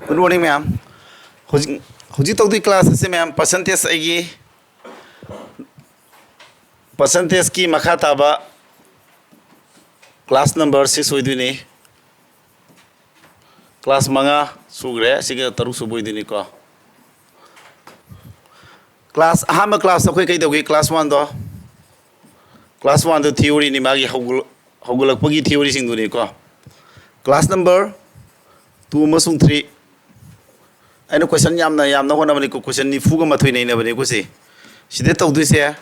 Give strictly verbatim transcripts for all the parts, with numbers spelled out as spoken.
Good morning, ꯃꯌꯥꯝ꯫ ꯍꯧꯖꯤꯛ ꯍꯧꯖꯤꯛ ꯇꯧꯗꯣꯏ class ꯑꯁꯤ, ꯃꯌꯥꯝ, percentage ꯑꯩꯒꯤ percentageꯀꯤ ꯃꯈꯥ ꯇꯥꯕ class number six ꯑꯣꯏꯗꯣꯏꯅꯤ꯫ Class ꯃꯉꯥ ꯁꯨꯈ꯭ꯔꯦ, ꯁꯤꯒ ꯇꯔꯨꯛ ꯁꯨꯕ ꯑꯣꯏꯗꯣꯏꯅꯤꯀꯣ꯫ Class, ꯑꯍꯥꯟꯕ class ꯑꯩꯈꯣꯏ ꯀꯩꯗꯧꯒꯦ? Class oneꯗꯣ, class oneꯗꯣ theoryꯅꯤ, ꯃꯥꯒꯤ ꯍꯧꯒꯠ-, ꯍꯧꯒꯠꯂꯛꯄꯒꯤ theoryꯁꯤꯡꯗꯨꯅꯤꯀꯣ꯫ Class number two ꯑꯃꯁꯨꯡ three, ꯑꯩꯅ question ꯌꯥꯝꯅ ꯌꯥꯝꯅ ꯍꯣꯠꯅꯕꯅꯤꯀꯣ, question ꯅꯤꯐꯨꯒ ꯃꯥꯊꯣꯏ ꯅꯩꯅꯕꯅꯤꯀꯣ ꯁꯤ꯫ ꯁꯤꯗ ꯇꯧꯗꯣꯏꯁꯦ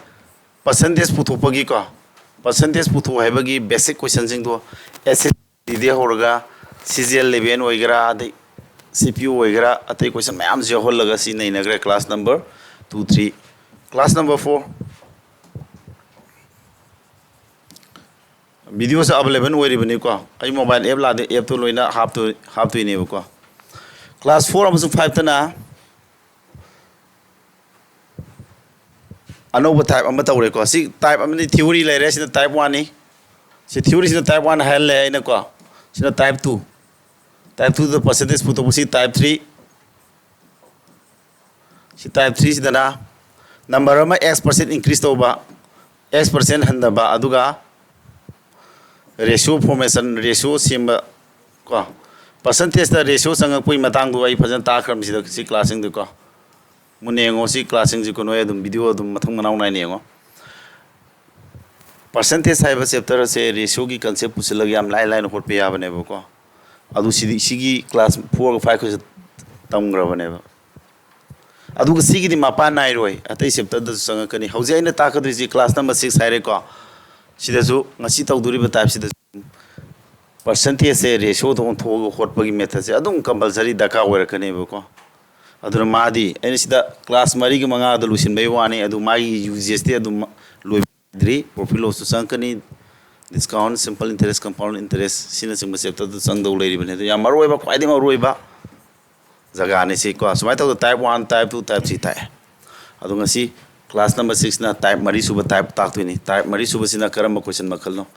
percentage ꯄꯨꯊꯣꯛꯄꯒꯤꯀꯣ, percentage ꯄꯨꯊꯣꯛ ꯍꯥꯏꯕꯒꯤ basic questionꯁꯤꯡꯗꯣ, ꯑꯦꯁ ꯑꯦꯁ ꯁꯤꯗꯒꯤ ꯍꯧꯔꯒ ꯁꯤ ꯖꯤ ꯑꯦꯜ eleven ꯑꯣꯏꯒꯦꯔꯥ, ꯑꯗꯩ ꯁꯤ ꯄꯤ ꯌꯨ ꯑꯣꯏꯒꯦꯔꯥ, ꯑꯇꯩ question ꯃꯌꯥꯝꯁꯨ ꯌꯥꯎꯍꯜꯂꯒ ꯁꯤ ꯅꯩꯅꯈ꯭ꯔꯦ, class number two, three꯫ Class number four, videoꯁꯦ available ꯑꯣꯏꯔꯤꯕꯅꯤꯀꯣ, ꯑꯩ mobile app ꯂꯥꯛꯑꯗꯤ appꯇꯣ ꯂꯣꯏꯅ ꯍꯥꯞꯇꯣꯏ-, ꯍꯥꯞꯇꯣꯏꯅꯦꯕꯀꯣ꯫ Class four ꯑꯃꯁꯨꯡ fiveꯇꯅ ꯑꯅꯧꯕ type ꯑꯃ ꯇꯧꯔꯦꯀꯣ꯫ ꯁꯤ type ꯑꯃꯗꯤ theory ꯂꯩꯔꯦ, ꯁꯤꯅ type oneꯅꯤ꯫ ꯁꯤ theoryꯁꯤꯅ type one ꯍꯥꯏꯍꯜꯂꯦ ꯑꯩꯅꯀꯣ꯫ ꯁꯤꯅ type two꯫ Type twoꯗ percentage ꯄꯨꯊꯣꯛꯄꯁꯤ type three꯫ ꯁꯤ type threeꯁꯤꯗꯅ number ꯑꯃ x percent increase ꯇꯧꯕ, x percent ꯍꯟꯊꯕ, ꯑꯗꯨꯒ ratio formation, ratio ꯁꯦꯝꯕ ꯀꯣ꯫ Percentageꯇ ratio ꯆꯪꯉꯛꯄꯒꯤ ꯃꯇꯥꯡꯗꯣ ꯑꯩ ꯐꯖꯅ ꯇꯥꯛꯈ꯭ꯔꯕꯅꯤ ꯁꯤꯗ, ꯁꯤ classꯁꯤꯡꯗꯣ ꯀꯣ꯫ ꯃꯨꯟꯅ ꯌꯦꯡꯉꯣ, ꯁꯤ classꯁꯤꯡꯁꯤꯀꯣ, ꯅꯣꯏ ꯑꯗꯨꯝ video ꯑꯗꯨꯝ ꯃꯊꯪ ꯃꯅꯥꯎ ꯅꯥꯏꯅ ꯌꯦꯡꯉꯣ꯫ Percentage ꯍꯥꯏꯕ chapter ꯑꯁꯦ ratioꯒꯤ concept ꯄꯨꯁꯤꯜꯂꯒ ꯌꯥꯝ ꯂꯥꯏ ꯂꯥꯏꯅ ꯍꯣꯠꯄ ꯌꯥꯕꯅꯦꯕꯀꯣ꯫ ꯑꯗꯨ ꯁꯤꯗꯤ, ꯁꯤꯒꯤ class four five ꯈꯛꯇ ꯇꯝꯈ꯭ꯔꯕꯅꯦꯕ꯫ ꯑꯗꯨꯒ ꯁꯤꯒꯤꯗꯤ ꯃꯄꯥꯟ ꯅꯥꯏꯔꯣꯏ, ꯑꯇꯩ chapterꯗꯁꯨ ꯆꯪꯉꯛꯀꯅꯤ꯫ ꯍꯧꯖꯤꯛ ꯑꯩꯅ ꯇꯥꯛꯀꯗꯣꯏꯁꯤ class number six ꯍꯥꯏꯔꯦꯀꯣ꯫ ꯁꯤꯗꯁꯨ ꯉꯁꯤ ꯇꯧꯗꯣꯔꯤꯕ typeꯁꯤꯗꯁꯨ percentageꯁꯦ ratioꯗ ꯑꯣꯟꯊꯣꯛꯑꯒ ꯍꯣꯠꯄꯒꯤ methodꯁꯦ ꯑꯗꯨꯝ compulsory ꯗꯔꯀꯥꯔ ꯑꯣꯏꯔꯛꯀꯅꯦꯕꯀꯣ꯫ ꯑꯗꯨꯅ ꯃꯥꯗꯤ ꯑꯩꯅ ꯁꯤꯗ class ꯃꯔꯤꯒ ꯃꯉꯥꯗ ꯂꯣꯏꯁꯤꯟꯕꯩ ꯋꯥꯅꯤ, ꯑꯗꯨ ꯃꯥꯒꯤ ꯌꯨ ꯖꯤ ꯑꯦꯁꯇꯤ ꯑꯗꯨꯝ ꯂꯣꯏꯗ꯭ꯔꯤ꯫ Profit lossꯁꯨ ꯆꯪꯉꯛꯀꯅꯤ, discount, simple interest, compound interest ꯁꯤꯅꯆꯤꯡꯕ chapterꯗ ꯆꯪꯗꯧ ꯂꯩꯔꯤꯕꯅꯤ꯫ ꯑꯗꯨ ꯌꯥꯝ ꯃꯔꯨꯑꯣꯏꯕ, ꯈ꯭ꯋꯥꯏꯗꯒꯤ ꯃꯔꯨꯑꯣꯏꯕ ꯖꯒꯥꯅꯤ ꯁꯤ ꯀꯣ꯫ ꯁꯨꯃꯥꯏꯅ ꯇꯧꯗꯅ type one, type two, type three ꯇꯥꯛꯑꯦ꯫ ꯑꯗꯣ ꯉꯁꯤ class number sixꯅ type ꯃꯔꯤ ꯁꯨꯕ type ꯇꯥꯛꯇꯣꯏꯅꯤ꯫ Type ꯃꯔꯤ ꯁꯨꯕꯁꯤꯅ ꯀꯔꯝꯕ question ꯃꯈꯜꯅꯣ?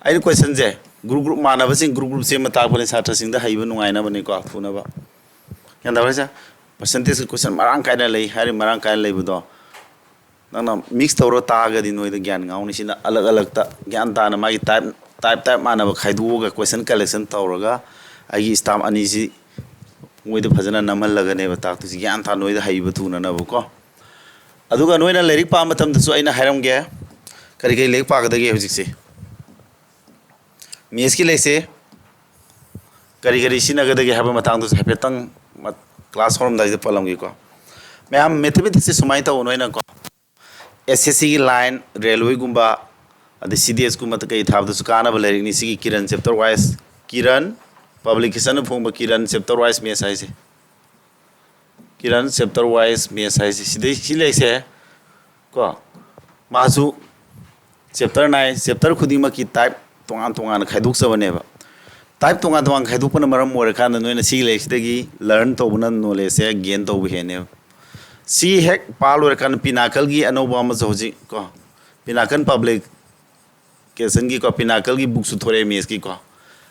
ꯑꯩꯅ questionꯁꯦ group group ꯃꯥꯟꯅꯕꯁꯤꯡ group group ꯁꯦꯝꯃ ꯇꯥꯛꯄꯅꯤ, ꯁꯥꯇ꯭ꯔꯁꯤꯡꯗ ꯍꯩꯕ ꯅꯨꯡꯉꯥꯏꯅꯕꯅꯤꯀꯣ, ꯊꯨꯅꯕ꯫ ꯒ꯭ꯌꯥꯟ ꯇꯥꯕ꯭ꯔꯥ ꯁꯦ? ꯄꯔꯁꯦꯟꯇꯦꯖꯀꯤ ꯀꯣꯏꯁꯟ ꯃꯔꯥꯡ ꯀꯥꯏꯅ ꯂꯩ꯫ ꯍꯥꯏꯔꯤꯕ ꯃꯔꯥꯡ ꯀꯥꯏꯅ ꯂꯩꯕꯗꯣ ꯅꯪꯅ ꯃꯤꯛꯁ ꯇꯧꯔ ꯇꯥꯛꯑꯒꯗꯤ ꯅꯣꯏꯗ ꯒ꯭ꯌꯥꯟ ꯉꯥꯎꯅꯤ꯫ ꯁꯤꯅ ꯑꯂꯛ ꯑꯂꯛꯇ ꯒ꯭ꯌꯥꯟ ꯇꯥꯅ ꯃꯥꯒꯤ ꯇꯥꯏꯞ ꯇꯥꯏꯞ ꯇꯥꯏꯞ ꯃꯥꯟꯅꯕ ꯈꯥꯏꯗꯣꯛꯑꯒ ꯀꯣꯏꯁꯟ ꯀꯂꯦꯛꯁꯟ ꯇꯧꯔꯒ ꯑꯩꯒꯤ ꯁ꯭ꯇꯥꯐ ꯑꯅꯤꯁꯤ ꯃꯣꯏꯗ ꯐꯖꯅ ꯅꯝꯍꯜꯂꯒꯅꯦꯕ ꯇꯥꯛꯇꯣꯏꯁꯤ, ꯒ꯭ꯌꯥꯟ ꯇꯥ ꯅꯣꯏꯗ ꯍꯩꯕ ꯊꯨꯅꯅꯕꯀꯣ꯫ ꯑꯗꯨꯒ ꯅꯣꯏꯅ ꯂꯥꯏꯔꯤꯛ ꯄꯥꯕ ꯃꯇꯝꯗꯁꯨ ꯑꯩꯅ ꯍꯥꯏꯔꯝꯒꯦ, ꯀꯔꯤ ꯀꯔꯤ ꯂꯥꯏꯔꯤꯛ ꯄꯥꯒꯗꯒꯦ ꯍꯧꯖꯤꯛꯁꯦ꯫ ꯃꯦꯠꯁꯀꯤ ꯂꯥꯏꯔꯤꯛꯁꯦ ꯀꯔꯤ ꯀꯔꯤ ꯁꯤꯖꯤꯟꯅꯒꯗꯒꯦ ꯍꯥꯏꯕ ꯃꯇꯥꯡꯗꯁꯨ ꯍꯥꯏꯐꯦꯠꯇꯪ ꯃ-, ꯀ꯭ꯂꯥꯁ ꯍꯧꯔꯝꯗꯥꯏꯁꯤꯗ ꯄꯜꯂꯝꯒꯦꯀꯣ꯫ ꯃꯌꯥꯝ, ꯃꯦꯊꯃꯦꯇꯤꯛꯁꯁꯦ ꯁꯨꯃꯥꯏꯅ ꯇꯧꯕ, ꯅꯣꯏꯅꯀꯣ, ꯑꯦꯁ ꯑꯦꯁ ꯁꯤꯒꯤ ꯂꯥꯏꯟ, ꯔꯦꯜꯋꯦꯒꯨꯝꯕ, ꯑꯗꯩ ꯁꯤ ꯗꯤ ꯑꯦꯁꯀꯨꯝꯕ ꯀꯩ ꯊꯥꯕꯗꯁꯨ ꯀꯥꯟꯅꯕ ꯂꯥꯏꯔꯤꯛꯅꯤ ꯁꯤꯒꯤ ꯀꯤꯔꯟ ꯆꯦꯞꯇꯔ ꯋꯥꯏꯁ, ꯀꯤꯔꯟ ꯄꯕ꯭ꯂꯤꯀꯦꯁꯟꯅ ꯐꯣꯡꯕ ꯀꯤꯔꯟ ꯆꯦꯞꯇꯔ ꯋꯥꯏꯁ ꯃꯦꯠꯁ ꯍꯥꯏꯁꯦ꯫ ꯀꯤꯔꯟ ꯆꯦꯞꯇꯔ ꯋꯥꯏꯁ ꯃꯦꯠꯁ ꯍꯥꯏꯁꯦ ꯁꯤꯗꯩ, ꯁꯤ ꯂꯩꯁꯦ ꯀꯣ, ꯃꯥꯁꯨ ꯆꯦꯞꯇꯔ ꯅꯥꯏꯟ, ꯆꯦꯞꯇꯔ ꯈꯨꯗꯤꯡꯃꯛꯀꯤ ꯇꯥꯏꯞ ꯇꯣꯉꯥꯟ ꯇꯣꯉꯥꯟꯅ ꯈꯥꯏꯗꯣꯛꯆꯕꯅꯦꯕ꯫ ꯇꯥꯏꯞ ꯇꯣꯉꯥꯟ ꯇꯣꯉꯥꯟ ꯈꯥꯏꯗꯣꯛꯄꯅ ꯃꯔꯝ ꯑꯣꯏꯔꯀꯥꯟꯗ ꯅꯣꯏꯅ ꯁꯤꯒꯤ ꯂꯥꯏꯔꯤꯛꯁꯤꯗꯒꯤ ꯂꯔꯟ ꯇꯧꯕꯅ ꯅꯣꯂꯦꯖꯁꯦ ꯒꯦꯟ ꯇꯧꯕ ꯍꯦꯟꯅꯦꯕ꯫ ꯁꯤ ꯍꯦꯛ ꯄꯥ ꯂꯣꯏꯔꯀꯥꯟꯗ ꯄꯤꯅꯥꯀꯜꯒꯤ ꯑꯅꯧꯕ ꯑꯃꯁꯨ ꯍꯧꯖꯤꯛ ꯀꯣ, ꯄꯤꯅꯥꯀꯜ ꯄꯕ꯭ꯂꯤꯛ ꯀꯦꯁꯟꯒꯤꯀꯣ, ꯄꯤꯅꯥꯀꯜꯒꯤ ꯕꯨꯛꯁꯨ ꯊꯣꯔꯛꯑꯦ ꯃꯦꯠꯁꯀꯤꯀꯣ,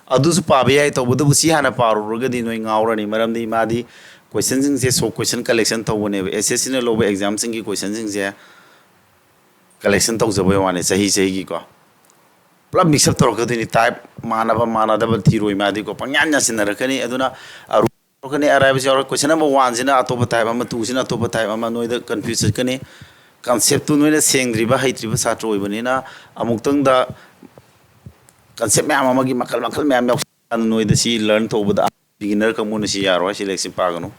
ꯑꯗꯨꯁꯨ ꯄꯥꯕ ꯌꯥꯏ꯫ ꯇꯧꯕꯇꯕꯨ ꯁꯤ ꯍꯥꯟꯅ ꯄꯥꯔꯨꯔꯒꯗꯤ ꯅꯣꯏ ꯉꯥꯎꯔꯅꯤ, ꯃꯔꯝꯗꯤ ꯃꯥꯗꯤ ꯀꯣꯏꯁꯟꯁꯤꯡꯁꯦ ꯁꯣꯛ ꯀꯣꯏꯁꯟ ꯀꯂꯦꯛꯁꯟ ꯇꯧꯕꯅꯦꯕ꯫ ꯑꯦꯁ ꯑꯦꯁ ꯁꯤꯅ ꯂꯧꯕ ꯑꯦꯛꯖꯥꯝꯁꯤꯡꯒꯤ ꯀꯣꯏꯁꯟꯁꯤꯡꯁꯦ ꯀꯂꯦꯛꯁꯟ ꯇꯧꯖꯕꯩ ꯋꯥꯅꯤ, ꯆꯍꯤ ꯆꯍꯤꯒꯤꯀꯣ꯫ ꯄꯨꯂꯞ ꯃꯤꯛꯁ ꯑꯞ ꯇꯧꯔꯛꯀꯗꯣꯏꯅꯤ, ꯇꯥꯏꯞ ꯃꯥꯟꯅꯕ ꯃꯥꯟꯅꯗꯕ ꯊꯤꯔꯣꯏ ꯃꯥꯗꯤꯀꯣ, ꯄꯪꯌꯥꯟ ꯌꯥꯟꯁꯤꯟꯅꯔꯛꯀꯅꯤ꯫ ꯑꯗꯨꯅ ꯑꯔꯨ ꯇꯧꯔꯛꯀꯅꯤ, ꯑꯔꯥꯏꯕꯁꯨ ꯌꯥꯎꯔꯛ꯫ ꯀꯣꯏꯁꯟ ꯅꯝꯕꯔ ꯋꯥꯟꯁꯤꯅ ꯑꯇꯣꯞꯄ ꯇꯥꯏꯞ ꯑꯃ, ꯇꯨꯁꯤꯅ ꯑꯇꯣꯞꯄ ꯇꯥꯏꯞ ꯑꯃ, ꯅꯣꯏꯗ ꯀꯟꯐ꯭ꯌꯨꯁ ꯆꯠꯀꯅꯤ꯫ ꯀꯟꯁꯦꯞꯇꯨ ꯅꯣꯏꯅ ꯁꯦꯡꯗ꯭ꯔꯤꯕ, ꯍꯩꯇ꯭ꯔꯤꯕ ꯁꯥꯇ꯭ꯔ ꯑꯣꯏꯕꯅꯤꯅ ꯑꯃꯨꯛꯇꯪꯗ ꯀꯟꯁꯦꯞ ꯃꯌꯥꯝ ꯑꯃꯒꯤ ꯃꯈꯜ ꯃꯈꯜ ꯃꯌꯥꯝ ꯌꯥꯎꯁꯜꯂꯀꯥꯟꯗ ꯅꯣꯏꯗ ꯁꯤ ꯂꯔꯟ ꯇꯧꯕꯗ ꯕꯤꯒꯤꯅꯔ ꯀꯥꯡꯕꯨꯅ ꯁꯤ ꯌꯥꯔꯣꯏ, ꯁꯤ ꯂꯥꯏꯔꯤꯛꯁꯤ ꯄꯥꯒꯅꯨ꯫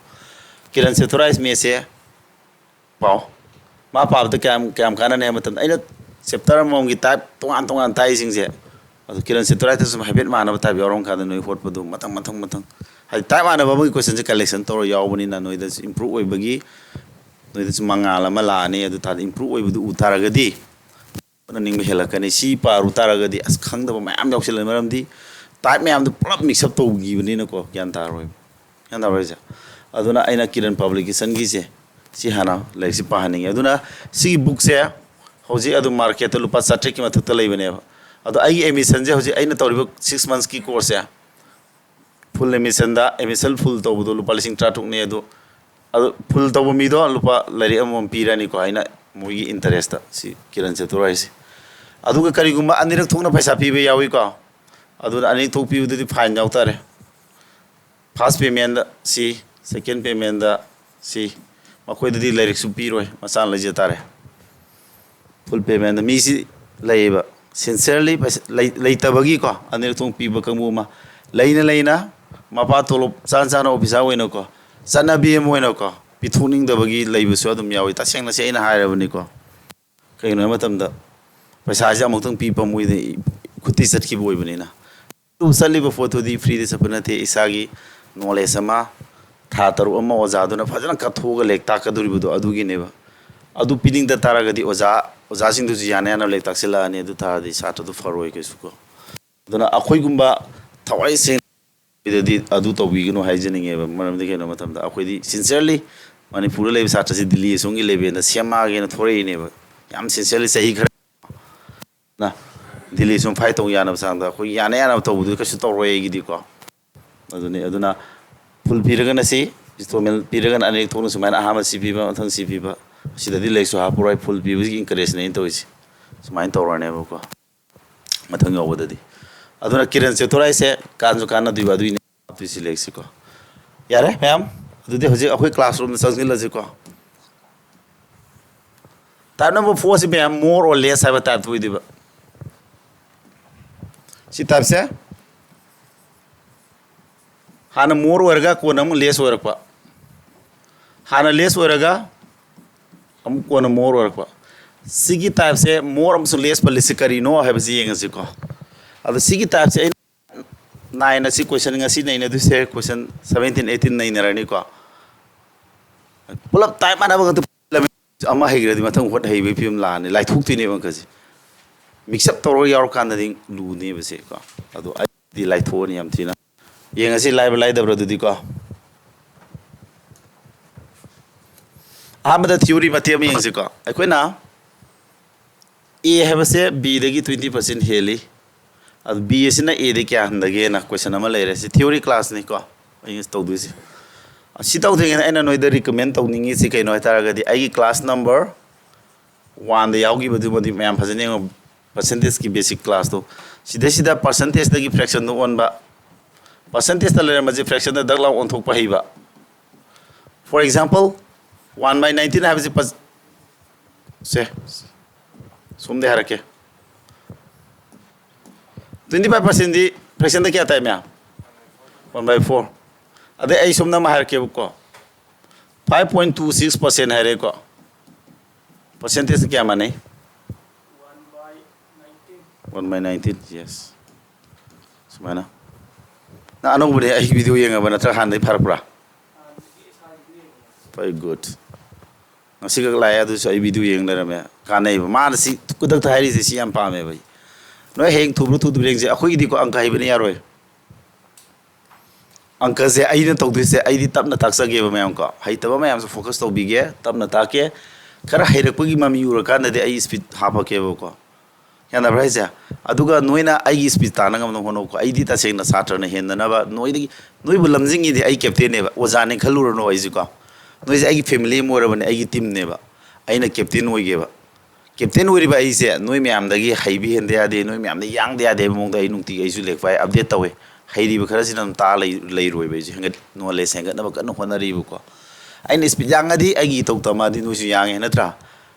ꯀꯤꯔꯟ ꯆꯦꯞꯇꯔ ꯋꯥꯏꯁ ꯃꯦꯠꯁꯁꯦ ꯄꯥꯎ꯫ ꯃꯥ ꯄꯥꯕꯗ ꯀꯌꯥꯝ, ꯀꯌꯥꯝ ꯀꯥꯟꯅꯅꯤ ꯍꯥꯏꯕ ꯃꯇꯝꯗ, ꯑꯩꯅ ꯆꯦꯞꯇꯔ ꯑꯃꯃꯝꯒꯤ ꯇꯥꯏꯞ ꯇꯣꯉꯥꯟ ꯇꯣꯉꯥꯟ ꯇꯥꯛꯏꯁꯤꯡꯁꯦ, ꯑꯗꯨ ꯀꯤꯔꯟ ꯆꯦꯞꯇꯔ ꯋꯥꯏꯁꯇ ꯁꯨꯝ ꯍꯥꯏꯐꯦꯠ ꯃꯥꯟꯅꯕ ꯇꯥꯏꯞ ꯌꯥꯎꯔꯝ ꯀꯥꯟꯗ ꯅꯣꯏ ꯍꯣꯠꯄꯗꯨ ꯃꯊꯪ, ꯃꯊꯪ, ꯃꯊꯪ, ꯍꯥꯏꯗꯤ ꯇꯥꯏꯞ ꯃꯥꯟꯅꯕ ꯑꯃꯒꯤ ꯀꯣꯏꯁꯟꯁꯦ ꯀꯂꯦꯛꯁꯟ ꯇꯧꯔ ꯌꯥꯎꯕꯅꯤꯅ ꯅꯣꯏꯗꯁꯨ ꯏꯝꯄ꯭ꯔꯨꯞ ꯑꯣꯏꯕꯒꯤ, ꯅꯣꯏꯗꯁꯨ ꯃꯉꯥꯜ ꯑꯃ ꯂꯥꯛꯑꯅꯤ꯫ ꯑꯗꯨ ꯇꯥꯔꯗꯤ ꯏꯝꯄ꯭ꯔꯨꯞ ꯑꯣꯏꯕꯗꯨ ꯎ ꯇꯥꯔꯒꯗꯤ ꯍꯣꯠꯅꯅꯤꯡꯕ ꯍꯦꯜꯂꯛꯀꯅꯤ꯫ ꯁꯤ ꯄꯥꯔꯨ ꯇꯥꯔꯒꯗꯤ ꯑꯁ ꯈꯪꯗꯕ ꯃꯌꯥꯝ ꯌꯥꯎꯁꯜꯂꯦ, ꯃꯔꯝꯗꯤ ꯇꯥꯏꯞ ꯃꯌꯥꯝꯗꯨ ꯄꯨꯂꯞ ꯃꯤꯛꯁ ꯑꯞ ꯇꯧꯈꯤꯕꯅꯤꯅꯀꯣ, ꯒ꯭ꯌꯥꯟ ꯇꯥꯔꯣꯏꯕ꯫ ꯒ꯭ꯌꯥꯟ ꯇꯥꯕ꯭ꯔꯥ ꯍꯥꯏꯁꯦ? ꯑꯗꯨꯅ ꯑꯩꯅ ꯀꯤꯔꯟ ꯄꯕ꯭ꯂꯤꯀꯦꯁꯟꯒꯤꯁꯦ ꯁꯤ ꯍꯥꯟꯅ ꯂꯥꯏꯔꯤꯛꯁꯤ ꯄꯥꯍꯟꯅꯤꯡꯉꯤ꯫ ꯑꯗꯨꯅ ꯁꯤꯒꯤ ꯕꯨꯛꯁꯦ ꯍꯧꯖꯤꯛ ꯑꯗꯨꯝ ꯃꯥꯔꯀꯦꯠꯇ ꯂꯨꯄꯥ ꯆꯥꯇ꯭ꯔꯦꯠꯀꯤ ꯃꯊꯛꯇ ꯂꯩꯕꯅꯦꯕ꯫ ꯑꯗꯣ ꯑꯩꯒꯤ ꯑꯦꯗꯃꯤꯁꯟꯁꯦ ꯍꯧꯖꯤꯛ ꯑꯩꯅ ꯇꯧꯔꯤꯕ ꯁꯤꯛꯁ ꯃꯟꯁꯀꯤ ꯀꯣꯔꯁꯁꯦ Full admission ꯗ, admission full ꯇꯧꯕꯗꯣ ꯂꯨꯄꯥ ꯂꯤꯁꯤꯡ ꯇꯔꯥꯇꯔꯨꯛꯅꯤ꯫ ꯑꯗꯨ, ꯑꯗꯨ full ꯇꯧꯕ ꯃꯤꯗꯣ ꯂꯨꯄꯥ ꯂꯥꯏꯔꯤꯛ ꯑꯃꯃꯝ ꯄꯤꯔꯅꯤꯀꯣ, ꯑꯩꯅ ꯃꯣꯏꯒꯤ interest ꯁꯤ ꯀꯤꯔꯟ ꯆꯦꯇꯨꯔ ꯍꯥꯏꯁꯦ꯫ ꯑꯗꯨꯒ ꯀꯔꯤꯒꯨꯝꯕ ꯑꯅꯤꯔꯛ ꯊꯣꯛꯅ ꯄꯩꯁꯥ ꯄꯤꯕ ꯌꯥꯎꯏꯀꯣ, ꯑꯗꯨꯅ ꯑꯅꯤꯔꯛ ꯊꯣꯛ ꯄꯤꯕꯗꯨꯗꯤ fine ꯌꯥꯎ ꯇꯥꯔꯦ꯫ First payment ꯗ ꯁꯤ, second payment ꯗ ꯁꯤ, ꯃꯈꯣꯏꯗꯗꯤ ꯂꯥꯏꯔꯤꯛꯁꯨ ꯄꯤꯔꯣꯏ, ꯃꯁꯥꯅ ꯂꯩꯖ ꯇꯥꯔꯦ꯫ Full payment ꯗ ꯃꯤꯁꯤ ꯂꯩꯌꯦꯕ, sincerely ꯄꯩꯁꯥ ꯂꯩ-, ꯂꯩꯇꯕꯒꯤꯀꯣ, ꯑꯅꯤꯔꯛ ꯊꯣꯛ ꯄꯤꯕ ꯀꯥꯡꯕꯨ ꯑꯃ, ꯂꯩꯅ ꯂꯩꯅ ꯃꯄꯥ ꯇꯣꯂꯣꯞ ꯆꯥꯅ ꯆꯥꯅ officer ꯑꯣꯏꯅꯀꯣ, ꯆꯠꯅꯕꯤ ꯑꯃ ꯑꯣꯏꯅꯀꯣ, ꯄꯤꯊꯣꯛꯅꯤꯡꯗꯕꯒꯤ ꯂꯩꯕꯁꯨ ꯑꯗꯨꯝ ꯌꯥꯎꯏ꯫ ꯇꯁꯦꯡꯅ ꯁꯤ ꯑꯩꯅ ꯍꯥꯏꯔꯕꯅꯤꯀꯣ꯫ ꯀꯩꯒꯤꯅꯣ ꯍꯥꯏꯕ ꯃꯇꯝꯗ ꯄꯩꯁꯥꯁꯦ ꯑꯃꯨꯛꯇꯪ ꯄꯤ ꯄꯝꯃꯣꯏꯗ ꯈꯨꯠꯇꯤ ꯆꯠꯈꯤꯕ ꯑꯣꯏꯕꯅꯤꯅ꯫ ꯑꯗꯨ ꯆꯠꯂꯤꯕ ꯄꯣꯠꯇꯨꯗꯤ free ꯗ ꯆꯠꯄ ꯅꯠꯇꯦ, ꯏꯁꯥꯒꯤ knowledge ꯑꯃ, ꯊꯥ ꯇꯔꯨꯛ ꯑꯃ ꯑꯣꯖꯥꯗꯨꯅ ꯐꯖꯅ ꯀꯠꯊꯣꯛꯑꯒ ꯂꯥꯏꯔꯤꯛ ꯇꯥꯛꯀꯗꯧꯔꯤꯕꯗꯣ ꯑꯗꯨꯒꯤꯅꯦꯕ꯫ ꯑꯗꯨ ꯄꯤꯅꯤꯡꯗ ꯇꯥꯔꯒꯗꯤ ꯑꯣꯖꯥ, ꯑꯣꯖꯥꯁꯤꯡꯗꯨꯁꯨ ꯌꯥꯅ ꯌꯥꯅꯕ ꯂꯥꯏꯔꯤꯛ ꯇꯥꯛꯁꯤꯜꯂꯛꯑꯅꯤ, ꯑꯗꯨ ꯇꯥꯔꯗꯤ ꯁꯥꯇ꯭ꯔꯗꯨ ꯐꯔꯣꯏ ꯀꯩꯁꯨ ꯀꯣ꯫ ꯑꯗꯨꯅ ꯑꯩꯈꯣꯏꯒꯨꯝꯕ ꯊꯋꯥꯏ ꯁꯦꯡꯅ ꯗꯗꯤ ꯑꯗꯨ ꯇꯧꯕꯤꯒꯅꯨ ꯍꯥꯏꯖꯅꯤꯡꯉꯦꯕ꯫ ꯃꯔꯝꯗꯤ ꯀꯩꯅꯣ ꯃꯇꯝꯗ ꯑꯩꯈꯣꯏꯗꯤ sincerely ꯃꯅꯤꯄꯨꯔꯗ ꯂꯩꯕ ꯁꯥꯇ꯭ꯔꯁꯤ ꯗꯤꯜꯂꯤ ꯑꯁꯣꯝꯒꯤ level ꯗ ꯁꯦꯝꯃꯛꯑꯒꯦꯅ ꯊꯣꯔꯛꯏꯅꯦꯕ꯫ ꯌꯥꯝ sincerely ꯆꯍꯤ ꯈꯔ ꯅ ꯗꯤꯜꯂꯤ ꯁꯨꯝ fight ꯇꯧ ꯌꯥꯅꯕ ꯆꯥꯡꯗ ꯑꯩꯈꯣꯏ ꯌꯥꯅ ꯌꯥꯅꯕ ꯇꯧꯕꯗꯨ ꯀꯩꯁꯨ ꯇꯧꯔꯣꯏ ꯑꯩꯒꯤꯗꯤꯀꯣ꯫ ꯑꯗꯨꯅꯤ, ꯑꯗꯨꯅ full ꯄꯤꯔꯒꯅ ꯁꯤ, installment ꯄꯤꯔꯒꯅ ꯑꯅꯤꯔꯛ ꯊꯣꯛꯅ ꯁꯨꯃꯥꯏꯅ ꯑꯍꯥꯟꯕ ꯁꯤ ꯄꯤꯕ, ꯃꯊꯪ ꯁꯤ ꯄꯤꯕ, ꯁꯤꯗꯗꯤ ꯂꯥꯏꯔꯤꯛꯁꯨ ꯍꯥꯞꯄꯔꯣꯏ, full ꯄꯤꯕꯒꯤ encourage ꯅꯦ ꯑꯩꯅ ꯇꯧꯔꯤꯁꯦ꯫ ꯁꯨꯃꯥꯏꯅ ꯇꯧꯔꯅꯦꯕꯀꯣ꯫ ꯃꯊꯪ ꯌꯧꯕꯗꯗꯤ꯫ ꯑꯗꯨꯅ ꯀꯤꯔꯟ ꯆꯦꯇꯨꯔ ꯍꯥꯏꯁꯦ ꯀꯥꯟꯁꯨ ꯀꯥꯟꯅꯗꯣꯏꯕ, ꯑꯗꯨꯏꯅꯦ ꯍꯥꯞꯇꯣꯏꯁꯤ ꯂꯥꯏꯔꯤꯛꯁꯤꯀꯣ꯫ ꯌꯥꯔꯦ ꯃꯌꯥꯝ, ꯑꯗꯨꯗꯤ ꯍꯧꯖꯤꯛ ꯑꯩꯈꯣꯏ classroom ꯗ ꯆꯪꯁꯤꯜꯂꯁꯤꯀꯣ꯫ Type number four ꯁꯤ ꯃꯌꯥꯝ more or less ꯍꯥꯏꯕ type ꯇꯨ ꯑꯣꯏꯗꯣꯏꯕ꯫ ꯁꯤ type ꯁꯦ ꯍꯥꯟꯅ more ꯑꯣꯏꯔꯒ ꯀꯣꯟꯅ ꯑꯃꯨꯛ less ꯑꯣꯏꯔꯛꯄ, ꯍꯥꯟꯅ less ꯑꯣꯏꯔꯒ ꯑꯃꯨꯛ ꯀꯣꯟꯅ more ꯑꯣꯏꯔꯛꯄ꯫ ꯁꯤꯒꯤ type ꯁꯦ more ꯑꯃꯁꯨꯡ less ꯄꯜꯂꯤꯁꯤ ꯀꯔꯤꯅꯣ ꯍꯥꯏꯕꯁꯤ ꯌꯦꯡꯉꯁꯤꯀꯣ꯫ ꯑꯗꯣ ꯁꯤꯒꯤ type ꯁꯦ ꯑꯩꯅ nine ꯑꯁꯤ question ꯉꯁꯤ ꯅꯩꯅꯗꯣꯏꯁꯦ, question seventeen eighteen ꯅꯩꯅꯔꯅꯤꯀꯣ꯫ ꯄꯨꯂꯞ type ꯃꯥꯟꯅꯕ ꯉꯥꯛꯇ ꯑꯃ ꯍꯩꯈ꯭ꯔꯗꯤ ꯃꯊꯪ ꯍꯣꯠ ꯍꯩꯕꯒꯤ ꯐꯤꯕꯝ ꯂꯥꯛꯑꯅꯤ, ꯂꯥꯏꯊꯣꯛꯇꯣꯏꯅꯦꯕ ꯑꯪꯀꯁꯦ꯫ Mix up ꯇꯧꯔꯒ ꯌꯥꯎꯔꯀꯥꯟꯗꯗꯤ ꯂꯨꯅꯦꯕꯁꯦꯀꯣ꯫ ꯑꯗꯣ ꯑꯩꯗꯤ ꯂꯥꯏꯊꯣꯛꯑꯅꯤ ꯌꯥꯝ ꯊꯤꯅ꯫ ꯌꯦꯡꯉꯁꯤ ꯂꯥꯏꯕ꯭ꯔꯥ ꯂꯥꯏꯗꯕ꯭ꯔꯥ ꯑꯗꯨꯗꯤꯀꯣ꯫ ꯑꯍꯥꯟꯕꯗ theory ꯃꯇꯦꯛ ꯑꯃ ꯌꯦꯡꯁꯤꯀꯣ꯫ ꯑꯩꯈꯣꯏꯅ A ꯍꯥꯏꯕꯁꯦ B ꯗꯒꯤ twenty percent ꯍꯦꯜꯂꯤ꯫ ꯑꯗꯨ ꯕꯤ ꯑꯁꯤꯅ ꯑꯦꯗꯤ ꯀꯌꯥ ꯍꯟꯊꯒꯦꯅ ꯀꯣꯏꯁꯟ ꯑꯃ ꯂꯩꯔꯦ꯫ ꯁꯤ ꯊꯤꯑꯣꯔꯤ ꯀ꯭ꯂꯥꯁꯅꯤꯀꯣ ꯑꯩꯅ ꯇꯧꯗꯣꯏꯁꯦ꯫ ꯁꯤ ꯇꯧꯗ꯭ꯔꯤꯉꯩꯗ ꯑꯩꯅ ꯅꯣꯏꯗ ꯔꯤꯀꯃꯦꯟ ꯇꯧꯅꯤꯡꯉꯤꯁꯤ ꯀꯩꯅꯣ ꯍꯥꯏꯇꯥꯔꯒꯗꯤ, ꯑꯩꯒꯤ ꯀ꯭ꯂꯥꯁ ꯅꯝꯕꯔ ꯋꯥꯟꯗ ꯌꯥꯎꯈꯤꯕꯗꯨꯃꯗꯤ ꯃꯌꯥꯝ ꯐꯖꯅ ꯌꯦꯡꯉꯣ, ꯄꯔꯁꯦꯟꯇꯦꯖꯀꯤ ꯕꯦꯁꯤꯛ ꯀ꯭ꯂꯥꯁꯇꯣ꯫ ꯁꯤꯗꯩꯁꯤꯗ ꯄꯔꯁꯦꯟꯇꯦꯖꯇꯒꯤ ꯐ꯭ꯔꯦꯛꯁꯟꯗ ꯑꯣꯟꯕ, ꯄꯔꯁꯦꯟꯇꯦꯖꯇ ꯂꯩꯔꯝꯕꯁꯦ ꯐ꯭ꯔꯦꯛꯁꯟꯗ ꯗꯛ ꯂꯥꯎ ꯑꯣꯟꯊꯣꯛꯄ ꯍꯩꯕ꯫ For example, one by nineteen ꯍꯥꯏꯕꯁꯤ ꯄ-, ꯁꯦ, ꯁꯣꯝꯗꯩ ꯍꯥꯏꯔꯛꯀꯦ꯫ Twenty five percentꯗꯤ ꯐ꯭ꯔꯦꯛꯁꯟꯗ ꯀꯌꯥ ꯇꯥꯏ ꯃꯌꯥꯝ? One by four꯫ ꯑꯗꯩ ꯑꯩ ꯁꯣꯝꯗ ꯑꯃ ꯍꯥꯏꯔꯛꯀꯦꯕꯀꯣ, five point two six percent ꯍꯥꯏꯔꯦꯀꯣ꯫ ꯄꯔꯁꯦꯟꯇꯦꯖ ꯀꯌꯥ ꯃꯥꯟꯅꯩ? One by nineteen, yes꯫ ꯁꯨꯃꯥꯏꯅ꯫ ꯅꯪ ꯑꯅꯧꯕꯅꯦ, ꯑꯩ ꯚꯤꯗꯤꯑꯣ ꯌꯦꯡꯉꯕ ꯅꯠꯇ꯭ꯔꯒ ꯍꯥꯟꯅꯗꯒꯤ ꯐꯔꯛꯄ꯭ꯔꯥ? Very good꯫ ꯉꯁꯤꯈꯛ ꯂꯥꯛꯑꯦ, ꯑꯗꯨꯁꯨ ꯑꯩ ꯚꯤꯗꯤꯑꯣ ꯌꯦꯡ ꯂꯩꯔꯝꯃꯦ꯫ ꯀꯥꯟꯅꯩꯕ꯫ ꯃꯥꯅ ꯁꯤ ꯈꯨꯗꯛꯇ ꯍꯥꯏꯔꯤꯁꯦ, ꯁꯤ ꯌꯥꯝ ꯄꯥꯝꯃꯦꯕ ꯑꯩ꯫ ꯅꯣꯏ ꯍꯌꯦꯡ ꯊꯨꯕ꯭ꯔꯥ ꯊꯨꯗꯕ꯭ꯔꯥ ꯌꯦꯡꯁꯦ꯫ ꯑꯩꯈꯣꯏꯒꯤꯗꯤꯀꯣ ꯑꯪꯀ ꯍꯩꯕꯅ ꯌꯥꯔꯣꯏ꯫ ꯑꯪꯀꯁꯦ ꯑꯩꯅ ꯇꯧꯗꯣꯏꯁꯦ, ꯑꯩꯗꯤ ꯇꯞꯅ ꯇꯥꯛꯆꯒꯦꯕ ꯃꯌꯥꯝꯀꯣ꯫ ꯍꯩꯇꯕ ꯃꯌꯥꯝꯁꯨ ꯐꯣꯀꯁ ꯇꯧꯕꯤꯒꯦ, ꯇꯞꯅ ꯇꯥꯛꯀꯦ꯫ ꯈꯔ ꯍꯩꯔꯛꯄꯒꯤ ꯃꯃꯤ ꯎꯔꯀꯥꯟꯗꯗꯤ ꯑꯩ ꯏꯁꯄꯤꯠ ꯍꯥꯞꯄꯛꯀꯦꯕꯀꯣ꯫ ꯌꯥꯅꯕ꯭ꯔꯥ ꯍꯥꯏꯁꯦ? ꯑꯗꯨꯒ ꯅꯣꯏꯅ ꯑꯩꯒꯤ ꯏꯁꯄꯤꯠ ꯇꯥꯅ ꯉꯝꯅꯕ ꯍꯣꯠꯅꯧꯀꯣ꯫ ꯑꯩꯗꯤ ꯇꯁꯦꯡꯅ ꯁꯥꯇ꯭ꯔꯅ ꯍꯦꯟꯗꯅꯕ, ꯅꯣꯏꯗꯒꯤ, ꯅꯣꯏꯕꯨ ꯂꯝꯖꯤꯡꯉꯤꯗꯤ ꯑꯩ ꯀꯦꯞꯇꯦꯟꯅꯦꯕ, ꯑꯣꯖꯥꯅꯦ ꯈꯜꯂꯨꯔꯅꯨ ꯑꯩꯁꯦꯀꯣ꯫ ꯅꯣꯏꯁꯦ ꯑꯩꯒꯤ ꯐꯦꯃꯤꯂꯤ ꯑꯃ ꯑꯣꯏꯔꯕꯅꯦ, ꯑꯩꯒꯤ ꯇꯤꯝꯅꯦꯕ꯫ ꯑꯩꯅ ꯀꯦꯞꯇꯦꯟ ꯑꯣꯏꯒꯦꯕ꯫ ꯀꯦꯞꯇꯦꯟ ꯑꯣꯏꯔꯤꯕ ꯑꯩꯁꯦ ꯅꯣꯏ ꯃꯌꯥꯝꯗꯒꯤ ꯍꯩꯕ ꯍꯦꯟꯗ ꯌꯥꯗꯦ, ꯅꯣꯏ ꯃꯌꯥꯝꯗꯒꯤ ꯌꯥꯡꯗ ꯌꯥꯗꯦ ꯍꯥꯏꯕ ꯃꯑꯣꯡꯗ ꯑꯩ ꯅꯨꯡꯇꯤꯒꯤ ꯑꯩꯁꯨ ꯂꯥꯏꯔꯤꯛ ꯄꯥꯏ, ꯑꯞꯗꯦꯠ ꯇꯧꯋꯦ꯫ ꯍꯩꯔꯤꯕ ꯈꯔꯁꯤꯅ ꯑꯗꯨꯝ ꯇꯥ ꯂꯩ-, ꯂꯩꯔꯣꯏꯕ꯫ ꯑꯩꯁꯨ ꯍꯦꯟꯒꯠ-, ꯅꯣꯂꯦꯖ ꯍꯦꯟꯒꯠꯅꯕ ꯀꯟꯅ ꯍꯣꯠꯅꯔꯤꯕꯀꯣ꯫ ꯑꯩꯅ ꯏꯁꯄꯤꯠ ꯌꯥꯡꯉꯗꯤ ꯑꯩꯒꯤ ꯏꯇꯧ ꯇꯝꯃꯛꯑꯗꯤ ꯅꯣꯏꯁꯨ ꯌꯥꯡꯉꯦ, ꯅꯠꯇ꯭ꯔꯥ?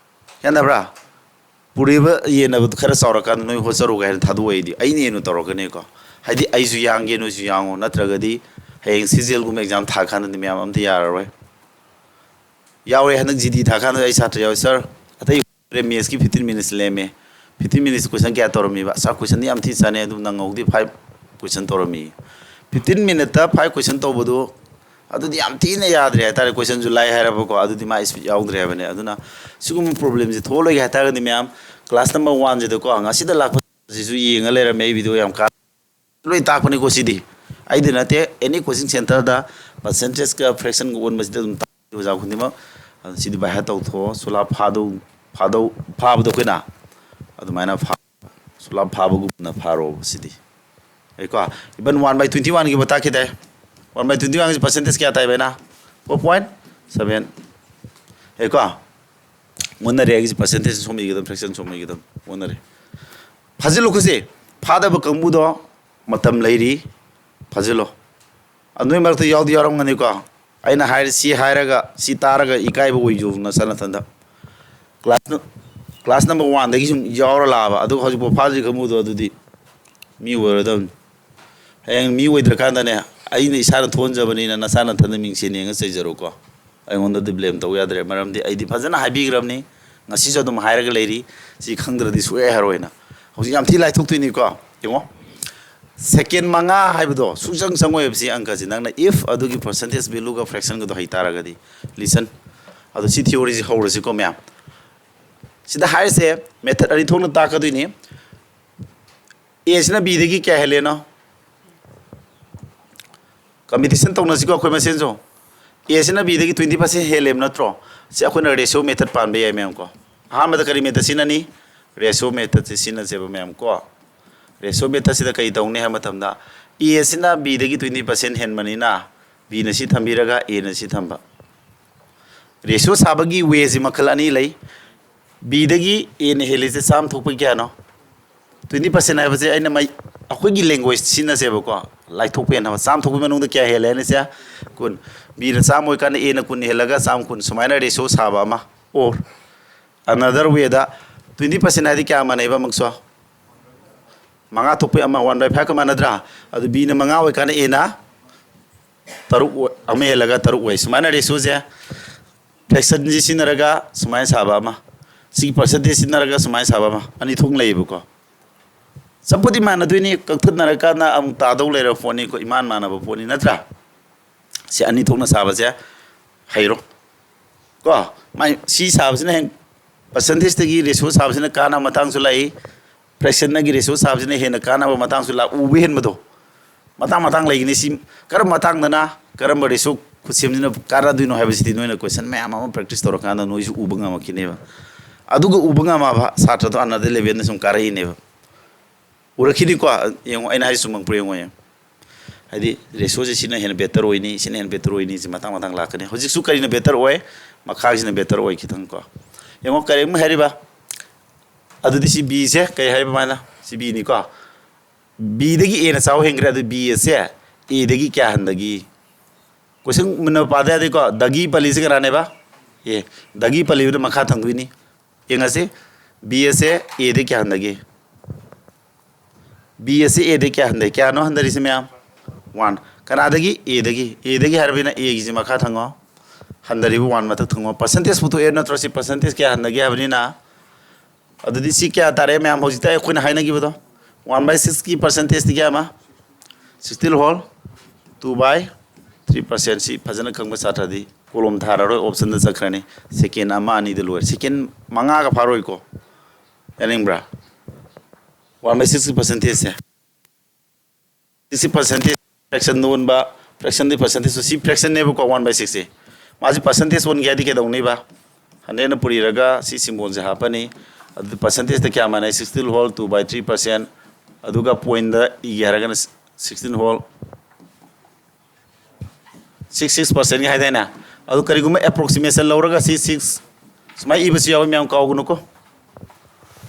ꯌꯥꯅꯕ꯭ꯔꯥ? ꯄꯨꯔꯤꯕ ꯌꯦꯟꯅꯕꯗꯨ ꯈꯔ ꯆꯥꯎꯔꯀꯥꯟꯗ ꯅꯣꯏ ꯍꯣꯠꯆꯔꯨꯒꯦ ꯍꯥꯏꯅ ꯊꯥꯗꯣꯛꯑꯩꯗꯤ ꯑꯩꯅ ꯍꯦꯟꯅ ꯇꯧꯔꯛꯀꯅꯤꯀꯣ꯫ ꯍꯥꯏꯗꯤ ꯑꯩꯁꯨ ꯌꯥꯡꯒꯦ, ꯅꯣꯏꯁꯨ ꯌꯥꯡꯉꯣ, ꯅꯠꯇ꯭ꯔꯒꯗꯤ ꯍꯌꯦꯡ ꯁꯤ ꯖꯤ ꯑꯦꯜꯒꯨꯝꯕ ꯑꯦꯛꯖꯥꯝ ꯊꯥ ꯀꯥꯟꯗꯗꯤ ꯃꯌꯥꯝ ꯑꯝꯇ ꯌꯥꯔꯔꯣꯏ꯫ ꯌꯥꯎꯔꯦ, ꯍꯟꯗꯛ ꯖꯤ ꯗꯤ ꯊꯥ ꯀꯥꯟꯗ ꯑꯩ ꯁꯥꯇ꯭ꯔ ꯌꯥꯎꯋꯦ꯫ ꯁꯥꯔ, ꯑꯇꯩ ꯃꯦꯠꯁꯀꯤ ꯐꯤꯐꯇꯤꯟ ꯃꯤꯅꯤꯠꯁ ꯂꯦꯝꯃꯦ꯫ ꯐꯤꯐꯇꯤꯟ ꯃꯤꯅꯤꯠꯁ ꯀꯣꯏꯁꯟ ꯀꯌꯥ ꯇꯧꯔꯝꯃꯤꯕ? ꯁꯥꯔ, ꯀꯣꯏꯁꯟꯗꯤ ꯌꯥꯝ ꯊꯤ ꯆꯥꯅꯩ, ꯑꯗꯨꯝ ꯅꯪꯍꯧꯗꯦ, ꯐꯥꯏꯚ ꯀꯣꯏꯁꯟ ꯇꯧꯔꯝꯃꯤ꯫ ꯐꯤꯐꯇꯤꯟ ꯃꯤꯅꯤꯠꯇ ꯐꯥꯏꯚ ꯀꯣꯏꯁꯟ ꯇꯧꯕꯗꯨ ꯑꯗꯨꯗꯤ ꯌꯥꯝ ꯊꯤꯅ ꯌꯥꯗ꯭ꯔꯦ ꯍꯥꯏꯇꯥꯔꯦ꯫ ꯀꯣꯏꯁꯟꯁꯨ ꯂꯥꯏ ꯍꯥꯏꯔꯕꯀꯣ, ꯑꯗꯨꯗꯤ ꯃꯥ ꯏꯁꯄꯤꯠ ꯌꯥꯎꯗ꯭ꯔꯦ ꯍꯥꯏꯕꯅꯦ꯫ ꯑꯗꯨꯅ ꯁꯤꯒꯨꯝꯕ ꯄ꯭ꯔꯣꯕ꯭ꯂꯦꯝꯁꯦ ꯊꯣꯛꯍꯜꯂꯣꯏꯒꯦ ꯍꯥꯏꯇꯥꯔꯒꯗꯤ ꯃꯌꯥꯝ, ꯀ꯭ꯂꯥꯁ ꯅꯝꯕꯔ ꯋꯥꯟꯁꯤꯗꯀꯣ, ꯉꯁꯤꯗ ꯂꯥꯛꯄꯁꯤꯁꯨ ꯌꯦꯡꯉ ꯂꯩꯔꯝꯃꯦ ꯑꯩ ꯚꯤꯗꯤꯑꯣ ꯌꯥꯝ ꯀꯥꯟꯅ ꯂꯣꯏ ꯇꯥꯛꯄꯅꯤꯀꯣ꯫ ꯁꯤꯗꯤ ꯑꯩꯗꯤ ꯅꯠꯇꯦ, ꯑꯦꯅꯤ ꯀꯣꯆꯤꯡ ꯁꯦꯟꯇꯔꯗ ꯄꯔꯁꯦꯟꯇꯦꯖꯀ ꯐ꯭ꯔꯦꯛꯁꯟꯒ ꯑꯣꯟꯕꯁꯤꯗ ꯑꯗꯨꯝ ꯇꯥꯛꯏ ꯑꯣꯖꯥ ꯈꯨꯗꯤꯡꯃꯛ꯫ ꯑꯗꯨ ꯁꯤꯗꯤ ꯕꯥꯏ ꯍꯥꯔꯠ ꯇꯧꯊꯣꯛꯑꯣ꯫ ꯁꯨꯂꯥ ꯐꯥꯗꯧ, ꯐꯥꯗꯧ, ꯐꯥꯕꯗꯣ ꯑꯩꯈꯣꯏꯅ ꯑꯗꯨꯃꯥꯏꯅ ꯐꯥ-, ꯁꯨꯂꯥꯞ ꯐꯥꯕꯒꯨꯝꯅ ꯐꯥꯔꯣꯕ ꯁꯤꯗꯤ꯫ ꯑꯩꯀꯣ, even one by twenty one ꯒꯤꯕꯨ ꯇꯥꯛꯈꯤꯗꯥꯏ? One by twenty one ꯒꯤ percentage ꯀꯌꯥ ꯇꯥꯏꯕ ꯑꯩꯅ? Four point seven꯫ ꯑꯩꯀꯣ, ꯑꯣꯟꯅꯔꯦ꯫ ꯑꯩꯒꯤꯁꯤ percentage ꯁꯣꯝ ꯏꯒꯗꯕ, fraction ꯁꯣꯝ ꯏꯒꯗꯕ, ꯑꯣꯟꯅꯔꯦ꯫ ꯐꯥꯖꯤꯜꯂꯨ ꯈꯨꯠꯁꯤ꯫ ꯐꯥꯗꯕ ꯀꯥꯡꯕꯨꯗꯣ ꯃꯇꯝ ꯂꯩꯔꯤ, ꯐꯥꯖꯤꯜꯂꯣ꯫ ꯑꯗꯨꯏ ꯃꯔꯛꯇ ꯌꯥꯎꯗꯤ ꯌꯥꯎꯔꯝꯒꯅꯤꯀꯣ꯫ ꯑꯩꯅ ꯍꯥꯏꯔ-, ꯁꯤ ꯍꯥꯏꯔꯒ, ꯁꯤ ꯇꯥꯔꯒ ꯏꯀꯥꯏꯕ ꯑꯣꯏꯖꯧ ꯅꯁꯥ ꯅꯊꯟꯗ꯫ Class, class number one ꯗꯒꯤ ꯁꯨꯝ ꯌꯥꯎꯔ ꯂꯥꯛꯑꯕ, ꯑꯗꯨꯒ ꯍꯧꯖꯤꯛꯐꯥꯎ ꯐꯥꯗ꯭ꯔꯤ ꯀꯥꯡꯕꯨꯗꯣ ꯑꯗꯨꯗꯤ ꯃꯤ ꯑꯣꯏꯔꯗꯕꯅꯤ꯫ ꯍꯌꯦꯡ ꯃꯤ ꯑꯣꯏꯗ꯭ꯔꯀꯥꯟꯗꯅꯦ, ꯑꯩꯅ ꯏꯁꯥꯅ ꯊꯣꯛꯍꯟꯖꯕꯅꯤꯅ ꯅꯁꯥ ꯅꯊꯟꯗ ꯃꯤꯡꯁꯦꯟ ꯌꯦꯡꯉ ꯆꯩꯖꯔꯣꯀꯣ꯫ ꯑꯩꯉꯣꯟꯗꯗꯤ blame ꯇꯧ ꯌꯥꯗ꯭ꯔꯦ, ꯃꯔꯝꯗꯤ ꯑꯩꯗꯤ ꯐꯖꯅ ꯍꯥꯏꯕꯤꯈ꯭ꯔꯕꯅꯤ, ꯉꯁꯤꯁꯨ ꯑꯗꯨꯝ ꯍꯥꯏꯔꯒ ꯂꯩꯔꯤ꯫ ꯁꯤ ꯈꯪꯗ꯭ꯔꯗꯤ ꯁꯨꯛꯌꯥ ꯌꯥꯔꯣꯏꯅ꯫ ꯍꯧꯖꯤꯛ ꯌꯥꯝ ꯊꯤ ꯂꯥꯏꯊꯣꯛꯇꯣꯏꯅꯤꯀꯣ꯫ ꯌꯦꯡꯉꯣ, second ꯃꯉꯥ ꯍꯥꯏꯕꯗꯣ ꯁꯨꯡꯆꯪ ꯆꯪꯉꯣꯏꯕ ꯁꯤ ꯑꯪꯀꯁꯤ꯫ ꯅꯪꯅ if ꯑꯗꯨꯒꯤ percentage value ꯒ fraction ꯒꯗꯣ ꯍꯩꯇꯥꯔꯒꯗꯤ꯫ Listen, ꯑꯗꯣ ꯁꯤ theory ꯁꯤ ꯍꯧꯔꯁꯤꯀꯣ ꯃꯌꯥꯝ꯫ ꯁꯤꯗ ꯍꯥꯏꯔꯤꯁꯦ method ꯑꯅꯤ ꯊꯣꯛꯅ ꯇꯥꯛꯀꯗꯣꯏꯅꯤ꯫ A ꯁꯤꯅ B ꯗꯒꯤ ꯀꯌꯥ ꯍꯦꯜꯂꯦꯅꯣ? Competition ꯇꯧꯅꯁꯤꯀꯣ ꯑꯩꯈꯣꯏ ꯃꯁꯦꯟꯁꯨ꯫ A ꯁꯤꯅ B ꯗꯒꯤ twenty percent ꯍꯦꯜꯂꯦꯕ ꯅꯠꯇ꯭ꯔꯣ? ꯁꯤ ꯑꯩꯈꯣꯏꯅ ratio method ꯄꯥꯟꯕ ꯌꯥꯏ ꯃꯌꯥꯝ ꯀꯣ꯫ ꯑꯍꯥꯟꯕꯗ ꯀꯔꯤ method ꯁꯤꯖꯤꯟꯅꯅꯤ? Ratio method ꯁꯤ ꯁꯤꯖꯤꯟꯅꯁꯦꯕ ꯃꯌꯥꯝ ꯀꯣ꯫ Ratio method ꯁꯤꯗ ꯀꯔꯤ ꯇꯧꯅꯤ ꯍꯥꯏꯕ ꯃꯇꯝꯗ, A ꯁꯤꯅ B ꯗꯒꯤ twenty percent ꯍꯦꯟꯕꯅꯤꯅ, B ꯅ ꯁꯤ ꯊꯝꯕꯤꯔꯒ A ꯅ ꯁꯤ ꯊꯝꯕ꯫ Ratio ꯁꯥꯕꯒꯤ way ꯁꯤ ꯃꯈꯜ ꯑꯅꯤ ꯂꯩ꯫ B ꯗꯒꯤ A ꯅ ꯍꯦꯜꯂꯤꯁꯦ ꯆꯥꯝꯃ ꯊꯣꯛꯄꯩ ꯀꯌꯥꯅꯣ? Twenty percent ꯍꯥꯏꯕꯁꯦ ꯑꯩꯅ ꯃꯩ-, ꯑꯩꯈꯣꯏꯒꯤ language ꯁꯤꯖꯤꯟꯅꯁꯦꯕꯀꯣ, ꯂꯥꯏꯊꯣꯛꯄ ꯍꯦꯟꯅꯕ꯫ ꯆꯥꯝꯃ ꯊꯣꯛꯄꯒꯤ ꯃꯅꯨꯡꯗ ꯀꯌꯥ ꯍꯦꯜꯂꯦ ꯍꯥꯏꯅꯁꯦ? ꯀꯨꯟ꯫ B ꯅ ꯆꯥꯝꯃ ꯑꯣꯏꯀꯥꯟꯗ A ꯅ ꯀꯨꯟ ꯍꯦꯜꯂꯒ ꯆꯥꯝꯃ ꯀꯨꯟ, ꯁꯨꯃꯥꯏꯅ ratio ꯁꯥꯕ ꯑꯃ꯫ Or another way the, twenty percent ꯍꯥꯏꯗꯤ ꯀꯌꯥ ꯃꯥꯟꯅꯩꯕ ꯑꯃꯨꯛꯁꯨ? ꯃꯉꯥ ꯊꯣꯛꯄꯩ ꯑꯃ, one by five ꯀ ꯃꯥꯟꯅꯗ꯭ꯔꯥ? ꯑꯗꯨ B ꯅ ꯃꯉꯥ ꯑꯣꯏꯀꯥꯟꯗ A ꯅ ꯇꯔꯨꯛ ꯑꯣꯏ-, ꯑꯃ ꯍꯦꯜꯂꯒ ꯇꯔꯨꯛ ꯑꯣꯏ꯫ ꯁꯨꯃꯥꯏꯅ ratio ꯁꯦ, fraction ꯁꯤ ꯁꯤꯖꯤꯟꯅꯔꯒ ꯁꯨꯃꯥꯏꯅ ꯁꯥꯕ ꯑꯃ, ꯁꯤꯒꯤ percentage ꯁꯤꯖꯤꯟꯅꯔꯒ ꯁꯨꯃꯥꯏꯅ ꯁꯥꯕ ꯑꯃ, ꯑꯅꯤ ꯊꯣꯛꯅ ꯂꯩꯌꯦꯕꯀꯣ꯫ ꯆꯞꯄꯨꯗꯤ ꯃꯥꯟꯅꯗꯣꯏꯅꯤ, ꯀꯛꯊꯠꯅꯔꯀꯥꯟꯗ ꯑꯃꯨꯛ ꯇꯥꯗꯧ ꯂꯩꯔꯕ ꯄꯣꯠꯅꯤꯀꯣ, ꯏꯃꯥꯟ ꯃꯥꯟꯅꯕ ꯄꯣꯠꯅꯤ ꯅꯠꯇ꯭ꯔꯥ? ꯁꯤ ꯑꯅꯤ ꯊꯣꯛꯅ ꯁꯥꯕꯁꯦ ꯍꯩꯔꯣ꯫ ꯀꯣ, ꯃꯥꯏ ꯁꯤ ꯁꯥꯕꯁꯤꯅ ꯍꯦꯟ-, percentage ꯇꯒꯤ ratio ꯁꯥꯕꯁꯤꯅ ꯀꯥꯟꯅꯕ ꯃꯇꯥꯡꯁꯨ ꯂꯥꯛꯏ, fraction ꯗꯒꯤ ratio ꯁꯥꯕꯁꯤꯅ ꯍꯦꯟꯅ ꯀꯥꯟꯅꯕ ꯃꯇꯥꯡꯁꯨ ꯂꯥꯛ-, ꯎꯕ ꯍꯦꯟꯕꯗꯣ꯫ ꯃꯇꯥꯡ ꯃꯇꯥꯡ ꯂꯩꯒꯅꯤ꯫ ꯁꯤ ꯀꯔꯝꯕ ꯃꯇꯥꯡꯗꯅ ꯀꯔꯝꯕ ratio ꯈꯨꯠꯁꯦꯝꯁꯤꯅ ꯀꯥꯟꯅꯗꯣꯏꯅꯣ ꯍꯥꯏꯕꯁꯤꯗꯤ ꯅꯣꯏꯅ question ꯃꯌꯥꯝ ꯑꯃ practice ꯇꯧꯔꯀꯥꯟꯗ ꯅꯣꯏꯁꯨ ꯎꯕ ꯉꯝꯃꯛꯈꯤꯅꯦꯕ꯫ ꯑꯗꯨꯒ ꯎꯕ ꯉꯝꯃꯕ ꯁꯥꯇ꯭ꯔꯗꯣ another level ꯗ ꯁꯨꯝ ꯀꯥꯔꯛꯏꯅꯦꯕ꯫ ꯎꯔꯛꯈꯤꯅꯤꯀꯣ? ꯌꯦꯡꯉꯣ, ꯑꯩꯅ ꯍꯥꯏ ꯆꯨꯝꯃꯛꯄ꯭ꯔꯥ ꯌꯦꯡꯉꯣ, ꯌꯦꯡꯉꯣ꯫ ꯍꯥꯏꯗꯤ, ꯔꯦꯁꯤꯌꯣꯁꯦ ꯁꯤꯅ ꯍꯦꯟꯅ ꯕꯦꯇꯔ ꯑꯣꯏꯅꯤ, ꯁꯤꯅ ꯍꯦꯟꯅ ꯕꯦꯇꯔ ꯑꯣꯏꯅꯤ, ꯁꯤ ꯃꯇꯥꯡ ꯃꯇꯥꯡ ꯂꯥꯛꯀꯅꯤ꯫ ꯍꯧꯖꯤꯛꯁꯨ ꯀꯔꯤꯅ ꯕꯦꯇꯔ ꯑꯣꯏ? ꯃꯈꯥꯒꯤꯁꯤꯅ ꯕꯦꯇꯔ ꯑꯣꯏ ꯈꯤꯇꯪ ꯀꯣ꯫ ꯌꯦꯡꯉꯣ, ꯀꯔꯤꯒꯨꯝꯕ ꯍꯥꯏꯔꯤꯕ, ꯑꯗꯨꯗꯤ ꯁꯤ ꯕꯤꯁꯦ ꯀꯩ ꯍꯥꯏꯔꯤꯕ ꯃꯥꯅ? ꯁꯤ ꯕꯤꯅꯤꯀꯣ꯫ ꯕꯤꯗꯒꯤ ꯑꯦꯅ ꯆꯥꯎ ꯍꯦꯟꯈ꯭ꯔꯦ, ꯑꯗꯨ ꯕꯤ ꯑꯁꯦ ꯑꯦꯗꯒꯤ ꯀꯌꯥ ꯍꯟꯊꯒꯤ? ꯀꯣꯏꯁꯟ ꯃꯨꯟꯅ ꯄꯥꯗ ꯌꯥꯗꯦꯀꯣ꯫ ꯗꯒꯤ ꯄꯜꯂꯤꯁꯦ ꯀꯅꯥꯅꯦꯕ? ꯑꯦ, ꯗꯒꯤ ꯄꯜꯂꯤꯕꯗ ꯃꯈꯥ ꯊꯪꯗꯣꯏꯅꯤ꯫ ꯌꯦꯡꯉꯁꯤ, ꯕꯤ ꯑꯁꯦ ꯑꯦꯗꯒꯤ ꯀꯌꯥ ꯍꯟꯊꯒꯦ? ꯕꯤ ꯑꯁꯤ ꯑꯦꯗꯒꯤ ꯀꯌꯥ ꯍꯟꯊꯩ? ꯀꯌꯥꯅꯣ ꯍꯟꯊꯔꯤꯁꯦ ꯃꯌꯥꯝ? ꯋꯥꯟ꯫ ꯀꯅꯥꯗꯒꯤ? ꯑꯦꯗꯒꯤ꯫ ꯑꯦꯗꯒꯤ ꯍꯥꯏꯔꯕꯅꯤꯅ ꯑꯦꯒꯤꯁꯤ ꯃꯈꯥ ꯊꯪꯉꯣ, ꯍꯟꯊꯔꯤꯕ ꯋꯥꯟ ꯃꯊꯛ ꯊꯪꯉꯣ꯫ ꯄꯥꯔꯁꯦꯟꯇꯦꯖ ꯄꯨꯊꯣꯛꯑꯦ ꯅꯠꯇ꯭ꯔꯣ? ꯁꯤ ꯄꯥꯔꯁꯦꯟꯇꯦꯖ ꯀꯌꯥ ꯍꯟꯊꯒꯦ ꯍꯥꯏꯕꯅꯤꯅ꯫ ꯑꯗꯨꯗꯤ ꯁꯤ ꯀꯌꯥ ꯇꯥꯔꯦ ꯃꯌꯥꯝ? ꯍꯧꯖꯤꯛꯇ ꯑꯩꯈꯣꯏꯅ ꯍꯥꯏꯅꯈꯤꯕꯗꯣ, ꯋꯥꯟ ꯕꯥꯏ ꯁꯤꯛꯁꯀꯤ ꯄꯥꯔꯁꯦꯟꯇꯦꯖꯇꯤ ꯀꯌꯥ ꯑꯃ? ꯁꯤꯛꯁꯇꯤꯟ ꯍꯣꯜ ꯇꯨ ꯕꯥꯏ ꯊ꯭ꯔꯤ ꯄꯥꯔꯁꯦꯟ꯫ ꯁꯤ ꯐꯖꯅ ꯈꯪꯕ ꯁꯥꯇ꯭ꯔꯗꯤ ꯀꯣꯂꯣꯝ ꯊꯥꯔꯔꯣꯏ, ꯑꯣꯞꯁꯟꯗ ꯆꯠꯈ꯭ꯔꯅꯤ꯫ ꯁꯦꯀꯦꯟ ꯑꯃ ꯑꯅꯤꯗ ꯂꯣꯏꯔꯦ꯫ ꯁꯦꯀꯦꯟ ꯃꯉꯥꯒ ꯐꯥꯔꯣꯏꯀꯣ꯫ ꯌꯥꯅꯤꯡꯕ꯭ꯔꯥ? ꯋꯥꯟ ꯕꯥꯏ ꯁꯤꯛꯁꯀꯤ ꯄꯥꯔꯁꯦꯟꯇꯦꯖꯁꯦ꯫ ꯁꯤ ꯄꯥꯔꯁꯦꯟꯇꯦꯖ, ꯐ꯭ꯔꯦꯛꯁꯟꯗ ꯑꯣꯟꯕ, ꯐ꯭ꯔꯦꯛꯁꯟꯗꯤ ꯄꯥꯔꯁꯦꯟꯇꯦꯖꯇꯨ ꯁꯤ ꯐ꯭ꯔꯦꯛꯁꯟꯅꯦꯕꯀꯣ, ꯋꯥꯟ ꯕꯥꯏ ꯁꯤꯛꯁꯁꯦ꯫ ꯃꯥꯁꯤ ꯄꯥꯔꯁꯦꯟꯇꯦꯖ ꯑꯣꯟꯒꯦ ꯍꯥꯏꯗꯤ ꯀꯩꯗꯧꯅꯤꯕ? ꯍꯟꯗ꯭ꯔꯦꯠꯅ ꯄꯨꯔꯤꯔꯒ ꯁꯤ ꯁꯤꯝꯕꯣꯜꯁꯦ ꯍꯥꯞꯄꯅꯤ꯫ ꯑꯗꯨ ꯄꯥꯔꯁꯦꯟꯇꯦꯖꯇ ꯀꯌꯥ ꯃꯥꯟꯅꯩ? ꯁꯤꯛꯁꯇꯤꯟ ꯍꯣꯜ ꯇꯨ ꯕꯥꯏ ꯊ꯭ꯔꯤ ꯄꯥꯔꯁꯦꯟ꯫ ꯑꯗꯨꯒ ꯄꯣꯏꯟꯗ ꯏꯒꯦ ꯍꯥꯏꯔꯒꯅ ꯁꯤꯛꯁꯇꯤꯟ ꯍꯣꯜ ꯁꯤꯛꯁ ꯁꯤꯛꯁ ꯄꯥꯔꯁꯦꯟꯒꯤ ꯍꯥꯏꯗꯥꯏꯅꯦ? ꯑꯗꯨ ꯀꯔꯤꯒꯨꯝꯕ ꯑꯦꯄ꯭ꯔꯣꯛꯁꯤꯃꯦꯁꯟ ꯂꯧꯔꯒ ꯁꯤ ꯁꯤꯛꯁ ꯁꯨꯃꯥꯏꯅ ꯏꯕꯁꯨ ꯌꯥꯎꯋꯤ ꯃꯌꯥꯝ, ꯀꯥꯎꯒꯅꯨꯀꯣ꯫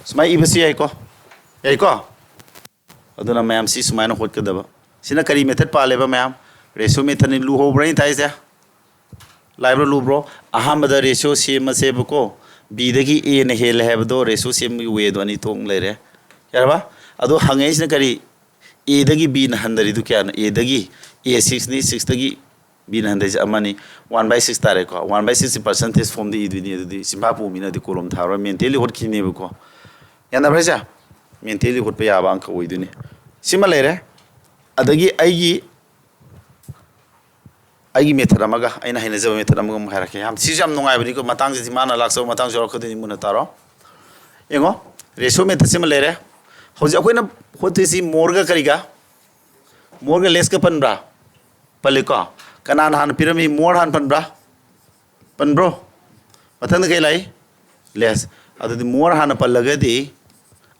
ꯁꯨꯃꯥꯏꯅ ꯏꯕꯁꯨ ꯌꯥꯏꯀꯣ? ꯌꯥꯏꯀꯣ? ꯑꯗꯨꯅ ꯃꯌꯥꯝ ꯁꯤ ꯁꯨꯃꯥꯏꯅ ꯍꯣꯠꯀꯗꯕ꯫ ꯁꯤꯅ ꯀꯔꯤ ꯃꯦꯊꯠ ꯄꯥꯜꯂꯦꯕ ꯃꯌꯥꯝ? ꯔꯦꯁꯤꯌꯣ ꯃꯦꯊꯠꯅꯤ꯫ ꯂꯨꯍꯧꯕ꯭ꯔꯥ ꯑꯩꯅ ꯇꯥꯏꯁꯦ? ꯂꯥꯏꯕ꯭ꯔꯥ ꯂꯨꯕ꯭ꯔꯣ? ꯑꯍꯥꯟꯕꯗ ꯔꯦꯁꯤꯌꯣ ꯁꯦꯝꯃꯁꯦꯕꯀꯣ꯫ ꯕꯤꯗꯒꯤ ꯑꯦꯅ ꯍꯦꯜꯂꯦ ꯍꯥꯏꯕꯗꯣ ꯔꯦꯁꯤꯌꯣ ꯁꯦꯝꯕꯒꯤ ꯋꯦꯗꯣ ꯑꯅꯤ ꯊꯣꯛꯅ ꯂꯩꯔꯦ꯫ ꯌꯥꯔꯕ? ꯑꯗꯣ ꯍꯪꯉꯛꯏꯁꯤꯅ ꯀꯔꯤ? ꯑꯦꯗꯒꯤ ꯕꯤꯅ ꯍꯟꯊꯔꯤꯗꯨ ꯀꯌꯥꯅꯣ? ꯑꯦꯗꯒꯤ ꯑꯦ ꯁꯤꯛꯁꯅꯤ, ꯁꯤꯛꯁꯇꯒꯤ ꯕꯤꯅ ꯍꯟꯊꯔꯤꯁꯦ ꯑꯃꯅꯤ꯫ ꯋꯥꯟ ꯕꯥꯏ ꯁꯤꯛꯁ ꯇꯥꯔꯦꯀꯣ꯫ ꯋꯥꯟ ꯕꯥꯏ ꯁꯤꯛꯁꯁꯦ ꯄꯥꯔꯁꯦꯟꯇꯦꯖ ꯐꯣꯝꯗ ꯏꯗꯣꯏꯅꯤ꯫ ꯑꯗꯨꯗꯤ ꯆꯤꯟꯐꯥ ꯄꯨꯕ ꯃꯤꯅꯗꯤ ꯀꯣꯂꯣꯝ ꯊꯥꯔꯣꯏ, ꯃꯦꯟꯇꯦꯜꯂꯤ ꯍꯣꯠꯈꯤꯅꯦꯕꯀꯣ꯫ ꯌꯥꯅꯕ꯭ꯔꯥ ꯍꯥꯏꯁꯦ? ꯃꯦꯟꯇꯦꯜꯂꯤ ꯍꯣꯠꯄ ꯌꯥꯕ ꯑꯪꯀ ꯑꯣꯏꯗꯣꯏꯅꯤ꯫ ꯁꯤꯃ ꯂꯩꯔꯦ꯫ ꯑꯗꯒꯤ ꯑꯩꯒꯤ, ꯑꯩꯒꯤ ꯃꯦꯊꯠ ꯑꯃꯒ, ꯑꯩꯅ ꯍꯩꯅꯖꯕ ꯃꯦꯊꯠ ꯑꯃꯒ ꯑꯃꯨꯛ ꯍꯥꯏꯔꯛꯀꯦ꯫ ꯌꯥꯝ, ꯁꯤꯁꯨ ꯌꯥꯝ ꯅꯨꯡꯉꯥꯏꯕꯅꯤꯀꯣ꯫ ꯃꯇꯥꯡꯁꯤꯗꯤ ꯃꯥꯅ ꯂꯥꯛꯆꯕ ꯃꯇꯥꯡꯁꯨ ꯌꯥꯎꯔꯛꯀꯗꯣꯏꯅꯤ, ꯃꯨꯟꯅ ꯇꯥꯔꯣ꯫ ꯌꯦꯡꯉꯣ, ꯔꯦꯁꯤꯌꯣ ꯃꯦꯊꯠꯁꯤꯃ ꯂꯩꯔꯦ꯫ ꯍꯧꯖꯤꯛ ꯑꯩꯈꯣꯏꯅ ꯍꯣꯠꯇꯣꯏꯁꯤ ꯃꯣꯔꯒ ꯀꯔꯤꯒ? ꯃꯣꯔꯒ ꯂꯦꯁꯀ ꯄꯟꯕ꯭ꯔꯥ? ꯄꯜꯂꯤꯀꯣ꯫ ꯀꯅꯥꯅ ꯍꯥꯟꯅ ꯄꯤꯔꯝꯃꯤ? ꯃꯣꯔ ꯍꯥꯟꯅ ꯄꯟꯕ꯭ꯔꯥ? ꯄꯟꯕ꯭ꯔꯣ? ꯃꯊꯪꯗ ꯀꯩ ꯂꯥꯛꯏ? ꯂꯦꯁ꯫ ꯑꯗꯨꯗꯤ ꯃꯣꯔ ꯍꯥꯟꯅ ꯄꯜꯂꯒꯗꯤ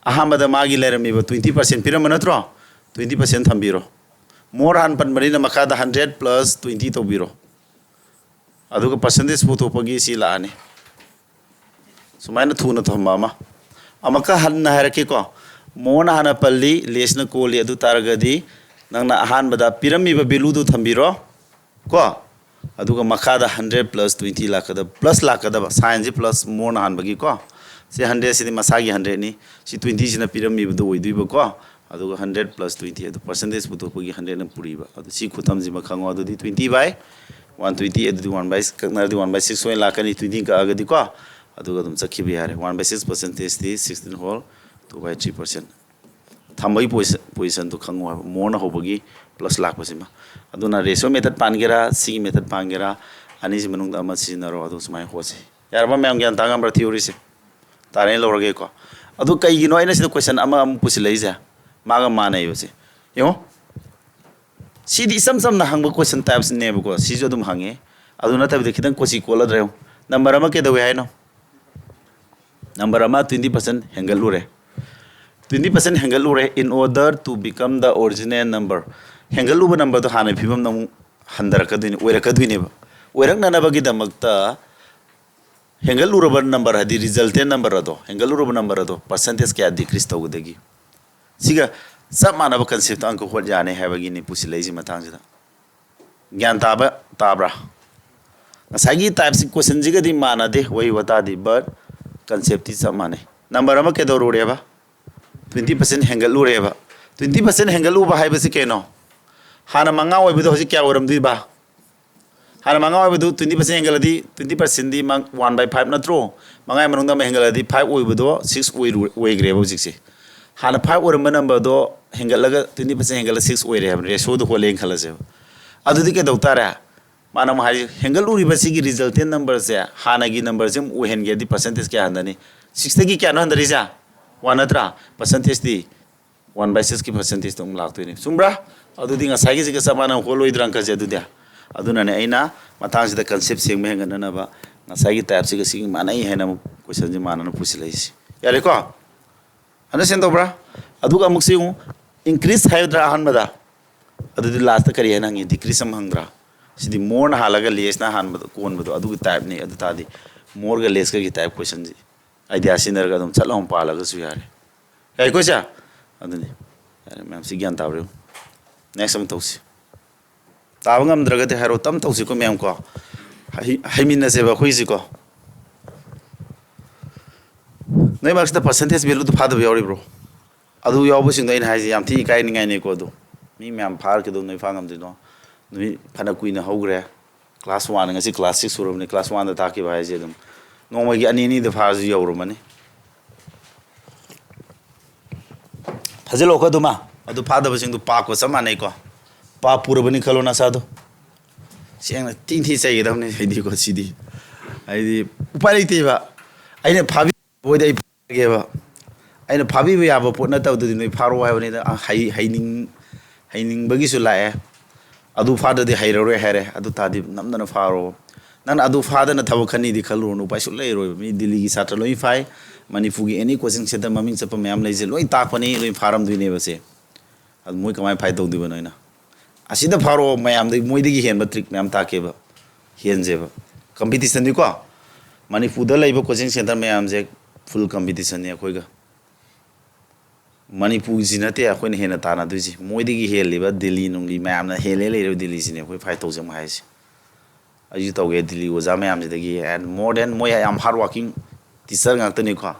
ꯑꯍꯥꯟꯕꯗ ꯃꯥꯒꯤ ꯂꯩꯔꯝꯃꯤꯕ twenty percent ꯄꯤꯔꯝꯕ ꯅꯠꯇ꯭ꯔꯣ? Twenty percent ꯊꯝꯕꯤꯔꯣ꯫ More ꯍꯥꯟꯅ ꯄꯟꯕꯅꯤꯅ ꯃꯈꯥꯗ hundred plus twenty ꯇꯧꯕꯤꯔꯣ꯫ ꯑꯗꯨꯒ percentage ꯄꯨꯊꯣꯛꯄꯒꯤ ꯁꯤ ꯂꯥꯛꯑꯅꯤ꯫ ꯁꯨꯃꯥꯏꯅ ꯊꯨꯅ ꯊꯝꯕ ꯑꯃ꯫ ꯑꯃꯨꯛꯀ ꯍꯟꯅ ꯍꯥꯏꯔꯛꯀꯦꯀꯣ꯫ Moreꯅ ꯍꯥꯟꯅ ꯄꯜꯂꯤ, lessꯅ ꯀꯣꯜꯂꯤ꯫ ꯑꯗꯨ ꯇꯥꯔꯒꯗꯤ ꯅꯪꯅ ꯑꯍꯥꯟꯕꯗ ꯄꯤꯔꯝꯃꯤꯕ valueꯗꯨ ꯊꯝꯕꯤꯔꯣ ꯀꯣ꯫ ꯑꯗꯨꯒ ꯃꯈꯥꯗ hundred plus twenty ꯂꯥꯛꯀꯗꯕ, plus ꯂꯥꯛꯀꯗꯕ, signꯁꯤ plus moreꯅ ꯍꯥꯟꯕꯒꯤꯀꯣ꯫ ꯁꯤ hundredꯁꯤꯗꯤ ꯃꯁꯥꯒꯤ hundredꯅꯤ꯫ ꯁꯤ twentyꯁꯤꯅ ꯄꯤꯔꯝꯃꯤꯕꯗꯨ ꯑꯣꯏꯗꯣꯏꯕꯀꯣ꯫ ꯑꯗꯨꯒ hundred plus twenty, ꯑꯗꯨ percentage ꯄꯨꯊꯣꯛꯄꯒꯤ hundredꯅ ꯄꯨꯔꯤꯕ꯫ ꯑꯗꯨ ꯁꯤ ꯈꯨꯊꯝꯁꯤꯃ ꯈꯪꯉꯣ꯫ ꯑꯗꯨꯗꯤ twenty by one twenty, ꯑꯗꯨꯗꯤ one by, ꯀꯛꯅꯔꯗꯤ one by six ꯑꯣꯏꯅ ꯂꯥꯛꯀꯅꯤ, twenty ꯀꯛꯑꯒꯗꯤꯀꯣ꯫ ꯑꯗꯨꯒ ꯑꯗꯨꯝ ꯆꯠꯈꯤꯕ ꯌꯥꯔꯦ꯫ One by six percentageꯗꯤ sixteen whole two by three percent꯫ ꯊꯝꯕꯒꯤ position, positionꯗꯨ ꯈꯪꯉꯣ ꯍꯥꯏꯕ, moreꯅ ꯍꯧꯕꯒꯤ plus ꯂꯥꯛꯄꯁꯤꯃ꯫ ꯑꯗꯨꯅ ratio method ꯄꯥꯟꯒꯦꯔꯥ, ꯁꯤꯒꯤ method ꯄꯥꯟꯒꯦꯔꯥ, ꯑꯅꯤꯁꯤ ꯃꯅꯨꯡꯗ ꯑꯃ ꯁꯤꯖꯤꯟꯅꯔꯣ, ꯑꯗꯨ ꯁꯨꯃꯥꯏꯅ ꯍꯣꯠꯁꯤ꯫ ꯌꯥꯔꯕ ꯃꯌꯥꯝ? ꯒ꯭ꯌꯥꯟ ꯇꯥ ꯉꯝꯕ꯭ꯔꯥ theoryꯁꯦ? ꯇꯥꯔꯦꯅ ꯂꯧꯔꯒꯦꯀꯣ꯫ ꯑꯗꯨ ꯀꯩꯒꯤꯅꯣ ꯑꯩꯅ ꯁꯤꯗ question ꯑꯃ ꯑꯃꯨꯛ ꯄꯨꯁꯤꯜꯂꯛꯏꯁꯦ? ꯃꯥꯒ ꯃꯥꯟꯅꯩꯕꯁꯦ꯫ ꯌꯦꯡꯉꯣ꯫ ꯁꯤꯗꯤ ꯏꯆꯝ ꯆꯝꯅ ꯍꯪꯕ question typesꯅꯦꯕꯀꯣ꯫ ꯁꯤꯁꯨ ꯑꯗꯨꯝ ꯍꯪꯉꯦ꯫ ꯑꯗꯨ ꯅꯠꯇꯕꯤꯗ ꯈꯤꯇꯪ ꯀꯣꯆꯤ ꯀꯣꯠꯂꯗ꯭ꯔꯥ ꯌꯦꯡꯉꯣ꯫ Number ꯑꯃ ꯀꯩꯗꯧꯋꯦ ꯍꯥꯏꯅꯣ? Number ꯑꯃ twenty percent ꯍꯦꯟꯒꯠꯂꯨꯔꯦ꯫ Twenty percent ꯍꯦꯟꯒꯠꯂꯨꯔꯦ, in order to become the original number꯫ ꯍꯦꯟꯒꯠꯂꯨꯕ numberꯗꯣ ꯍꯥꯟꯅꯒꯤ ꯐꯤꯕꯝꯗ ꯑꯃꯨꯛ ꯍꯟꯊꯔꯛꯀꯗꯣꯏꯅꯤ, ꯑꯣꯏꯔꯛꯀꯗꯣꯏꯅꯦꯕ꯫ ꯑꯣꯏꯔꯛꯅꯅꯕꯒꯤꯗꯃꯛꯇ ꯍꯦꯟꯒꯠꯂꯨꯔꯕ number, ꯍꯥꯏꯗꯤ resultant number ꯑꯗꯣ, ꯍꯦꯟꯒꯠꯂꯨꯔꯕ number ꯑꯗꯣ percentage ꯀꯌꯥ decrease ꯇꯧꯒꯗꯒꯦ? ꯁꯤꯒ ꯆꯞ ꯃꯥꯟꯅꯕ conceptꯇ ꯑꯪꯀ ꯍꯣꯠ ꯌꯥꯅꯤ ꯍꯥꯏꯕꯒꯤꯅꯤ ꯄꯨꯁꯤꯜꯂꯛꯏꯁꯤ ꯃꯇꯥꯡꯁꯤꯗ꯫ ꯒ꯭ꯌꯥꯟ ꯇꯥꯕ ꯇꯥꯕ꯭ꯔꯥ? ꯉꯁꯥꯏꯒꯤ typeꯁꯤ, questionꯁꯤꯒꯗꯤ ꯃꯥꯟꯅꯗꯦ, ꯋꯥꯍꯩ ꯋꯥꯇꯥꯗꯤ, but conceptꯇꯤ ꯆꯞ ꯃꯥꯟꯅꯩ꯫ Number ꯑꯃ ꯀꯩꯗꯧꯔꯨꯔꯦꯕ? Twenty percent ꯍꯦꯟꯒꯠꯂꯨꯔꯦꯕ꯫ Twenty percent ꯍꯦꯟꯒꯠꯂꯨꯕ ꯍꯥꯏꯕꯁꯤ ꯀꯩꯅꯣ? ꯍꯥꯟꯅ ꯃꯉꯥ ꯑꯣꯏꯕꯗꯣ ꯍꯧꯖꯤꯛ ꯀꯌꯥ ꯑꯣꯏꯔꯝꯗꯣꯏꯕ? ꯍꯥꯟꯅ ꯃꯉꯥ ꯑꯣꯏꯕꯗꯨ twenty percent ꯍꯦꯟꯒꯠꯂꯗꯤ, twenty percentꯗꯤ ꯃꯥ-, one by five ꯅꯠꯇ꯭ꯔꯣ? ꯃꯉꯥꯒꯤ ꯃꯅꯨꯡꯗ ꯑꯃ ꯍꯦꯟꯒꯠꯂꯗꯤ five ꯑꯣꯏꯕꯗꯣ six ꯑꯣꯏꯔꯨ-, ꯑꯣꯏꯈ꯭ꯔꯦꯕ ꯍꯧꯖꯤꯛꯁꯦ꯫ ꯍꯥꯟꯅ five ꯑꯣꯏꯔꯝꯕ numberꯗꯣ ꯍꯦꯟꯒꯠꯂꯒ twenty percent ꯍꯦꯟꯒꯠꯂ six ꯑꯣꯏꯔꯦ ꯍꯥꯏꯕꯅꯤ, ratioꯗꯣ ꯍꯣꯠꯂꯦꯅ ꯈꯜꯂꯁꯦꯕ꯫ ꯑꯗꯨꯗꯤ ꯀꯩꯗꯧ ꯇꯥꯔꯦ? ꯃꯥꯅ ꯑꯃꯨꯛ ꯍꯥꯏꯔꯤ, ꯍꯦꯟꯒꯠꯂꯨꯔꯤꯕ ꯁꯤꯒꯤ resultant numberꯁꯦ ꯍꯥꯟꯅꯒꯤ numberꯁꯦ ꯑꯃꯨꯛ ꯑꯣꯏꯍꯟꯒꯦꯗꯤ percentage ꯀꯌꯥ ꯍꯟꯊꯅꯤ? Sixꯇꯒꯤ ꯀꯌꯥꯅꯣ ꯍꯟꯊꯔꯤꯁꯦ? One ꯅꯠꯇ꯭ꯔꯥ? Percentageꯗꯤ one by sixꯀꯤ percentageꯇ ꯑꯃꯨꯛ ꯂꯥꯛꯇꯣꯏꯅꯤ꯫ ꯆꯨꯝꯕ꯭ꯔꯥ? ꯑꯗꯨꯗꯤ ꯉꯁꯥꯏꯒꯤꯁꯤꯒ ꯆꯞ ꯃꯥꯟꯅꯅ ꯍꯣꯠꯂꯣꯏꯗ꯭ꯔꯥ ꯑꯪꯀꯁꯦ ꯑꯗꯨꯗꯤ? ꯑꯗꯨꯅꯅꯦ ꯑꯩꯅ ꯃꯇꯥꯡꯁꯤꯗ concept ꯁꯦꯡꯕ ꯍꯦꯟꯒꯠꯅꯅꯕ ꯉꯁꯥꯏꯒꯤ typeꯁꯤꯒ ꯁꯤꯒꯤ ꯃꯥꯟꯅꯩ ꯍꯥꯏꯅ ꯑꯃꯨꯛ questionꯁꯦ ꯃꯥꯟꯅꯅ ꯄꯨꯁꯤꯜꯂꯛꯏꯁꯦ꯫ ꯌꯥꯔꯦꯀꯣ? ꯑꯟꯗꯔꯁ꯭ꯇꯦꯟ ꯇꯧꯕ꯭ꯔꯥ? ꯑꯗꯨꯒ ꯑꯃꯨꯛꯁꯤ ꯌꯦꯡꯉꯨ, increase ꯍꯥꯏꯒꯗ꯭ꯔꯥ ꯑꯍꯥꯟꯕꯗ, ꯑꯗꯨꯗꯤ ꯂꯥꯁꯇ ꯀꯔꯤ ꯍꯥꯏꯅ ꯍꯪꯉꯤ? Decrease ꯑꯃ ꯍꯪꯗ꯭ꯔꯥ? ꯁꯤꯗꯤ moreꯅ ꯍꯥꯜꯂꯒ lessꯅ ꯑꯍꯥꯟꯕꯗ ꯀꯣꯟꯕꯗꯣ ꯑꯗꯨꯒꯤ typeꯅꯤ꯫ ꯑꯗꯨ ꯇꯥꯔꯗꯤ moreꯒ lessꯀꯒꯤ type questionꯁꯤ idea ꯁꯤꯖꯤꯟꯅꯔꯒ ꯑꯗꯨꯝ ꯆꯠ ꯂꯥꯎꯅ ꯄꯥꯜꯂꯒꯁꯨ ꯌꯥꯔꯦ꯫ ꯌꯥꯏꯀꯣ ꯏꯆꯥ? ꯑꯗꯨꯅꯤ꯫ ꯌꯥꯔꯦ, ꯃꯌꯥꯝ ꯁꯤ ꯒ꯭ꯌꯥꯟ ꯇꯥꯕ꯭ꯔꯥ ꯌꯦꯡꯉꯨ꯫ Next ꯑꯃꯨꯛ ꯇꯧꯁꯤ꯫ ꯇꯥꯕ ꯉꯝꯗ꯭ꯔꯒꯗꯤ ꯍꯥꯏꯔꯣ, ꯇꯞ ꯇꯧꯁꯤꯀꯣ ꯃꯌꯥꯝ ꯀꯣ꯫ ꯍꯩ-, ꯍꯩꯃꯤꯟꯅꯁꯦꯕ ꯑꯩꯈꯣꯏꯁꯤꯀꯣ꯫ ꯅꯣꯏ ꯃꯔꯛꯁꯤꯗ percentage valueꯗꯨ ꯐꯥꯗꯕ ꯌꯥꯎꯔꯤꯕ꯭ꯔꯣ? ꯑꯗꯨ ꯌꯥꯎꯕꯁꯤꯡꯗꯣ ꯑꯩꯅ ꯍꯥꯏꯁꯦ ꯌꯥꯝ ꯊꯤ ꯏꯀꯥꯏꯅꯤꯡꯉꯥꯏꯅꯤꯀꯣ꯫ ꯑꯗꯨ ꯃꯤ ꯃꯌꯥꯝ ꯐꯥꯔ ꯀꯩꯗꯧ ꯅꯣꯏ ꯐꯥ ꯉꯝꯗꯣꯏꯅꯣ? ꯅꯨꯃꯤꯠ ꯐꯅ ꯀꯨꯏꯅ ꯍꯧꯈ꯭ꯔꯦ꯫ Class one, ꯉꯁꯤ class six ꯁꯨꯔꯕꯅꯤ꯫ Class oneꯗ ꯇꯥꯛꯈꯤꯕ ꯍꯥꯏꯁꯦ ꯑꯗꯨꯝ ꯅꯣꯡꯃꯒꯤ ꯑꯅꯤ ꯑꯅꯤꯗ ꯐꯥꯔꯁꯨ ꯌꯧꯔꯝꯃꯅꯤ꯫ ꯐꯥꯖꯤꯜꯂꯛꯑꯣꯀꯣ ꯑꯗꯨꯃ꯫ ꯑꯗꯨ ꯐꯥꯗꯕꯁꯤꯡꯗꯨ ꯄꯥꯛꯀꯣ, ꯆꯞ ꯃꯥꯟꯅꯩꯀꯣ꯫ ꯄꯥꯞ ꯄꯨꯔꯕꯅꯤ ꯈꯜꯂꯣ ꯅꯁꯥꯗꯣ꯫ ꯁꯦꯡꯅ ꯊꯤ ꯊꯤ ꯆꯩꯒꯗꯕꯅꯤ ꯑꯩꯗꯤꯀꯣ ꯁꯤꯗꯤ꯫ ꯍꯥꯏꯗꯤ ꯎꯄꯥꯏ ꯂꯩꯇꯦꯕ꯫ ꯑꯩꯅ ꯐꯥꯕꯤꯕ ꯑꯣꯏꯗꯤ ꯑꯩ ꯐꯥꯒꯦꯕ꯫ ꯑꯩꯅ ꯐꯥꯕꯤꯕ ꯌꯥꯕ ꯄꯣꯠ ꯅꯠꯇꯕꯗꯨꯗꯤ ꯅꯣꯏ ꯐꯥꯔꯛꯑꯣ ꯍꯥꯏꯕꯅꯤꯗ꯫ ꯑ, ꯍꯩ-, ꯍꯩꯅꯤꯡ-, ꯍꯩꯅꯤꯡꯕꯒꯤꯁꯨ ꯂꯥꯛꯑꯦ꯫ ꯑꯗꯨ ꯐꯥꯗ꯭ꯔꯗꯤ ꯍꯩꯔꯔꯣꯏ ꯍꯥꯏꯔꯦ꯫ ꯑꯗꯨ ꯇꯥꯔꯗꯤ ꯅꯝꯗꯅ ꯐꯥꯔꯣ꯫ ꯅꯪꯅ ꯑꯗꯨ ꯐꯥꯗꯅ ꯊꯕꯛ ꯈꯟꯅꯤꯗꯤ ꯈꯜꯂꯨꯔꯅꯨ꯫ ꯎꯄꯥꯏ ꯁꯨꯡꯂꯩ ꯂꯩꯔꯣꯏꯕ꯫ ꯃꯤ ꯗꯤꯜꯂꯤꯒꯤ ꯁꯥꯇ꯭ꯔ ꯂꯣꯏ ꯐꯥꯏ꯫ ꯃꯅꯤꯄꯨꯔꯒꯤ any coaching centre ꯃꯃꯤꯡ ꯆꯠꯄ ꯃꯌꯥꯝ ꯂꯩꯁꯦ ꯂꯣꯏ ꯇꯥꯛꯄꯅꯤ, ꯂꯣꯏ ꯐꯥꯔꯝꯗꯣꯏꯅꯦꯕ ꯁꯦ꯫ ꯑꯗꯨ ꯃꯣꯏ ꯀꯃꯥꯏꯅ fight ꯇꯧꯗꯣꯏꯕ ꯅꯣꯏꯅ? ꯑꯁꯤꯗ ꯐꯥꯔꯛꯑꯣ ꯃꯌꯥꯝꯗꯒꯤ, ꯃꯣꯏꯗꯒꯤ ꯍꯦꯟꯕ trick ꯃꯌꯥꯝ ꯇꯥꯛꯀꯦꯕ꯫ ꯍꯦꯟꯁꯦꯕ꯫ Competitionꯅꯤꯀꯣ꯫ ꯃꯅꯤꯄꯨꯔꯗ ꯂꯩꯕ coaching centre ꯃꯌꯥꯝꯁꯦ full competitionꯅꯤ ꯑꯩꯈꯣꯏꯒ꯫ ꯃꯅꯤꯄꯨꯔꯁꯤ ꯅꯠꯇꯦ ꯑꯩꯈꯣꯏꯅ ꯍꯦꯟꯅ ꯇꯥꯟꯅꯗꯣꯏꯁꯤ꯫ ꯃꯣꯏꯗꯒꯤ ꯍꯦꯜꯂꯤꯕ ꯗꯤꯜꯂꯤ ꯅꯨꯡꯂꯤ ꯃꯌꯥꯝꯅ ꯍꯦꯜꯂꯦ ꯂꯩꯔꯤꯕ ꯗꯤꯜꯂꯤꯁꯤꯅꯦ ꯑꯩꯈꯣꯏ fight ꯇꯧꯖꯦ ꯑꯃꯨꯛ ꯍꯥꯏꯔꯤꯁꯦ꯫ ꯑꯩꯁꯨ ꯇꯧꯒꯦ ꯗꯤꯜꯂꯤ ꯑꯣꯖꯥ ꯃꯌꯥꯝꯁꯤꯗꯒꯤ, and more than ꯃꯣꯏ ꯌꯥꯝ hard working teacher ꯉꯥꯛꯇꯅꯤꯀꯣ꯫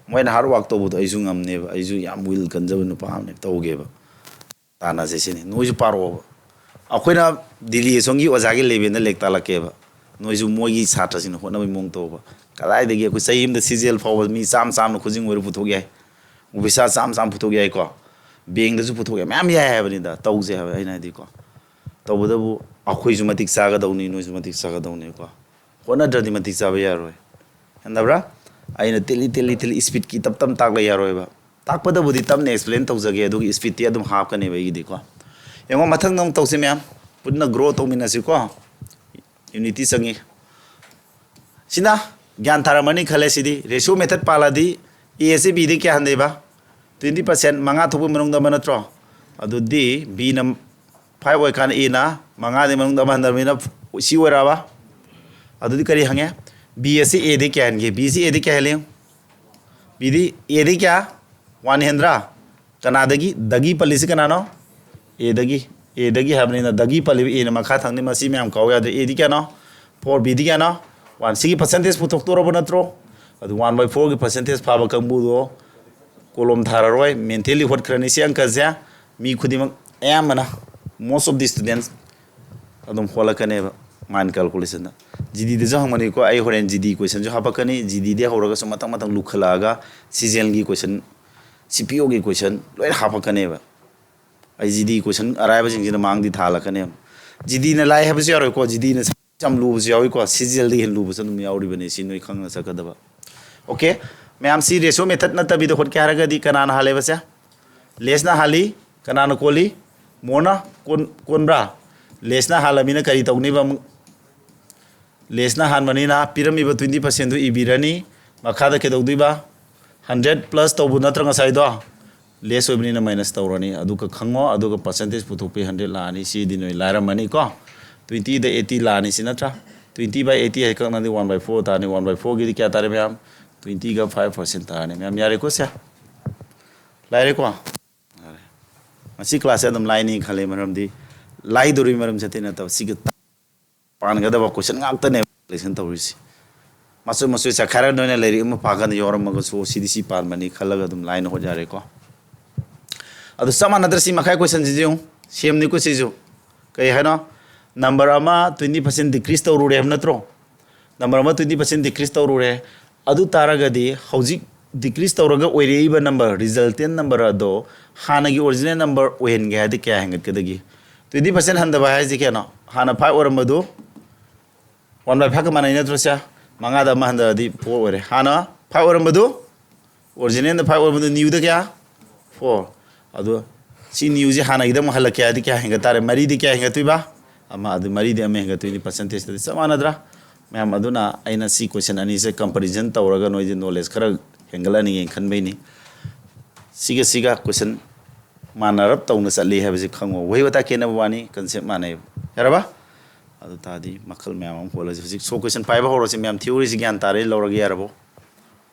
ꯃꯣꯏꯅ hard work ꯇꯧꯕꯗꯣ ꯑꯩꯁꯨ ꯉꯝꯅꯦꯕ꯫ ꯑꯩꯁꯨ ꯌꯥꯝ will ꯀꯟꯖꯕ ꯅꯨꯄꯥ ꯑꯃꯅꯦꯕ, ꯇꯧꯒꯦꯕ꯫ ꯇꯥꯟꯅꯁꯦ ꯁꯤꯅꯤ꯫ ꯅꯣꯏꯁꯨ ꯄꯥꯔꯛꯑꯣꯕ꯫ ꯑꯩꯈꯣꯏꯅ ꯗꯤꯜꯂꯤ ꯑꯁꯣꯝꯒꯤ ꯑꯣꯖꯥꯒꯤ levelꯗ ꯂꯦꯛ ꯇꯥꯛꯂꯛꯀꯦꯕ꯫ ꯅꯣꯏꯁꯨ ꯃꯣꯏꯒꯤ ꯁꯥꯇ꯭ꯔꯁꯤꯡꯅ ꯍꯣꯠꯅꯕꯒꯤ ꯃꯑꯣꯡ ꯇꯧꯕ꯫ ꯀꯗꯥꯏꯗꯒꯤ ꯑꯩꯈꯣꯏ ꯆꯍꯤ ꯑꯃꯗ C G L ꯐꯥꯎꯕ ꯃꯤ ꯆꯥꯝꯃ ꯆꯥꯝꯃꯅ ꯈꯨꯖꯤꯡ ꯑꯣꯏꯔ ꯄꯨꯊꯣꯛ ꯌꯥꯏ꯫ Officer ꯆꯥꯝꯃ ꯆꯥꯝꯃ ꯄꯨꯊꯣꯛ ꯌꯥꯏꯀꯣ꯫ Bankꯗꯁꯨ ꯄꯨꯊꯣꯛ ꯌꯥꯏ꯫ ꯃꯌꯥꯝ ꯌꯥꯏ ꯍꯥꯏꯕꯅꯤꯗ꯫ ꯇꯧꯁꯦ ꯍꯥꯏꯕ ꯑꯩꯅ ꯍꯥꯏꯗꯤꯀꯣ꯫ ꯇꯧꯕꯇꯕꯨ ꯑꯩꯈꯣꯏꯁꯨ ꯃꯇꯤꯛ ꯆꯥꯒꯗꯧꯅꯤ, ꯅꯣꯏꯁꯨ ꯃꯇꯤꯛ ꯆꯥꯒꯗꯧꯅꯤꯀꯣ꯫ ꯍꯣꯠꯅꯗ꯭ꯔꯗꯤ ꯃꯇꯤꯛ ꯆꯥꯕ ꯌꯥꯔꯣꯏ꯫ ꯍꯦꯟꯗꯕ꯭ꯔꯥ? ꯑꯩꯅ ꯇꯦꯜꯂꯤ ꯇꯦꯜꯂꯤ ꯇꯦꯜꯂꯤ speedꯀꯤ ꯇꯞ ꯇꯞ ꯇꯥꯛꯂ ꯌꯥꯔꯣꯏꯕ꯫ ꯇꯥꯛꯄꯗꯕꯨꯗꯤ ꯇꯞꯅ explain ꯇꯧꯖꯒꯦ, ꯑꯗꯨꯒ speedꯇꯤ ꯑꯗꯨꯝ ꯍꯥꯞꯀꯅꯦꯕ ꯑꯩꯒꯤꯗꯤꯀꯣ꯫ ꯌꯦꯡꯉꯣ, ꯃꯊꯪꯗ ꯑꯃꯨꯛ ꯇꯧꯁꯤ ꯃꯌꯥꯝ꯫ ꯄꯨꯟꯅ grow ꯇꯧꯃꯤꯟꯅꯁꯤꯀꯣ꯫ Unity ꯆꯪꯉꯤ꯫ ꯁꯤꯅ ꯒ꯭ꯌꯥꯟ ꯇꯥꯔꯝꯃꯅꯤ ꯈꯜꯂꯦ꯫ ꯁꯤꯗꯤ ratio method ꯄꯥꯜꯂꯗꯤ A ꯑꯁꯤ B ꯗ ꯀꯌꯥ ꯍꯟꯊꯩꯕ? twenty percent, ꯃꯉꯥ ꯊꯣꯛꯄꯒꯤ ꯃꯅꯨꯡꯗ ꯑꯃ ꯅꯠꯇ꯭ꯔꯣ? ꯑꯗꯨꯗꯤ Bꯅ five ꯑꯣꯏꯀꯥꯟꯗ Aꯅ ꯃꯉꯥꯗꯤ ꯃꯅꯨꯡꯗ ꯑꯃ ꯍꯟꯊꯔꯕꯅꯤꯅ C ꯑꯣꯏꯔꯛꯑꯕ? ꯑꯗꯨꯗꯤ ꯀꯔꯤ ꯍꯪꯉꯦ? B ꯑꯁꯤ Aꯗꯤ ꯀꯌꯥ ꯍꯦꯟꯒꯦ? B ꯁꯤ Aꯗꯤ ꯀꯌꯥ ꯍꯦꯜꯂꯤ? Bꯗꯤ, Aꯗꯤ ꯀꯌꯥ? One ꯍꯦꯟꯗ꯭ꯔꯥ? ꯀꯅꯥꯗꯒꯤ? ꯗꯒꯤ ꯄꯜꯂꯤꯁꯤ ꯀꯅꯥꯅꯣ? Aꯗꯒꯤ꯫ Aꯗꯒꯤ ꯍꯥꯏꯕꯅꯤꯅ ꯗꯒꯤ ꯄꯜꯂꯤꯕ Aꯅ ꯃꯈꯥ ꯊꯪꯅꯤ, ꯃꯁꯤ ꯃꯌꯥꯝ ꯀꯥꯎ ꯌꯥꯗ꯭ꯔꯦ꯫ Aꯗꯤ ꯀꯌꯥꯅꯣ? Four꯫ Bꯗꯤ ꯀꯌꯥꯅꯣ? One꯫ ꯁꯤꯒꯤ percentage ꯄꯨꯊꯣꯛꯇꯣꯔꯕ ꯅꯠꯇ꯭ꯔꯣ? ꯑꯗꯨ one by fourꯒꯤ percentage ꯐꯥꯕ ꯀꯥꯡꯕꯨꯗꯣ ꯀꯣꯂꯣꯝ ꯊꯥꯔꯔꯣꯏ, mentally ꯍꯣꯠꯈ꯭ꯔꯅꯤ꯫ ꯁꯤ ꯑꯪꯀꯁꯦ ꯃꯤ ꯈꯨꯗꯤꯡꯃꯛ, ꯑꯌꯥꯝꯕꯅ, most of the students ꯑꯗꯨꯝ ꯍꯣꯠꯂꯛꯀꯅꯦꯕ mind calculationꯗ꯫ GDꯗꯁꯨ ꯍꯪꯕꯅꯤꯀꯣ, ꯑꯩ ꯍꯣꯔꯦꯟ GD questionꯁꯨ ꯍꯥꯄꯛꯀꯅꯤ꯫ GDꯗꯤ ꯍꯧꯔꯒꯁꯨ ꯃꯊꯪ ꯃꯊꯪ ꯂꯨꯈꯠꯂꯛꯑꯒ CGLꯒꯤ question, CPOꯒꯤ question ꯂꯣꯏꯅ ꯍꯥꯄꯛꯀꯅꯦꯕ꯫ ꯑꯩ GD question ꯑꯔꯥꯏꯕꯁꯤꯡꯁꯤꯅ ꯃꯥꯡꯗꯤ ꯊꯥꯍꯜꯂꯛꯀꯅꯦꯕ꯫ GDꯅ ꯂꯥꯏ ꯍꯥꯏꯕꯁꯨ ꯌꯥꯔꯣꯏꯀꯣ, GDꯅ ꯌꯥꯝ ꯂꯨꯕꯁꯨ ꯌꯥꯎꯏꯀꯣ, CGLꯗꯒꯤ ꯍꯦꯟꯅ ꯂꯨꯕꯁꯨ ꯑꯗꯨꯝ ꯌꯥꯎꯔꯤꯕꯅꯤ꯫ ꯁꯤ ꯅꯣꯏ ꯈꯪꯅ ꯆꯠꯀꯗꯕ꯫ Okay, ꯃꯌꯥꯝ, ꯁꯤ ratio method ꯅꯠꯇꯕꯤꯗ ꯍꯣꯠꯀꯦ ꯍꯥꯏꯔꯒꯗꯤ ꯀꯅꯥꯅ ꯍꯥꯜꯂꯦꯕꯁꯦ? Lessꯅ ꯍꯥꯜꯂꯤ꯫ ꯀꯅꯥꯅ ꯀꯣꯜꯂꯤ? Moreꯅ ꯀꯣꯟ-, ꯀꯣꯟꯕ꯭ꯔꯥ? Lessꯅ ꯍꯥꯜꯂꯃꯤꯅ ꯀꯔꯤ ꯇꯧꯅꯤꯕ ꯑꯃꯨꯛ? Lessꯅ ꯍꯥꯟꯕꯅꯤꯅ ꯄꯤꯔꯝꯃꯤꯕ twenty percentꯗꯨ ꯏꯕꯤꯔꯅꯤ꯫ ꯃꯈꯥꯗ ꯀꯩꯗꯧꯗꯣꯏꯕ? Hundred plus ꯇꯧꯕ ꯅꯠꯇ꯭ꯔ ꯉꯁꯥꯏꯗꯣ? Less ꯑꯣꯏꯕꯅꯤꯅ minus ꯇꯧꯔꯅꯤ꯫ ꯑꯗꯨꯒ ꯈꯪꯉꯣ, ꯑꯗꯨꯒ percentage ꯄꯨꯊꯣꯛꯄꯤ hundred ꯂꯥꯛꯑꯅꯤ꯫ ꯁꯤꯗꯤ ꯅꯣꯏ ꯂꯥꯏꯔꯝꯃꯅꯤꯀꯣ꯫ Twentyꯗ eighty ꯂꯥꯛꯑꯅꯤ, ꯁꯤ ꯅꯠꯇ꯭ꯔꯥ? Twenty by eighty high ꯀꯛꯅꯗꯤ one by four ꯇꯥꯔꯅꯤ꯫ One by fourꯒꯤꯗꯤ ꯀꯌꯥ ꯇꯥꯔꯦ ꯃꯌꯥꯝ? Twentyꯒ five percent ꯇꯥꯔꯅꯤ ꯃꯌꯥꯝ꯫ ꯌꯥꯔꯦꯀꯣ ꯁꯦ? ꯂꯥꯏꯔꯦꯀꯣ? ꯌꯥꯔꯦ꯫ ꯉꯁꯤ classꯁꯦ ꯑꯗꯨꯝ ꯂꯥꯏꯅꯤ ꯈꯜꯂꯦ, ꯃꯔꯝꯗꯤ ꯂꯥꯏꯗꯧꯔꯤꯕ ꯃꯔꯝꯁꯦ ꯑꯇꯩ ꯅꯠꯇꯕ, ꯁꯤꯒ ꯄꯥꯟꯒꯗꯕ question ꯉꯥꯛꯇꯅꯦꯕ selection ꯇꯧꯔꯤꯁꯤ꯫ ꯃꯆꯣꯏ ꯃꯆꯣꯏ ꯆꯠꯈꯥꯏꯔꯒ ꯅꯣꯏꯅ ꯂꯥꯏꯔꯤꯛ ꯑꯃ ꯄꯥꯀꯥꯟꯗ ꯌꯥꯎꯔꯝꯃꯒꯁꯨ, ꯁꯤꯗꯤ ꯁꯤ ꯄꯥꯟꯕꯅꯤ ꯈꯜꯂꯒ ꯑꯗꯨꯝ ꯂꯥꯏꯅ ꯍꯣꯠꯅꯔꯦꯀꯣ꯫ ꯑꯗꯨ ꯆꯞ ꯃꯥꯟꯅꯗ꯭ꯔ ꯁꯤ ꯃꯈꯥꯏ questionꯁꯤꯁꯨ ꯌꯦꯡꯉꯨ, sameꯅꯤꯀꯣ ꯁꯤꯁꯨ꯫ ꯀꯩ ꯍꯥꯏꯅꯣ? Number ꯑꯃ twenty percent decrease ꯇꯧꯔꯨꯔꯦ ꯍꯥꯏꯕ ꯅꯠꯇ꯭ꯔꯣ? Number ꯑꯃ twenty percent decrease ꯇꯧꯔꯨꯔꯦ꯫ ꯑꯗꯨ ꯇꯥꯔꯒꯗꯤ ꯍꯧꯖꯤꯛ decrease ꯇꯧꯔꯒ ꯑꯣꯏꯔꯛꯏꯕ number, resultant number ꯑꯗꯣ ꯍꯥꯟꯅꯒꯤ original number ꯑꯣꯏꯍꯟꯒꯦ ꯍꯥꯏꯔꯗꯤ ꯀꯌꯥ ꯍꯦꯟꯒꯠꯀꯗꯒꯦ? Twenty percent ꯍꯟꯊꯕ ꯍꯥꯏꯁꯦ ꯀꯌꯥꯅꯣ? ꯍꯥꯟꯅ five ꯑꯣꯏꯔꯝꯕꯗꯨ one by fiveꯀ ꯃꯥꯟꯅꯩ ꯅꯠꯇ꯭ꯔꯣ ꯁꯦ? ꯃꯉꯥꯗ ꯑꯃ ꯍꯟꯊꯔꯗꯤ four ꯑꯣꯏꯔꯦ꯫ ꯍꯥꯟꯅ five ꯑꯣꯏꯔꯝꯕꯗꯨ, originalꯗ five ꯑꯣꯏꯔꯝꯕꯗꯨ newꯗ ꯀꯌꯥ? Four꯫ ꯑꯗꯣ ꯁꯤ newꯁꯦ ꯍꯥꯟꯅꯒꯤꯗ ꯑꯃꯨꯛ ꯍꯜꯂꯛꯀꯦ ꯍꯥꯏꯔꯗꯤ ꯀꯌꯥ ꯍꯦꯟꯒꯠ ꯇꯥꯔꯦ? ꯃꯔꯤꯗꯤ ꯀꯌꯥ ꯍꯦꯟꯒꯠꯇꯣꯏꯕ? ꯑꯃ꯫ ꯑꯗꯨ ꯃꯔꯤꯗꯤ ꯑꯃ ꯍꯦꯟꯒꯠꯇꯣꯏꯅꯤ, percentageꯇꯗꯤ ꯆꯞ ꯃꯥꯟꯅꯗ꯭ꯔꯥ? ꯃꯌꯥꯝ, ꯑꯗꯨꯅ ꯑꯩꯅ ꯁꯤ question ꯑꯅꯤꯁꯦ comparison ꯇꯧꯔꯒ ꯅꯣꯏꯁꯦ knowledge ꯈꯔ ꯍꯦꯟꯒꯠꯍꯟꯅꯤꯡꯉꯦꯅ ꯈꯟꯕꯩꯅꯤ꯫ ꯁꯤꯒ ꯁꯤꯒ ꯀꯣꯏꯁꯟ ꯃꯥꯟꯅꯔꯞ ꯇꯧꯅ ꯆꯠꯂꯤ ꯍꯥꯏꯕꯁꯤ ꯈꯪꯉꯣ꯫ ꯋꯥꯍꯩ ꯋꯥꯇꯥ ꯈꯦꯠꯅꯕ ꯋꯥꯅꯤ, ꯀꯟꯁꯦꯞ ꯃꯥꯟꯅꯩꯕ꯫ ꯌꯥꯔꯕ? ꯑꯗꯨ ꯇꯥꯔꯗꯤ ꯃꯈꯜ ꯃꯌꯥꯝ ꯑꯃ ꯍꯣꯠꯂꯁꯤ꯫ ꯍꯧꯖꯤꯛ ꯁꯣ ꯀꯣꯏꯁꯟ ꯄꯥꯏꯕ ꯍꯧꯔꯁꯤ ꯃꯌꯥꯝ꯫ ꯊꯤꯑꯣꯔꯤꯁꯤ ꯒ꯭ꯌꯥꯟ ꯇꯥꯔꯦ, ꯂꯧꯔꯒꯦ ꯌꯥꯔꯕꯣ?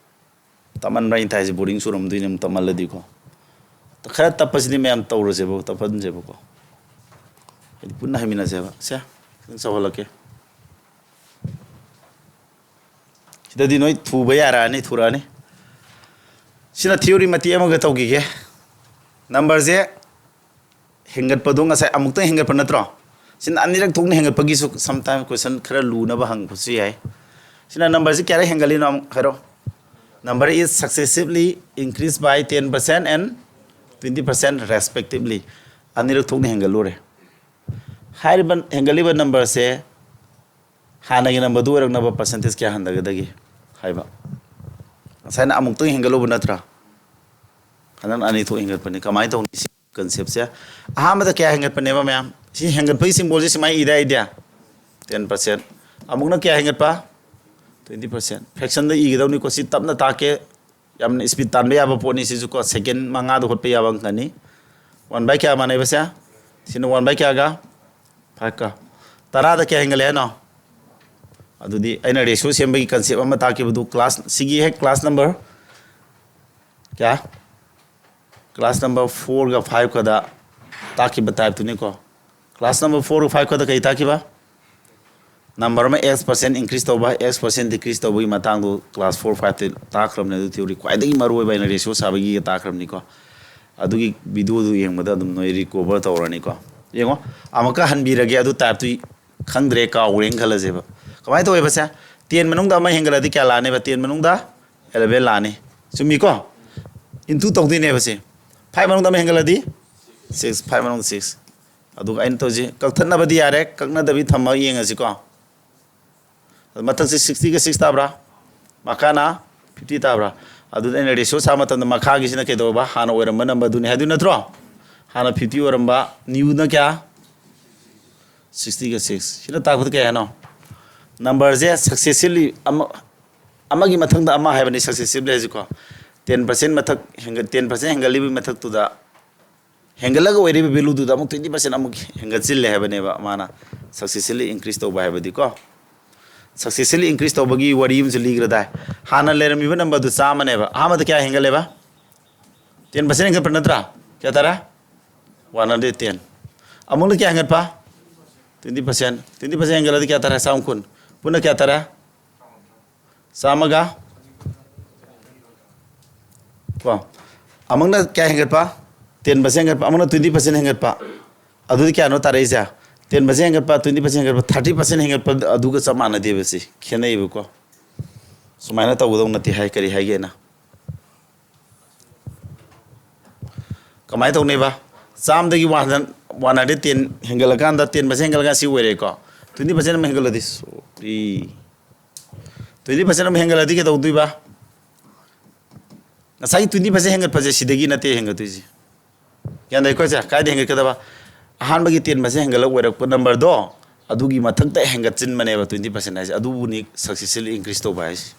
ꯇꯞꯃꯟꯕ꯭ꯔꯥ ꯑꯩꯅ ꯇꯥꯏꯁꯦ? ꯕꯣꯔꯤꯡ ꯆꯨꯔꯝꯗꯣꯏꯅꯦ ꯑꯃꯨꯛ ꯇꯞꯃꯜꯂꯗꯤꯀꯣ꯫ ꯈꯔ ꯇꯞꯄꯁꯤꯗꯤ ꯃꯌꯥꯝ ꯇꯧꯔꯁꯦꯕ, ꯇꯞꯍꯟꯁꯦꯕꯀꯣ꯫ ꯍꯥꯏꯗꯤ ꯄꯨꯟꯅ ꯍꯩꯃꯤꯟꯅꯁꯦꯕ꯫ ꯁꯦ, ꯈꯤꯇꯪ ꯆꯥꯎꯍꯜꯂꯛꯀꯦ꯫ ꯁꯤꯗꯗꯤ ꯅꯣꯏ ꯊꯨꯕ ꯌꯥꯔꯛꯑꯅꯤ, ꯊꯨꯔꯛꯑꯅꯤ꯫ ꯁꯤꯅ ꯊꯤꯑꯣꯔꯤ ꯃꯇꯦꯛ ꯑꯃꯒ ꯇꯧꯈꯤꯒꯦ꯫ ꯅꯝꯕꯔꯁꯦ ꯍꯦꯟꯒꯠꯄꯗꯣ ꯉꯁꯥꯏ ꯑꯃꯨꯛꯇꯪ ꯍꯦꯟꯒꯠꯄ ꯅꯠꯇ꯭ꯔꯣ? ꯁꯤꯅ ꯑꯅꯤꯔꯛ ꯊꯣꯛꯅ ꯍꯦꯟꯒꯠꯄꯒꯤꯁꯨ sometime ꯀꯣꯏꯁꯟ ꯈꯔ ꯂꯨꯅꯕ ꯍꯪꯉꯛꯄꯁꯨ ꯌꯥꯏ꯫ ꯁꯤꯅ ꯅꯝꯕꯔꯁꯤ ꯀꯌꯥꯔꯛ ꯍꯦꯟꯒꯠꯂꯤꯅꯣ ꯑꯃꯨꯛ ꯍꯥꯏꯔꯣ꯫ Number is successively increased by ten percent and twenty percent respectively. ꯑꯅꯤꯔꯛ ꯊꯣꯛꯅ ꯍꯦꯟꯒꯠꯂꯨꯔꯦ꯫ ꯍꯥꯏꯔꯤꯕ ꯍꯦꯟꯒꯠꯂꯤꯕ ꯅꯝꯕꯔꯁꯦ ꯍꯥꯟꯅꯒꯤ ꯅꯝꯕꯔꯗꯨ ꯑꯣꯏꯔꯛꯅꯕ ꯄꯥꯔꯁꯦꯟꯇꯦꯖ ꯀꯌꯥ ꯍꯟꯊꯒꯗꯒꯦ ꯍꯥꯏꯕ꯫ ꯉꯁꯥꯏꯅ ꯑꯃꯨꯛꯇꯪ ꯍꯦꯟꯒꯠꯂꯨꯕ ꯅꯠꯇ꯭ꯔꯥ? ꯍꯟꯗꯛꯅ ꯑꯅꯤ ꯊꯣꯛ ꯍꯦꯟꯒꯠꯄꯅꯤ꯫ ꯀꯃꯥꯏꯅ ꯇꯧꯅꯤ ꯁꯤ ꯀꯟꯁꯦꯞꯁꯦ? ꯑꯍꯥꯟꯕꯗ ꯀꯌꯥ ꯍꯦꯟꯒꯠꯄꯅꯦꯕ ꯃꯌꯥꯝ? ꯁꯤ ꯍꯦꯟꯒꯠꯄꯒꯤ ꯁꯤꯝꯕꯣꯜꯁꯦ ꯁꯨꯃꯥꯏꯅ ꯏꯗ ꯑꯩꯗꯤ ten percent꯫ ꯑꯃꯨꯛꯅ ꯀꯌꯥ ꯍꯦꯟꯒꯠꯄ? Twenty percent꯫ ꯐ꯭ꯔꯦꯛꯁꯟꯗ ꯏꯒꯗꯧꯅꯤꯀꯣ꯫ ꯁꯤ ꯇꯞꯅ ꯇꯥꯛꯀꯦ꯫ ꯌꯥꯝꯅ ꯏꯁꯄꯤꯠ ꯇꯥꯟꯕ ꯌꯥꯕ ꯄꯣꯠꯅꯤ ꯁꯤꯁꯨꯀꯣ꯫ ꯁꯦꯀꯦꯟ ꯃꯉꯥꯗ ꯍꯣꯠꯄ ꯌꯥꯕ ꯑꯪꯀꯅꯤ꯫ One by ꯀꯌꯥ ꯃꯥꯟꯅꯩꯕꯁꯦ? ꯁꯤꯅ one by ꯀꯌꯥꯒ? Fiveꯀ꯫ ꯇꯔꯥꯗ ꯀꯌꯥ ꯍꯦꯟꯒꯠꯂꯦ ꯍꯥꯏꯅꯣ? ꯑꯗꯨꯗꯤ ꯑꯩꯅ ꯔꯦꯁꯤꯑꯣ ꯁꯦꯝꯕꯒꯤ ꯀꯟꯁꯦꯞ ꯑꯃ ꯇꯥꯛꯈꯤꯕꯗꯨ ꯀ꯭ꯂꯥꯁ, ꯁꯤꯒꯤ ꯍꯦꯛ ꯀ꯭ꯂꯥꯁ ꯅꯝꯕꯔ ꯀꯌꯥ? ꯀ꯭ꯂꯥꯁ ꯅꯝꯕꯔ ꯐꯣꯔꯒ ꯐꯥꯏꯚꯀꯗ ꯇꯥꯛꯈꯤꯕ ꯇꯥꯏꯞꯇꯨꯅꯤꯀꯣ꯫ ꯀ꯭ꯂꯥꯁ ꯅꯝꯕꯔ ꯐꯣꯔꯒ ꯐꯥꯏꯚꯀꯗ ꯀꯩ ꯇꯥꯛꯈꯤꯕ? ꯅꯝꯕꯔ ꯑꯃ x percent increase ꯇꯧꯕ, x percent decrease ꯇꯧꯕꯒꯤ ꯃꯇꯥꯡꯗꯣ ꯀ꯭ꯂꯥꯁ ꯐꯣꯔ ꯐꯥꯏꯚꯇ ꯇꯥꯛꯈ꯭ꯔꯕꯅꯦ꯫ ꯑꯗꯨ ꯊꯤꯑꯣꯔꯤ ꯈ꯭ꯋꯥꯏꯗꯒꯤ ꯃꯔꯨꯑꯣꯏꯕ ꯑꯩꯅ ꯔꯦꯁꯤꯑꯣ ꯁꯥꯕꯒꯤꯒ ꯇꯥꯛꯈ꯭ꯔꯕꯅꯤꯀꯣ꯫ ꯑꯗꯨꯒꯤ ꯚꯤꯗꯤꯑꯣꯗꯨ ꯌꯦꯡꯕꯗ ꯑꯗꯨꯝ ꯅꯣꯏ ꯔꯤꯀꯣꯚꯔ ꯇꯧꯔꯅꯤꯀꯣ꯫ ꯌꯦꯡꯉꯣ, ꯑꯃꯨꯛꯀ ꯍꯟꯕꯤꯔꯒꯦ꯫ ꯑꯗꯨ ꯇꯥꯏꯞꯇꯨ ꯈꯪꯗ꯭ꯔꯦ, ꯀꯥꯎꯈ꯭ꯔꯦꯅ ꯈꯜꯂꯁꯦꯕ꯫ ꯀꯃꯥꯏꯅ ꯇꯧꯋꯦꯕꯁꯦ? Ten ꯃꯅꯨꯡꯗ ꯑꯃ ꯍꯦꯟꯒꯠꯂꯗꯤ ꯀꯌꯥ ꯂꯥꯛꯑꯅꯦꯕ? Ten ꯃꯅꯨꯡꯗ eleven ꯂꯥꯛꯑꯅꯤ꯫ ꯆꯨꯝꯃꯤꯀꯣ? Into ꯇꯧꯗꯣꯏꯅꯦꯕ ꯁꯤ꯫ Five ꯃꯅꯨꯡꯗ ꯑꯃ ꯍꯦꯟꯒꯠꯂꯗꯤ six, five ꯃꯅꯨꯡꯗ six꯫ ꯑꯗꯨꯒ ꯑꯩꯅ ꯇꯧꯁꯤ, ꯀꯛꯊꯠꯅꯕꯗꯤ ꯌꯥꯔꯦ, ꯀꯛꯅꯗꯕꯤ ꯊꯝꯃꯒ ꯌꯦꯡꯉꯁꯤꯀꯣ꯫ ꯑꯗꯨ ꯃꯊꯛꯁꯤ sixtyꯒ six ꯇꯥꯕ꯭ꯔꯥ? ꯃꯈꯥꯅ fifty ꯇꯥꯕ꯭ꯔꯥ? ꯑꯗꯨꯗ ꯑꯩꯅ ꯔꯦꯁꯤꯑꯣ ꯁꯥꯕ ꯃꯇꯝꯗ ꯃꯈꯥꯒꯤꯁꯤꯅ ꯀꯩꯗꯧꯕ? ꯍꯥꯟꯅ ꯑꯣꯏꯔꯝꯕ ꯅꯝꯕꯔꯗꯨꯅꯤ ꯍꯥꯏꯗꯣꯏ ꯅꯠꯇ꯭ꯔꯣ? ꯍꯥꯟꯅ fifty ꯑꯣꯏꯔꯝꯕ, ꯅ꯭ꯌꯨꯅ ꯀꯌꯥ? Sixtyꯒ six꯫ ꯁꯤꯅ ꯇꯥꯛꯄꯗ ꯀꯩ ꯍꯥꯏꯅꯣ? ꯅꯝꯕꯔꯁꯦ successively ꯑꯃ, ꯑꯃꯒꯤ ꯃꯊꯪꯗ ꯑꯃ ꯍꯥꯏꯕꯅꯤ successively ꯍꯥꯏꯁꯤꯀꯣ꯫ ꯇꯦꯟ ꯄꯥꯔꯁꯦꯟ ꯃꯊꯛ ꯍꯦꯟꯒꯠ ꯇꯦꯟ ꯄꯥꯔꯁꯦꯟ ꯍꯦꯟꯒꯠꯂꯤꯕꯒꯤ ꯃꯊꯛꯇꯨꯗ, ꯍꯦꯟꯒꯠꯂꯒ ꯑꯣꯏꯔꯤꯕ ꯚꯦꯂꯨꯗꯨꯗ ꯑꯃꯨꯛ ꯇ꯭ꯋꯦꯟꯇꯤ ꯄꯥꯔꯁꯦꯟ ꯑꯃꯨꯛ ꯍꯦꯟꯒꯠꯆꯤꯜꯂꯦ ꯍꯥꯏꯕꯅꯦꯕ꯫ ꯃꯥꯅ successively increase ꯇꯧꯕ ꯍꯥꯏꯕꯗꯤꯀꯣ, successively increase ꯇꯧꯕꯒꯤ ꯋꯥꯔꯤ ꯑꯃꯁꯨ ꯂꯤꯈ꯭ꯔꯗꯥꯏ꯫ ꯍꯥꯟꯅ ꯂꯩꯔꯝꯃꯤꯕ ꯅꯝꯕꯔꯗꯨ ꯆꯥꯝꯃꯅꯦꯕ, ꯑꯍꯥꯟꯕꯗ ꯀꯌꯥ ꯍꯦꯟꯒꯠꯂꯦꯕ? ꯇꯦꯟ ꯄꯥꯔꯁꯦꯟ ꯍꯦꯟꯒꯠꯄ ꯅꯠꯇ꯭ꯔꯥ? ꯀꯌꯥ ꯇꯥꯔꯦ? One hundred ten. ꯑꯃꯨꯛꯅ ꯀꯌꯥ ꯍꯦꯟꯒꯠꯄ? Twenty percent. ꯇ꯭ꯋꯦꯟꯇꯤ ꯄꯥꯔꯁꯦꯟ ꯍꯦꯟꯒꯠꯂꯗꯤ ꯀꯌꯥ ꯇꯥꯔꯦ? ꯆꯥꯝꯃ ꯀꯨꯟ꯫ ꯄꯨꯟꯅ ꯀꯌꯥ ꯇꯥꯔꯦ? ꯆꯥꯝꯃꯒ ꯀꯣ, ꯑꯃꯨꯛꯅ ꯀꯌꯥ ꯍꯦꯟꯒꯠꯄ? ꯇꯦꯟ ꯄꯥꯔꯁꯦꯟ ꯍꯦꯟꯒꯠꯄ꯫ ꯑꯃꯨꯛꯅ ꯇ꯭ꯋꯦꯟꯇꯤ ꯄꯥꯔꯁꯦꯟ ꯍꯦꯟꯒꯠꯄ꯫ ꯑꯗꯨꯗꯤ ꯀꯌꯥꯅꯣ ꯇꯥꯔꯛꯏꯁꯦ? ꯇꯦꯟ ꯄꯥꯔꯁꯦꯟ ꯍꯦꯟꯒꯠꯄ, ꯇ꯭ꯋꯦꯟꯇꯤ ꯄꯥꯔꯁꯦꯟ ꯍꯦꯟꯒꯠꯄ, ꯊꯥꯔꯇꯤ ꯄꯥꯔꯁꯦꯟ ꯍꯦꯟꯒꯠꯄ, ꯑꯗꯨꯒ ꯆꯞ ꯃꯥꯟꯅꯗꯦꯕ꯫ ꯁꯤ ꯈꯦꯠꯅꯩꯕꯀꯣ꯫ ꯁꯨꯃꯥꯏꯅ ꯇꯧꯒꯗꯧ ꯅꯠꯇꯦ ꯍꯥꯏ꯫ ꯀꯔꯤ ꯍꯥꯏꯒꯦꯅ? ꯀꯃꯥꯏꯅ ꯇꯧꯅꯦꯕ? ꯆꯥꯝꯃꯗꯒꯤ one hundred, one hundred ten ꯍꯦꯟꯒꯠꯂꯀꯥꯟꯗ, ꯇꯦꯟ ꯄꯥꯔꯁꯦꯟ ꯍꯦꯟꯒꯠꯂꯀꯥꯟꯗ ꯁꯤ ꯑꯣꯏꯔꯦꯀꯣ꯫ ꯇ꯭ꯋꯦꯟꯇꯤ ꯄꯥꯔꯁꯦꯟ ꯑꯃ ꯍꯦꯟꯒꯠꯂꯗꯤ, ꯁꯣꯔꯤ, ꯇ꯭ꯋꯦꯟꯇꯤ ꯄꯥꯔꯁꯦꯟ ꯑꯃ ꯍꯦꯟꯒꯠꯂꯗꯤ ꯀꯩꯗꯧꯗꯣꯏꯕ? ꯉꯁꯥꯏꯒꯤ ꯇ꯭ꯋꯦꯟꯇꯤ ꯄꯥꯔꯁꯦꯟ ꯍꯦꯟꯒꯠꯄꯁꯦ ꯁꯤꯗꯒꯤ ꯅꯠꯇꯦ ꯍꯦꯟꯒꯠꯇꯣꯏꯁꯦ꯫ ꯒ꯭ꯌꯥꯟ ꯇꯥꯏꯀꯣ? ꯁꯦ ꯀꯥꯏꯗ ꯍꯦꯟꯒꯠꯀꯗꯕ? ꯑꯍꯥꯟꯕꯒꯤ ꯇꯦꯟ ꯄꯥꯔꯁꯦꯟ ꯍꯦꯟꯒꯠꯂꯒ ꯑꯣꯏꯔꯛꯄ ꯅꯝꯕꯔꯗꯣ, ꯑꯗꯨꯒꯤ ꯃꯊꯛꯇ ꯍꯦꯟꯒꯠꯆꯤꯟꯕꯅꯦꯕ ꯇ꯭ꯋꯦꯟꯇꯤ ꯄꯥꯔꯁꯦꯟ ꯍꯥꯏꯁꯦ꯫ ꯑꯗꯨꯕꯨꯅꯤ successively increase ꯇꯧꯕ ꯍꯥꯏꯁꯦ꯫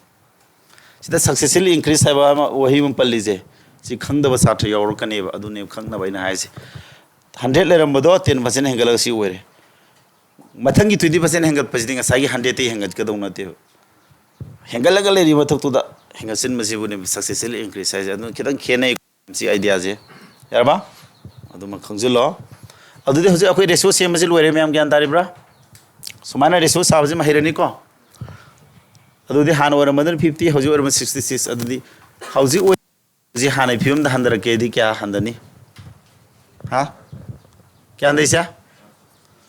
ꯁꯤꯗ successively increase ꯍꯥꯏꯕ ꯑꯃ, ꯋꯥꯍꯩ ꯑꯃ ꯄꯜꯂꯤꯁꯦ, ꯁꯤ ꯈꯪꯗꯕ ꯁꯥꯇ꯭ꯔ ꯌꯥꯎꯔꯛꯀꯅꯦꯕ꯫ ꯑꯗꯨꯅꯦꯕ ꯈꯪꯅꯕ ꯑꯩꯅ ꯍꯥꯏꯁꯦ꯫ ꯍꯟꯗ꯭ꯔꯦꯠ ꯂꯩꯔꯝꯕꯗꯣ ꯇꯦꯟ ꯄꯥꯔꯁꯦꯟ ꯍꯦꯟꯒꯠꯂꯒ ꯁꯤ ꯑꯣꯏꯔꯦ꯫ ꯃꯊꯪꯒꯤ ꯇ꯭ꯋꯦꯟꯇꯤ ꯄꯥꯔꯁꯦꯟ ꯍꯦꯟꯒꯠꯄꯁꯤꯗꯤ ꯉꯁꯥꯏꯒꯤ ꯍꯟꯗ꯭ꯔꯦꯠꯇꯒꯤ ꯍꯦꯟꯒꯠꯀꯗꯧ ꯅꯠꯇꯦꯕ꯫ ꯍꯦꯟꯒꯠꯂꯒ ꯂꯩꯔꯤꯕ ꯃꯊꯛꯇꯨꯗ ꯍꯦꯟꯒꯠꯆꯤꯟꯕꯁꯤꯕꯨꯅꯦꯕ successively increase ꯍꯥꯏꯁꯦ꯫ ꯑꯗꯨꯅ ꯈꯤꯇꯪ ꯈꯦꯠꯅꯩ ꯁꯤ ideaꯁꯦ꯫ ꯌꯥꯔꯕ? ꯑꯗꯨꯃ ꯈꯪꯖꯤꯜꯂꯣ꯫ ꯑꯗꯨꯗꯤ ꯍꯧꯖꯤꯛ ꯑꯩꯈꯣꯏ ratio ꯁꯦꯝꯕꯁꯤ ꯂꯣꯏꯔꯦ꯫ ꯃꯌꯥꯝ ꯒ꯭ꯌꯥꯟ ꯇꯥꯔꯤꯕ꯭ꯔꯥ? ꯁꯨꯃꯥꯏꯅ ratio ꯁꯥꯕꯁꯤꯃ ꯍꯩꯔꯅꯤꯀꯣ꯫ ꯑꯗꯨꯗꯤ ꯍꯥꯟꯅ ꯑꯣꯏꯔꯝꯕꯗꯨꯅ fifty, ꯍꯧꯖꯤꯛ ꯑꯣꯏꯔꯝꯕ sixty six꯫ ꯑꯗꯨꯗꯤ ꯍꯧꯖꯤꯛ ꯑꯣꯏ-, ꯍꯧꯖꯤꯛ ꯍꯥꯟꯅꯒꯤ ꯐꯤꯕꯝꯗ ꯍꯟꯊꯔꯛꯀꯦꯗꯤ ꯀꯌꯥ ꯍꯟꯊꯅꯤ? ꯍꯥ? ꯀꯌꯥ ꯍꯟꯊꯩꯁꯦ?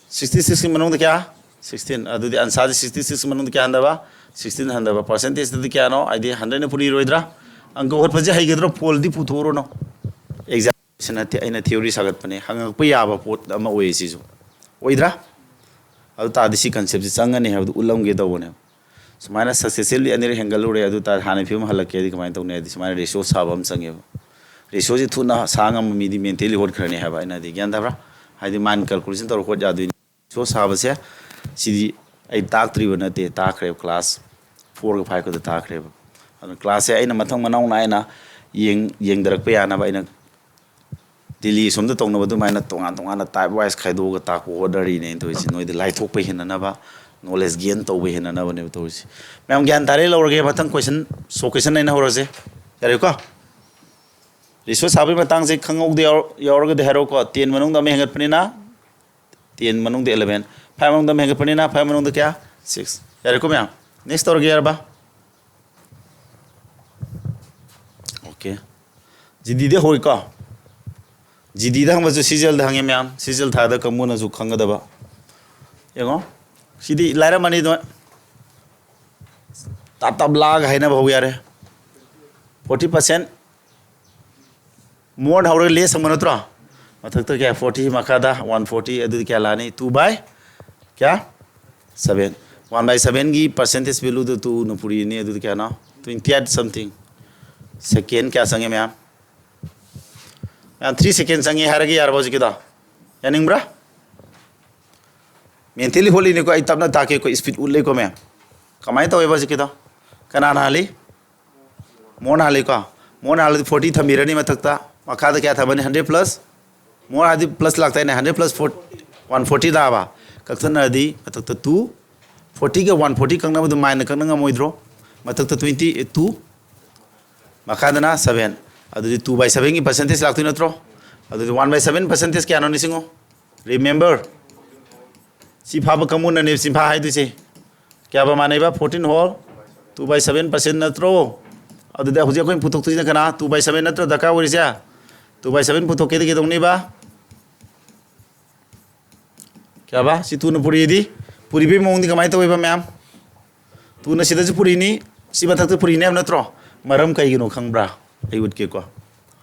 Sixty sixꯀꯤ ꯃꯅꯨꯡꯗ ꯀꯌꯥ? Sixteen꯫ ꯑꯗꯨꯗꯤ answerꯁꯦ sixty six ꯃꯅꯨꯡꯗ ꯀꯌꯥ ꯍꯟꯊꯕ? Sixteen ꯍꯟꯊꯕ꯫ Percentageꯇꯗꯤ ꯀꯌꯥꯅꯣ? ꯍꯥꯏꯗꯤ hundredꯅ ꯐꯨꯔꯤꯔꯣꯏꯗ꯭ꯔꯥ? ꯑꯪꯀ ꯍꯣꯠꯄꯁꯦ ꯍꯩꯒꯗ꯭ꯔꯣ? ꯐꯣꯜꯗꯤ ꯄꯨꯊꯣꯛꯎꯔꯨꯅꯨ꯫ Exam ꯅꯠꯇꯦ, ꯑꯩꯅ theory ꯁꯥꯒꯠꯄꯅꯦ꯫ ꯍꯪꯉꯛꯄ ꯌꯥꯕ ꯄꯣꯠ ꯑꯃ ꯑꯣꯏꯌꯦ ꯁꯤꯁꯨ꯫ ꯑꯣꯏꯗ꯭ꯔꯥ? ꯑꯗꯨ ꯇꯥꯔꯗꯤ ꯁꯤ conceptꯁꯦ ꯆꯪꯒꯅꯤ ꯍꯥꯏꯕꯗꯨ ꯎꯠꯂꯝꯒꯦ ꯇꯧꯕꯅꯦꯕ꯫ ꯁꯨꯃꯥꯏꯅ successively ꯑꯅꯤꯔꯛ ꯍꯦꯟꯒꯠꯂꯨꯔꯦ, ꯑꯗꯨ ꯇꯥꯔꯗꯤ ꯍꯥꯟꯅꯒꯤ ꯐꯤꯕꯝ ꯍꯜꯂꯛꯀꯦ ꯍꯥꯏꯗꯤ ꯀꯃꯥꯏꯅ ꯇꯧꯅꯤ? ꯍꯥꯏꯗꯤ ꯁꯨꯃꯥꯏꯅ ratio ꯁꯥꯕ ꯑꯃ ꯆꯪꯉꯦꯕ꯫ Ratioꯁꯤ ꯊꯨꯅ ꯁꯥ ꯉꯝꯕ ꯃꯤꯗꯤ mentally ꯍꯣꯠꯈ꯭ꯔꯅꯤ ꯍꯥꯏꯕ ꯑꯩꯅ ꯍꯥꯏꯗꯤ꯫ ꯒ꯭ꯌꯥꯟ ꯇꯥꯕ꯭ꯔꯥ? ꯍꯥꯏꯗꯤ mind calculation ꯇꯧꯔ ꯍꯣꯠ ꯌꯥꯗꯣꯏꯅꯤ꯫ Ratio ꯁꯥꯕꯁꯦ ꯁꯤꯗꯤ ꯑꯩ ꯇꯥꯛꯇ꯭ꯔꯤꯕ ꯅꯠꯇꯦ, ꯇꯥꯛꯈ꯭ꯔꯦꯕ꯫ Class fourꯒ fiveꯀꯗ ꯇꯥꯛꯈ꯭ꯔꯦꯕ꯫ ꯑꯗꯨꯅ ꯀ꯭ꯂꯥꯁꯁꯦ ꯑꯩꯅ ꯃꯊꯪ ꯃꯅꯥꯎ ꯅꯥꯏꯅ ꯌꯦꯡ ꯌꯦꯡꯗꯔꯛꯄ ꯌꯥꯅꯕ ꯑꯩꯅ ꯗꯤꯜꯂꯤ ꯁꯣꯝꯗ ꯇꯧꯅꯕ ꯑꯗꯨꯃꯥꯏꯅ ꯇꯣꯉꯥꯟ ꯇꯣꯉꯥꯟꯅ ꯇꯥꯏꯞ ꯋꯥꯏꯁ ꯈꯥꯏꯗꯣꯛꯑꯒ ꯇꯥꯛꯄ ꯍꯣꯠꯅꯔꯤꯅꯦ ꯑꯩꯅ ꯇꯧꯔꯤꯁꯦ꯫ ꯅꯣꯏꯗ ꯂꯥꯏꯊꯣꯛꯄ ꯍꯦꯟꯅꯅꯕ, ꯅꯣꯂꯦꯖ ꯒꯦꯟ ꯇꯧꯕ ꯍꯦꯟꯅꯅꯕꯅꯦꯕ ꯇꯧꯔꯤꯁꯦ꯫ ꯃꯌꯥꯝ ꯒ꯭ꯌꯥꯟ ꯇꯥꯔꯦ? ꯂꯧꯔꯒꯦ ꯃꯊꯪ ꯀꯣꯏꯁꯟ, ꯁꯣ ꯀꯣꯏꯁꯟ ꯑꯩꯅ ꯍꯧꯔꯁꯦ꯫ ꯌꯥꯔꯦꯀꯣ? ꯔꯤꯁꯣꯔꯁ ꯁꯥꯕꯒꯤ ꯃꯇꯥꯡꯁꯦ ꯈꯪꯍꯧꯗ ꯌꯥꯎꯔ- ꯌꯥꯎꯔꯒꯗꯤ ꯍꯥꯏꯔꯛꯎꯀꯣ꯫ ꯇꯦꯟ ꯃꯅꯨꯡꯗ ꯑꯃ ꯍꯦꯟꯒꯠꯄꯅꯤꯅ ꯇꯦꯟ ꯃꯅꯨꯡꯗ ꯏꯂꯚꯦꯟ, ꯐꯥꯏꯚ ꯃꯅꯨꯡꯗ ꯑꯃ ꯍꯦꯟꯒꯠꯄꯅꯤꯅ ꯐꯥꯏꯚ ꯃꯅꯨꯡꯗ ꯀꯌꯥ? ꯁꯤꯛꯁ꯫ ꯌꯥꯔꯦꯀꯣ ꯃꯌꯥꯝ? ꯅꯦꯛꯁ ꯇꯧꯔꯒꯦ ꯌꯥꯔꯕ? ꯑꯣꯀꯦ꯫ ꯖꯤꯗꯤꯗ ꯍꯧꯔꯤꯀꯣ꯫ ꯖꯤꯗꯤꯗ ꯍꯪꯕꯁꯨ ꯁꯤꯖꯦꯜꯗ ꯍꯪꯉꯦ ꯃꯌꯥꯝ꯫ ꯁꯤꯖꯦꯜ ꯊꯥꯗ ꯀꯥꯡꯕꯨꯅꯁꯨ ꯈꯪꯒꯗꯕ꯫ ꯌꯦꯡꯉꯣ꯫ ꯁꯤꯗꯤ ꯂꯥꯏꯔꯝꯃꯅꯤꯗꯣ꯫ ꯇꯥꯞ ꯇꯥꯞ ꯂꯥꯛꯑꯒ ꯍꯥꯏꯅꯕ ꯍꯧ ꯌꯥꯔꯦ꯫ Forty percent. ꯃꯣꯔꯅ ꯍꯧꯔꯒ ꯂꯦꯁ ꯑꯃ ꯅꯠꯇ꯭ꯔꯣ? ꯃꯊꯛꯇ ꯀꯌꯥ? ꯐꯣꯔꯇꯤ, ꯃꯈꯥꯗ ꯋꯥꯟ ꯐꯣꯔꯇꯤ, ꯑꯗꯨꯗꯤ ꯀꯌꯥ ꯂꯥꯛꯑꯅꯤ? ꯇꯨ ꯕꯥꯏ ꯀꯌꯥ? ꯁꯚꯦꯟ꯫ ꯋꯥꯟ ꯕꯥꯏ ꯁꯚꯦꯟꯒꯤ ꯄꯥꯔꯁꯦꯟꯇꯦꯖ ꯚꯦꯂꯨꯗꯨ ꯇꯨꯅ ꯄꯨꯔꯤꯅꯤ, ꯑꯗꯨꯗꯤ ꯀꯌꯥꯅꯣ? Twenty eight something. ꯁꯦꯀꯦꯟ ꯀꯌꯥ ꯆꯪꯉꯦ ꯃꯌꯥꯝ? ꯃꯌꯥꯝ ꯊ꯭ꯔꯤ ꯁꯦꯀꯦꯟ ꯆꯪꯉꯦ ꯍꯥꯏꯔꯒ ꯌꯥꯔꯕꯣ ꯍꯧꯖꯤꯛꯀꯤꯗꯣ? ꯌꯥꯅꯤꯡꯕ꯭ꯔꯥ? ꯃꯦꯟꯇꯦꯜꯂꯤ ꯍꯣꯠꯂꯤꯅꯤꯀꯣ, ꯑꯩ ꯇꯞꯅ ꯇꯥꯛꯀꯦꯀꯣ, ꯏꯁꯄꯤꯠ ꯎꯠꯂꯦꯀꯣ ꯃꯌꯥꯝ꯫ ꯀꯃꯥꯏꯅ ꯇꯧꯋꯦꯕ ꯍꯧꯖꯤꯛꯀꯤꯗꯣ? ꯀꯅꯥꯅ ꯍꯥꯜꯂꯤ? ꯃꯣꯔꯅ ꯍꯥꯜꯂꯤꯀꯣ꯫ ꯃꯣꯔꯅ ꯍꯥꯜꯂꯗꯤ ꯐꯣꯔꯇꯤ ꯊꯝꯕꯤꯔꯅꯤ ꯃꯊꯛꯇ꯫ ꯃꯈꯥꯗ ꯀꯌꯥ ꯊꯝꯃꯅꯤ? Hundred plus. ꯃꯣꯔ ꯍꯥꯏꯗꯤ ꯄ꯭ꯂꯁ ꯂꯥꯛꯇꯥꯏꯅꯦ? Hundred plus four, one forty ꯂꯥꯛꯑꯕ꯫ ꯀꯛꯊꯠꯅꯔꯗꯤ ꯃꯊꯛꯇ ꯇꯨ꯫ ꯐꯣꯔꯇꯤꯒ ꯋꯥꯟ ꯐꯣꯔꯇꯤ ꯀꯛꯅꯕꯗꯨ ꯃꯥꯏꯅ ꯀꯛꯅ ꯉꯝꯃꯣꯏꯗ꯭ꯔꯣ? ꯃꯊꯛꯇ ꯇ꯭ꯋꯦꯟꯇꯤ ꯇꯨ, ꯃꯈꯥꯗꯅ ꯁꯚꯦꯟ꯫ ꯑꯗꯨꯗꯤ ꯇꯨ ꯕꯥꯏ ꯁꯚꯦꯟꯒꯤ ꯄꯥꯔꯁꯦꯟꯇꯦꯖ ꯂꯥꯛꯇꯣꯏ ꯅꯠꯇ꯭ꯔꯣ? ꯑꯗꯨꯗꯤ ꯋꯥꯟ ꯕꯥꯏ ꯁꯚꯦꯟ ꯄꯥꯔꯁꯦꯟꯇꯦꯖ ꯀꯌꯥꯅꯣ ꯅꯤꯡꯁꯤꯡꯉꯣ꯫ ꯔꯤꯃꯦꯝꯕꯔ, ꯁꯤ ꯐꯥꯕ ꯀꯥꯡꯕꯨꯅꯅꯦ ꯆꯤꯟꯐꯥ ꯍꯥꯏꯗꯣꯏꯁꯦ꯫ ꯀꯌꯥꯕ ꯃꯥꯟꯅꯩꯕ? Fourteen whole two by seven percent ꯅꯠꯇ꯭ꯔꯣ? ꯑꯗꯨꯗꯤ ꯍꯧꯖꯤꯛ ꯑꯩꯈꯣꯏꯅ ꯄꯨꯊꯣꯛꯇꯣꯏꯁꯤꯅ ꯀꯅꯥ? ꯇꯨ ꯕꯥꯏ ꯁꯚꯦꯟ ꯅꯠꯇ꯭ꯔꯣ ꯗꯔꯀꯥꯔ ꯑꯣꯏꯔꯤꯁꯦ? ꯇꯨ ꯕꯥꯏ ꯁꯚꯦꯟ ꯄꯨꯊꯣꯛꯀꯦꯗꯤ ꯀꯩꯗꯧꯅꯤꯕ? ꯀꯌꯥꯕ? ꯁꯤ ꯇꯨꯅ ꯄꯨꯔꯤꯗꯤ? ꯄꯨꯔꯤꯕꯒꯤ ꯃꯑꯣꯡꯗꯤ ꯀꯃꯥꯏꯅ ꯇꯧꯋꯦꯕ ꯃꯌꯥꯝ? ꯇꯨꯅ ꯁꯤꯗꯁꯨ ꯄꯨꯔꯤꯅꯤ, ꯁꯤ ꯃꯊꯛꯇ ꯄꯨꯔꯤꯅꯤ ꯍꯥꯏꯕ ꯅꯠꯇ꯭ꯔꯣ? ꯃꯔꯝ ꯀꯩꯒꯤꯅꯣ ꯈꯪꯕ꯭ꯔꯥ? ꯑꯩ ꯎꯠꯀꯦꯀꯣ꯫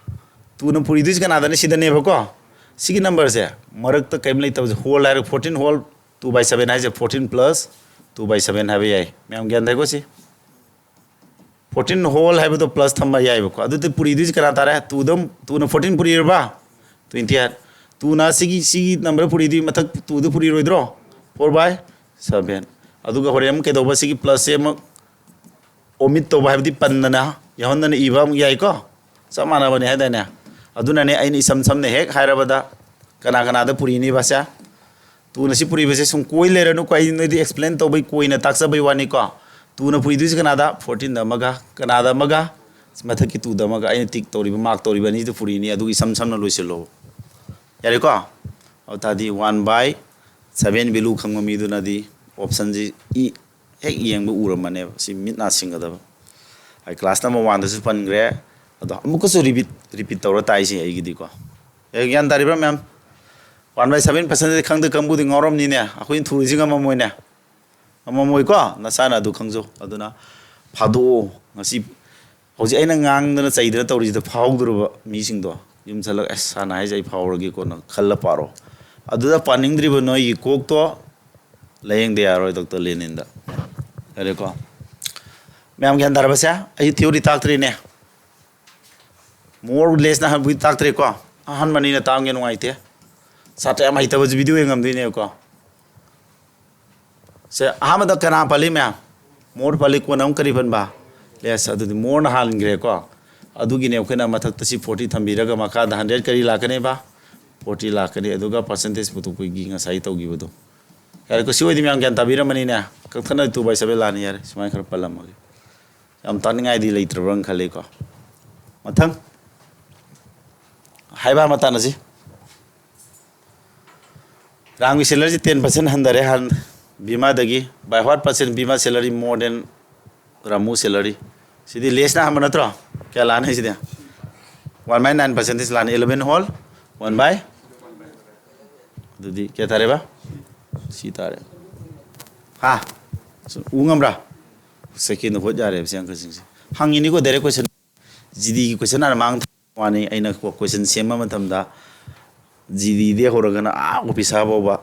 ꯇꯨꯅ ꯄꯨꯔꯤꯗꯣꯏꯁꯤ ꯀꯅꯥꯗꯅꯤ? ꯁꯤꯗꯅꯦꯕꯀꯣ꯫ ꯁꯤꯒꯤ ꯅꯝꯕꯔꯁꯦ ꯃꯔꯛꯇ ꯀꯔꯤꯝ ꯂꯩꯇꯕꯁꯦ, ꯍꯣꯜ ꯍꯥꯏꯔꯒ fourteen whole two by seven ꯍꯥꯏꯁꯦ fourteen plus two by seven ꯍꯥꯏꯕ ꯌꯥꯏ꯫ ꯃꯌꯥꯝ ꯒ꯭ꯌꯥꯟ ꯇꯥꯏꯀꯣ ꯁꯤ? ꯐꯣꯔꯇꯤꯟ ꯍꯣꯜ ꯍꯥꯏꯕꯗꯣ ꯄ꯭ꯂꯁ ꯊꯝꯕ ꯌꯥꯏꯕꯀꯣ꯫ ꯑꯗꯨꯗꯤ ꯄꯨꯔꯤꯗꯣꯏꯁꯤ ꯀꯅꯥ ꯇꯥꯔꯦ? ꯇꯨꯗ, ꯇꯨꯅ ꯐꯣꯔꯇꯤꯟ ꯄꯨꯔꯤꯔꯕ? Twenty eight. ꯇꯨꯅ ꯁꯤꯒꯤ, ꯁꯤꯒꯤ ꯅꯝꯕꯔ ꯄꯨꯔꯤꯗꯤ ꯃꯊꯛ ꯇꯨꯗ ꯄꯨꯔꯤꯔꯣꯏꯗ꯭ꯔꯣ? Four by seven. ꯑꯗꯨꯒ ꯍꯣꯔꯦꯟ ꯑꯃꯨꯛ ꯀꯩꯗꯧꯕ? ꯁꯤꯒꯤ ꯄ꯭ꯂꯁꯁꯦ ꯑꯃꯨꯛ ꯑꯣꯃꯤꯠ ꯇꯧꯕ ꯍꯥꯏꯕꯗꯤ ꯄꯟꯗꯅ ꯌꯥꯎꯍꯟꯗꯅ ꯏꯕ ꯑꯃꯨꯛ ꯌꯥꯏꯀꯣ꯫ ꯆꯞ ꯃꯥꯟꯅꯕꯅꯤ ꯍꯥꯏꯗꯥꯏꯅꯦ? ꯑꯗꯨꯅꯅꯦ ꯑꯩꯅ ꯏꯁꯝ ꯁꯝꯅ ꯍꯦꯛ ꯍꯥꯏꯔꯕꯗ ꯀꯅꯥ ꯀꯅꯥꯗ ꯄꯨꯔꯤꯅꯤꯕꯁꯦ? ꯇꯨꯅ ꯁꯤ ꯄꯨꯔꯤꯕꯁꯦ ꯁꯨꯝ ꯀꯣꯏ ꯂꯩꯔꯅꯨꯀꯣ, ꯑꯩ ꯅꯣꯏꯗꯤ ꯑꯦꯛꯁꯄ꯭ꯂꯦꯟ ꯇꯧꯕꯩ ꯀꯣꯏꯅ ꯇꯥꯛꯆꯕꯩ ꯋꯥꯅꯤꯀꯣ꯫ ꯇꯨꯅ ꯄꯨꯔꯤꯗꯣꯏꯁꯦ ꯀꯅꯥꯗ? ꯐꯣꯔꯇꯤꯟꯗ ꯑꯃꯒ, ꯀꯅꯥꯗ ꯑꯃꯒ? ꯃꯊꯛꯀꯤ ꯇꯨꯗ ꯑꯃꯒ, ꯑꯩꯅ ꯇꯤꯛ ꯇꯧꯔꯤꯕ, ꯃꯥꯔꯛ ꯇꯧꯔꯤꯕ ꯑꯅꯤꯗꯨ ꯄꯨꯔꯤꯅꯤ꯫ ꯑꯗꯨꯒ ꯏꯁꯝ ꯁꯝꯅ ꯂꯣꯏꯁꯤꯜꯂꯣ꯫ ꯌꯥꯔꯦꯀꯣ? ꯑꯗꯨ ꯇꯥꯔꯗꯤ ꯋꯥꯟ ꯕꯥꯏ ꯁꯚꯦꯟ ꯚꯦꯂꯨ ꯈꯪꯕ ꯃꯤꯗꯨꯅꯗꯤ ꯑꯣꯞꯁꯟꯁꯤ ꯏ ꯍꯦꯛ ꯌꯦꯡꯕ ꯎꯔꯝꯃꯅꯦꯕ꯫ ꯁꯤ ꯃꯤꯠ ꯅꯥ ꯁꯤꯡꯒꯗꯕ꯫ ꯑꯩ ꯀ꯭ꯂꯥꯁ ꯅꯝꯕꯔ ꯋꯥꯟꯗꯁꯨ ꯄꯟꯈ꯭ꯔꯦ꯫ ꯑꯗꯣ ꯑꯃꯨꯛꯀꯁꯨ ꯔꯤꯄꯤꯠ ꯔꯤꯄꯤꯠ ꯇꯧꯔ ꯇꯥꯏꯁꯦ ꯑꯩꯒꯤꯗꯤꯀꯣ꯫ ꯑꯦ, ꯒ꯭ꯌꯥꯟ ꯇꯥꯔꯤꯕ꯭ꯔꯥ ꯃꯌꯥꯝ? ꯋꯥꯟ ꯕꯥꯏ ꯁꯚꯦꯟ ꯄꯥꯔꯁꯦꯟꯗꯗꯤ ꯈꯪꯗ ꯀꯪꯕꯨꯗꯤ ꯉꯥꯎꯔꯝꯅꯤꯅꯦ꯫ ꯑꯩꯈꯣꯏꯅ ꯊꯨꯔꯤꯁꯤ ꯉꯝꯃꯝꯃꯣꯏꯅꯦ꯫ ꯉꯝꯃꯝꯃꯣꯏꯀꯣ? ꯅꯁꯥꯅ ꯑꯗꯨ ꯈꯪꯖꯧ꯫ ꯑꯗꯨꯅ ꯐꯥꯗꯣꯛꯑꯣ꯫ ꯉꯁꯤ ꯍꯧꯖꯤꯛ ꯑꯩꯅ ꯉꯥꯡꯗꯅ ꯆꯩꯗꯅ ꯇꯧꯔꯤꯁꯤꯗ ꯐꯥꯍꯧꯗꯣꯔꯕ ꯃꯤꯁꯤꯡꯗꯣ ꯌꯨꯝ ꯆꯠꯂꯒ, "ꯑꯁ, ꯍꯥꯟꯅ ꯍꯥꯏꯁꯦ ꯑꯩ ꯐꯥꯍꯧꯔꯒꯦꯀꯣꯅ" ꯈꯜꯂ ꯄꯥꯔꯣ꯫ ꯑꯗꯨꯗ ꯄꯥꯅꯤꯡꯗ꯭ꯔꯤꯕ ꯅꯣꯏꯒꯤ ꯀꯣꯛꯇꯣ ꯂꯥꯌꯦꯡꯗ ꯌꯥꯔꯣꯏ ꯗꯣꯛꯇꯔ ꯂꯦꯅꯤꯟꯗ꯫ ꯌꯥꯔꯦꯀꯣ? ꯃꯌꯥꯝ ꯒ꯭ꯌꯥꯟ ꯇꯥꯔꯕꯁꯦ? ꯑꯩ ꯊꯤꯑꯣꯔꯤ ꯇꯥꯛꯇ꯭ꯔꯤꯅꯦ꯫ ꯃꯣꯔ ꯂꯦꯁꯅ ꯑꯍꯥꯟꯕꯒꯤ ꯇꯥꯛꯇ꯭ꯔꯦꯀꯣ꯫ ꯑꯍꯥꯟꯕꯅꯤꯅ ꯇꯥꯛꯑꯝꯒꯦ ꯅꯨꯡꯉꯥꯏꯇꯦ꯫ ꯁꯥꯇ꯭ꯔ ꯌꯥꯝ ꯍꯩꯇꯕꯁꯨ ꯚꯤꯗꯤꯑꯣ ꯌꯦꯡꯉꯝꯗꯣꯏꯅꯦꯕꯀꯣ꯫ ꯁꯦ, ꯑꯍꯥꯟꯕꯗ ꯀꯅꯥ ꯄꯜꯂꯤ ꯃꯌꯥꯝ? ꯃꯣꯔ ꯄꯜꯂꯤ, ꯀꯣꯟꯅ ꯑꯃꯨꯛ ꯀꯔꯤ ꯄꯟꯕ? ꯂꯦꯁ꯫ ꯑꯗꯨꯗꯤ ꯃꯣꯔꯅ ꯍꯥꯟꯈ꯭ꯔꯦꯀꯣ꯫ ꯑꯗꯨꯒꯤꯅꯦ ꯑꯩꯈꯣꯏꯅ ꯃꯊꯛꯇ ꯁꯤ ꯐꯣꯔꯇꯤ ꯊꯝꯕꯤꯔꯒ ꯃꯈꯥꯗ ꯍꯟꯗ꯭ꯔꯦꯠ ꯀꯔꯤ ꯂꯥꯛꯀꯅꯦꯕ? ꯐꯣꯔꯇꯤ ꯂꯥꯛꯀꯅꯤ꯫ ꯑꯗꯨꯒ ꯄꯥꯔꯁꯦꯟꯇꯦꯖ ꯄꯨꯊꯣꯛꯄꯒꯤ ꯉꯁꯥꯏ ꯇꯧꯈꯤꯕꯗꯣ꯫ ꯌꯥꯔꯦꯀꯣ, ꯁꯤ ꯑꯣꯏꯗꯤ ꯃꯌꯥꯝ ꯒ꯭ꯌꯥꯟ ꯇꯥꯕꯤꯔꯝꯃꯅꯤꯅꯦ꯫ ꯀꯛꯊꯠꯅ ꯇꯨ ꯕꯥꯏ ꯁꯚꯦꯟ ꯂꯥꯛꯑꯅꯤ꯫ ꯌꯥꯔꯦ, ꯁꯨꯃꯥꯏꯅ ꯈꯔ ꯄꯜꯂꯝꯃꯒꯦ꯫ ꯌꯥꯝ ꯇꯥꯅꯤꯡꯉꯥꯏꯗꯤ ꯂꯩꯇ꯭ꯔꯕ꯭ꯔꯅ ꯈꯜꯂꯤꯀꯣ꯫ ꯃꯊꯪ ꯍꯥꯏꯕ ꯑꯃ ꯇꯥꯟꯅꯁꯤ꯫ ꯔꯥꯝꯒꯤ ꯁꯦꯂꯔꯤꯁꯤ ꯇꯦꯟ ꯄꯥꯔꯁꯦꯟ ꯍꯟꯊꯔꯦ ꯍꯥꯟ ꯕꯤꯃꯥꯗꯒꯤ꯫ By what percent Bima salary more than Ramu salary? ꯁꯤꯗꯤ ꯂꯦꯁꯅ ꯑꯍꯥꯟꯕ ꯅꯠꯇ꯭ꯔꯣ? ꯀꯌꯥ ꯂꯥꯛꯑꯅꯤ ꯁꯤꯗꯤ? One by nine percentage ꯂꯥꯛꯑꯅꯤ꯫ Eleven whole, one by, ꯑꯗꯨꯗꯤ ꯀꯌꯥ ꯇꯥꯔꯦꯕ? ꯁꯤ ꯇꯥꯔꯦ꯫ ꯍꯥ? ꯎ ꯉꯝꯕ꯭ꯔꯥ? ꯁꯦꯀꯦꯟꯗ ꯍꯣꯠ ꯌꯥꯔꯦꯕ ꯁꯤ ꯑꯪꯀꯁꯤꯡꯁꯦ꯫ ꯍꯪꯉꯤꯅꯤꯀꯣ, ꯗꯥꯏꯔꯦꯛ ꯀꯣꯏꯁꯟ꯫ ꯖꯤꯗꯤꯒꯤ ꯀꯣꯏꯁꯟ ꯍꯥꯟꯅ ꯃꯥꯡ ꯊꯝꯕ ꯋꯥꯅꯤ꯫ ꯑꯩꯅ ꯀꯣ-, ꯀꯣꯏꯁꯟ ꯁꯦꯝꯕ ꯃꯇꯝꯗ ꯖꯤꯗꯤꯗꯒꯤ ꯍꯧꯔꯒꯅ ꯑꯥ ꯑꯣꯐꯤꯁꯥꯔ ꯐꯥꯎꯕ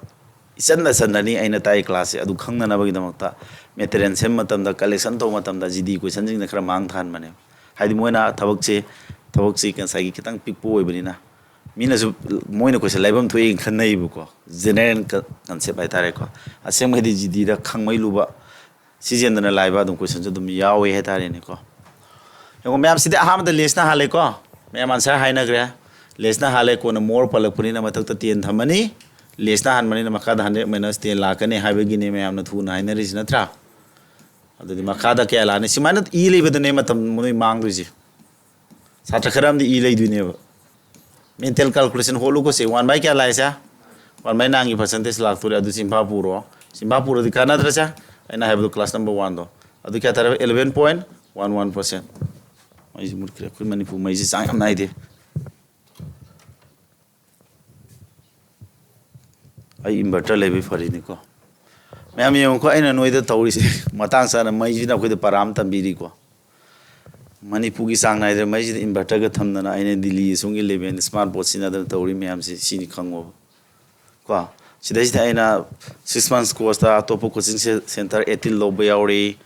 ꯏꯆꯟꯗ ꯆꯟꯅꯅꯤ ꯑꯩꯅ ꯇꯥꯛꯏ ꯀ꯭ꯂꯥꯁꯁꯦ꯫ ꯑꯗꯨ ꯈꯪꯅꯅꯕꯒꯤꯗꯃꯛꯇ ꯃꯦꯇꯔꯤꯌꯦꯜ ꯁꯦꯝꯕ ꯃꯇꯝꯗ, ꯀꯂꯦꯛꯁꯟ ꯇꯧꯕ ꯃꯇꯝꯗ ꯖꯤꯗꯤ ꯀꯣꯏꯁꯟꯁꯤꯡꯅ ꯈꯔ ꯃꯥꯡ ꯊꯥꯍꯟꯕꯅꯦꯕ꯫ ꯍꯥꯏꯗꯤ ꯃꯣꯏꯅ ꯊꯕꯛꯁꯦ, ꯊꯕꯛꯁꯤ ꯉꯁꯥꯏꯒꯤ ꯈꯤꯇꯪ ꯄꯤꯛꯄ ꯑꯣꯏꯕꯅꯤꯅ ꯃꯤꯅꯁꯨ, ꯃꯣꯏꯅ ꯀꯣꯏꯁꯟ ꯂꯥꯏꯕꯝ ꯊꯣꯛꯑꯦꯅ ꯈꯟꯅꯩꯌꯦꯕꯀꯣ, ꯖꯦꯅꯔꯦꯜ ꯀ-, ꯀꯟꯁꯦꯞ ꯍꯥꯏꯇꯥꯔꯦꯀꯣ꯫ ꯑꯁꯦꯡꯕꯩꯗꯤ ꯖꯤꯗꯤꯗ ꯈꯪꯃꯩ ꯂꯨꯕ ꯁꯤꯖꯤꯟꯅꯗꯅ ꯂꯥꯛꯏꯕ ꯑꯗꯨꯝ ꯀꯣꯏꯁꯟꯁꯨ ꯑꯗꯨꯝ ꯌꯥꯎꯋꯦ ꯍꯥꯏꯇꯥꯔꯦꯅꯦꯀꯣ꯫ ꯌꯦꯡꯉꯣ ꯃꯌꯥꯝ, ꯁꯤꯗꯤ ꯑꯍꯥꯟꯕꯗ ꯂꯦꯁꯅ ꯍꯥꯜꯂꯦꯀꯣ꯫ ꯃꯌꯥꯝ ꯑꯟꯁꯔ ꯍꯥꯏꯅꯈ꯭ꯔꯦ꯫ ꯂꯦꯁꯅ ꯍꯥꯜꯂꯦ, ꯀꯣꯟꯅ ꯃꯣꯔ ꯄꯜꯂꯛꯄꯅꯤꯅ ꯃꯊꯛꯇ ꯇꯦꯟ ꯊꯝꯃꯅꯤ꯫ ꯂꯦꯁꯅ ꯍꯥꯟꯕꯅꯤꯅ ꯃꯈꯥꯗ ꯍꯟꯗ꯭ꯔꯦꯠ ꯃꯥꯏꯅꯁ ꯇꯦꯟ ꯂꯥꯛꯀꯅꯤ ꯍꯥꯏꯕꯒꯤꯅꯦ ꯃꯌꯥꯝꯅ ꯊꯨꯅ ꯍꯥꯏꯅꯔꯤꯁꯤ, ꯅꯠꯇ꯭ꯔꯥ? ꯑꯗꯨꯗꯤ ꯃꯈꯥꯗ ꯀꯌꯥ ꯂꯥꯛꯅꯤ? ꯁꯨꯃꯥꯏꯅ ꯏ ꯂꯩꯕꯗꯅꯦ ꯃꯇꯝ ꯅꯣꯏ ꯃꯥꯡꯗꯣꯏꯁꯦ꯫ ꯁꯥꯇ꯭ꯔ ꯈꯔ ꯑꯃꯗꯤ ꯏ ꯂꯩꯗꯣꯏꯅꯦꯕ꯫ ꯃꯦꯟꯇꯦꯜ ꯀꯥꯜꯀꯨꯂꯦꯁꯟ ꯍꯣꯠꯂꯨꯀꯣ꯫ ꯁꯦ, ꯋꯥꯟ ꯕꯥꯏ ꯀꯌꯥ ꯂꯥꯛꯑꯦꯁꯦ? ꯋꯥꯟ ꯕꯥꯏ ꯅꯥꯏꯟꯒꯤ ꯄꯥꯔꯁꯦꯟꯇꯦꯖ ꯂꯥꯛꯇꯣꯔꯦ꯫ ꯑꯗꯨ ꯆꯤꯟꯐꯥ ꯄꯨꯔꯣ꯫ ꯆꯤꯟꯐꯥ ꯄꯨꯔꯗꯤ ꯀꯥꯟꯅꯗ꯭ꯔꯁꯦ? ꯑꯩꯅ ꯍꯥꯏꯕꯗꯣ ꯀ꯭ꯂꯥꯁ ꯅꯝꯕꯔ ꯋꯥꯟꯗꯣ꯫ ꯑꯗꯨ ꯀꯌꯥ ꯇꯥꯔꯦ? Eleven point one one percent. ꯃꯩꯁꯤ ꯃꯨꯠꯈ꯭ꯔꯦ꯫ ꯑꯩꯈꯣꯏ ꯃꯅꯤꯄꯨꯔ ꯃꯩꯁꯤ ꯆꯥꯡ ꯌꯥꯝ ꯅꯥꯏꯗꯦ꯫ ꯑꯩ ꯏꯟꯚꯔꯇꯔ ꯂꯩꯕꯩ ꯐꯔꯤꯅꯤꯀꯣ꯫ ꯃꯌꯥꯝ ꯌꯦꯡꯉꯨꯀꯣ, ꯑꯩꯅ ꯅꯣꯏꯗ ꯇꯧꯔꯤꯁꯦ꯫ ꯃꯇꯥꯡ ꯆꯥꯅ ꯃꯩꯁꯤꯅ ꯑꯩꯈꯣꯏꯗ ꯄꯔꯥ ꯑꯃ ꯇꯝꯕꯤꯔꯤꯀꯣ꯫ ꯃꯅꯤꯄꯨꯔꯒꯤ ꯆꯥꯡ ꯅꯥꯏꯗ꯭ꯔꯦ ꯃꯩꯁꯤꯗ ꯏꯟꯚꯔꯇꯔꯒ ꯊꯝꯗꯅ, ꯑꯩꯅ ꯗꯤꯜꯂꯤ ꯑꯁꯣꯝꯒꯤ ꯂꯦꯚꯦꯜ ꯁ꯭ꯃꯥꯔꯠ ꯕꯣꯔꯗ ꯁꯤꯖꯤꯟꯅꯗꯅ ꯇꯧꯔꯤ ꯃꯌꯥꯝꯁꯦ, ꯁꯤꯅꯤ ꯈꯪꯉꯣꯕ꯫ ꯀꯣ, ꯁꯤꯗꯩꯁꯤꯗ ꯑꯩꯅ ꯁꯤꯛꯁ ꯃꯟꯁ ꯀꯣꯔꯁꯇ ꯑꯇꯣꯞꯄ ꯀꯣꯆꯤꯡ ꯁꯦ-, ꯁꯦꯟꯇꯔ ꯑꯩꯠꯇꯤꯟ ꯂꯧꯕ ꯌꯥꯎꯔꯤ,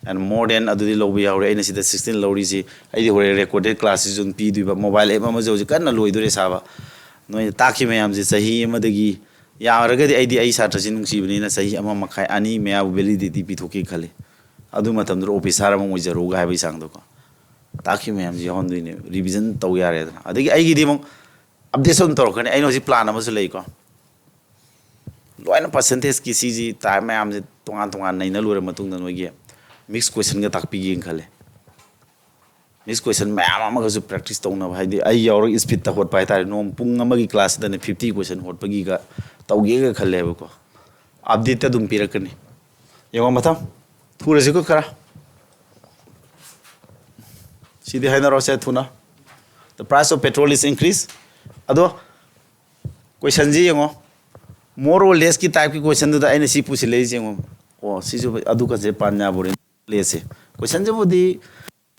and more than ꯑꯗꯨꯗꯤ ꯂꯧꯕ ꯌꯥꯎꯔꯤ꯫ ꯑꯩꯅ ꯁꯤꯗ ꯁꯤꯛꯁꯇꯤꯟ ꯂꯧꯔꯤꯁꯤ, ꯑꯩꯗꯤ ꯍꯣꯔꯦꯟ ꯔꯦꯀꯣꯔꯗꯦꯠ ꯀ꯭ꯂꯥꯁꯁꯤꯁꯨ ꯑꯗꯨꯝ ꯄꯤꯗꯣꯏꯕ꯫ ꯃꯣꯕꯥꯏꯜ ꯑꯦꯞ ꯑꯃꯁꯨ ꯍꯧꯖꯤꯛ ꯀꯟꯅ ꯂꯣꯏꯗꯣꯔꯦ ꯁꯥꯕ꯫ ꯅꯣꯏꯅ ꯇꯥꯛꯈꯤ ꯃꯌꯥꯝꯁꯦ ꯆꯍꯤ ꯑꯃꯗꯒꯤ, ꯌꯥꯔꯒꯗꯤ ꯑꯩꯗꯤ ꯑꯩ ꯁꯥꯇ꯭ꯔꯁꯤ ꯅꯨꯡꯁꯤꯕꯅꯤꯅ ꯆꯍꯤ ꯑꯃ ꯃꯈꯥꯏ, ꯑꯅꯤ ꯃꯌꯥꯕꯨ ꯚꯦꯂꯤꯗꯤꯇꯤ ꯄꯤꯊꯣꯛꯀꯦ ꯈꯜꯂꯤ꯫ ꯑꯗꯨ ꯃꯇꯝꯗꯨꯗ ꯑꯣꯐꯤꯁꯥꯔ ꯑꯃ ꯑꯣꯏꯖꯔꯣꯒ ꯍꯥꯏꯕꯒꯤ ꯆꯥꯡꯗꯀꯣ꯫ ꯇꯥꯛꯈꯤ ꯃꯌꯥꯝꯁꯦ ꯌꯥꯎꯍꯟꯗꯣꯏꯅꯦ, ꯔꯤꯚꯤꯖꯟ ꯇꯧ ꯌꯥꯔꯦꯗꯅ꯫ ꯑꯗꯒꯤ ꯑꯩꯒꯤꯗꯤ ꯑꯃꯨꯛ ꯑꯞꯗꯦꯠꯁꯨ ꯑꯗꯨꯝ ꯇꯧꯔꯛꯀꯅꯤ꯫ ꯑꯩꯅ ꯍꯧꯖꯤꯛ ꯄ꯭ꯂꯥꯟ ꯑꯃꯁꯨ ꯂꯩꯀꯣ꯫ ꯂꯣꯏꯅ ꯄꯥꯔꯁꯦꯟꯇꯦꯖꯀꯤ ꯁꯤꯁꯤ ꯇꯥꯏꯞ ꯃꯌꯥꯝꯁꯦ ꯇꯣꯉꯥꯟ ꯇꯣꯉꯥꯟ ꯅꯩꯅ ꯂꯣꯏꯔ ꯃꯇꯨꯡꯗ ꯅꯣꯏꯒꯤ ꯃꯤꯛꯁ ꯀꯣꯏꯁꯟꯒ ꯇꯥꯛꯄꯤꯒꯦꯅ ꯈꯜꯂꯦ꯫ ꯃꯤꯛꯁ ꯀꯣꯏꯁꯟ ꯃꯌꯥꯝ ꯑꯃꯒꯁꯨ ꯄ꯭ꯔꯦꯛꯇꯤꯁ ꯇꯧꯅꯕ, ꯍꯥꯏꯗꯤ ꯑꯩ ꯌꯥꯎꯔꯒ ꯏꯁꯄꯤꯠꯇ ꯍꯣꯠꯄ ꯍꯥꯏꯇꯥꯔꯦ꯫ ꯅꯣꯡ ꯄꯨꯡ ꯑꯃꯒꯤ ꯀ꯭ꯂꯥꯁꯁꯤꯗꯅꯦ ꯐꯤꯐꯇꯤ ꯀꯣꯏꯁꯟ ꯍꯣꯠꯄꯒꯤꯒ ꯇꯧꯒꯦꯒ ꯈꯜꯂꯦꯕꯀꯣ꯫ ꯑꯞꯗꯦꯠꯇ ꯑꯗꯨꯝ ꯄꯤꯔꯛꯀꯅꯤ꯫ ꯌꯦꯡꯉꯣ ꯃꯊꯪ꯫ ꯊꯨꯔꯁꯤꯀꯣ ꯈꯔ꯫ ꯁꯤꯗꯤ ꯍꯥꯏꯅꯔꯣꯁꯦ ꯊꯨꯅ꯫ The price of petrol is increase. ꯑꯗꯣ ꯀꯣꯏꯁꯟꯁꯤ ꯌꯦꯡꯉꯣ, more or less ꯀꯤ ꯇꯥꯏꯞꯀꯤ ꯀꯣꯏꯁꯟꯗꯨꯗ ꯑꯩꯅ ꯁꯤ ꯄꯨꯁꯤꯜꯂꯛꯏꯁꯦ ꯌꯦꯡꯉꯣ꯫ ꯑꯣ, ꯁꯤꯁꯨ ꯑꯗꯨ ꯀꯟꯁꯦ ꯄꯥꯟ ꯌꯥꯕꯣꯔꯦ꯫ ꯂꯦꯁꯁꯦ ꯀꯣꯏꯁꯟꯁꯤꯕꯨꯗꯤ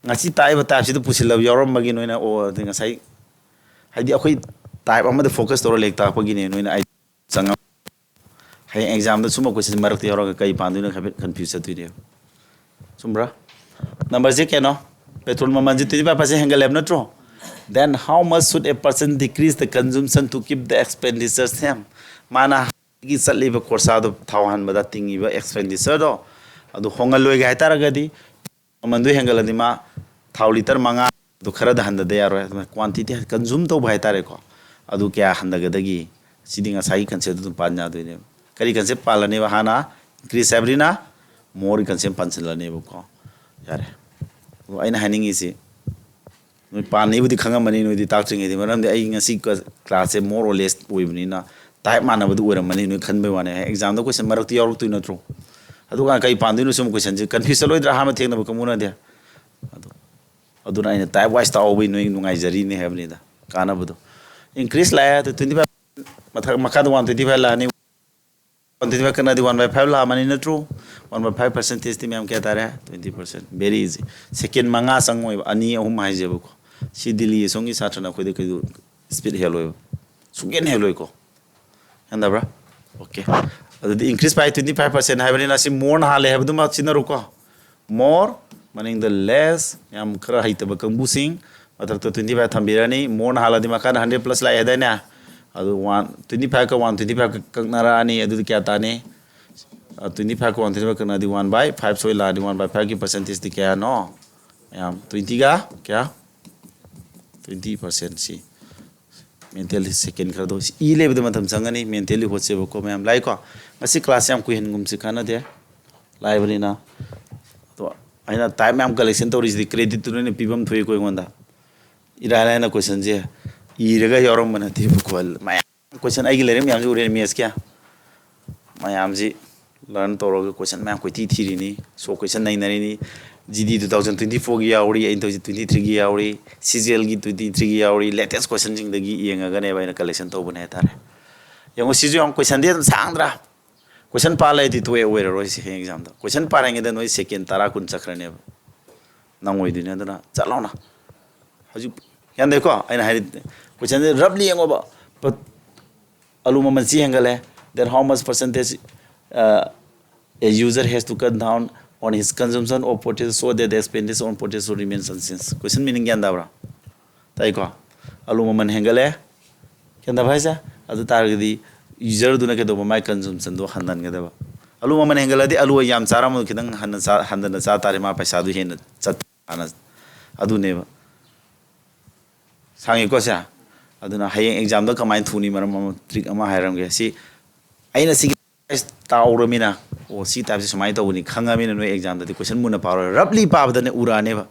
ꯉꯁꯤ ꯇꯥꯛꯏꯕ ꯇꯥꯏꯞꯁꯤꯗ ꯄꯨꯁꯤꯜꯂꯕ ꯌꯥꯎꯔꯝꯕꯒꯤ ꯅꯣꯏꯅ, ꯑꯣ, ꯑꯗꯩ ꯉꯁꯥꯏ, ꯍꯥꯏꯗꯤ ꯑꯩꯈꯣꯏ ꯇꯥꯏꯞ ꯑꯃꯗ ꯐꯣꯀꯁ ꯇꯧꯔ ꯂꯥꯏꯔꯤꯛ ꯇꯥꯛꯄꯒꯤꯅꯦ ꯅꯣꯏꯅ ꯑꯩ ꯆꯪꯉ-, ꯍꯌꯦꯡ ꯑꯦꯛꯖꯥꯝꯗ ꯁꯨꯝꯕ ꯀꯣꯏꯁꯟ ꯃꯔꯛꯇ ꯌꯥꯎꯔꯒ ꯀꯩ ꯄꯥꯟꯗꯣꯏꯅꯣ ꯍꯥꯏꯐꯦꯠ ꯀꯟꯐ꯭ꯌꯨꯁ ꯆꯠꯇꯣꯏꯅꯦꯕ꯫ ꯆꯨꯝꯕ꯭ꯔꯥ? ꯅꯝꯕꯔꯁꯦ ꯀꯩꯅꯣ? ꯄꯦꯇ꯭ꯔꯣꯜ ꯃꯃꯜꯁꯦ twenty five percent ꯍꯦꯟꯒꯠꯂꯦꯕ ꯅꯠꯇ꯭ꯔꯣ? Then how much should a person decrease the consumption to keep the expenditure same? ꯃꯥꯅ ꯒꯤ ꯆꯠꯂꯤꯕ ꯈꯣꯔꯁꯥꯗꯣ, ꯊꯥꯎ ꯍꯥꯟꯕꯗ ꯇꯤꯡꯉꯤꯕ ꯑꯦꯛꯁꯄꯦꯟꯗꯤꯆꯔꯗꯣ, ꯑꯗꯨ ꯍꯣꯡꯍꯜꯂꯣꯏꯒꯦ ꯍꯥꯏꯇꯥꯔꯒꯗꯤ, ꯃꯃꯟꯗꯨ ꯍꯦꯟꯒꯠꯂꯗꯤ ꯃꯥ ꯊꯥꯎ ꯂꯤꯇꯔ ꯃꯉꯥ ꯑꯗꯨ ꯈꯔꯗ ꯍꯟꯊꯗ ꯌꯥꯔꯣꯏ꯫ ꯑꯗꯨꯃꯥꯏꯅ quantity consume ꯇꯧꯕ ꯍꯥꯏꯇꯥꯔꯦꯀꯣ, ꯑꯗꯨ ꯀꯌꯥ ꯍꯟꯊꯒꯗꯒꯦ? ꯁꯤꯗꯤ ꯉꯁꯥꯏꯒꯤ concept ꯑꯗꯨꯝ ꯄꯥꯟ ꯌꯥꯗꯣꯏꯅꯦꯕ꯫ ꯀꯔꯤ concept ꯄꯥꯜꯂꯅꯦꯕ? ꯍꯥꯟꯅ increase ꯍꯥꯏꯕꯅꯤꯅ more concept ꯄꯥꯟꯁꯤꯜꯂꯅꯦꯕꯀꯣ꯫ ꯌꯥꯔꯦ꯫ ꯑꯗꯣ ꯑꯩꯅ ꯍꯥꯏꯅꯤꯡꯉꯤꯁꯤ, ꯅꯣꯏ ꯄꯥꯟꯅꯤꯕꯨꯗꯤ ꯈꯪꯉꯝꯃꯅꯤ, ꯅꯣꯏꯗꯤ ꯇꯥꯛꯇ꯭ꯔꯤꯉꯩꯗꯤ, ꯃꯔꯝꯗꯤ ꯑꯩ ꯉꯁꯤ ꯀ-, class say more or less ꯑꯣꯏꯕꯅꯤꯅ type ꯃꯥꯟꯅꯕꯗꯨ ꯑꯣꯏꯔꯝꯃꯅꯤ ꯅꯣꯏ ꯈꯟꯕꯩ ꯋꯥꯅꯦ꯫ Exam ꯗ question ꯃꯔꯛꯇ ꯌꯥꯎꯔꯛꯇꯣꯏ ꯅꯠꯇ꯭ꯔꯣ? ꯑꯗꯨꯒ ꯀꯩ ꯄꯥꯟꯗꯣꯏꯅꯣ ꯁꯨꯝ question ꯁꯦ confuse ꯆꯠꯂꯣꯏꯗ꯭ꯔꯥ ꯑꯍꯥꯟꯕ ꯊꯦꯡꯅꯕ ꯀꯥꯡꯕꯨꯅꯗꯤ? ꯑꯗꯣ, ꯑꯗꯨꯅ ꯑꯩꯅ type wise ꯇꯥꯛꯍꯧꯕꯩ ꯅꯣꯏ ꯅꯨꯡꯉꯥꯏꯖꯔꯤꯅꯦ ꯍꯥꯏꯕꯅꯤꯗ, ꯀꯥꯟꯅꯕꯗꯣ꯫ Increase ꯂꯥꯛꯑꯦ, ꯑꯗꯨ twenty five ꯃꯊꯛ, ꯃꯈꯥꯗ one twenty five ꯂꯥꯛꯑꯅꯤ꯫ One twenty five ꯀꯛꯅꯗꯤ one by five ꯂꯥꯛꯑꯃꯅꯤ ꯅꯠꯇ꯭ꯔꯣ? One by five percentage T ꯃꯌꯥꯝ ꯀꯌꯥ ꯇꯥꯔꯦ? Twenty percent꯫ Very easy꯫ Second ꯃꯉꯥ ꯆꯪꯉꯣꯏꯕ, ꯑꯅꯤ ꯑꯍꯨꯝ ꯍꯥꯏꯁꯦꯕꯀꯣ꯫ ꯁꯤ ꯗꯤꯜꯂꯤ ꯑꯁꯣꯝꯒꯤ ꯁꯥꯇ꯭ꯔꯅ ꯑꯩꯈꯣꯏꯗ ꯀꯩꯁꯨ speed ꯍꯦꯜꯂꯣꯏꯕ, ꯁꯨꯡꯍꯦꯟ ꯍꯦꯜꯂꯣꯏꯀꯣ꯫ ꯍꯦꯟꯗꯕ꯭ꯔꯥ? Okay꯫ ꯑꯗꯨꯗꯤ increase by twenty five percent ꯍꯥꯏꯕꯅꯤꯅ ꯁꯤ more ꯅ ꯍꯥꯜꯂꯦ ꯍꯥꯏꯕꯗꯨꯃ ꯁꯤꯖꯤꯟꯅꯔꯨꯀꯣ꯫ More, ꯃꯅꯤꯡꯗ less, ꯌꯥꯝ ꯈꯔ ꯍꯩꯇꯕ ꯀꯥꯡꯕꯨꯁꯤꯡ, ꯃꯊꯛꯇ twenty five ꯊꯝꯕꯤꯔꯅꯤ꯫ More ꯅ ꯍꯥꯜꯂꯗꯤ ꯃꯈꯥꯗ hundred plus ꯂꯥꯛꯑꯦ ꯍꯥꯏꯗꯥꯏꯅꯦ? ꯑꯗꯨ one, twenty five ꯀ one twenty five ꯀꯛꯅꯔꯛꯑꯅꯤ꯫ ꯑꯗꯨꯗꯤ ꯀꯌꯥ ꯇꯥꯅꯤ? Twenty five ꯀ one twenty five ꯀꯛꯅꯔꯗꯤ one by five ꯁꯣꯏ ꯂꯥꯛꯑꯅꯤ꯫ One by five ꯀꯤ percentage ꯇꯤ ꯀꯌꯥꯅꯣ? ꯃꯌꯥꯝ, twenty ꯒ ꯀꯌꯥ? Twenty percent꯫ ꯁꯤ mentally second ꯈꯔꯗꯣ ꯁꯤ ꯏ ꯂꯩꯕꯗ ꯃꯇꯝ ꯆꯪꯒꯅꯤ꯫ Mentally ꯍꯣꯠꯁꯦꯕꯀꯣ ꯃꯌꯥꯝ, ꯂꯥꯛꯏꯀꯣ? ꯉꯁꯤ class ꯌꯥꯝ ꯀꯨꯏꯍꯟꯒꯨꯝꯁꯤ, ꯀꯥꯟꯅꯗꯦ, ꯂꯥꯏꯕꯅꯤꯅ꯫ ꯑꯗꯣ ꯑꯩꯅ type ꯃꯌꯥꯝ collection ꯇꯧꯔꯤꯁꯤꯗꯤ credit ꯇꯨ ꯅꯣꯏꯅ ꯄꯤꯐꯝ ꯊꯣꯛꯏꯀꯣ ꯑꯩꯉꯣꯟꯗ꯫ ꯏꯔꯥꯏ ꯂꯥꯏꯅ question ꯁꯦ ꯏꯔꯒ ꯌꯥꯎꯔꯝꯕ ꯅꯠꯇꯦꯕꯀꯣ꯫ ꯃꯌꯥꯝ question, ꯑꯩꯒꯤ ꯂꯥꯏꯔꯤꯛ ꯃꯌꯥꯝꯁꯤ ꯎꯔꯦ maths ꯀꯤ꯫ ꯃꯌꯥꯝꯁꯤ learn ꯇꯧꯔꯒ question ꯃꯌꯥꯝ ꯀꯣꯏꯊꯤ ꯊꯤꯔꯤꯅꯤ, shock question ꯅꯩꯅꯔꯤꯅꯤ꯫ G D two thousand twenty four ꯒꯤ ꯌꯥꯎꯔꯤ, ꯑꯩꯅ ꯇꯧꯔꯤꯁꯤ twenty three ꯒꯤ ꯌꯥꯎꯔꯤ, C G L ꯒꯤ twenty three ꯒꯤ ꯌꯥꯎꯔꯤ, latest question ꯁꯤꯡꯗꯒꯤ ꯌꯦꯡꯉꯒꯅꯦꯕ ꯑꯩꯅ collection ꯇꯧꯕꯅꯦ ꯍꯥꯏꯇꯥꯔꯦ꯫ ꯌꯦꯡꯉꯣ, ꯁꯤꯁꯨ ꯌꯥꯝ question ꯗꯤ ꯑꯗꯨꯝ ꯁꯥꯡꯗ꯭ꯔꯥ? Question ꯄꯥ ꯂꯩꯔꯗꯤ ꯇꯣꯛꯑꯦ, ꯑꯣꯏꯔꯔꯣꯏ ꯁꯤ ꯍꯌꯦꯡ exam ꯗ꯫ Question ꯄꯥꯔꯤꯉꯩꯗ ꯅꯣꯏ second ꯇꯔꯥ ꯀꯨꯟ ꯆꯠꯈ꯭ꯔꯅꯦꯕ꯫ ꯅꯪ ꯑꯣꯏꯗꯣꯏꯅꯦ꯫ ꯑꯗꯨꯅ ꯆꯠ ꯂꯥꯎꯅ꯫ ꯍꯧꯖꯤꯛ, ꯒ꯭ꯌꯥꯟ ꯇꯥꯏꯀꯣ? ꯑꯩꯅ ꯍꯥꯏꯔꯤ question ꯁꯦ roughly ꯌꯦꯡꯉꯣꯕ꯫ But ꯑꯂꯨ ꯃꯃꯜ ꯁꯤ ꯍꯦꯟꯒꯠꯂꯦ, then how much percentage, uh, a user has to cut down on his consumption of potato so that the expenditure on potato remains unchanged? Question meaning ꯒ꯭ꯌꯥꯟ ꯇꯥꯕ꯭ꯔꯥ? ꯇꯥꯏꯀꯣ? ꯑꯂꯨ ꯃꯃꯜ ꯍꯦꯟꯒꯠꯂꯦ, ꯒ꯭ꯌꯥꯟ ꯇꯥꯕ ꯍꯥꯏꯁꯦ? ꯑꯗꯨ ꯇꯥꯔꯒꯗꯤ user ꯗꯨꯅ ꯀꯩꯗꯧꯕ? ꯃꯥꯏ consumption ꯗꯣ ꯍꯟꯍꯟꯒꯗꯕ꯫ ꯑꯂꯨ ꯃꯃꯜ ꯍꯦꯟꯒꯠꯂꯗꯤ ꯑꯂꯨ ꯌꯥꯝ ꯆꯥꯔꯝꯕꯗꯣ ꯈꯤꯇꯪ ꯍꯟꯅ ꯆꯥ-, ꯍꯟꯗꯅ ꯆꯥ ꯇꯥꯔꯦ, ꯃꯥ ꯄꯩꯁꯥꯗꯨ ꯍꯦꯟꯅ ꯆꯠ-, ꯑꯗꯨꯅꯦꯕ꯫ ꯁꯥꯡꯉꯤꯀꯣ ꯁꯦ? ꯑꯗꯨꯅ ꯍꯌꯦꯡ ꯑꯦꯛꯖꯥꯝꯗ ꯀꯃꯥꯏꯅ ꯊꯣꯛꯅꯤ, ꯃꯔꯝ ꯑꯃ, ꯇ꯭ꯔꯤꯛ ꯑꯃ ꯍꯥꯏꯔꯝꯒꯦ꯫ ꯁꯤ ꯑꯩꯅ ꯁꯤꯒꯤ ꯇꯥꯛꯍꯧꯔꯃꯤꯅ, ꯑꯣ, ꯁꯤ ꯇꯥꯏꯞꯁꯦ ꯁꯨꯃꯥꯏꯅ ꯇꯧꯕꯅꯤ ꯈꯪꯉꯃꯤꯅ, ꯅꯣꯏ ꯑꯦꯛꯖꯥꯝꯗꯗꯤ ꯀꯣꯏꯁꯟ ꯃꯨꯟꯅ ꯄꯥꯔꯣꯏ, ꯔꯞꯂꯤ ꯄꯥꯕꯗꯅꯦ ꯎꯔꯛꯑꯅꯦꯕ꯫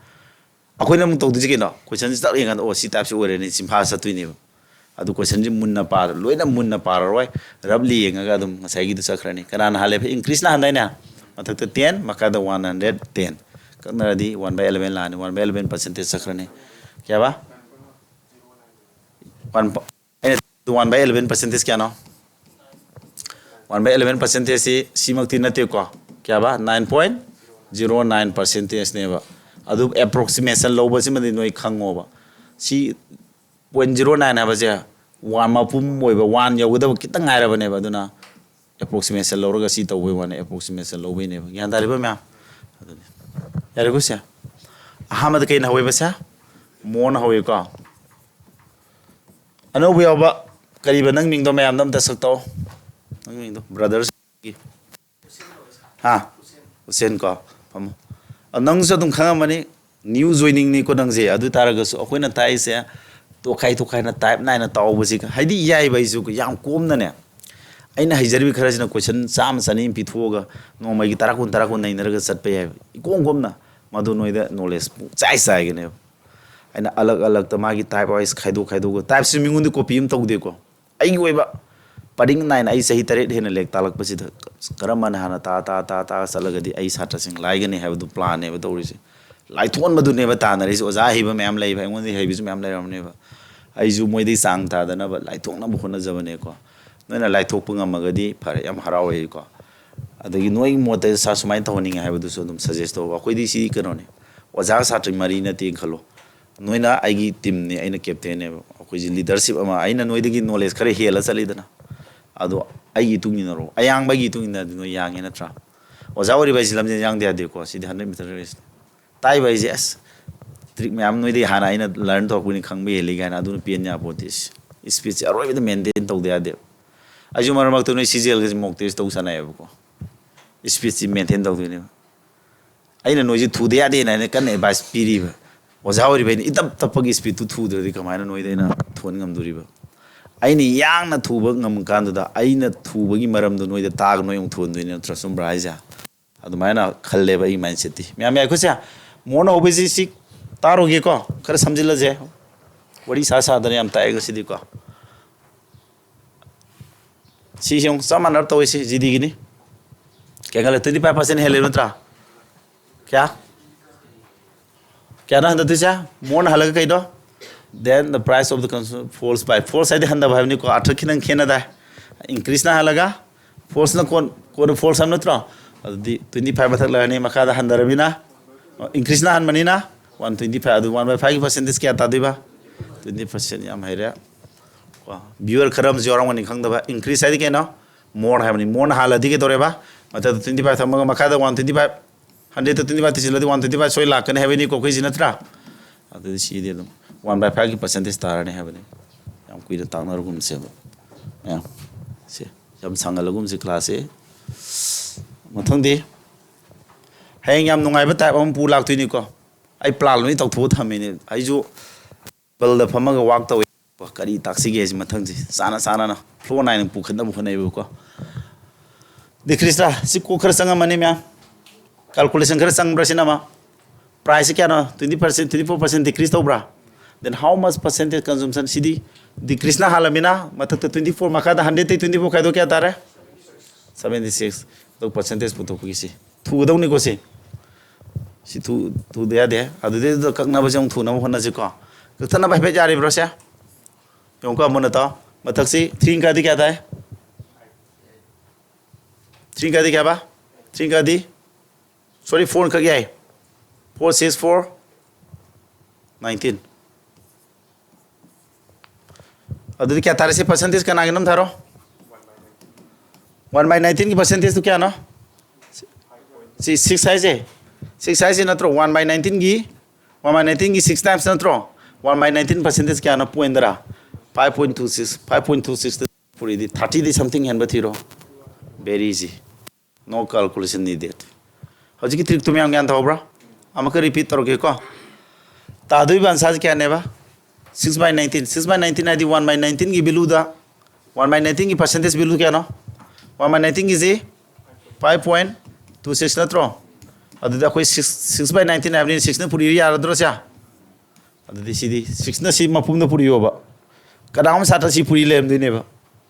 ꯑꯩꯈꯣꯏꯅ ꯑꯃꯨꯛ ꯇꯧꯗꯣꯏꯁꯤ ꯀꯩꯅꯣ? ꯀꯣꯏꯁꯟꯁꯤ ꯇꯛ ꯌꯦꯡꯀꯥꯟꯗ, ꯑꯣ, ꯁꯤ ꯇꯥꯏꯞꯁꯤ ꯑꯣꯏꯔꯅꯤ, ꯆꯤꯟꯐꯥ ꯆꯠꯇꯣꯏꯅꯦꯕ꯫ ꯑꯗꯨ ꯀꯣꯏꯁꯟꯁꯤ ꯃꯨꯟꯅ ꯄꯥꯔ, ꯂꯣꯏꯅ ꯃꯨꯟꯅ ꯄꯥꯔꯔꯣꯏ, ꯔꯞꯂꯤ ꯌꯦꯡꯉꯒ ꯑꯗꯨꯝ ꯉꯁꯥꯏꯒꯤꯗꯨ ꯆꯠꯈ꯭ꯔꯅꯤ꯫ ꯀꯅꯥꯅ ꯍꯥꯜꯂꯦ? ꯏꯪꯀ꯭ꯔꯤꯁꯅ ꯍꯥꯟꯗꯥꯏꯅꯦ? ꯃꯊꯛꯇ ten, ꯃꯈꯥꯗ one hundred ten꯫ ꯀꯛꯅꯔꯗꯤ one by eleven ꯂꯥꯛꯑꯅꯤ, one by eleven percentage ꯆꯠꯈ꯭ꯔꯅꯤ꯫ ꯀꯌꯥꯕ? One ꯄ-, ꯑꯩꯅ one by eleven percentage ꯀꯌꯥꯅꯣ? One by eleven percentage ꯁꯤ ꯁꯤꯃꯛꯇꯤ ꯅꯠꯇꯦꯀꯣ꯫ ꯀꯌꯥꯕ? Nine point zero nine percentageꯅꯦꯕ꯫ ꯑꯗꯨ approximation ꯂꯧꯕꯁꯤꯃꯗꯤ ꯅꯣꯏ ꯈꯪꯉꯣꯕ꯫ ꯁꯤ point zero nine ꯍꯥꯏꯕꯁꯦ one ꯃꯄꯨꯝ ꯑꯣꯏꯕ, one ꯌꯧꯒꯗꯕ ꯈꯤꯇꯪ ꯉꯥꯏꯔꯕꯅꯦꯕ꯫ ꯑꯗꯨꯅ approximation ꯂꯧꯔꯒ ꯁꯤ ꯇꯧꯕꯩ ꯋꯥꯅꯤ, approximation ꯂꯧꯕꯩꯅꯦꯕ꯫ ꯒ꯭ꯌꯥꯟ ꯇꯥꯔꯤꯕ ꯃꯌꯥꯝ? ꯑꯗꯨꯅꯤ꯫ ꯌꯥꯔꯦꯀꯣ ꯁꯦ? ꯑꯍꯥꯟꯕꯗ ꯀꯩꯅ ꯍꯧꯋꯦꯕ ꯁꯦ? ꯃꯣꯅ ꯍꯧꯋꯦꯀꯣ꯫ ꯑꯅꯧꯕ ꯌꯥꯎꯕ ꯀꯔꯤꯕ ꯅꯪ ꯃꯤꯡꯗꯣ ꯃꯌꯥꯝꯗ ꯑꯝꯇ ꯁꯛ ꯇꯧ꯫ ꯅꯪ ꯃꯤꯡꯗꯣ, brothers꯫ ꯍꯥ? ꯍꯨꯁꯦꯟ ꯀꯣ? ꯐꯝꯃꯣ꯫ ꯑ, ꯅꯪꯁꯨ ꯑꯗꯨꯝ ꯈꯪꯉꯝꯃꯅꯤ꯫ New joiningꯅꯤꯀꯣ ꯅꯪꯁꯦ꯫ ꯑꯗꯨ ꯇꯥꯔꯒꯁꯨ ꯑꯩꯈꯣꯏꯅ ꯇꯥꯛꯏꯁꯦ ꯇꯣꯈꯥꯏ ꯇꯣꯈꯥꯏꯅ type ꯅꯥꯏꯅ ꯇꯥꯎꯕꯁꯤ ꯍꯥꯏꯗꯤ ꯌꯥꯏꯕ꯫ ꯑꯩꯁꯨ ꯌꯥꯝ ꯀꯣꯝꯅꯅꯦ, ꯑꯩꯅ ꯍꯩꯖꯔꯤꯕ ꯈꯔꯁꯤꯅ ꯀꯣꯏꯁꯟ ꯆꯥꯝꯃ ꯆꯅꯤ ꯑꯃ ꯄꯤꯊꯣꯛꯑꯒ ꯅꯣꯡꯃꯒꯤ ꯇꯔꯥ ꯀꯨꯟ, ꯇꯔꯥ ꯀꯨꯟ ꯅꯩꯅꯔꯒ ꯆꯠꯄ ꯌꯥꯏꯕ, ꯏꯀꯣꯝ ꯀꯣꯝꯅ꯫ ꯃꯗꯨ ꯅꯣꯏꯗ knowledge ꯄꯨꯡꯆꯥꯏ ꯆꯥꯏꯒꯅꯦꯕ꯫ ꯑꯩꯅ ꯑꯂꯛ ꯑꯂꯛꯇ ꯃꯥꯒꯤ type wise ꯈꯥꯏꯗꯣꯛ ꯈꯥꯏꯗꯣꯛꯑꯒ, typeꯁꯤ ꯃꯤꯉꯣꯟꯗ copy ꯑꯃ ꯇꯧꯗꯦꯀꯣ꯫ ꯑꯩꯒꯤ ꯑꯣꯏꯕ ꯄꯔꯤꯡ ꯅꯥꯏꯅ ꯑꯩ ꯆꯍꯤ ꯇꯔꯦꯠ ꯍꯦꯟꯅ ꯂꯥꯏꯔꯤꯛ ꯇꯥꯛꯂꯛꯄꯁꯤꯗ ꯀꯔꯝꯕꯅ ꯍꯥꯟꯅ ꯇꯥ, ꯇꯥ, ꯇꯥ, ꯇꯥ ꯆꯠꯂꯒꯗꯤ ꯑꯩ ꯁꯥꯇ꯭ꯔꯁꯤꯡ ꯂꯥꯏꯒꯅꯤ ꯍꯥꯏꯕꯗꯨ planꯅꯦꯕ ꯇꯧꯔꯤꯁꯦ꯫ ꯂꯥꯏꯊꯣꯛꯍꯟꯕꯗꯨꯅꯦꯕ ꯇꯥꯟꯅꯔꯤꯁꯦ꯫ ꯑꯣꯖꯥ ꯑꯍꯩꯕ ꯃꯌꯥꯝ ꯂꯩꯕ, ꯑꯩꯉꯣꯟꯗꯒꯤ ꯍꯩꯕꯁꯨ ꯃꯌꯥꯝ ꯂꯩꯔꯝꯅꯦꯕ꯫ ꯑꯩꯁꯨ ꯃꯣꯏꯗꯒꯤ ꯆꯥꯡ ꯇꯥꯗꯅꯕ ꯂꯥꯏꯊꯣꯛꯅꯕ ꯍꯣꯠꯅꯖꯕꯅꯦꯀꯣ꯫ ꯅꯣꯏꯅ ꯂꯥꯏꯊꯣꯛꯄ ꯉꯝꯃꯒꯗꯤ ꯐꯔꯦ, ꯌꯥꯝ ꯍꯔꯥꯎꯋꯦꯀꯣ꯫ ꯑꯗꯒꯤ ꯅꯣꯏꯒꯤ ꯃꯣꯠꯇ ꯁꯥꯔ ꯁꯨꯃꯥꯏꯅ ꯇꯧꯍꯟꯅꯤꯡꯉꯦ ꯍꯥꯏꯕꯗꯨꯁꯨ ꯑꯗꯨꯝ suggest ꯇꯧꯕ꯫ ꯑꯩꯈꯣꯏꯗꯤ ꯁꯤ ꯀꯩꯅꯣꯅꯦ, ꯑꯣꯖꯥ ꯁꯥꯇ꯭ꯔ ꯃꯔꯤ ꯅꯠꯇꯦꯅ ꯈꯜꯂꯣ꯫ ꯅꯣꯏꯅ ꯑꯩꯒꯤ teamꯅꯤ, ꯑꯩꯅ captainꯅꯦꯕ꯫ ꯑꯩꯈꯣꯏꯁꯦ leadership ꯑꯃ, ꯑꯩꯅ ꯅꯣꯏꯗꯒꯤ knowledge ꯈꯔ ꯍꯦꯜꯂ ꯆꯠꯂꯤꯗꯅ, ꯑꯗꯣ ꯑꯩꯒꯤ ꯏꯇꯨꯡ ꯏꯟꯅꯔꯣ꯫ ꯑꯌꯥꯡꯕꯒꯤ ꯏꯇꯨꯡ ꯏꯟꯅꯔꯗꯤ ꯅꯣꯏ ꯌꯥꯡꯉꯦ ꯅꯠꯇ꯭ꯔꯥ? ꯑꯣꯖꯥ ꯑꯣꯏꯔꯤꯕ ꯍꯥꯏꯁꯤ ꯂꯝꯖꯦꯜ ꯌꯥꯡꯗ ꯌꯥꯗꯦꯀꯣ꯫ ꯁꯤꯗꯤ hundred meter race꯫ ꯇꯥꯛꯏꯕ ꯑꯩꯁꯦ, ꯑꯁ, trick ꯃꯌꯥꯝ ꯅꯣꯏꯗꯒꯤ ꯍꯥꯟꯅ ꯑꯩꯅ learn ꯇꯧꯔꯛꯄꯅꯤ, ꯈꯪꯕ ꯍꯦꯜꯂꯤ ꯀꯥꯏꯅ ꯑꯗꯨꯅ ꯄꯦꯟ ꯌꯥꯄꯣꯠꯇꯦ꯫ Speedꯁꯦ ꯑꯔꯣꯏꯕꯗ maintain ꯇꯧꯗ ꯌꯥꯗꯦꯕ꯫ ꯑꯩꯁꯨ ꯃꯔꯛ ꯃꯔꯛꯇ ꯅꯣꯏ CGLꯒꯁꯦ mock test ꯇꯧ ꯁꯥꯟꯅꯩꯌꯦꯕꯀꯣ꯫ ꯏꯁꯄꯤꯠꯁꯤ ꯃꯦꯟꯇꯦꯟ ꯇꯧꯗꯣꯏꯅꯦꯕ꯫ ꯑꯩꯅ ꯅꯣꯏꯁꯤ ꯊꯨꯗ ꯌꯥꯗꯦꯅ ꯑꯩꯅ ꯀꯟꯅ ꯑꯦꯗꯚꯥꯏꯁ ꯄꯤꯔꯤꯕ꯫ ꯑꯣꯖꯥ ꯑꯣꯏꯔꯤꯕ ꯑꯩꯅ ꯏꯇꯞ ꯇꯞꯄꯒꯤ ꯏꯁꯄꯤꯠꯇꯨ ꯊꯨꯗ꯭ꯔꯗꯤ ꯀꯃꯥꯏꯅ ꯅꯣꯏꯗ ꯑꯩꯅ ꯊꯨꯍꯟ ꯉꯝꯗꯣꯔꯤꯕ? ꯑꯩꯅ ꯌꯥꯡꯅ ꯊꯨꯕ ꯉꯝꯀꯥꯟꯗꯨꯗ ꯑꯩꯅ ꯊꯨꯕꯒꯤ ꯃꯔꯝꯗꯣ ꯅꯣꯏꯗ ꯇꯥꯛꯑꯒ ꯅꯣꯏ ꯑꯃꯨꯛ ꯊꯨꯍꯟꯗꯣꯏꯅꯦ ꯅꯠꯇ꯭ꯔꯥ? ꯆꯨꯝꯕ꯭ꯔꯥ ꯍꯥꯏꯁꯦ? ꯑꯗꯨꯃꯥꯏꯅ ꯈꯜꯂꯦꯕ ꯑꯩꯒꯤ ꯃꯥꯏꯟꯁꯦꯠꯇꯤ꯫ ꯃꯌꯥꯝ ꯌꯥꯏꯀꯣ ꯁꯦ? ꯃꯣꯔꯅ ꯍꯧꯕꯁꯤ ꯁꯤ ꯇꯥꯔꯨꯒꯦꯀꯣ, ꯈꯔ ꯁꯝꯖꯤꯜꯂꯁꯦ꯫ ꯋꯥꯔꯤ ꯁꯥ ꯁꯥꯗꯅ ꯌꯥꯝ ꯇꯥꯛꯑꯦ ꯉꯁꯤꯗꯤꯀꯣ꯫ ꯁꯤꯁꯦ ꯑꯃꯨꯛ ꯆꯞ ꯃꯥꯟꯅꯔꯞ ꯇꯧꯋꯤ, ꯁꯤ ꯖꯤꯗꯤꯒꯤꯅꯤ꯫ ꯀꯌꯥ ꯈꯜꯂꯦ? Twenty five percent ꯍꯦꯜꯂꯦ ꯅꯠꯇ꯭ꯔꯥ? ꯀꯌꯥ? ꯀꯌꯥꯅꯣ ꯍꯟꯊꯗꯣꯏꯁꯦ? ꯃꯣꯔꯅ ꯍꯜꯂꯒ ꯀꯩꯅꯣ? Then the price of the consumer falls by, falls ꯍꯥꯏꯗꯤ ꯍꯟꯊꯕ ꯍꯥꯏꯕꯅꯤꯀꯣ, ꯑꯥꯔꯊ ꯈꯤꯇꯪ ꯈꯦꯠꯅꯗꯥꯏ? ꯏꯟꯀ꯭ꯔꯤꯁꯅ ꯍꯜꯂꯒ ꯐꯣꯜꯁꯅ ꯀꯣꯟ ꯀꯣꯟꯅ ꯐꯣꯜꯁ ꯍꯥꯏꯕ ꯅꯠꯇ꯭ꯔꯣ? ꯑꯗꯨꯗꯤ twenty five ꯃꯊꯛ ꯂꯩꯔꯅꯤ, ꯃꯈꯥꯗ ꯍꯟꯊꯔꯕꯅꯤꯅ, ꯏꯟꯀ꯭ꯔꯤꯁꯅ ꯍꯟꯕꯅꯤꯅ one twenty five, ꯑꯗꯨ one by fiveꯀꯤ percentage ꯀꯌꯥ ꯇꯥꯗꯣꯏꯕ? Twenty percent꯫ ꯌꯥꯝ ꯍꯩꯔꯦ꯫ ꯀꯣ, viewer ꯈꯔ ꯑꯃꯁꯨ ꯌꯥꯎꯔꯝꯒꯅꯤ ꯈꯪꯗꯕ꯫ ꯏꯟꯀ꯭ꯔꯤꯁ ꯍꯥꯏꯗꯤ ꯀꯩꯅꯣ? ꯃꯣꯔ ꯍꯥꯏꯕꯅꯤ꯫ ꯃꯣꯔꯅ ꯍꯥꯜꯂꯗꯤ ꯀꯩꯗꯧꯔꯦꯕ? ꯃꯊꯛꯇ twenty five ꯊꯝꯃꯒ ꯃꯈꯥꯗ one twenty five, hundredꯇ twenty five ꯇꯤꯁꯤꯜꯂꯗꯤ one twenty five ꯁꯣꯏ ꯂꯥꯛꯀꯅꯤ ꯍꯥꯏꯕꯅꯤꯀꯣ ꯑꯩꯈꯣꯏꯁꯤ, ꯅꯠꯇ꯭ꯔꯥ? ꯑꯗꯨꯗꯤ ꯁꯤꯗꯤ ꯑꯗꯨꯝ one by fiveꯀꯤ percentage ꯇꯥꯔꯅꯤ ꯍꯥꯏꯕꯅꯤ꯫ ꯌꯥꯝ ꯀꯨꯏꯅ ꯇꯥꯛꯅꯔꯒꯨꯝꯁꯦꯕ ꯃꯌꯥꯝ꯫ ꯁꯦ, ꯌꯥꯝ ꯁꯥꯡꯍꯜꯂꯒꯨꯝꯁꯦ ꯀ꯭ꯂꯥꯁꯁꯦ꯫ ꯃꯊꯪꯗꯤ ꯍꯌꯦꯡ ꯌꯥꯝ ꯅꯨꯡꯉꯥꯏꯕ ꯇꯥꯏꯞ ꯑꯃ ꯄꯨ ꯂꯥꯛꯇꯣꯏꯅꯤꯀꯣ꯫ ꯑꯩ ꯄ꯭ꯂꯥꯟ ꯂꯣꯏ ꯇꯧꯊꯣꯛꯑ ꯊꯝꯃꯤꯅꯦ꯫ ꯑꯩꯁꯨ ꯇꯦꯕꯜꯗ ꯐꯝꯃꯒ ꯋꯥꯛ ꯇꯧꯋꯦ꯫ ꯀꯔꯤ ꯇꯥꯛꯁꯤꯒꯦ ꯁꯤ ꯃꯊꯪꯁꯦ ꯆꯥꯅ ꯆꯥꯅꯅ ꯐ꯭ꯂꯣ ꯅꯥꯏꯅ ꯄꯨꯈꯠꯅꯕ ꯍꯣꯠꯅꯩꯕꯀꯣ꯫ ꯗꯤꯀ꯭ꯔꯤꯁꯇ ꯁꯤ ꯀꯣꯛ ꯈꯔ ꯆꯪꯉꯝꯃꯅꯤ ꯃꯌꯥꯝ꯫ ꯀꯥꯜꯀꯨꯂꯦꯁꯟ ꯈꯔ ꯆꯪꯕ꯭ꯔꯥ ꯁꯤꯅ ꯑꯃ? ꯄ꯭ꯔꯥꯏꯁꯁꯤ ꯀꯌꯥꯅꯣ? Twenty percent, twenty four percent decrease ꯇꯧꯕ꯭ꯔꯥ? Then how much percentage consumption? ꯁꯤꯗꯤ ꯗꯤꯀ꯭ꯔꯤꯁꯅ ꯍꯥꯜꯂꯃꯤꯅ ꯃꯊꯛꯇ twenty four, ꯃꯈꯥꯗ hundredꯇꯩ twenty four ꯈꯥꯏꯗꯣꯛ ꯀꯌꯥ ꯇꯥꯔꯦ? Seventy six꯫ ꯑꯗꯨ percentage ꯄꯨꯊꯣꯛꯄꯒꯤ ꯁꯤ ꯊꯨꯒꯗꯧꯅꯤꯀꯣ ꯁꯤ꯫ ꯁꯤ ꯊꯨ-, ꯊꯨꯗ ꯌꯥꯗꯦ꯫ ꯑꯗꯨꯗꯩꯗꯨꯗ ꯀꯛꯅꯕꯁꯦ ꯑꯃꯨꯛ ꯊꯨꯅꯕ ꯍꯣꯠꯅꯁꯤꯀꯣ꯫ ꯀꯛꯊꯠꯅꯕ ꯍꯥꯏꯐꯦꯠ ꯌꯥꯔꯤꯕ꯭ꯔꯣ ꯁꯦ? ꯌꯦꯡꯉꯨꯀꯣ ꯑꯃꯨꯟꯅ ꯇꯥꯎ꯫ ꯃꯊꯛꯁꯤ three ꯀꯥꯗꯤ ꯀꯌꯥ ꯇꯥꯏ? Three ꯀꯥꯗꯤ ꯀꯌꯥ ꯕ? Three ꯀꯥꯗꯤ? Sorry, four ꯀꯛ ꯌꯥꯏ꯫ Four six four nineteen꯫ ꯑꯗꯨꯗꯤ ꯀꯌꯥ ꯇꯥꯔꯦ? ꯁꯤ percentage ꯀꯅꯥꯒꯤꯅꯣ ꯑꯝ ꯊꯥꯔꯣ꯫ One by nineteenꯒꯤ percentageꯇꯨ ꯀꯌꯥꯅꯣ? ꯁꯤ six ꯍꯥꯏꯁꯦ, six ꯍꯥꯏꯁꯦ ꯅꯠꯇ꯭ꯔꯣ? One by nineteenꯒꯤ, one by nineteenꯒꯤ six times ꯅꯠꯇ꯭ꯔꯣ? One by nineteen percentage ꯀꯌꯥꯅꯣ? Point ꯇꯔꯥ꯫ Five point two six, five point two six ꯄꯨꯔꯤꯗꯤ thirtyꯗꯤ something ꯍꯦꯟꯕ ꯊꯤꯔꯣ꯫ Very easy꯫ No calculation needed. ꯍꯧꯖꯤꯛꯀꯤ ꯇ꯭ꯔꯤꯛꯇꯨ ꯃꯌꯥꯝ ꯒ꯭ꯌꯥꯟ ꯇꯧꯍꯧꯕ꯭ꯔꯥ? ꯑꯃꯨꯛꯀ ꯔꯤꯄꯤꯠ ꯇꯧꯔꯛꯀꯦꯀꯣ꯫ ꯇꯥꯗꯣꯏꯕ ꯑꯟꯁꯥꯔꯁꯦ ꯀꯌꯥꯅꯦꯕ? Six by nineteen. Six by nineteen ꯍꯥꯏꯗꯤ one by nineteenꯒꯤ ꯚꯦꯂꯨꯗ, one by nineteenꯒꯤ ꯄꯥꯔꯁꯦꯟꯇꯦꯖ ꯚꯦꯂꯨ ꯀꯌꯥꯅꯣ? One by nineteenꯒꯤꯁꯤ five point two six ꯅꯠꯇ꯭ꯔꯣ? ꯑꯗꯨꯗꯤ ꯑꯩꯈꯣꯏ six, six by nineteen ꯍꯥꯏꯕꯅꯤꯅ sixꯅ ꯄꯨꯔꯤꯔ ꯌꯥꯔꯗ꯭ꯔꯣ ꯁꯦ? ꯑꯗꯨꯗꯤ ꯁꯤꯗꯤ sixꯅ ꯁꯤ ꯃꯄꯨꯝꯗ ꯄꯨꯔꯤꯌꯣꯕ꯫ ꯀꯅꯥꯒꯨꯝꯕ ꯁꯥꯇ꯭ꯔ ꯁꯤ ꯄꯨꯔꯤ ꯂꯩꯔꯝꯗꯣꯏꯅꯦꯕ꯫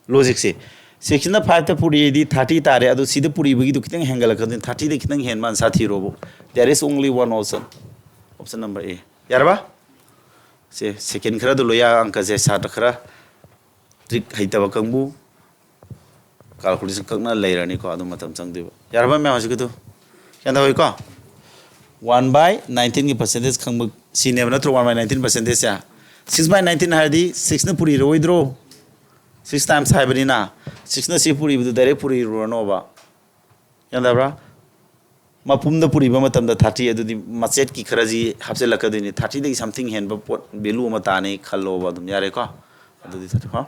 Logicꯁꯦ, sixꯅ fiveꯇ ꯄꯨꯔꯤꯗꯤ thirty ꯇꯥꯔꯦ, ꯑꯗꯨ ꯁꯤꯗ ꯄꯨꯔꯤꯕꯒꯤꯗꯨ ꯈꯤꯇꯪ ꯍꯦꯟꯒꯠꯂꯛꯀꯗꯣꯏꯅꯤ, thirtyꯗꯒꯤ ꯈꯤꯇꯪ ꯍꯦꯟꯕ Ansar ꯊꯤꯔꯣꯕꯨ꯫ There is only one option. Option number A. ꯌꯥꯔꯕ? ꯁꯦ, ꯁꯦꯀꯦꯟ ꯈꯔꯗꯨ ꯂꯣꯏ ꯌꯥ ꯑꯪꯀꯁꯦ ꯁꯥꯇ꯭ꯔ ꯈꯔ ꯇ꯭ꯔꯤꯛ ꯍꯩꯇꯕ ꯀꯥꯡꯕꯨ ꯀꯥꯜꯀꯨꯂꯦꯁꯟ ꯀꯛꯅ ꯂꯩꯔꯅꯤꯀꯣ, ꯑꯗꯨ ꯃꯇꯝ ꯆꯪꯗꯣꯏꯕ꯫ ꯌꯥꯔꯕ ꯃꯌꯥꯝ ꯍꯧꯖꯤꯛꯀꯤꯗꯨ? ꯒ꯭ꯌꯥꯟ ꯇꯧꯏꯀꯣ? One by nineteenꯒꯤ ꯄꯥꯔꯁꯦꯟꯇꯦꯖ ꯈꯪꯕ ꯁꯤꯅꯦꯕ ꯅꯠꯇ꯭ꯔꯣ? One by nineteen ꯄꯥꯔꯁꯦꯟꯇꯦꯖꯁꯦ six by nineteen ꯍꯥꯏꯔꯗꯤ sixꯅ ꯄꯨꯔꯤꯔꯣꯏꯗ꯭ꯔꯣ? Six times ꯍꯥꯏꯕꯅꯤꯅ sixꯅ ꯁꯤ ꯄꯨꯔꯤꯕꯗꯨ direct ꯄꯨꯔꯤꯔꯨꯔꯅꯣꯕ꯫ ꯒ꯭ꯌꯥꯟ ꯇꯥꯕ꯭ꯔꯥ? ꯃꯄꯨꯝꯗ ꯄꯨꯔꯤꯕ ꯃꯇꯝꯗ thirty, ꯑꯗꯨꯗꯤ ꯃꯆꯦꯠꯀꯤ ꯈꯔꯁꯤ ꯍꯥꯞꯆꯤꯜꯂꯛꯀꯗꯣꯏꯅꯤ꯫ Thirtyꯗꯒꯤ something ꯍꯦꯟꯕ ꯄꯣꯠ, ꯚꯦꯂꯨ ꯑꯃ ꯇꯥꯅꯤ ꯈꯜꯂꯣꯕ, ꯑꯗꯨꯝ ꯌꯥꯔꯦꯀꯣ? ꯑꯗꯨꯗꯤ thirty, ꯍꯣ?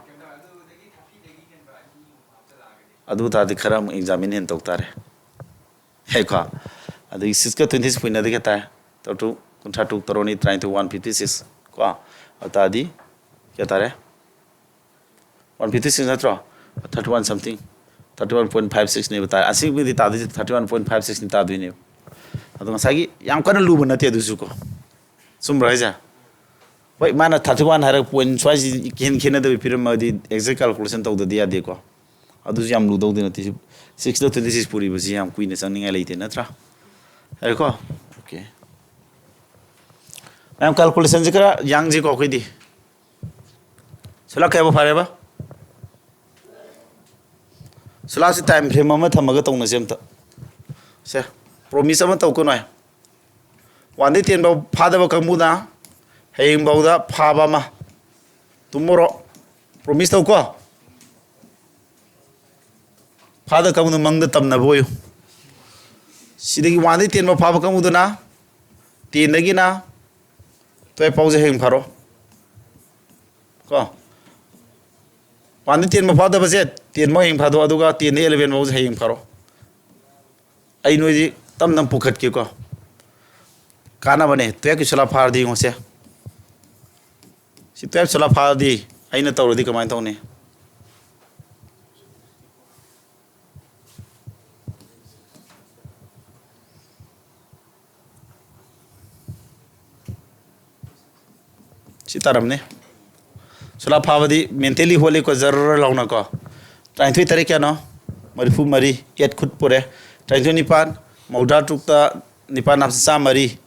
ꯑꯗꯨ ꯇꯥꯔꯗꯤ ꯈꯔ ꯑꯃꯨꯛ ꯑꯦꯛꯖꯥꯃꯤꯟ ꯍꯦꯟꯅ ꯇꯧ ꯇꯥꯔꯦ꯫ ꯌꯥꯏꯀꯣ? ꯑꯗꯒꯤ sixꯀ twenty six point ꯑꯗꯨ ꯀꯌꯥ ꯇꯥꯏ? ꯇꯔꯨꯛ, ꯀꯨꯟꯊ꯭ꯔꯥ ꯇꯔꯨꯛ, ꯇꯔꯨꯛ ꯑꯅꯤ ꯇꯔꯥꯅꯤꯊꯣꯏ, one fifty six ꯀꯣ? ꯑꯗꯨ ꯇꯥꯔꯗꯤ ꯀꯌꯥ ꯇꯥꯔꯦ? One fifty six ꯅꯠꯇ꯭ꯔꯣ? Thirty one something, thirty one point five sixꯅꯦꯕ ꯇꯥꯔꯦ꯫ ꯑꯁꯤꯒꯤꯗꯤ ꯇꯥꯗꯣꯏꯁꯦ thirty one point five sixꯅꯤ ꯇꯥꯗꯣꯏꯅꯦꯕ꯫ ꯑꯗꯣ ꯉꯁꯥꯏꯒꯤ ꯌꯥꯝ ꯀꯟꯅ ꯂꯨꯕ ꯅꯠꯇꯦ ꯑꯗꯨꯁꯨ ꯀꯣ꯫ ꯆꯨꯝꯕ꯭ꯔꯥ ꯍꯥꯏꯁꯦ? ꯍꯣꯏ, ꯃꯥꯅ thirty one ꯍꯥꯏꯔꯒ ꯄꯣꯏꯟ ꯁ꯭ꯋꯥꯏꯁꯤ ꯏꯈꯦꯟ ꯈꯦꯠꯅꯗꯕꯤ ꯄꯤꯔꯝꯃꯒꯗꯤ exact calculation ꯇꯧꯗꯗꯤ ꯌꯥꯗꯦꯀꯣ꯫ ꯑꯗꯨꯁꯨ ꯌꯥꯝ ꯂꯨꯗꯧꯗꯤ ꯅꯠꯇꯦ꯫ Sixꯇ twenty six ꯄꯨꯔꯤꯕꯁꯤ ꯌꯥꯝ ꯀꯨꯏꯅ ꯆꯪꯅꯤꯡꯉꯥꯏ ꯂꯩꯇꯦ, ꯅꯠꯇ꯭ꯔꯥ? ꯌꯥꯔꯦꯀꯣ? Okay꯫ ꯃꯌꯥꯝ, calculationꯁꯦ ꯈꯔ ꯌꯥꯡꯁꯤꯀꯣ ꯑꯩꯈꯣꯏꯗꯤ꯫ ꯁꯣꯂꯥ, ꯀꯌꯥꯕꯨ ꯐꯔꯦꯕ? ꯁꯣꯂꯥꯁꯤ time frame ꯑꯃ ꯊꯝꯃꯒ ꯇꯧꯅꯁꯦ ꯑꯝꯇ꯫ ꯁꯦ, promise ꯑꯃ ꯇꯧꯀꯣ ꯅꯣꯏ꯫ Oneꯗꯩ ten ꯐꯥꯎ ꯐꯥꯗꯕ ꯀꯥꯡꯕꯨꯅ ꯍꯌꯦꯡꯐꯥꯎꯗ ꯐꯥꯕ ꯑꯃ꯫ ꯇꯨꯝꯃꯣꯔꯣ꯫ Promise ꯇꯧꯀꯣ꯫ ꯐꯥꯗꯕ ꯀꯥꯡꯕꯨꯅ ꯃꯪꯗ ꯇꯝꯅꯕ ꯑꯣꯏꯌꯨ꯫ ꯁꯤꯗꯒꯤ oneꯗꯩ ten ꯐꯥꯎ ꯐꯥꯕ ꯀꯥꯡꯕꯨꯗꯨꯅ, tenꯗꯒꯤꯅ twelve ꯐꯥꯎꯁꯦ ꯍꯌꯦꯡ ꯐꯥꯔꯣ꯫ ꯀꯣ? Oneꯗꯩ ten ꯐꯥꯎ ꯐꯥꯗꯕꯁꯦ ten ꯐꯥꯎ ꯍꯌꯦꯡ ꯐꯥꯗꯣ, ꯑꯗꯨꯒ tenꯗꯩ eleven ꯐꯥꯎꯁꯦ ꯍꯌꯦꯡ ꯐꯥꯔꯣ꯫ ꯑꯩ ꯅꯣꯏꯗꯤ ꯇꯞ ꯇꯞ ꯄꯨꯈꯠꯀꯦꯀꯣ꯫ ꯀꯥꯟꯅꯕꯅꯦ, twelve ꯀꯤ ꯁꯣꯂꯥ ꯐꯥꯔꯗꯤ ꯌꯦꯡꯉꯣꯁꯦ꯫ ꯁꯤ twelve ꯁꯣꯂꯥ ꯐꯥꯔꯗꯤ ꯑꯩꯅ ꯇꯧꯔꯗꯤ ꯀꯃꯥꯏꯅ ꯇꯧꯅꯤ? ꯁꯤ ꯇꯥꯔꯝꯅꯤ꯫ ꯁꯣꯂꯥ ꯐꯥꯕꯗꯤ mentally ꯍꯣꯠꯂꯤꯀꯣ, ꯖꯔ ꯂꯥꯎꯅꯀꯣ꯫ ꯇꯔꯥꯅꯤꯊꯣꯏ ꯇꯔꯦꯠ ꯀꯌꯥꯅꯣ? ꯃꯔꯤꯐꯨ ꯃꯔꯤ, eight ꯈꯨꯠ ꯄꯨꯔꯦ꯫ ꯇꯔꯥꯅꯤꯊꯣꯏ ꯅꯤꯄꯥꯟ, ꯃꯧꯗ꯭ꯔꯥ ꯇꯔꯨꯛꯇ ꯅꯤꯄꯥꯟ ꯍꯥꯞꯆꯤꯜ ꯆꯥꯝꯃꯔꯤ,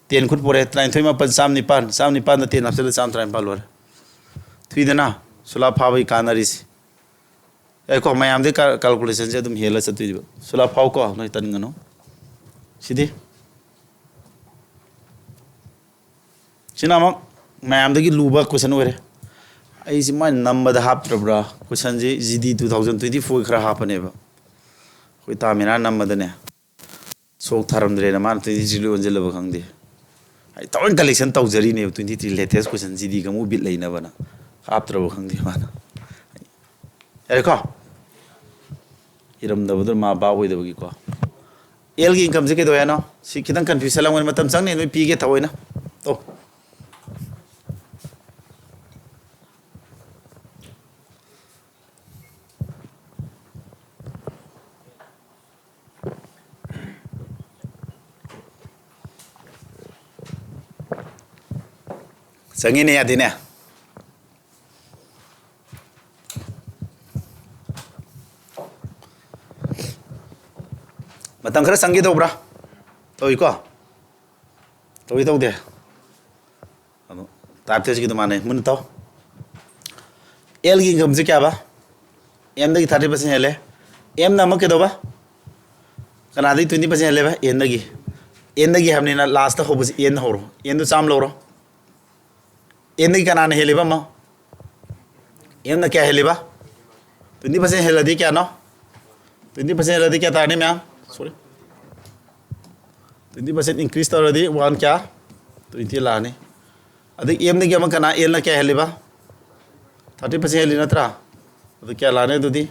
ten ꯈꯨꯠ ꯄꯨꯔꯦ꯫ ꯇꯔꯥꯅꯤꯊꯣꯏ ꯃꯥꯄꯟ, ꯆꯥꯝ ꯅꯤꯄꯥꯟ, ꯆꯥꯝ ꯅꯤꯄꯥꯟꯗ ten ꯍꯥꯞꯆꯤꯜꯂ ꯆꯥꯝ ꯇꯔꯥꯅꯤꯄꯥꯟ ꯂꯣꯏꯔꯦ꯫ ꯊꯨꯏꯗꯅ? ꯁꯣꯂꯥ ꯐꯥꯕꯒꯤ ꯀꯥꯟꯅꯔꯤꯁꯦ꯫ ꯌꯥꯏꯀꯣ, ꯃꯌꯥꯝꯗꯤ ꯀꯥ-, calculation ꯁꯦ ꯑꯗꯨꯝ ꯍꯦꯜꯂ ꯆꯠꯇꯣꯏꯅꯦꯕ꯫ ꯁꯣꯂꯥ ꯐꯥꯎꯀꯣ, ꯅꯣꯏ ꯇꯟꯒꯅꯨ꯫ ꯁꯤꯗꯤ? ꯁꯤꯅ ꯑꯃꯨꯛ ꯃꯌꯥꯝꯗꯒꯤ ꯂꯨꯕ question ꯑꯣꯏꯔꯦ꯫ ꯑꯩꯁꯤ ꯃꯥꯏ ꯅꯝꯕꯗ ꯍꯥꯞꯇ꯭ꯔꯕ꯭ꯔꯥ? Question ꯁꯤ G D two thousand twenty four ꯈꯔ ꯍꯥꯞꯄꯅꯦꯕ꯫ ꯑꯩꯈꯣꯏ ꯇꯥꯃꯤꯅꯥ ꯅꯝꯕꯗꯅꯦ꯫ ꯁꯣꯛ ꯊꯥꯔꯝꯗ꯭ꯔꯦꯅ ꯃꯥꯅ twenty three ꯂꯣꯏ ꯑꯣꯟꯁꯤꯜꯂꯕ ꯈꯪꯗꯦ꯫ ꯑꯩ ꯊꯑꯣꯏꯅ collection ꯇꯧꯖꯔꯤꯅꯦꯕ, twenty three latest question G D ꯀꯥꯡꯕꯨ ꯕꯤꯠ ꯂꯩꯅꯕꯅ꯫ ꯍꯥꯞꯇ꯭ꯔꯕ ꯈꯪꯗꯦ ꯃꯥꯅ꯫ ꯌꯥꯔꯦꯀꯣ? ꯏꯔꯝꯗꯕꯗꯨꯅ ꯃꯥ ꯚꯥꯞ ꯑꯣꯏꯗꯕꯒꯤꯀꯣ꯫ L ꯒꯤ income ꯁꯦ ꯀꯩꯗꯧꯋꯦ ꯍꯥꯏꯅꯣ? ꯁꯤ ꯈꯤꯇꯪ confusion ꯂꯥꯡꯕꯅꯤ, ꯃꯇꯝ ꯆꯪꯅꯤ, ꯅꯣꯏ ꯄꯤꯒꯦ ꯊꯑꯣꯏꯅ꯫ ꯇꯧ꯫ ꯆꯪꯉꯤꯅꯦ, ꯌꯥꯗꯦꯅꯦ꯫ ꯃꯇꯝ ꯈꯔ ꯆꯪꯒꯦ ꯇꯧꯕ꯭ꯔꯥ? ꯇꯧꯏꯀꯣ? ꯇꯧꯏ ꯇꯧꯗꯦ? ꯑꯗꯣ type test ꯀꯤꯗꯣ ꯃꯥꯟꯅꯩ꯫ ꯃꯨꯟꯅ ꯇꯧ꯫ L ꯒꯤ income ꯁꯦ ꯀꯌꯥꯕ? M ꯗꯒꯤ thirty percent ꯍꯦꯜꯂꯦ꯫ M ꯅ ꯑꯃꯨꯛ ꯀꯩꯗꯧꯕ? ꯀꯅꯥꯗꯒꯤ twenty percent ꯍꯦꯜꯂꯦꯕ? N ꯗꯒꯤ꯫ N ꯗꯒꯤ ꯍꯥꯏꯕꯅꯤꯅ last ꯍꯧꯕꯁꯤ N ꯍꯧꯔꯣ꯫ N ꯗꯨ ꯆꯥꯝꯃ ꯂꯧꯔꯣ꯫ N ꯗꯒꯤ ꯀꯅꯥꯅ ꯍꯦꯜꯂꯤꯕ ꯑꯃ? M ꯅ ꯀꯌꯥ ꯍꯦꯜꯂꯤꯕ? Twenty percent ꯍꯦꯜꯂꯗꯤ ꯀꯌꯥꯅꯣ? Twenty percent ꯍꯦꯜꯂꯗꯤ ꯀꯌꯥ ꯇꯥꯔꯅꯤ ꯃꯌꯥꯝ? Sorry꯫ Twenty percent increase ꯇꯧꯔꯗꯤ one ꯀꯌꯥ? Twenty ꯂꯥꯛꯑꯅꯤ꯫ ꯑꯗꯩ M ꯗꯒꯤ ꯑꯃ ꯀꯅꯥ? L ꯅ ꯀꯌꯥ ꯍꯦꯜꯂꯤꯕ? Thirty percent ꯍꯦꯜꯂꯤ ꯅꯠꯇ꯭ꯔꯥ? ꯑꯗꯨ ꯀꯌꯥ ꯂꯥꯛꯑꯅꯤ ꯑꯗꯨꯗꯤ?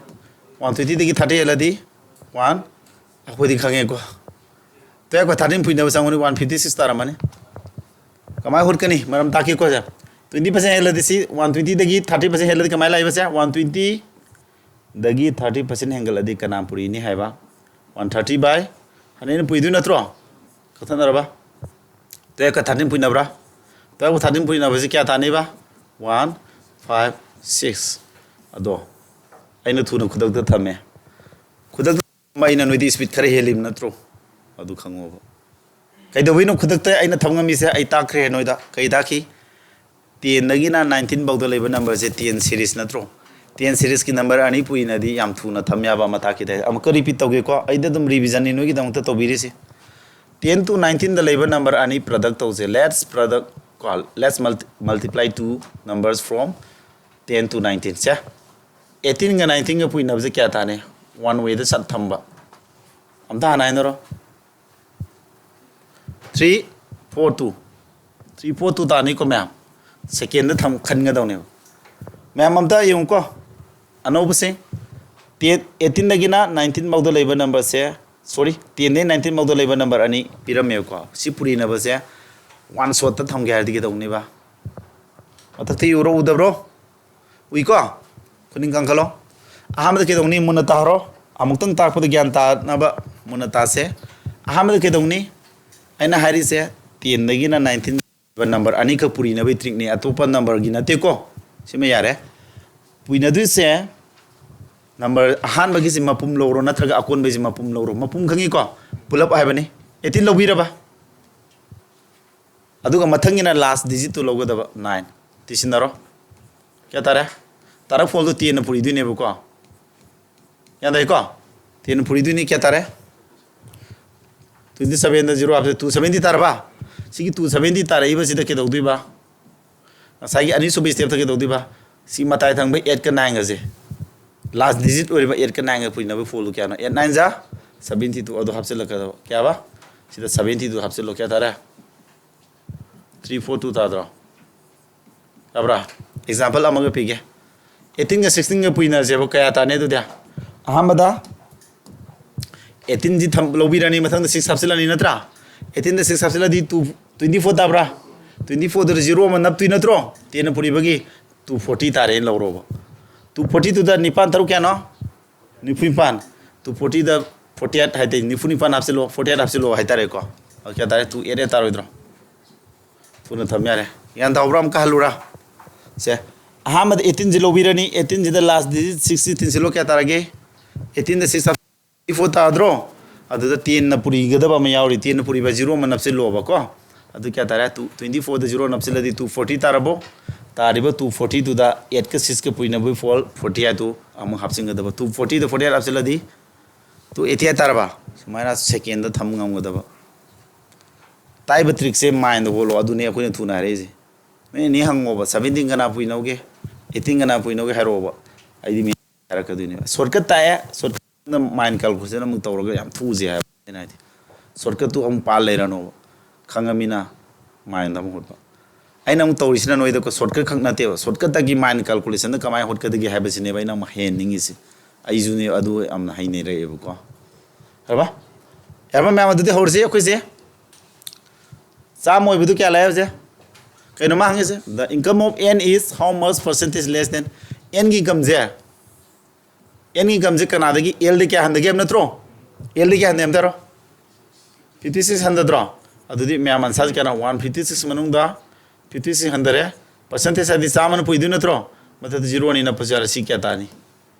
One twenty ꯗꯒꯤ thirty ꯍꯦꯜꯂꯗꯤ one ꯑꯩꯈꯣꯏꯗꯤ ꯈꯪꯉꯦꯀꯣ, twelve ꯀ thirteen ꯄꯨꯏꯅꯕ ꯆꯪꯕꯅꯤ, one fifty six ꯇꯥꯔꯝꯃꯅꯤ꯫ ꯀꯃꯥꯏꯅ ꯍꯨꯠꯀꯅꯤ? ꯃꯔꯝ ꯇꯥꯛꯀꯦꯀꯣ ꯁꯦ꯫ Twenty percent ꯍꯦꯜꯂꯗꯤ ꯁꯤ, one twenty ꯗꯒꯤ thirty percent ꯍꯦꯜꯂꯗꯤ ꯀꯃꯥꯏꯅ ꯂꯥꯛꯏꯕꯁꯦ? One twenty ꯗꯒꯤ thirty percent ꯍꯦꯟꯒꯠꯂꯗꯤ ꯀꯅꯥ ꯄꯨꯔꯤꯅꯤ ꯍꯥꯏꯕ? One thirty by hundred ꯄꯨꯏꯗꯣꯏ ꯅꯠꯇ꯭ꯔꯣ? ꯀꯛꯊꯠꯅꯔꯕ? Twelve ꯀ thirteen ꯄꯨꯏꯅꯕ꯭ꯔꯥ? Twelve ꯀ thirteen ꯄꯨꯏꯅꯕꯁꯤ ꯀꯌꯥ ꯇꯥꯅꯤꯕ? One five six꯫ ꯑꯗꯣ ꯑꯩꯅ ꯊꯨꯅ ꯈꯨꯗꯛꯇ ꯊꯝꯃꯦ꯫ ꯈꯨꯗꯛꯇ ꯊꯝꯕ ꯑꯩꯅ ꯅꯣꯏꯗꯤ speed ꯈꯔ ꯍꯦꯜꯂꯤꯕ ꯅꯠꯇ꯭ꯔꯣ? ꯑꯗꯨ ꯈꯪꯉꯣꯕ꯫ ꯀꯩꯗꯧꯕꯩꯅꯣ ꯈꯨꯗꯛꯇ ꯑꯩꯅ ꯊꯝ ꯉꯝꯃꯤꯁꯦ? ꯑꯩ ꯇꯥꯛꯈ꯭ꯔꯦ ꯅꯣꯏꯗ꯫ ꯀꯩ ꯇꯥꯛꯈꯤ? Ten ꯗꯒꯤꯅ nineteen ꯐꯥꯎꯗ ꯂꯩꯕ numberꯁꯦ ten series ꯅꯠꯇ꯭ꯔꯣ? Ten seriesꯀꯤ number ꯑꯅꯤ ꯄꯨꯏꯅꯗꯤ ꯌꯥꯝ ꯊꯨꯅ ꯊꯝ ꯌꯥꯕ ꯑꯃ ꯇꯥꯛꯈꯤ ꯇꯥꯏ꯫ ꯑꯃꯨꯛꯀ repeat ꯇꯧꯒꯦꯀꯣ, ꯑꯩꯗ ꯑꯗꯨꯝ revisionꯅꯤ ꯅꯣꯏꯒꯤꯗꯃꯛꯇ ꯇꯧꯕꯤꯔꯤꯁꯤ꯫ Ten to nineteenꯗ ꯂꯩꯕ number ꯑꯅꯤ product ꯇꯧꯁꯦ꯫ Let's product ꯀꯣ, let's multi- multiply two numbers from ten to nineteen ꯁꯦ꯫ Eighteenꯒ nineteenꯒ ꯄꯨꯏꯅꯕꯁꯦ ꯀꯌꯥ ꯇꯥꯅꯤ? One wayꯗ ꯁꯠ ꯊꯝꯕ꯫ ꯑꯝꯇ ꯍꯥꯟꯅ ꯍꯥꯏꯅꯔꯣ꯫ Three four two꯫ Three four two ꯇꯥꯅꯤꯀꯣ ꯃꯌꯥꯝ꯫ Secondꯗ ꯊꯝ ꯈꯟꯒꯗꯧꯅꯦꯕ꯫ ꯃꯌꯥꯝ ꯑꯝꯇ ꯌꯦꯡꯉꯨꯀꯣ꯫ ꯑꯅꯧꯕꯁꯤꯡ꯫ Ten, eighteenꯗꯒꯤꯅ nineteen ꯐꯥꯎꯗ ꯂꯩꯕ numberꯁꯦ, sorry, tenꯗꯒꯤ nineteen ꯐꯥꯎꯗ ꯂꯩꯕ number ꯑꯅꯤ ꯄꯤꯔꯝꯃꯦꯕꯀꯣ꯫ ꯁꯤ ꯄꯨꯔꯤꯅꯕꯁꯦ one shotꯇ ꯊꯝꯒꯦ ꯍꯥꯏꯔꯗꯤ ꯀꯩꯗꯧꯅꯦꯕ? ꯃꯊꯛꯇ ꯌꯦꯡꯉꯨꯔꯣ, ꯎꯗꯕ꯭ꯔꯣ? ꯎꯏꯀꯣ? ꯈꯨꯅꯤꯡ ꯀꯥꯡꯈꯠꯂꯣ꯫ ꯑꯍꯥꯟꯕꯗ ꯀꯩꯗꯧꯅꯤ? ꯃꯨꯟꯅ ꯇꯥꯍꯧꯔꯣ꯫ ꯑꯃꯨꯛꯇꯪ ꯇꯥꯛꯄꯗ ꯒ꯭ꯌꯥꯟ ꯇꯥꯅꯕ ꯃꯨꯟꯅ ꯇꯥꯁꯦ꯫ ꯑꯍꯥꯟꯕꯗ ꯀꯩꯗꯧꯅꯤ? ꯑꯩꯅ ꯍꯥꯏꯔꯤꯁꯦ tenꯗꯒꯤꯅ nineteen number ꯑꯅꯤꯈꯛ ꯄꯨꯔꯤꯅꯕꯒꯤ trickꯅꯤ, ꯑꯇꯣꯞꯄ numberꯒꯤ ꯅꯠꯇꯦꯀꯣ꯫ ꯁꯤꯃ ꯌꯥꯔꯦ꯫ ꯄꯨꯏꯅꯗꯣꯏꯁꯦ number ꯑꯍꯥꯟꯕꯒꯤꯁꯤ ꯃꯄꯨꯝ ꯂꯧꯔꯣ ꯅꯠꯇ꯭ꯔꯒ ꯑꯀꯣꯟꯕꯒꯤꯁꯤ ꯃꯄꯨꯝ ꯂꯧꯔꯣ? ꯃꯄꯨꯝ ꯈꯪꯉꯤꯀꯣ? ꯄꯨꯂꯞ ꯍꯥꯏꯕꯅꯤ꯫ Eighteen ꯂꯧꯕꯤꯔꯕ? ꯑꯗꯨꯒ ꯃꯊꯪꯒꯤꯅ last digitꯇꯨ ꯂꯧꯒꯗꯕ, nine꯫ ꯇꯤꯁꯤꯟꯅꯔꯣ꯫ ꯀꯌꯥ ꯇꯥꯔꯦ? ꯇꯥꯔꯛ fourꯗꯨ tenꯅ ꯄꯨꯔꯤꯗꯣꯏꯅꯦꯕꯀꯣ꯫ ꯒ꯭ꯌꯥꯟ ꯇꯥꯏꯀꯣ? Tenꯅ ꯄꯨꯔꯤꯗꯣꯏꯅꯤ꯫ ꯀꯌꯥ ꯇꯥꯔꯦ? Twenty sevenꯗ zero ꯍꯥꯞꯄꯁꯦ two seventy ꯇꯥꯔꯕ? ꯁꯤꯒꯤ two seventy ꯇꯥꯔꯛꯏꯕꯁꯤꯗ ꯀꯩꯗꯧꯗꯣꯏꯕ? ꯉꯁꯥꯏꯒꯤ ꯑꯅꯤꯁꯨꯕ stepꯇ ꯀꯩꯗꯧꯗꯣꯏꯕ? ꯁꯤ ꯃꯇꯥꯏ ꯊꯪꯕ eightꯀ nineꯒꯁꯦ, last digit ꯑꯣꯏꯔꯤꯕ eightꯀ nineꯒ ꯄꯨꯏꯅꯕ fourꯗꯨ ꯀꯌꯥꯅꯣ? Eight nine ꯖꯥ seventy two꯫ ꯑꯗꯨ ꯍꯥꯞꯆꯤꯜꯂꯛꯀꯗꯕ꯫ ꯀꯌꯥꯕ? ꯁꯤꯗ seventy two ꯍꯥꯞꯆꯤꯜꯂꯣ꯫ ꯀꯌꯥ ꯇꯥꯔꯦ? Three four two ꯇꯥꯗ꯭ꯔꯣ? ꯌꯥꯕ꯭ꯔꯥ? Example ꯑꯃꯒ ꯄꯤꯒꯦ꯫ Eighteenꯒ sixteenꯒ ꯄꯨꯏꯅꯁꯦꯕ, ꯀꯌꯥ ꯇꯥꯅꯤ ꯑꯗꯨꯗꯤ? ꯑꯍꯥꯟꯕꯗ ꯑꯩꯠꯇꯤꯟꯁꯤ ꯊꯝ ꯂꯧꯕꯤꯔꯅꯤ, ꯃꯊꯪꯗ ꯁꯤꯛꯁ ꯍꯥꯞꯆꯤꯜꯂꯅꯤ ꯅꯠꯇ꯭ꯔꯥ? ꯑꯩꯠꯇꯤꯟꯗ ꯁꯤꯛꯁ ꯍꯥꯞꯆꯤꯜꯂꯗꯤ ꯇꯨ ꯇ꯭ꯋꯦꯟꯇꯤ ꯐꯣꯔ ꯇꯥꯕ꯭ꯔꯥ? ꯇ꯭ꯋꯦꯟꯇꯤ ꯐꯣꯔꯗꯨꯗ ꯖꯤꯔꯣ ꯑꯃ ꯅꯞꯇꯣꯏ ꯅꯠꯇ꯭ꯔꯣ? ꯇꯦꯟꯅ ꯄꯨꯔꯤꯕꯒꯤ ꯇꯨ ꯐꯣꯔꯇꯤ ꯇꯥꯔꯦꯅ ꯂꯧꯔꯣꯕ꯫ ꯇꯨ ꯐꯣꯔꯇꯤꯗꯨꯗ ꯅꯤꯄꯥꯟ ꯇꯔꯨꯛ ꯀꯌꯥꯅꯣ? ꯅꯤꯐꯨ ꯅꯤꯄꯥꯟ꯫ ꯇꯨ ꯐꯣꯔꯇꯤꯗ ꯐꯣꯔꯇꯤ ꯑꯩꯠ ꯍꯥꯏꯇꯥꯔꯦ, ꯅꯤꯐꯨ ꯅꯤꯄꯥꯟ ꯍꯥꯞꯆꯤꯜꯂꯣ, ꯐꯣꯔꯇꯤ ꯑꯩꯠ ꯍꯥꯞꯆꯤꯜꯂꯣ ꯍꯥꯏꯇꯥꯔꯦꯀꯣ꯫ ꯑꯗꯨ ꯀꯌꯥ ꯇꯥꯔꯦ? ꯇꯨ ꯑꯩꯠ ꯑꯩꯠ ꯇꯥꯔꯣꯏꯗ꯭ꯔꯣ? ꯊꯨꯅ ꯊꯝ ꯌꯥꯔꯦ꯫ ꯒ꯭ꯌꯥꯟ ꯇꯥꯍꯧꯕ꯭ꯔꯥ? ꯑꯃꯨꯛꯀ ꯍꯜꯂꯨꯔꯥ? ꯁꯦ, ꯑꯍꯥꯟꯕꯗ ꯑꯩꯠꯇꯤꯟꯁꯤ ꯂꯧꯕꯤꯔꯅꯤ, ꯑꯩꯠꯇꯤꯟꯁꯤꯗ ꯂꯥꯁ ꯗꯤꯖꯤꯠ ꯁꯤꯛꯁꯁꯤ ꯇꯤꯟꯁꯤꯜꯂꯣ, ꯀꯌꯥ ꯇꯥꯔꯒꯦ? ꯑꯩꯠꯇꯤꯟꯗ ꯁꯤꯛꯁ ꯇ꯭ꯋꯦꯟꯇꯤ ꯐꯣꯔ ꯇꯥꯗ꯭ꯔꯣ? ꯑꯗꯨꯗ ꯇꯦꯟꯅ ꯄꯨꯔꯤꯒꯗꯕ ꯑꯃ ꯌꯥꯎꯔꯤ, ꯇꯦꯟꯅ ꯄꯨꯔꯤꯕ ꯖꯤꯔꯣ ꯑꯃ ꯅꯞꯆꯤꯜꯂꯣꯕꯀꯣ꯫ ꯑꯗꯨ ꯀꯌꯥ ꯇꯥꯔꯦ? ꯇꯨ ꯇ꯭ꯋꯦꯟꯇꯤ ꯐꯣꯔꯗ ꯖꯤꯔꯣ ꯅꯞꯆꯤꯜꯂꯗꯤ ꯇꯨ ꯐꯣꯔꯇꯤ ꯇꯥꯔꯕꯣ? ꯇꯥꯔꯤꯕ ꯇꯨ ꯐꯣꯔꯇꯤꯗꯨꯗ ꯑꯩꯠꯀ ꯁꯤꯛꯁꯀ ꯄꯨꯔꯤꯅꯕꯒꯤ ꯐꯣꯔ ꯐꯣꯔꯇꯤ ꯑꯩꯠꯇꯨ ꯑꯃꯨꯛ ꯍꯥꯞꯆꯤꯟꯒꯗꯕ꯫ ꯇꯨ ꯐꯣꯔꯇꯤꯗ ꯐꯣꯔꯇꯤ ꯑꯩꯠ ꯍꯥꯞꯆꯤꯜꯂꯗꯤ ꯇꯨ ꯑꯩꯠꯇꯤ ꯑꯩꯠ ꯇꯥꯔꯕ? ꯁꯨꯃꯥꯏꯅ ꯁꯦꯀꯦꯟꯗ ꯊꯝ ꯉꯝꯒꯗꯕ꯫ ꯇꯥꯛꯏꯕ ꯇ꯭ꯔꯤꯛꯁꯦ ꯃꯥꯏꯟꯗ ꯍꯣꯜꯂꯣ, ꯑꯗꯨꯅꯦ ꯑꯩꯈꯣꯏꯅ ꯊꯨꯅ ꯍꯥꯏꯔꯛꯏꯁꯦ꯫ ꯃꯤ ꯑꯅꯤ ꯍꯪꯉꯣꯕ, ꯁꯚꯦꯟꯇꯤꯟ ꯀꯅꯥ ꯄꯨꯏꯅꯧꯒꯦ, ꯑꯩꯠꯇꯤꯟ ꯀꯅꯥ ꯄꯨꯏꯅꯧꯒꯦ ꯍꯥꯏꯔꯛꯑꯣꯕ, ꯑꯩꯗꯤ ꯃꯤ ꯍꯥꯏꯔꯛꯀꯗꯣꯏꯅꯦꯕ꯫ ꯁꯣꯔꯠꯀꯠ ꯇꯥꯛꯑꯦ, ꯁꯣꯔꯠꯀꯠꯅ ꯃꯥꯏꯟ ꯀꯥꯜꯀꯨꯂꯦꯁꯟ ꯑꯃꯨꯛ ꯇꯧꯔꯒ ꯌꯥꯝ ꯊꯨꯁꯦ ꯍꯥꯏꯕ ꯑꯩꯅ ꯍꯥꯏꯗꯤ꯫ ꯁꯣꯔꯠꯀꯠꯇꯨ ꯑꯃꯨꯛ ꯄꯥ ꯂꯩꯔꯅꯣꯕ, ꯈꯪꯉꯃꯤꯅ ꯃꯥꯏꯟꯗ ꯑꯃꯨꯛ ꯍꯣꯠꯄ꯫ ꯑꯩꯅ ꯑꯃꯨꯛ ꯇꯧꯔꯤꯁꯤꯅ ꯅꯣꯏꯗ ꯁꯣꯔꯠꯀꯠ ꯈꯛ ꯅꯠꯇꯦꯕ, ꯁꯣꯔꯠꯀꯠꯇꯒꯤ ꯃꯥꯏꯟ ꯀꯥꯜꯀꯨꯂꯦꯁꯟꯗ ꯀꯃꯥꯏꯅ ꯍꯣꯠꯀꯗꯒꯦ ꯍꯥꯏꯕꯁꯤꯅꯦꯕ ꯑꯩꯅ ꯑꯃꯨꯛ ꯍꯩꯍꯟꯅꯤꯡꯉꯤꯁꯦ꯫ ꯑꯩꯁꯨꯅꯦ ꯑꯗꯨ ꯌꯥꯝꯅ ꯍꯩꯅꯔꯛꯑꯦꯕꯀꯣ꯫ ꯍꯥꯏꯔꯕ? ꯌꯥꯔꯕ ꯃꯌꯥꯝ? ꯑꯗꯨꯗꯤ ꯍꯧꯔꯁꯤ ꯑꯩꯈꯣꯏꯁꯦ꯫ ꯆꯥꯝꯃ ꯑꯣꯏꯕꯗꯨ ꯀꯌꯥ ꯂꯥꯛꯑꯦ ꯍꯧꯖꯤꯛ? ꯀꯩꯅꯣ ꯃꯥ ꯍꯪꯉꯤꯁꯦ? The income of N is how much percentage less than, ꯑꯦꯟꯒꯤ ꯏꯟꯀꯝꯁꯦ, ꯑꯦꯟꯒꯤ ꯏꯟꯀꯝꯁꯦ ꯀꯅꯥꯗꯒꯤ? ꯑꯦꯜꯗ ꯀꯌꯥ ꯍꯟꯊꯒꯦ ꯍꯥꯏꯕ ꯅꯠꯇ꯭ꯔꯣ? ꯑꯦꯜꯗ ꯀꯌꯥ ꯍꯟꯊꯩ ꯑꯝꯇ ꯍꯥꯏꯔꯣ? ꯐꯤꯐꯇꯤ ꯁꯤꯛꯁ ꯍꯟꯊꯗ꯭ꯔꯣ? ꯑꯗꯨꯗꯤ ꯃꯌꯥꯝ ꯑꯟꯁꯥꯔꯁꯦ ꯀꯌꯥꯅꯣ? ꯋꯥꯟ ꯐꯤꯐꯇꯤ ꯁꯤꯛꯁ ꯃꯅꯨꯡꯗ ꯐꯤꯐꯇꯤ ꯁꯤꯛꯁ ꯍꯟꯊꯔꯦ꯫ ꯄꯥꯔꯁꯦꯟꯇꯦꯖ ꯍꯥꯏꯗꯤ ꯆꯥꯝꯃꯅ ꯄꯨꯏꯗꯣꯏ ꯅꯠꯇ꯭ꯔꯣ? ꯃꯊꯛꯇ ꯖꯤꯔꯣ ꯑꯅꯤ ꯅꯞꯄꯁꯨ ꯌꯥꯔꯦ꯫ ꯁꯤ ꯀꯌꯥ ꯇꯥꯅꯤ?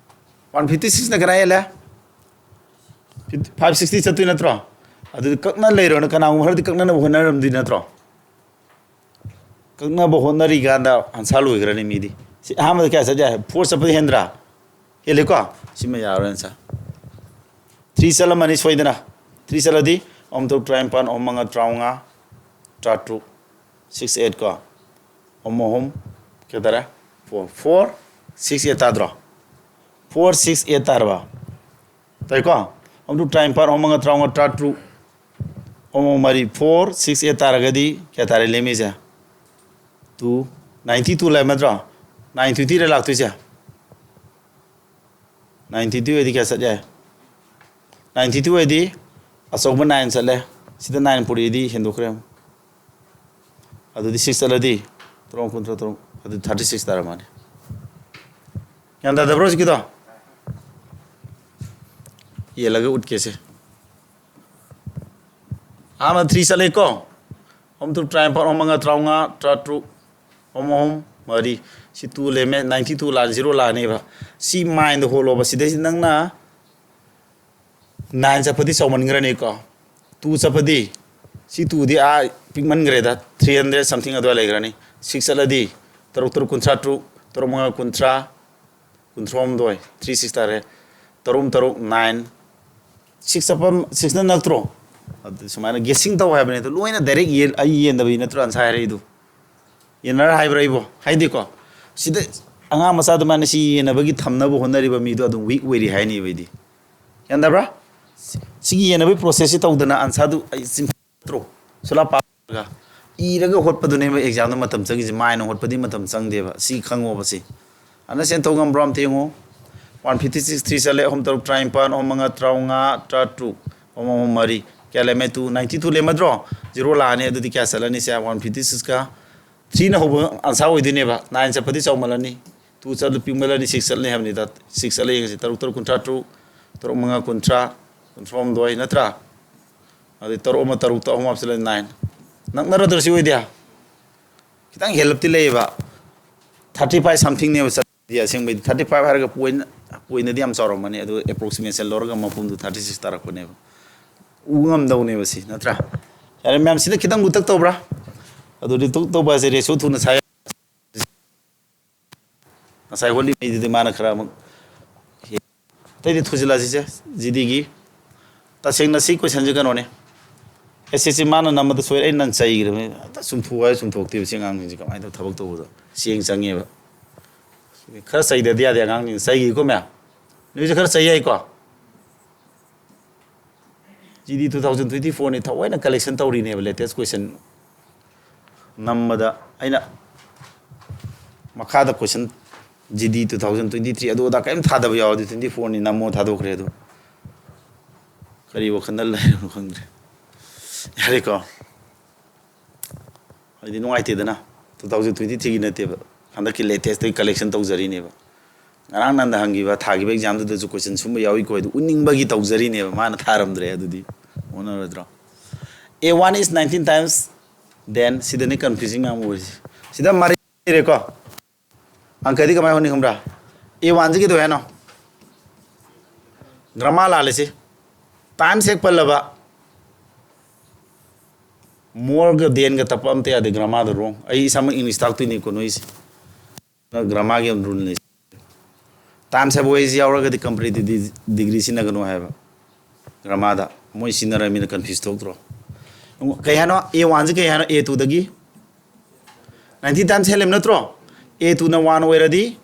ꯋꯥꯟ ꯐꯤꯐꯇꯤ ꯁꯤꯛꯁꯅ ꯀꯅꯥ ꯍꯦꯜꯂꯦ? ꯐꯥꯏꯚ ꯁꯤꯛꯁꯇꯤ ꯆꯠꯇꯣꯏ ꯅꯠꯇ꯭ꯔꯣ? ꯑꯗꯨꯗꯤ ꯀꯛꯅ ꯂꯩꯔꯣꯅ, ꯀꯅꯥꯒꯨꯝꯕ ꯈꯔꯗꯤ ꯀꯛꯅꯅꯕ ꯍꯣꯠꯅꯔꯝꯗꯣꯏ ꯅꯠꯇ꯭ꯔꯣ? ꯀꯛꯅꯕ ꯍꯣꯠꯅꯔꯤꯀꯥꯟꯗ ꯑꯟꯁꯥꯔ ꯂꯣꯏꯈ꯭ꯔꯅꯤ ꯃꯤꯗꯤ꯫ ꯁꯤ ꯑꯍꯥꯟꯕꯗ ꯀꯌꯥ ꯆꯠ ꯌꯥꯏ? ꯐꯣꯔ ꯆꯠꯄꯗꯤ ꯍꯦꯟꯗ꯭ꯔꯥ? ꯍꯦꯜꯂꯤꯀꯣ? ꯁꯤꯃ ꯌꯥꯔꯣꯏ ꯑꯟꯁꯥꯔ꯫ ꯊ꯭ꯔꯤ ꯆꯠꯂꯝꯃꯅꯤ ꯁꯣꯏꯗꯅ꯫ ꯊ꯭ꯔꯤ ꯆꯠꯂꯗꯤ ꯑꯍꯨꯝ ꯇꯔꯨꯛ ꯇꯔꯥꯅꯤꯄꯥꯟ, ꯑꯍꯨꯝ ꯃꯉꯥ ꯇꯔꯥꯃꯉꯥ, ꯇꯔꯥꯇꯔꯨꯛ, ꯁꯤꯛꯁ ꯑꯩꯠ ꯀꯣ꯫ ꯑꯍꯨꯝ ꯑꯍꯨꯝ ꯀꯌꯥ ꯇꯥꯔꯦ? ꯐꯣꯔ꯫ ꯐꯣꯔ, ꯁꯤꯛꯁ ꯑꯩꯠ ꯇꯥꯗ꯭ꯔꯣ? ꯐꯣꯔ ꯁꯤꯛꯁ ꯑꯩꯠ ꯇꯥꯔꯕ? ꯇꯥꯏꯀꯣ? ꯑꯍꯨꯝ ꯇꯔꯨꯛ ꯇꯔꯥꯅꯤꯄꯥꯟ, ꯑꯍꯨꯝ ꯃꯉꯥ ꯇꯔꯥꯃꯉꯥ, ꯇꯔꯥꯇꯔꯨꯛ, ꯑꯍꯨꯝ ꯃꯔꯤ, ꯐꯣꯔ ꯁꯤꯛꯁ ꯑꯩꯠ ꯇꯥꯔꯒꯗꯤ ꯀꯌꯥ ꯇꯥꯔꯦ ꯂꯦꯝꯃꯤꯁꯦ? ꯇꯨ ꯅꯥꯏꯟꯇꯤ ꯇꯨ ꯂꯩꯔꯝꯃꯗ꯭ꯔꯣ? ꯅꯥꯏꯟ ꯇ꯭ꯋꯦꯟꯇꯤꯗ ꯂꯥꯛꯇꯣꯏꯁꯦ꯫ ꯅꯥꯏꯟ ꯇ꯭ꯋꯦꯟꯇꯤ ꯑꯣꯏꯗꯤ ꯀꯌꯥ ꯆꯠ ꯌꯥꯏ? ꯅꯥꯏꯟꯇꯤ ꯇꯨ ꯍꯥꯏꯗꯤ ꯑꯆꯧꯕ ꯅꯥꯏꯟ ꯆꯠꯂꯦ, ꯁꯤꯗ ꯅꯥꯏꯟ ꯄꯨꯔꯛꯏꯗꯤ ꯍꯦꯟꯗꯣꯛꯈ꯭ꯔꯦ꯫ ꯑꯗꯨꯗꯤ ꯁꯤꯛꯁ ꯆꯠꯂꯗꯤ ꯇꯔꯨꯛ ꯀꯨꯟꯊ꯭ꯔꯥ ꯇꯔꯨꯛ, ꯑꯗꯨꯗꯤ ꯊꯥꯔꯇꯤ ꯁꯤꯛꯁ ꯇꯥꯔꯝꯃꯅꯤ꯫ ꯒ꯭ꯌꯥꯟ ꯇꯥꯗꯕ꯭ꯔꯣ ꯍꯧꯖꯤꯛꯀꯤꯗꯣ? ꯌꯦꯜꯂꯒ ꯎꯠꯀꯦꯁꯦ꯫ ꯑꯍꯥꯟꯕ ꯊ꯭ꯔꯤ ꯆꯠꯂꯦꯀꯣ, ꯑꯍꯨꯝ ꯇꯔꯨꯛ ꯇꯔꯥꯅꯤꯄꯥꯜ, ꯑꯍꯨꯝ ꯃꯉꯥ ꯇꯔꯥꯃꯉꯥ, ꯇꯔꯥ ꯇꯔꯨꯛ, ꯑꯍꯨꯝ ꯑꯍꯨꯝ ꯃꯔꯤ꯫ ꯁꯤ ꯇꯨ ꯂꯩꯔꯝꯃꯦ, ꯅꯥꯏꯟꯇꯤ ꯇꯨ ꯂꯥꯛꯑꯅꯤ, ꯖꯤꯔꯣ ꯂꯥꯛꯑꯅꯦꯕ꯫ ꯁꯤ ꯃꯥꯏꯟꯗ ꯍꯣꯠꯂꯣꯕ꯫ ꯁꯤꯗꯩꯁꯤ ꯅꯪꯅ ꯅꯥꯏꯟ ꯆꯠꯄꯗꯤ ꯆꯥꯎꯃꯟꯈ꯭ꯔꯅꯤꯀꯣ꯫ ꯇꯨ ꯆꯠꯄꯗꯤ, ꯁꯤ ꯇꯨꯗꯤ ꯑꯥ ꯄꯤꯛꯃꯟꯈ꯭ꯔꯦꯗ, ꯊ꯭ꯔꯤ ꯍꯟꯗ꯭ꯔꯦꯠ ꯁꯝꯊꯤꯡ ꯑꯗꯨꯋꯥꯏ ꯂꯩꯈ꯭ꯔꯅꯤ꯫ ꯁꯤꯛꯁ ꯆꯠꯂꯗꯤ ꯇꯔꯨꯛ ꯇꯔꯨꯛ ꯀꯨꯟꯊ꯭ꯔꯥ ꯇꯔꯨꯛ, ꯇꯔꯨꯛ ꯃꯉꯥ ꯀꯨꯟꯊ꯭ꯔꯥ, ꯀꯨꯟꯊ꯭ꯔꯥ ꯍꯨꯝꯗꯣꯏ, ꯊ꯭ꯔꯤ ꯁꯤꯛꯁ ꯇꯥꯔꯦ꯫ ꯇꯔꯨꯛ ꯇꯔꯨꯛ ꯅꯥꯏꯟ, ꯁꯤꯛꯁ ꯆꯠꯐꯝ, ꯁꯤꯛꯁꯅ ꯅꯠꯇ꯭ꯔꯣ? ꯑꯗꯨ ꯁꯨꯃꯥꯏꯅ ꯒꯦꯁꯤꯡ ꯇꯧ ꯍꯥꯏꯕꯅꯤ꯫ ꯑꯗꯨ ꯂꯣꯏꯅ ꯗꯥꯏꯔꯦꯛ ꯌꯦꯟ-, ꯑꯩ ꯌꯦꯟꯗꯕꯩ ꯅꯠꯇ꯭ꯔꯣ ꯑꯟꯁꯥꯔ ꯍꯥꯏꯔꯛꯏꯗꯨ? ꯌꯦꯟꯅꯔ ꯍꯥꯏꯕ꯭ꯔꯥ ꯑꯩꯕꯣ? ꯍꯥꯏꯗꯦꯀꯣ꯫ ꯁꯤꯗ ꯑꯉꯥꯡ ꯃꯆꯥ ꯑꯗꯨꯃꯥꯏꯅ ꯁꯤ ꯌꯦꯟꯅꯕꯒꯤ ꯊꯝꯅꯕ ꯍꯣꯠꯅꯔꯤꯕ ꯃꯤꯗꯣ ꯑꯗꯨꯝ ꯋꯤꯛ ꯑꯣꯏꯔꯤ ꯍꯥꯏꯅꯦꯕ ꯑꯩꯗꯤ꯫ ꯒ꯭ꯌꯥꯟ ꯇꯥꯕ꯭ꯔꯥ? ꯁꯤꯒꯤ ꯌꯦꯟꯅꯕꯒꯤ ꯄ꯭ꯔꯣꯁꯦꯁꯁꯤ ꯇꯧꯗꯅ ꯑꯟꯁꯥꯔꯗꯨ ꯑꯩ ꯆꯤꯟ ꯅꯠꯇ꯭ꯔꯣ? ꯁꯨꯂꯥ ꯄꯥꯔꯒ ꯏꯔꯒ ꯍꯣꯠꯄꯗꯨꯅꯦꯕ ꯑꯦꯛꯖꯥꯝꯗ ꯃꯇꯝ ꯆꯪꯉꯤꯁꯦ, ꯃꯥꯏꯅ ꯍꯣꯠꯄꯗꯤ ꯃꯇꯝ ꯆꯪꯗꯦꯕ꯫ ꯁꯤ ꯈꯪꯉꯣꯕ ꯁꯤ꯫ ꯑꯅ ꯁꯦꯟ ꯊꯧ ꯉꯝꯕ꯭ꯔꯣ ꯑꯝꯇ ꯌꯦꯡꯉꯣ꯫ ꯋꯥꯟ ꯐꯤꯐꯇꯤ ꯁꯤꯛꯁ, ꯊ꯭ꯔꯤ ꯆꯠꯂꯦ, ꯑꯍꯨꯝ ꯇꯔꯨꯛ ꯇꯔꯥꯅꯤꯄꯥꯜ, ꯑꯍꯨꯝ ꯃꯉꯥ ꯇꯔꯥꯃꯉꯥ, ꯇꯔꯥ ꯇꯔꯨꯛ, ꯑꯍꯨꯝ ꯑꯍꯨꯝ ꯃꯔꯤ꯫ ꯀꯌꯥ ꯂꯩꯔꯝꯃꯦ? ꯇꯨ, ꯅꯥꯏꯟꯇꯤ ꯇꯨ ꯂꯩꯔꯝꯃꯗ꯭ꯔꯣ? ꯖꯤꯔꯣ ꯂꯥꯛꯑꯅꯤ꯫ ꯑꯗꯨꯗꯤ ꯀꯌꯥ ꯆꯠꯂꯅꯤ? ꯁꯦ, ꯋꯥꯟ ꯐꯤꯐꯇꯤ ꯁꯤꯛꯁꯀ ꯊ꯭ꯔꯤꯅ ꯍꯧꯕ ꯑꯟꯁꯥꯔ ꯑꯣꯏꯗꯣꯏꯅꯦꯕ꯫ ꯅꯥꯏꯟ ꯆꯠꯄꯗꯤ ꯆꯥꯎꯃꯜꯂꯅꯤ꯫ ꯇꯨ ꯆꯠꯂ ꯄꯤꯛꯃꯜꯂꯅꯤ, ꯁꯤꯛꯁ ꯆꯠꯂꯅꯤ ꯍꯥꯏꯕꯅꯤꯗ꯫ ꯁꯤꯛꯁ ꯆꯠꯂ ꯌꯦꯡꯉꯁꯤ꯫ ꯇꯔꯨꯛ ꯇꯔꯨꯛ ꯀꯨꯟꯊ꯭ꯔꯥ ꯇꯔꯨꯛ, ꯇꯔꯨꯛ ꯃꯉꯥ ꯀꯨꯟꯊ꯭ꯔꯥ, ꯀꯨꯟꯊ꯭ꯔꯥ ꯍꯨꯝꯗꯣꯏ ꯅꯠꯇ꯭ꯔꯥ? ꯑꯗꯩ ꯇꯔꯨꯛ ꯑꯃ ꯇꯔꯨꯛꯇ ꯑꯍꯨꯝ ꯍꯥꯞꯆꯤꯜꯂꯗꯤ ꯅꯥꯏꯟ꯫ ꯅꯛꯅꯔꯗ꯭ꯔꯣ ꯁꯤ ꯑꯣꯏꯗꯤ? ꯈꯤꯇꯪ ꯍꯦꯜꯂꯞꯇꯤ ꯂꯩꯌꯦꯕ꯫ ꯊꯥꯔꯇꯤ ꯐꯥꯏꯚ ꯁꯝꯊꯤꯡꯅꯦꯕ ꯆꯠꯂꯤꯁꯦ꯫ ꯑꯁꯦꯡꯕꯩꯗꯤ ꯊꯥꯔꯇꯤ ꯐꯥꯏꯚ ꯍꯥꯏꯔꯒ ꯄꯣꯏꯟ, ꯄꯣꯏꯟꯗꯗꯤ ꯌꯥꯝ ꯆꯥꯎꯔꯝꯃꯅꯤ꯫ ꯑꯗꯨ ꯑꯦꯄ꯭ꯔꯣꯛꯁꯤꯃꯦꯁꯟ ꯂꯧꯔꯒ ꯃꯄꯨꯝꯗꯨ ꯊꯥꯔꯇꯤ ꯁꯤꯛꯁ ꯇꯥꯔꯛꯄꯅꯦꯕ꯫ ꯎ ꯉꯝꯗꯧꯅꯦꯕ ꯁꯤ, ꯅꯠꯇ꯭ꯔꯥ? ꯌꯥꯔꯦ ꯃꯌꯥꯝ, ꯁꯤꯅ ꯈꯤꯇꯪ ꯂꯨꯇꯛ ꯇꯧꯕ꯭ꯔꯥ? ꯑꯗꯨ ꯂꯨꯇꯛ ꯇꯧꯕ ꯍꯥꯏꯁꯦ ꯔꯦꯁꯤꯑꯣ ꯊꯨꯅ ꯁꯥ ꯌꯥ-, ꯉꯁꯥꯏ ꯍꯣꯠꯂꯤꯉꯩꯗꯨꯗꯤ ꯃꯥꯅ ꯈꯔ ꯑꯃꯨꯛ ꯍꯦ-, ꯑꯇꯩꯗꯤ ꯊꯨꯖꯤꯜꯂꯁꯤꯁꯦ꯫ ꯖꯤꯗꯤꯒꯤ ꯇꯁꯦꯡꯅ ꯁꯤ ꯀꯣꯏꯁꯟꯁꯦ ꯀꯩꯅꯣꯅꯦ꯫ ꯑꯦꯁ ꯑꯦꯁ ꯁꯤ ꯃꯥꯅ ꯅꯝꯕꯗ ꯁꯣꯏ, ꯑꯩꯅ ꯅꯪ ꯆꯩꯈ꯭ꯔꯕꯅꯤ꯫ ꯑꯝꯇ ꯆꯨꯝꯊꯣꯛꯑꯣ ꯍꯥꯏ ꯆꯨꯝꯊꯣꯛꯇꯦꯕ ꯁꯤ ꯑꯉꯥꯡꯁꯤꯡꯁꯦ꯫ ꯀꯃꯥꯏꯅ ꯇꯧ ꯊꯕꯛ ꯇꯧꯕꯗ ꯆꯦꯡ ꯆꯪꯉꯦꯕ꯫ ꯈꯔ ꯆꯩꯗꯗꯤ ꯌꯥꯗꯦ ꯑꯉꯥꯡꯁꯤꯡ꯫ ꯆꯩꯈꯤꯀꯣ ꯃꯌꯥꯝ꯫ ꯅꯣꯏꯁꯦ ꯈꯔ ꯆꯩ ꯌꯥꯏꯀꯣ꯫ ꯖꯤꯗꯤ two thousand twenty fourꯅꯤ ꯊꯑꯣꯏꯅ ꯀꯂꯦꯛꯁꯟ ꯇꯧꯔꯤꯅꯦꯕ, ꯂꯦꯇꯦꯁ ꯀꯣꯏꯁꯟ ꯅꯝꯕꯗ꯫ ꯑꯩꯅ ꯃꯈꯥꯗ ꯀꯣꯏꯁꯟ ꯖꯤꯗꯤ two thousand twenty three ꯑꯗꯨ ꯑꯗꯥ ꯀꯔꯤꯝ ꯊꯥꯗꯕ ꯌꯥꯎꯔꯗꯤ twenty fourꯅꯤ ꯅꯝꯃꯣ ꯊꯥꯗꯣꯛꯈ꯭ꯔꯦ꯫ ꯑꯗꯨ ꯀꯔꯤ ꯋꯥꯈꯜꯗ ꯂꯩꯔꯤꯅꯣ ꯈꯪꯗ꯭ꯔꯦ꯫ ꯌꯥꯔꯦꯀꯣ꯫ ꯑꯩꯗꯤ ꯅꯨꯡꯉꯥꯏꯇꯦꯗꯅ꯫ Two thousand twenty three ꯒꯤ ꯅꯠꯇꯦꯕ, ꯍꯟꯗꯛꯀꯤ latest ꯇꯒꯤ collection ꯇꯧꯖꯔꯤꯅꯦꯕ꯫ ꯉꯔꯥꯡ ꯅꯟꯗ ꯍꯪꯈꯤꯕ, ꯊꯥꯈꯤꯕ exam ꯗꯨꯗꯁꯨ question ꯁꯨꯝꯕ ꯌꯥꯎꯏꯀꯣ ꯍꯥꯏꯗꯣ ꯎꯠꯅꯤꯡꯕꯒꯤ ꯇꯧꯖꯔꯤꯅꯦꯕ꯫ ꯃꯥꯅ ꯊꯥꯔꯝꯗ꯭ꯔꯦ, ꯑꯗꯨꯗꯤ ꯑꯣꯟꯅꯔꯣꯏꯗ꯭ꯔꯣ? A one is nineteen times, then Sydney confusing ꯃꯌꯥꯝ ꯑꯣꯏꯔꯤꯁꯦ꯫ ꯁꯤꯗ ꯃꯔꯤ ꯂꯩꯔꯦꯀꯣ꯫ ꯑꯪꯀꯗꯤ ꯀꯃꯥꯏ ꯍꯣꯠꯅꯤ ꯈꯪꯕ꯭ꯔꯥ? A one ꯁꯤ ꯀꯩꯗꯧꯋꯦ ꯍꯥꯏꯅꯣ? Grammar ꯂꯥꯜꯂꯤꯁꯤ꯫ Times ꯍꯦꯛ ꯄꯜꯂꯕ, more ꯒ than ꯒ ꯇꯞꯄ ꯑꯝꯇ ꯌꯥꯗꯦ꯫ Grammar ꯗ wrong꯫ ꯑꯩ ꯏꯁꯥꯃꯛ English ꯇꯥꯛꯇꯣꯏꯅꯤꯀꯣ ꯅꯣꯏꯁꯦ꯫ Grammar ꯒꯤ ꯔꯨꯜꯅꯤ꯫ Times ꯍꯥꯏꯕ ꯋꯥꯍꯩꯁꯤ ꯌꯥꯎꯔꯒꯗꯤ comparative degree ꯁꯤꯖꯤꯟꯅꯒꯅꯨ ꯍꯥꯏꯕ꯫ Grammar ꯗ ꯃꯣꯏ ꯁꯤꯖꯤꯟꯅꯔꯃꯤꯅ confuse ꯊꯣꯛꯇ꯭ꯔꯣ? ꯀꯩ ꯍꯥꯏꯅꯣ? A one ꯁꯤ ꯀꯩ ꯍꯥꯏꯅꯣ? A two ꯗꯒꯤ nineteen times ꯍꯦꯜꯂꯦꯕ ꯅꯠꯇ꯭ꯔꯣ? A two ꯅ one ꯑꯣꯏꯔꯗꯤ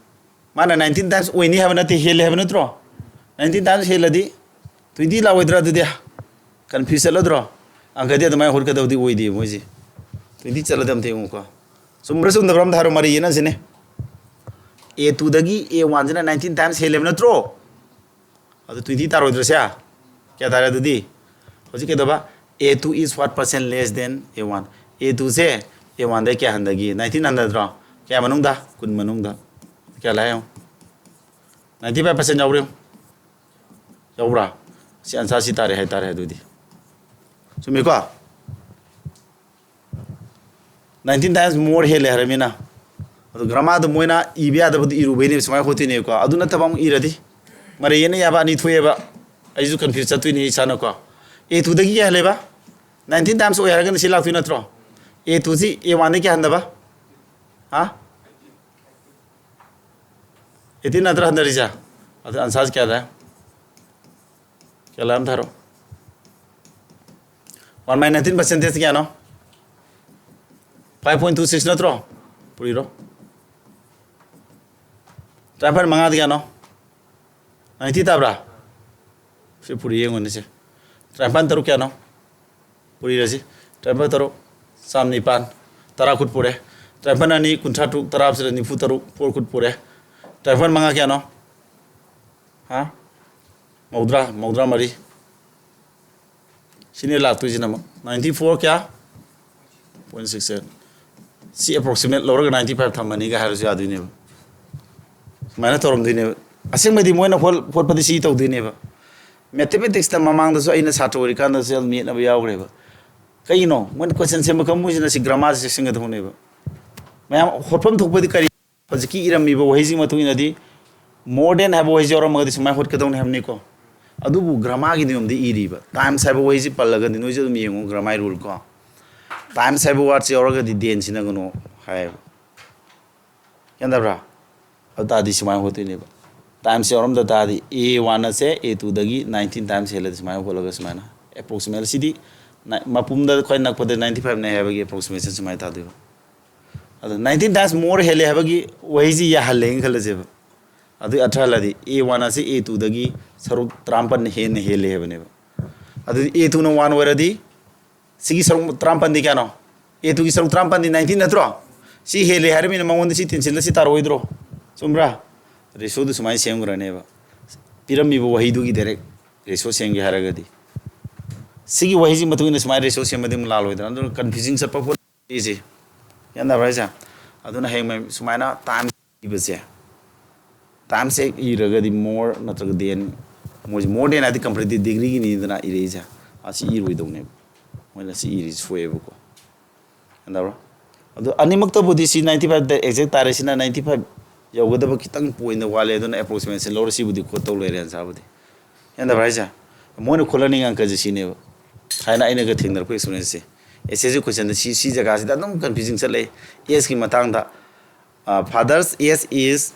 ꯃꯥꯅ nineteen times ꯑꯣꯏꯅꯤ ꯍꯥꯏꯕ ꯅꯠꯇꯦ, ꯍꯦꯜꯂꯦ ꯍꯥꯏꯕ ꯅꯠꯇ꯭ꯔꯣ? Nineteen times ꯍꯦꯜꯂꯗꯤ twenty ꯂꯥꯛꯑꯣꯏꯗ꯭ꯔꯥ? ꯑꯗꯨꯗꯤ confuse ꯆꯠꯂꯗ꯭ꯔꯣ? ꯑꯪꯀꯗꯤ ꯑꯗꯨꯃꯥꯏꯅ ꯍꯣꯠꯀꯗꯕꯗꯤ ꯑꯣꯏꯗꯦ ꯃꯣꯏꯁꯦ꯫ Twenty ꯆꯠꯂꯗꯤ ꯑꯝꯇ ꯌꯦꯡꯉꯨꯀꯣ꯫ ꯆꯨꯝꯕ꯭ꯔꯥ ꯆꯨꯝꯗꯕ꯭ꯔꯥ ꯑꯝꯇ ꯍꯥꯏꯔꯣ, ꯃꯔꯩ ꯌꯦꯠꯅꯁꯤꯅꯦ꯫ A two ꯗꯒꯤ A one ꯁꯤꯅ nineteen times ꯍꯦꯜꯂꯦꯕ ꯅꯠꯇ꯭ꯔꯣ? ꯑꯗꯨ twenty ꯇꯥꯔꯣꯏꯗ꯭ꯔꯣ ꯁꯦ? ꯀꯌꯥ ꯇꯥꯔꯦ ꯑꯗꯨꯗꯤ? ꯍꯧꯖꯤꯛ ꯀꯩꯗꯧꯕ? A two is what percent less than A one? A two say A one ꯗꯩ ꯀꯌꯥ ꯍꯟꯊꯒꯦ? Nineteen ꯍꯟꯊꯗ꯭ꯔꯣ? ꯀꯌꯥ ꯃꯅꯨꯡꯗ? ꯀꯨꯟ ꯃꯅꯨꯡꯗ꯫ ꯀꯌꯥ ꯂꯥꯛꯑꯦ ꯌꯦꯡꯉꯣ꯫ Ninety five percent ꯌꯥꯎꯕ꯭ꯔꯥ ꯌꯦꯡꯉꯣ꯫ ꯌꯥꯎꯕ꯭ꯔꯥ? ꯁꯤ answer ꯁꯤ ꯇꯥꯔꯦ ꯍꯥꯏꯇꯥꯔꯦ ꯑꯗꯨꯗꯤ꯫ ꯆꯨꯝꯃꯤꯀꯣ? Nineteen times more ꯍꯦꯜꯂꯦ ꯍꯥꯏꯔꯃꯤꯅ꯫ ꯑꯗꯣ grammar ꯗꯣ ꯃꯣꯏꯅ ꯏꯕ ꯌꯥꯗꯕꯗꯨ ꯏꯔꯨꯕꯩꯅꯦꯕ ꯁꯨꯃꯥꯏꯅ ꯍꯣꯠꯇꯣꯏꯅꯦꯕꯀꯣ꯫ ꯑꯗꯨ ꯅꯠꯇꯕ ꯑꯃꯨꯛ ꯏꯔꯗꯤ ꯃꯔꯩ ꯌꯦꯠꯅ ꯌꯥꯕ ꯑꯅꯤ ꯊꯣꯛꯑꯦꯕ꯫ ꯑꯩꯁꯨ confuse ꯆꯠꯇꯣꯏꯅꯦ ꯏꯁꯥꯅꯀꯣ꯫ A two ꯗꯒꯤ ꯀꯌꯥ ꯍꯦꯜꯂꯦꯕ? Nineteen times ꯑꯣꯏ ꯍꯥꯏꯔꯒꯅ ꯁꯤ ꯂꯥꯛꯇꯣꯏ ꯅꯠꯇ꯭ꯔꯣ? A two ꯁꯤ A one ꯗꯒꯤ ꯀꯌꯥ ꯍꯟꯊꯕ? ꯍꯥ? Eighteen ꯅꯠꯇ꯭ꯔ ꯍꯟꯊꯔꯤꯁꯦ? ꯑꯗꯨ answer ꯁꯤ ꯀꯌꯥ ꯇꯥꯏ? ꯀꯌꯥ ꯂꯥꯛꯑꯦ ꯑꯝꯇ ꯍꯥꯏꯔꯣ꯫ One by nineteen percentage ꯀꯌꯥꯅꯣ? Five point two six ꯅꯠꯇ꯭ꯔꯣ? ꯄꯨꯔꯤꯔꯣ꯫ Triumphant ꯃꯉꯥꯗꯤ ꯀꯌꯥꯅꯣ? Ninety ꯇꯥꯕ꯭ꯔꯥ? ꯁꯤ ꯄꯨꯔꯤ ꯌꯦꯡꯉꯨꯅꯦ ꯁꯦ꯫ Triumphant ꯇꯔꯨꯛ ꯀꯌꯥꯅꯣ? ꯄꯨꯔꯤꯔꯁꯤ꯫ Triumphant ꯇꯔꯨꯛ, ꯆꯥꯝ ꯅꯤꯄꯥꯟ, ꯇꯔꯥ ꯈꯨꯠ ꯄꯨꯔꯦ꯫ Triumphant ꯑꯅꯤ, ꯀꯨꯟꯊ꯭ꯔꯥ ꯇꯔꯨꯛ, ꯇꯔꯥ ꯍꯥꯞꯆꯤꯜꯂ ꯅꯤꯐꯨ ꯇꯔꯨꯛ, four ꯈꯨꯠ ꯄꯨꯔꯦ꯫ Triumphant ꯃꯉꯥ ꯀꯌꯥꯅꯣ? ꯍꯥ? ꯃꯧꯗ꯭ꯔꯥ, ꯃꯧꯗ꯭ꯔꯥ ꯃꯔꯤ꯫ ꯁꯤꯅꯦ ꯂꯥꯛꯇꯣꯏꯁꯤꯅ ꯑꯃꯨꯛ ninety four ꯀꯌꯥ? Point six eight. ꯁꯤ approximate ꯂꯧꯔꯒ ninety five ꯊꯝꯃꯅꯤꯒ ꯍꯥꯏꯔꯁꯨ ꯌꯥꯗꯣꯏꯅꯦꯕ꯫ ꯁꯨꯃꯥꯏꯅ ꯇꯧꯔꯝꯗꯣꯏꯅꯦꯕ꯫ ꯑꯁꯦꯡꯕꯗꯤ ꯃꯣꯏꯅ ꯍꯣꯠ-, ꯍꯣꯠꯄꯗꯤ ꯁꯤ ꯇꯧꯗꯣꯏꯅꯦꯕ꯫ Mathematicsꯇ ꯃꯃꯥꯡꯗꯁꯨ ꯑꯩꯅ ꯁꯥꯇ꯭ꯔ ꯑꯣꯏꯔꯤꯀꯥꯟꯗꯁꯨ ꯌꯥꯝ ꯃꯦꯠꯅꯕ ꯌꯥꯎꯈ꯭ꯔꯦꯕ꯫ ꯀꯩꯒꯤꯅꯣ? ꯃꯣꯏꯅ question ꯁꯦꯝꯕ ꯀꯥꯡꯕꯨꯁꯤꯅ ꯁꯤ grammarꯁꯦ ꯆꯦꯛꯁꯤꯟꯒꯗꯧꯅꯦꯕ꯫ ꯃꯌꯥꯝ ꯍꯣꯠꯐꯝ ꯊꯣꯛꯄꯗꯤ ꯀꯔꯤ? ꯍꯧꯖꯤꯛꯀꯤ ꯏꯔꯝꯃꯤꯕ ꯋꯥꯍꯩꯁꯤꯒꯤ ꯃꯇꯨꯡ ꯏꯟꯅꯗꯤ more than ꯍꯥꯏꯕ ꯋꯥꯍꯩꯁꯤ ꯌꯥꯎꯔꯝꯃꯒꯗꯤ ꯁꯨꯃꯥꯏꯅ ꯍꯣꯠꯀꯗꯧꯅꯤ ꯍꯥꯏꯕꯅꯤꯀꯣ꯫ ꯑꯗꯨꯕꯨ grammarꯒꯤ ꯅꯤꯌꯣꯝꯗꯤ ꯏꯔꯤꯕ꯫ Times ꯍꯥꯏꯕ ꯋꯥꯍꯩꯁꯤ ꯄꯜꯂꯒꯗꯤ ꯅꯣꯏꯁꯨ ꯑꯗꯨꯝ ꯌꯦꯡꯉꯨ grammar ruleꯀꯣ꯫ Times ꯍꯥꯏꯕ wordꯁꯤ ꯌꯥꯎꯔꯒꯗꯤ thenꯁꯤꯅ ꯀꯩꯅꯣ ꯍꯥꯏꯌꯦꯕ꯫ ꯒ꯭ꯌꯥꯟ ꯇꯥꯕ꯭ꯔꯥ? ꯑꯗꯨ ꯇꯥꯔꯗꯤ ꯁꯨꯃꯥꯏꯅ ꯍꯣꯠꯇꯣꯏꯅꯦꯕ꯫ Times ꯌꯥꯎꯔꯝꯗ ꯇꯥꯔꯗꯤ A one ꯑꯁꯦ A twoꯗꯒꯤ nineteen times ꯍꯦꯜꯂꯗꯤ ꯁꯨꯃꯥꯏꯅ ꯍꯣꯠꯂꯒ ꯁꯨꯃꯥꯏꯅ approximate ꯁꯤꯗꯤ ꯅ-, ꯃꯄꯨꯝꯗ ꯈ꯭ꯋꯥꯏ ꯅꯛꯄꯗ ninety fiveꯅꯦ ꯍꯥꯏꯕꯒꯤ approximation ꯁꯨꯃꯥꯏꯅ ꯇꯥꯗꯣꯏꯕ꯫ ꯑꯗꯣ nineteen times more ꯍꯦꯜꯂꯦ ꯍꯥꯏꯕꯒꯤ ꯋꯥꯍꯩꯁꯤ ꯌꯥꯍꯜꯂꯦꯅ ꯈꯜꯂꯁꯦꯕ꯫ ꯑꯗꯨꯒꯤ ꯑꯔꯊ ꯍꯜꯂꯗꯤ A one ꯑꯁꯤ A twoꯗꯒꯤ ꯁꯔꯨꯛ ꯇꯔꯥꯃꯥꯄꯟ ꯍꯦꯟꯅ ꯍꯦꯜꯂꯦ ꯍꯥꯏꯕꯅꯦꯕ꯫ ꯑꯗꯨꯗꯤ A twoꯅ one ꯑꯣꯏꯔꯗꯤ ꯁꯤꯒꯤ ꯁꯔꯨꯛ ꯇꯔꯥꯃꯥꯄꯟꯗꯤ ꯀꯌꯥꯅꯣ? A twoꯒꯤ ꯁꯔꯨꯛ ꯇꯔꯥꯃꯥꯄꯟꯗꯤ nineteen ꯅꯠꯇ꯭ꯔꯣ? ꯁꯤ ꯍꯦꯜꯂꯦ ꯍꯥꯏꯔꯕꯅꯤꯅ ꯃꯉꯣꯟꯗ ꯁꯤ ꯇꯦꯟꯁꯤꯜꯂ ꯁꯤ ꯇꯥꯔꯛꯑꯣꯏꯗ꯭ꯔꯣ? ꯆꯨꯝꯕ꯭ꯔꯥ? Ratioꯗꯨ ꯁꯨꯃꯥꯏꯅ ꯁꯦꯝꯈ꯭ꯔꯅꯦꯕ꯫ ꯄꯤꯔꯝꯃꯤꯕ ꯋꯥꯍꯩꯗꯨꯒꯤ direct ratio ꯁꯦꯝꯒꯦ ꯍꯥꯏꯔꯒꯗꯤ꯫ ꯁꯤꯒꯤ ꯋꯥꯍꯩꯁꯤ ꯃꯇꯨꯡ ꯏꯟꯅ ꯁꯨꯃꯥꯏꯅ ratio ꯁꯦꯝꯃꯗꯤ ꯑꯃꯨꯛ ꯂꯥꯜꯂꯣꯏꯗ꯭ꯔꯥ? ꯑꯗꯨꯅ confusing ꯆꯠꯄ ꯄꯣꯠ ꯁꯤꯁꯦ꯫ ꯒ꯭ꯌꯥꯟ ꯇꯥꯕ꯭ꯔꯥ ꯍꯥꯏꯁꯦ? ꯑꯗꯨꯅ ꯍꯌꯦꯡ ꯃꯌꯥꯝ ꯁꯨꯃꯥꯏꯅ time ꯏꯕꯁꯦ, times ꯍꯦꯛ ꯏꯔꯒꯗꯤ more ꯅꯠꯇ꯭ꯔꯒ than, ꯃꯣꯏꯁꯦ more than ꯍꯥꯏꯗꯤ comparative degreeꯒꯤꯅꯤꯗꯅ ꯏꯔꯛꯏꯁꯦ, ꯑꯁꯤ ꯏꯔꯣꯏꯗꯧꯅꯦꯕ꯫ ꯃꯣꯏꯅ ꯁꯤ ꯏꯔꯤꯁꯤ ꯁꯣꯛꯑꯦꯕꯀꯣ꯫ ꯒ꯭ꯌꯥꯟ ꯇꯥꯕ꯭ꯔꯥ? ꯑꯗꯣ ꯑꯅꯤꯃꯛꯇꯕꯨꯗꯤ ꯁꯤ ninety five exact ꯇꯥꯔꯦ, ꯁꯤꯅ ninety five ꯌꯧꯒꯗꯕ ꯈꯤꯇꯪ point ꯋꯥꯠꯂꯦ, ꯑꯗꯨꯅ approximation ꯂꯧꯔ ꯁꯤꯕꯨꯗꯤ ꯈꯣꯠꯇꯧ ꯂꯩꯔꯦ answerꯕꯨꯗꯤ꯫ ꯒ꯭ꯌꯥꯟ ꯇꯥꯕ꯭ꯔꯥ ꯍꯥꯏꯁꯦ? ꯃꯣꯏꯅ ꯈꯣꯠꯍꯟꯅꯤꯡꯉꯤ ꯑꯪꯀꯁꯦ ꯁꯤꯅꯦꯕ꯫ ꯊꯥꯏꯅ ꯑꯩꯅꯒ ꯊꯦꯡꯅꯔꯛꯄ experienceꯁꯦ꯫ Essayꯒꯤ questionꯗ ꯁꯤ, ꯁꯤ ꯖꯒꯥꯁꯤꯗ ꯑꯗꯨꯝ confusing ꯆꯠꯂꯦ꯫ Ageꯀꯤ ꯃꯇꯥꯡꯗ, ꯑ, father's age is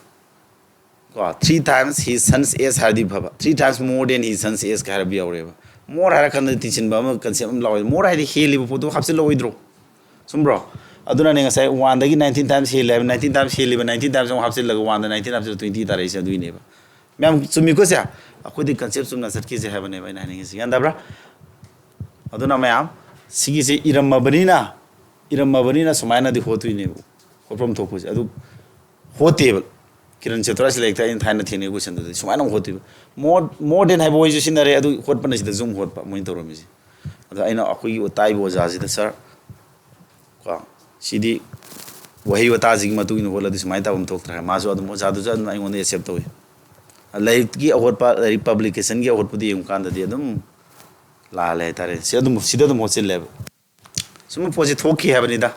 ꯀꯣ, three times his son's age ꯍꯥꯏꯔꯗꯤ ꯐꯕ, three times more than his son's age ꯀ ꯍꯥꯏꯔꯕ ꯌꯥꯎꯔꯦꯕ꯫ More ꯍꯥꯏꯔ ꯀꯥꯟꯗ ꯇꯤꯟꯁꯤꯟꯕ ꯑꯃ concept ꯑꯃ ꯂꯥꯛꯑꯣꯏ꯫ More ꯍꯥꯏꯗꯤ ꯍꯦꯜꯂꯤꯕ ꯄꯣꯠꯇꯣ ꯍꯥꯞꯆꯤꯜꯂꯛꯑꯣꯏꯗ꯭ꯔꯣ? ꯆꯨꯝꯕ꯭ꯔꯣ? ꯑꯗꯨꯅꯅꯦ ꯉꯁꯥꯏ oneꯗꯒꯤ nineteen times ꯍꯦꯜꯂꯦ ꯍꯥꯏꯕ, nineteen times ꯍꯦꯜꯂꯤꯕ nineteen times ꯑꯃꯨꯛ ꯍꯥꯞꯆꯤꯜꯂꯒ oneꯗ nineteen ꯍꯥꯞꯆꯤꯜꯂꯒ twenty ꯇꯥꯔꯛꯏꯁꯦ ꯑꯗꯨꯏꯅꯦꯕ꯫ ꯃꯌꯥꯝ ꯆꯨꯝꯃꯤꯀꯣ ꯁꯦ? ꯑꯩꯈꯣꯏꯗꯤ concept ꯆꯨꯝꯅ ꯆꯠꯈꯤꯁꯦ ꯍꯥꯏꯕꯅꯦꯕ ꯑꯩꯅ ꯍꯥꯏꯅꯤꯡꯉꯤꯁꯦ꯫ ꯒ꯭ꯌꯥꯟ ꯇꯥꯕ꯭ꯔꯥ? ꯑꯗꯨꯅ ꯃꯌꯥꯝ ꯁꯤꯒꯤꯁꯦ ꯏꯔꯝꯃꯕꯅꯤꯅ, ꯏꯔꯝꯃꯕꯅꯤꯅ ꯁꯨꯃꯥꯏꯅꯗꯤ ꯍꯣꯠꯇꯣꯏꯅꯦꯕ꯫ ꯍꯣꯠꯐꯝ ꯊꯣꯛꯄꯁꯦ꯫ ꯑꯗꯨ ꯍꯣꯠꯇꯦꯕ꯫ ꯀꯤꯔꯟ ꯆꯦꯇ꯭ꯔꯥꯁꯤ ꯂꯥꯏꯔꯤꯛꯇ ꯑꯩꯅ ꯊꯥꯏꯅ ꯊꯦꯡꯅꯩ questionꯗꯨꯗꯤ ꯁꯨꯃꯥꯏꯅ ꯑꯃꯨꯛ ꯍꯣꯠꯇꯣꯏꯕ꯫ More, more than ꯍꯥꯏꯕ ꯋꯥꯍꯩꯁꯨ ꯁꯤꯖꯤꯟꯅꯔꯦ, ꯑꯗꯨ ꯍꯣꯠꯄꯅ ꯁꯤꯗꯁꯨ ꯑꯃꯨꯛ ꯍꯣꯠꯄ ꯃꯣꯏꯅ ꯇꯧꯔꯝꯃꯤꯁꯦ꯫ ꯑꯗꯣ ꯑꯩꯅ ꯑꯩꯈꯣꯏꯒꯤ ꯇꯥꯛꯏꯕ ꯑꯣꯖꯥꯁꯤꯗ, "ꯁꯥꯔ, ꯀꯣ, ꯁꯤꯗꯤ ꯋꯥꯍꯩ ꯋꯥꯇꯥꯁꯤꯒꯤ ꯃꯇꯨꯡ ꯏꯟꯅ ꯍꯣꯠꯂꯗꯤ ꯁꯨꯃꯥꯏꯅ ꯇꯧꯕ ꯑꯃ ꯊꯣꯛꯇ꯭ꯔꯦ", ꯃꯥꯁꯨ ꯑꯗꯨꯝ, ꯑꯣꯖꯥꯗꯨꯁꯨ ꯑꯗꯨꯝ ꯑꯩꯉꯣꯟꯗ ꯑꯦꯛꯁꯦꯞ ꯇꯧꯏ꯫ ꯂꯥꯏꯔꯤꯛꯀꯤ ꯑꯍꯣꯠꯄ, ꯂꯥꯏꯔꯤꯛ ꯄꯕ꯭ꯂꯤꯀꯦꯁꯟꯒꯤ ꯑꯍꯣꯠꯄꯗ ꯌꯦꯡꯕ ꯀꯥꯟꯗꯗꯤ ꯑꯗꯨꯝ ꯂꯥꯜꯂꯦ ꯍꯥꯏꯇꯥꯔꯦ꯫ ꯁꯤ ꯑꯗꯨꯝ, ꯁꯤꯗ ꯑꯗꯨꯝ ꯍꯣꯠꯆꯤꯜꯂꯦꯕ꯫ ꯁꯨꯝꯕ ꯄꯣꯠꯁꯤ ꯊꯣꯛꯈꯤ ꯍꯥꯏꯕꯅꯤꯗ꯫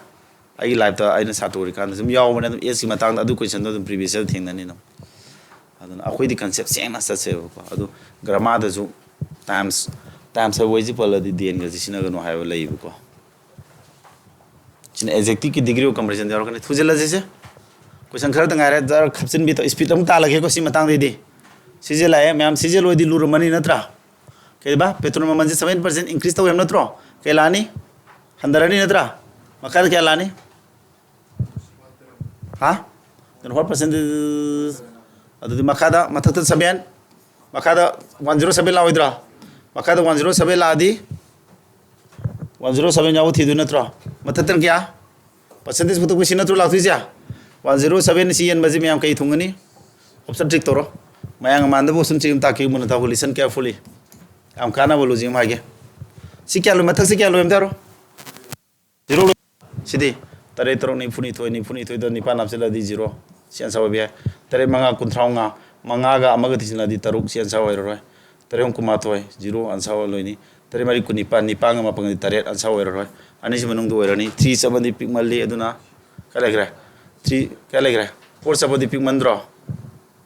ꯑꯩꯒꯤ ꯂꯥꯏꯐꯇ ꯑꯩꯅ ꯁꯥꯇ꯭ꯔ ꯑꯣꯏꯔꯤꯀꯥꯟꯗ ꯁꯨꯝ ꯌꯥꯎꯕꯅꯦ꯫ ꯑꯗꯨꯝ ꯑꯦꯖꯀꯤ ꯃꯇꯥꯡꯗ ꯑꯗꯨ ꯀꯣꯏꯁꯟꯗꯣ ꯑꯗꯨꯝ ꯄ꯭ꯔꯤꯚꯤꯌꯁ ꯌꯔ ꯊꯦꯡꯅꯅꯤ ꯑꯗꯨꯝ꯫ ꯑꯗꯨꯅ ꯑꯩꯈꯣꯏꯗꯤ ꯀꯟꯁꯦꯞ ꯁꯦꯡꯅ ꯆꯠꯁꯦꯕꯀꯣ꯫ ꯑꯗꯨ ꯒ꯭ꯔꯃꯥꯔꯗꯁꯨ ꯇꯥꯏꯝꯁ, ꯇꯥꯏꯝꯁ ꯍꯥꯏꯕ ꯋꯥꯍꯩꯁꯤ ꯄꯜꯂꯗꯤ ꯗꯦꯟꯒꯁꯤ ꯁꯤꯖꯤꯟꯅꯒꯅꯨ ꯍꯥꯏꯕ ꯂꯩꯌꯦꯕꯀꯣ꯫ ꯁꯤꯅ ꯑꯦꯖꯦꯛꯇꯤꯚꯀꯤ ꯗꯤꯒ꯭ꯔꯤ ꯑꯣꯐ ꯀꯝꯄ꯭ꯔꯦꯁꯟ ꯌꯥꯎꯔꯛꯀꯅꯤ꯫ ꯊꯨꯖꯤꯜꯂꯁꯤꯁꯦ꯫ ꯀꯣꯏꯁꯟ ꯈꯔꯇ ꯉꯥꯏꯔꯦ꯫ ꯖꯔ ꯈꯞꯆꯤꯟꯕꯤ ꯇꯧ-, ꯏꯁꯄꯤꯠ ꯑꯃꯨꯛ ꯇꯥꯜꯂꯒꯦꯀꯣ ꯁꯤ ꯃꯇꯥꯡꯗꯩꯗꯤ꯫ ꯁꯤꯁꯦ ꯂꯥꯛꯑꯦ ꯃꯌꯥꯝ, ꯁꯤꯁꯦ ꯂꯣꯏꯗꯤ ꯂꯨꯔꯝꯃꯅꯤ ꯅꯠꯇ꯭ꯔꯥ? ꯀꯩꯕ? ꯄꯦꯇ꯭ꯔꯣꯜ ꯃꯃꯜꯁꯦ ꯁꯚꯦꯟ ꯄꯥꯔꯁꯦꯟ ꯏꯟꯀ꯭ꯔꯤꯁ ꯇꯧꯋꯦ ꯍꯥꯏꯕ ꯅꯠꯇ꯭ꯔꯣ? ꯀꯩ ꯂꯥꯛꯑꯅꯤ? ꯍꯟꯊꯔꯅꯤ ꯅꯠꯇ꯭ꯔꯥ? ꯃꯈꯥꯗ ꯀꯌꯥ ꯂꯥꯛꯑꯅꯤ? ꯍꯥ? Twenty four percent. ꯑꯗꯨꯗꯤ ꯃꯈꯥꯗ, ꯃꯊꯛꯇ ꯁꯚꯦꯟ, ꯃꯈꯥꯗ ꯋꯥꯟ ꯖꯤꯔꯣ ꯁꯚꯦꯟ ꯂꯥꯛꯑꯣꯏꯗ꯭ꯔꯥ? ꯃꯈꯥꯗ ꯋꯥꯟ ꯖꯤꯔꯣ ꯁꯚꯦꯟ ꯂꯥꯛꯑꯗꯤ, ꯋꯥꯟ ꯖꯤꯔꯣ ꯁꯚꯦꯟ ꯌꯥꯎꯕ ꯊꯤꯗꯣꯏ ꯅꯠꯇ꯭ꯔꯣ? ꯃꯊꯛꯇꯅ ꯀꯌꯥ? ꯄꯥꯔꯁꯦꯟꯇꯦꯖ ꯄꯨꯊꯣꯛꯄꯁꯤ ꯅꯠꯇ꯭ꯔꯣ ꯂꯥꯛꯇꯣꯏꯁꯦ? ꯋꯥꯟ ꯖꯤꯔꯣ ꯁꯚꯦꯟ ꯁꯤ ꯌꯦꯟꯕꯁꯤ ꯃꯌꯥꯝ ꯀꯩ ꯊꯨꯡꯒꯅꯤ? ꯑꯣꯞꯁꯟ ꯇꯤꯛ ꯇꯧꯔꯣ꯫ ꯃꯌꯥꯝ ꯃꯥꯟꯗꯕ ꯑꯣꯞꯁꯟ ꯆꯦꯛ ꯑꯃ ꯇꯥꯛꯀꯦ, ꯃꯨꯟꯅ ꯇꯥꯎ, listen carefully꯫ ꯌꯥꯝ ꯀꯥꯟꯅꯕ ꯂꯣꯖꯤꯛ ꯑꯃ ꯍꯥꯏꯒꯦ꯫ ꯁꯤ ꯀꯌꯥ ꯂꯣꯏ? ꯃꯊꯛꯁꯤ ꯀꯌꯥ ꯂꯣꯏ ꯑꯝꯇ ꯍꯥꯏꯔꯣ? ꯖꯤꯔꯣ ꯂꯣꯏ꯫ ꯁꯤꯗꯤ ꯇꯔꯦꯠ ꯇꯔꯨꯛ ꯅꯤꯐꯨꯅꯤꯊꯣꯏ, ꯅꯤꯐꯨꯅꯤꯊꯣꯏꯗ ꯅꯤꯄꯥꯟ ꯍꯥꯞꯆꯤꯜꯂꯗꯤ ꯖꯤꯔꯣ꯫ ꯁꯤ ꯑꯟꯁꯥꯔ ꯑꯣꯏꯕ ꯌꯥꯏ꯫ ꯇꯔꯦꯠ ꯃꯉꯥ ꯀꯨꯟꯊ꯭ꯔꯥ ꯃꯉꯥ, ꯃꯉꯥꯒ ꯑꯃꯒ ꯊꯤꯖꯤꯜꯂꯗꯤ ꯇꯔꯨꯛ, ꯁꯤ ꯑꯟꯁꯥꯔ ꯑꯣꯏꯔꯔꯣꯏ꯫ ꯇꯔꯦꯠ ꯑꯍꯨꯝ ꯀꯨꯟꯃꯥꯊꯣꯏ, ꯖꯤꯔꯣ ꯑꯟꯁꯥꯔ ꯑꯣꯏꯔꯣꯏꯅꯤ꯫ ꯇꯔꯦꯠ ꯃꯔꯤ ꯀꯨꯟꯅꯤꯄꯥꯟ, ꯅꯤꯄꯥꯟꯒ ꯃꯥꯄꯟꯒꯗꯤ ꯇꯔꯦꯠ ꯑꯟꯁꯥꯔ ꯑꯣꯏꯔꯔꯣꯏ꯫ ꯑꯅꯤꯁꯤ ꯃꯅꯨꯡꯗ ꯑꯣꯏꯔꯅꯤ꯫ ꯊ꯭ꯔꯤ ꯆꯠꯄꯗꯤ ꯄꯤꯛꯃꯜꯂꯤ, ꯑꯗꯨꯅ ꯀꯌꯥ ꯂꯩꯈ꯭ꯔꯦ? ꯊ꯭ꯔꯤ ꯀꯌꯥ ꯂꯩꯈ꯭ꯔꯦ? ꯐꯣꯔ ꯆꯠꯄꯗꯤ ꯄꯤꯛꯃꯟꯗ꯭ꯔꯣ?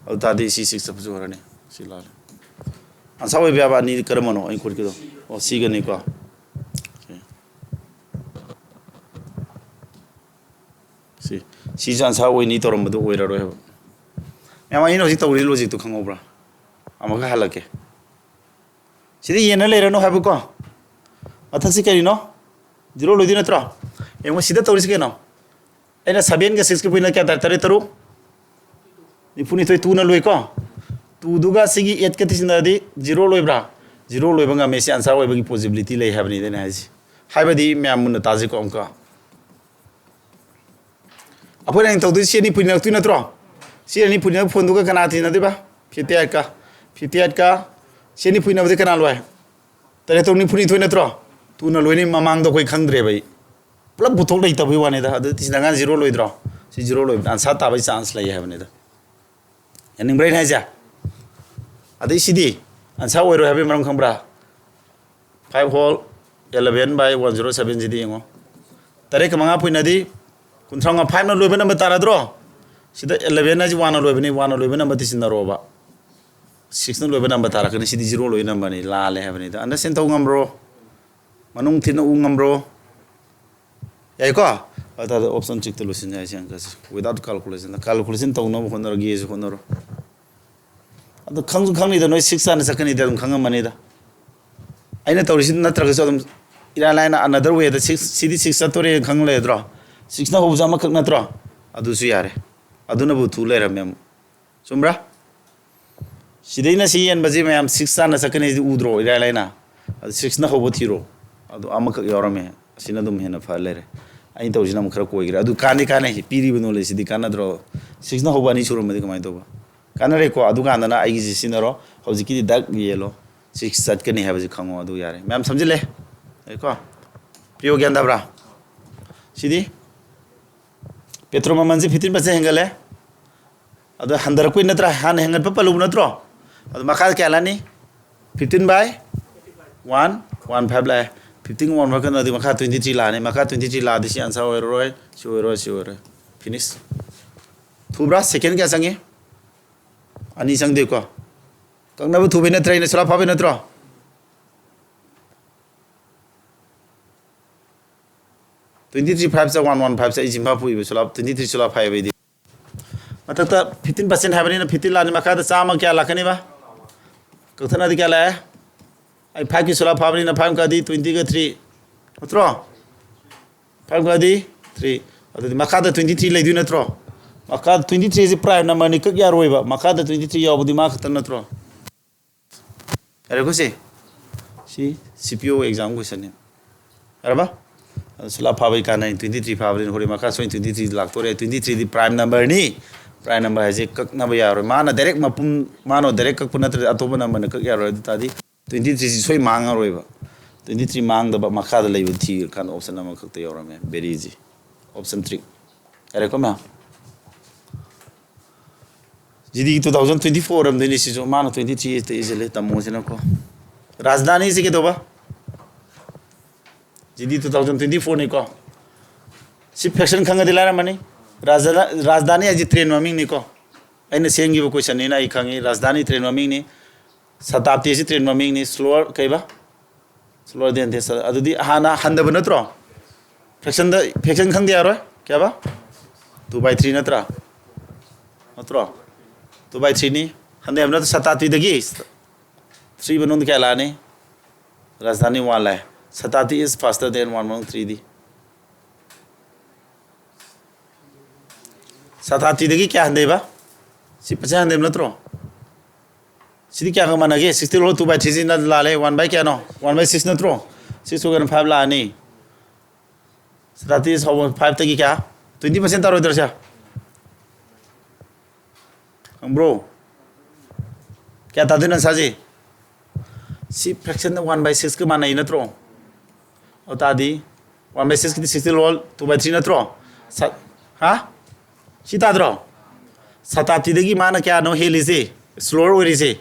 ꯑꯗꯨ ꯇꯥꯔꯗꯤ ꯁꯤ ꯁꯤꯛꯁ ꯆꯠꯄꯁꯨ ꯑꯣꯏꯔꯅꯤ꯫ ꯁꯤ ꯂꯥꯜꯂꯦ꯫ ꯑꯟꯁꯥꯔ ꯑꯣꯏꯕ ꯌꯥꯕ ꯑꯅꯤ ꯀꯔꯝꯕꯅꯣ ꯑꯩꯅ ꯈꯣꯠꯀꯤꯗꯣ? ꯑꯣ, ꯁꯤꯒꯅꯤꯀꯣ꯫ ꯁꯤ, ꯁꯤꯁꯨ ꯑꯟꯁꯥꯔ ꯑꯣꯏꯅꯤ ꯇꯧꯔꯝꯕꯗꯣ ꯑꯣꯏꯔꯔꯣꯏ ꯍꯥꯏꯕ꯫ ꯃꯌꯥꯝ, ꯑꯩꯅ ꯍꯧꯖꯤꯛ ꯇꯧꯔꯤ ꯂꯣꯖꯤꯛꯇꯣ ꯈꯪꯍꯧꯕ꯭ꯔꯥ? ꯑꯃꯨꯛꯀ ꯍꯜꯂꯛꯀꯦ꯫ ꯁꯤꯗ ꯌꯦꯟꯅ ꯂꯩꯔꯅꯨ ꯍꯥꯏꯕꯀꯣ꯫ ꯃꯊꯛꯁꯤ ꯀꯔꯤꯅꯣ? ꯖꯤꯔꯣ ꯂꯣꯏꯗꯣꯏ ꯅꯠꯇ꯭ꯔꯣ? ꯌꯦꯡꯉꯣ, ꯁꯤꯗ ꯇꯧꯔꯤꯁꯤ ꯀꯩꯅꯣ? ꯑꯩꯅ ꯁꯚꯦꯟꯒ ꯁꯤꯛꯁꯀ ꯄꯨꯟꯅ ꯀꯌꯥ ꯇꯥꯔꯦ? ꯇꯔꯦꯠ ꯇꯔꯨꯛ? ꯅꯤꯐꯨꯅꯤꯊꯣꯏ꯫ ꯇꯨꯅ ꯂꯣꯏꯀꯣ꯫ ꯇꯨꯗꯨꯒ ꯁꯤꯒꯤ ꯑꯦꯠꯀ ꯊꯤꯖꯤꯟꯅꯔꯗꯤ ꯖꯤꯔꯣ ꯂꯣꯏꯕ꯭ꯔꯥ? ꯖꯤꯔꯣ ꯂꯣꯏꯕ ꯉꯝꯃꯦ꯫ ꯁꯤ ꯑꯟꯁꯥꯔ ꯑꯣꯏꯕꯒꯤ ꯄꯣꯖꯤꯕꯤꯂꯤꯇꯤ ꯂꯩ ꯍꯥꯏꯕꯅꯤꯗ ꯑꯩꯅ ꯍꯥꯏꯁꯦ꯫ ꯍꯥꯏꯕꯗꯤ ꯃꯌꯥꯝ ꯃꯨꯟꯅ ꯇꯥꯁꯤꯀꯣ ꯑꯃꯨꯛꯀ꯫ ꯑꯩꯈꯣꯏꯅ ꯍꯌꯦꯡ ꯇꯧꯗꯣꯏꯁꯤ ꯁꯤ ꯑꯅꯤ ꯄꯨꯅꯔꯛꯇꯣꯏ ꯅꯠꯇ꯭ꯔꯣ? ꯁꯤ ꯑꯅꯤ ꯄꯨꯅꯕ ꯐꯣꯟꯗꯨꯒ ꯀꯅꯥ ꯊꯤꯅꯗꯣꯏꯕ? ꯐꯤꯐꯇꯤ ꯑꯩꯠꯀ꯫ ꯐꯤꯐꯇꯤ ꯑꯩꯠꯀ ꯁꯤ ꯑꯅꯤ ꯄꯨꯅꯕꯗꯤ ꯀꯅꯥ ꯂꯣꯏ? ꯇꯔꯦꯠ ꯇꯔꯨꯛ ꯅꯤꯐꯨꯅꯤꯊꯣꯏ ꯅꯠꯇ꯭ꯔꯣ? ꯇꯨꯅ ꯂꯣꯏꯅ ꯃꯃꯥꯡꯗ ꯑꯩꯈꯣꯏ ꯈꯪꯗ꯭ꯔꯦꯕ ꯑꯩ꯫ ꯄꯨꯂꯞ ꯄꯨꯊꯣꯛ ꯂꯩꯇꯕꯒꯤ ꯋꯥꯅꯤꯗ꯫ ꯑꯗꯨ ꯇꯤꯁꯤꯟ ꯊꯥꯡꯒꯥꯟ ꯖꯤꯔꯣ ꯂꯣꯏꯗ꯭ꯔꯣ? ꯁꯤ ꯖꯤꯔꯣ ꯂꯣꯏꯕꯗ ꯑꯟꯁꯥꯔ ꯇꯥꯕꯒꯤ ꯆꯥꯟꯁ ꯂꯩ ꯍꯥꯏꯕꯅꯤꯗ꯫ ꯌꯥꯅꯤꯡꯕ꯭ꯔꯥ ꯑꯩꯅ ꯍꯥꯏꯁꯦ? ꯑꯗꯩ ꯁꯤꯗꯤ ꯑꯟꯁꯥꯔ ꯑꯣꯏꯔꯣꯏ ꯍꯥꯏꯕꯒꯤ ꯃꯔꯝ ꯈꯪꯕ꯭ꯔꯥ? Five whole eleven by one zero seven ꯁꯤꯗꯤ ꯌꯦꯡꯉꯣ꯫ ꯇꯔꯦꯠꯀ ꯃꯉꯥ ꯄꯣꯏꯟꯗꯤ ꯀꯨꯟꯊ꯭ꯔꯥ ꯃꯉꯥ, fiveꯅ ꯂꯣꯏꯕ ꯅꯝꯕꯔ ꯇꯥꯔꯗ꯭ꯔꯣ? ꯁꯤꯗ eleven ꯍꯥꯏꯁꯤ oneꯅ ꯂꯣꯏꯕꯅꯤ, oneꯅ ꯂꯣꯏꯕ ꯅꯝꯕꯔ ꯇꯤꯁꯤꯟꯅꯔꯣꯕ꯫ Sixꯅ ꯂꯣꯏꯕ ꯅꯝꯕꯔ ꯇꯥꯔꯛꯀꯅꯤ꯫ ꯁꯤꯗꯤ ꯖꯤꯔꯣ ꯂꯣꯏꯕ ꯅꯝꯕꯔꯅꯤ, ꯂꯥꯜꯂꯦ ꯍꯥꯏꯕꯅꯤꯗ꯫ Understand ꯇꯧ ꯉꯝꯕ꯭ꯔꯣ? ꯃꯅꯨꯡ ꯊꯤꯟꯅ ꯎ ꯉꯝꯕ꯭ꯔꯣ? ꯌꯥꯏꯀꯣ? ꯑꯗꯨ ꯑꯣꯏꯇꯥꯔꯗꯤ option checkꯇ ꯂꯣꯏꯁꯤꯟ ꯌꯥꯏ ꯁꯤ ꯑꯪꯀꯁꯦ꯫ Without calculation꯫ Calculation ꯇꯧꯅꯕ ꯍꯣꯠꯅꯔꯒꯦꯁꯨ ꯍꯣꯠꯅꯔꯣ꯫ ꯑꯗꯨ ꯈꯪꯁꯨ ꯈꯪꯅꯤꯗ, ꯅꯣꯏ six ꯍꯥꯟꯅ ꯆꯠꯀꯅꯤꯗ ꯑꯗꯨꯝ ꯈꯪꯉꯝꯃꯅꯤꯗ꯫ ꯑꯩꯅ ꯇꯧꯔꯤꯁꯤ ꯅꯠꯇ꯭ꯔꯒꯁꯨ ꯑꯗꯨꯝ ꯏꯔꯥꯏ ꯂꯥꯏꯅ another wayꯗ six, ꯁꯤꯗꯤ six ꯆꯠꯇꯣꯔꯦ ꯈꯪ ꯂꯩꯔꯗ꯭ꯔꯣ? Sixꯅ ꯍꯧꯕꯁꯦ ꯑꯃꯈꯛ ꯅꯠꯇ꯭ꯔꯣ? ꯑꯗꯨꯁꯨ ꯌꯥꯔꯦ꯫ ꯑꯗꯨꯅꯕꯨ ꯊꯨ ꯂꯩꯔꯝꯃꯦ ꯑꯃꯨꯛ꯫ ꯆꯨꯝꯕ꯭ꯔꯥ? ꯁꯤꯗꯩꯅ ꯁꯤ ꯌꯦꯟꯕꯁꯤ ꯃꯌꯥꯝ six ꯍꯥꯟꯅ ꯆꯠꯀꯅꯤ, ꯁꯤꯗꯤ ꯎꯗ꯭ꯔꯣ ꯏꯔꯥꯏ ꯂꯥꯏꯅ? ꯑꯗꯨ sixꯅ ꯍꯧꯕ ꯊꯤꯔꯣ꯫ ꯑꯗꯨ ꯑꯃꯈꯛ ꯌꯥꯎꯔꯝꯃꯦ꯫ ꯑꯁꯤꯅ ꯑꯗꯨꯝ ꯍꯦꯟꯅ ꯐ ꯂꯩꯔꯦ꯫ ꯑꯩꯅ ꯇꯧꯔꯤꯁꯤꯅ ꯑꯃꯨꯛ ꯈꯔ ꯀꯣꯏꯈ꯭ꯔꯦ꯫ ꯑꯗꯨ ꯀꯥꯟꯗꯤ ꯀꯥꯟꯅꯩ꯫ ꯄꯤꯔꯤꯕ knowledgeꯁꯤꯗꯤ ꯀꯥꯟꯅꯗ꯭ꯔꯣ? Sixꯅ ꯍꯧꯕ ꯑꯅꯤ ꯁꯨꯔꯝꯃꯗꯤ ꯀꯃꯥꯏꯅ ꯇꯧꯕ? ꯀꯥꯟꯅꯔꯦꯀꯣ? ꯑꯗꯨꯀꯥꯟꯗꯅ ꯑꯩꯒꯤꯁꯤ ꯁꯤꯖꯤꯟꯅꯔꯣ꯫ ꯍꯧꯖꯤꯛꯀꯤꯗꯤ ꯗꯛ ꯌꯦꯜꯂꯣ꯫ Six ꯆꯠꯀꯅꯤ ꯍꯥꯏꯕꯁꯤ ꯈꯪꯉꯣ꯫ ꯑꯗꯨ ꯌꯥꯔꯦ꯫ ꯃꯌꯥꯝ ꯁꯝꯖꯤꯜꯂꯦ꯫ ꯌꯥꯔꯦꯀꯣ? ꯄ꯭ꯔꯤꯌꯣ ꯒ꯭ꯌꯥꯟ ꯇꯥꯕ꯭ꯔꯥ? ꯁꯤꯗꯤ petrol ꯃꯃꯜꯁꯦ fifteen percent ꯍꯦꯟꯒꯠꯂꯦ꯫ ꯑꯗꯣ ꯍꯟꯊꯔꯛꯄꯩ ꯅꯠꯇ꯭ꯔꯥ? ꯍꯥꯟꯅ ꯍꯦꯟꯒꯠꯄ ꯄꯜꯂꯨꯕ ꯅꯠꯇ꯭ꯔꯣ? ꯑꯗꯣ ꯃꯈꯥꯗ ꯀꯌꯥ ꯂꯥꯛꯅꯤ? Fifteen by one, one five ꯂꯥꯛꯑꯦ꯫ Fifteen one five ꯀꯩꯅꯣꯗꯤ ꯃꯈꯥ twenty three ꯂꯥꯛꯑꯅꯤ꯫ ꯃꯈꯥ twenty three ꯂꯥꯛꯑꯗꯤ ꯁꯤ answer ꯑꯣꯏꯔꯔꯣꯏ, ꯁꯤ ꯑꯣꯏꯔꯣꯏ, ꯁꯤ ꯑꯣꯏꯔꯣꯏ꯫ Finish꯫ ꯊꯨꯕ꯭ꯔꯥ? Second ꯀꯌꯥ ꯆꯪꯉꯤ? ꯑꯅꯤ ꯆꯪꯗꯦꯀꯣ? ꯀꯛꯅꯕ ꯊꯨꯕꯩ ꯅꯠꯇ꯭ꯔꯥ? ꯑꯩꯅ ꯁꯨꯂꯥ ꯐꯥꯕꯩ ꯅꯠꯇ꯭ꯔꯣ? Twenty three five ꯆ one one five ꯆ ꯑꯩ ꯆꯤꯟꯐꯥ ꯄꯨꯏꯕ ꯁꯨꯂꯥ, twenty three ꯁꯨꯂꯥ ꯐꯥꯏꯕ ꯑꯩꯗꯤ꯫ ꯃꯊꯛꯇ fifteen percent ꯍꯥꯏꯕꯅꯤꯅ fifteen ꯂꯥꯛꯑꯅꯤ, ꯃꯈꯥꯗ ꯆꯥꯝꯃ ꯀꯌꯥ ꯂꯥꯛꯀꯅꯤꯕ? ꯀꯛꯊꯠꯅꯗꯤ ꯀꯌꯥ ꯂꯥꯛꯑꯦ? ꯑꯩ fiveꯀꯤ ꯁꯨꯂꯥ ꯐꯥꯕꯅꯤꯅ five ꯀꯗꯤ twenty ꯒ three ꯅꯠꯇ꯭ꯔꯣ? Five ꯀꯗꯤ three꯫ ꯑꯗꯨꯗꯤ ꯃꯈꯥꯗ twenty three ꯂꯩꯗꯣꯏ ꯅꯠꯇ꯭ꯔꯣ? ꯃꯈꯥꯗ twenty three ꯁꯤ prime numberꯅꯤ, ꯀꯛ ꯌꯥꯔꯣꯏꯕ꯫ ꯃꯈꯥꯗ twenty three ꯌꯥꯎꯕꯗꯤ ꯃꯥ ꯈꯛꯇ ꯅꯠꯇ꯭ꯔꯣ? ꯌꯥꯔꯦꯀꯣ ꯁꯤ? ꯁꯤ C P O exam questionꯅꯤ꯫ ꯌꯥꯔꯕ? ꯑꯗꯨ ꯁꯨꯂꯥ ꯐꯥꯕꯩ ꯀꯥꯟꯅꯩ꯫ Twenty three ꯐꯥꯕꯅꯤꯅ ꯍꯣꯔꯦꯟ ꯃꯈꯥ ꯁꯣꯏ twenty three ꯂꯥꯛꯇꯣꯔꯦ꯫ Twenty threeꯗꯤ prime numberꯅꯤ꯫ Prime number ꯍꯥꯏꯁꯦ ꯀꯛꯅꯕ ꯌꯥꯔꯣꯏ꯫ ꯃꯥꯅ direct ꯃꯄꯨꯝ, ꯃꯥꯅ direct ꯀꯛꯄ ꯅꯠꯇ꯭ꯔꯗꯤ ꯑꯇꯣꯞꯄ numberꯅ ꯀꯛ ꯌꯥꯔꯣꯏ꯫ ꯑꯗꯨ ꯇꯥꯔꯗꯤ twenty three ꯁꯤ ꯁꯣꯏ ꯃꯥꯡꯉꯔꯣꯏꯕ꯫ Twenty three ꯃꯥꯡꯗꯕ ꯃꯈꯥꯗ ꯂꯩꯕ ꯊꯤꯔꯀꯥꯟꯗ option ꯑꯃꯈꯛꯇ ꯌꯧꯔꯝꯃꯦ, ꯕꯦꯔꯤꯖꯤ꯫ Option three꯫ ꯌꯥꯔꯦꯀꯣ ꯃꯌꯥꯝ? G D two thousand twenty four ꯑꯣꯏꯔꯝꯗꯣꯏꯅꯤ ꯁꯤꯁꯨ꯫ ꯃꯥꯅ ꯇ꯭ꯋꯦꯟꯇꯤ ꯊ꯭ꯔꯤ ꯍꯦꯛꯇ ꯏꯁꯤꯜꯂꯦ ꯇꯥꯃꯣꯁꯤꯅꯀꯣ꯫ ꯔꯥꯖꯙꯥꯅꯤꯁꯤ ꯀꯩꯗꯧꯕ? G D two thousand twenty ꯐꯣꯔꯅꯤꯀꯣ꯫ ꯁꯤ fraction ꯈꯪꯉꯗꯤ ꯂꯥꯏꯔꯝꯃꯅꯤ꯫ ꯔꯥꯖꯙꯥ-, ꯔꯥꯖꯙꯥꯅꯤ ꯍꯥꯏꯁꯤ train ꯃꯃꯤꯡꯅꯤꯀꯣ꯫ ꯑꯩꯅ ꯁꯦꯝꯈꯤꯕ questionꯅꯤꯅ ꯑꯩ ꯈꯪꯉꯤ꯫ ꯔꯥꯖꯙꯥꯅꯤ train ꯃꯃꯤꯡꯅꯤ꯫ ꯁꯇꯥꯕꯗꯤ ꯑꯁꯤ train ꯃꯃꯤꯡꯅꯤ꯫ Slower ꯀꯩꯕ? Slower than this. ꯑꯗꯨꯗꯤ ꯍꯥꯟꯅ ꯍꯟꯊꯕ ꯅꯠꯇ꯭ꯔꯣ? Fractionꯗ, fraction ꯈꯪꯗ ꯌꯥꯔꯣꯏ꯫ ꯀꯌꯥꯕ? Two by three ꯅꯠꯇ꯭ꯔꯥ? ꯅꯠꯇ꯭ꯔꯣ? Two by threeꯅꯤ꯫ ꯍꯟꯊꯩ ꯍꯥꯏꯕ ꯅꯠꯇ꯭ꯔꯣ? ꯁꯇꯥꯕꯗꯤꯗꯒꯤ three ꯃꯅꯨꯡꯗ ꯀꯌꯥ ꯂꯥꯛꯑꯅꯤ? ꯔꯥꯖꯙꯥꯅꯤ one ꯂꯥꯛꯑꯦ꯫ Satabrahati is faster than one ꯃꯅꯨꯡ threeꯗꯤ꯫ Satabrahatiꯗꯒꯤ ꯀꯌꯥ ꯍꯟꯊꯩꯕ? ꯁꯤ ꯄꯩꯁꯥ ꯍꯟꯊꯩꯕ ꯅꯠꯇ꯭ꯔꯣ? ꯁꯤꯗꯤ ꯀꯌꯥꯒ ꯃꯥꯟꯅꯒꯦ? Sixty whole two by three ꯁꯤꯅ ꯂꯥꯜꯂꯦ꯫ One by ꯀꯌꯥꯅꯣ? One by six ꯅꯠꯇ꯭ꯔꯣ? Six ꯁꯨꯒꯅ five ꯂꯥꯛꯑꯅꯤ꯫ Satabrahati is how fiveꯇꯒꯤ ꯀꯌꯥ? Twenty percent ꯇꯥꯔꯣꯏꯗ꯭ꯔꯣ ꯁꯦ? ꯈꯪꯕ꯭ꯔꯣ? ꯀꯌꯥ ꯇꯥꯗꯣꯏꯅꯣ answerꯁꯤ? ꯁꯤ fractionꯗ one by sixꯀ ꯃꯥꯟꯅꯩ ꯅꯠꯇ꯭ꯔꯣ? ꯑꯗꯨ ꯇꯥꯔꯗꯤ one by sixꯀꯤꯗꯤ sixty whole two by three ꯅꯠꯇ꯭ꯔꯣ? ꯁ-, ꯍꯥ? ꯁꯤ ꯇꯥꯗ꯭ꯔꯣ? Satabrahatiꯗꯒꯤ ꯃꯥꯅ ꯀꯌꯥꯅꯣ ꯍꯦꯜꯂꯤꯁꯦ? Slower ꯑꯣꯏꯔꯤꯁꯦ?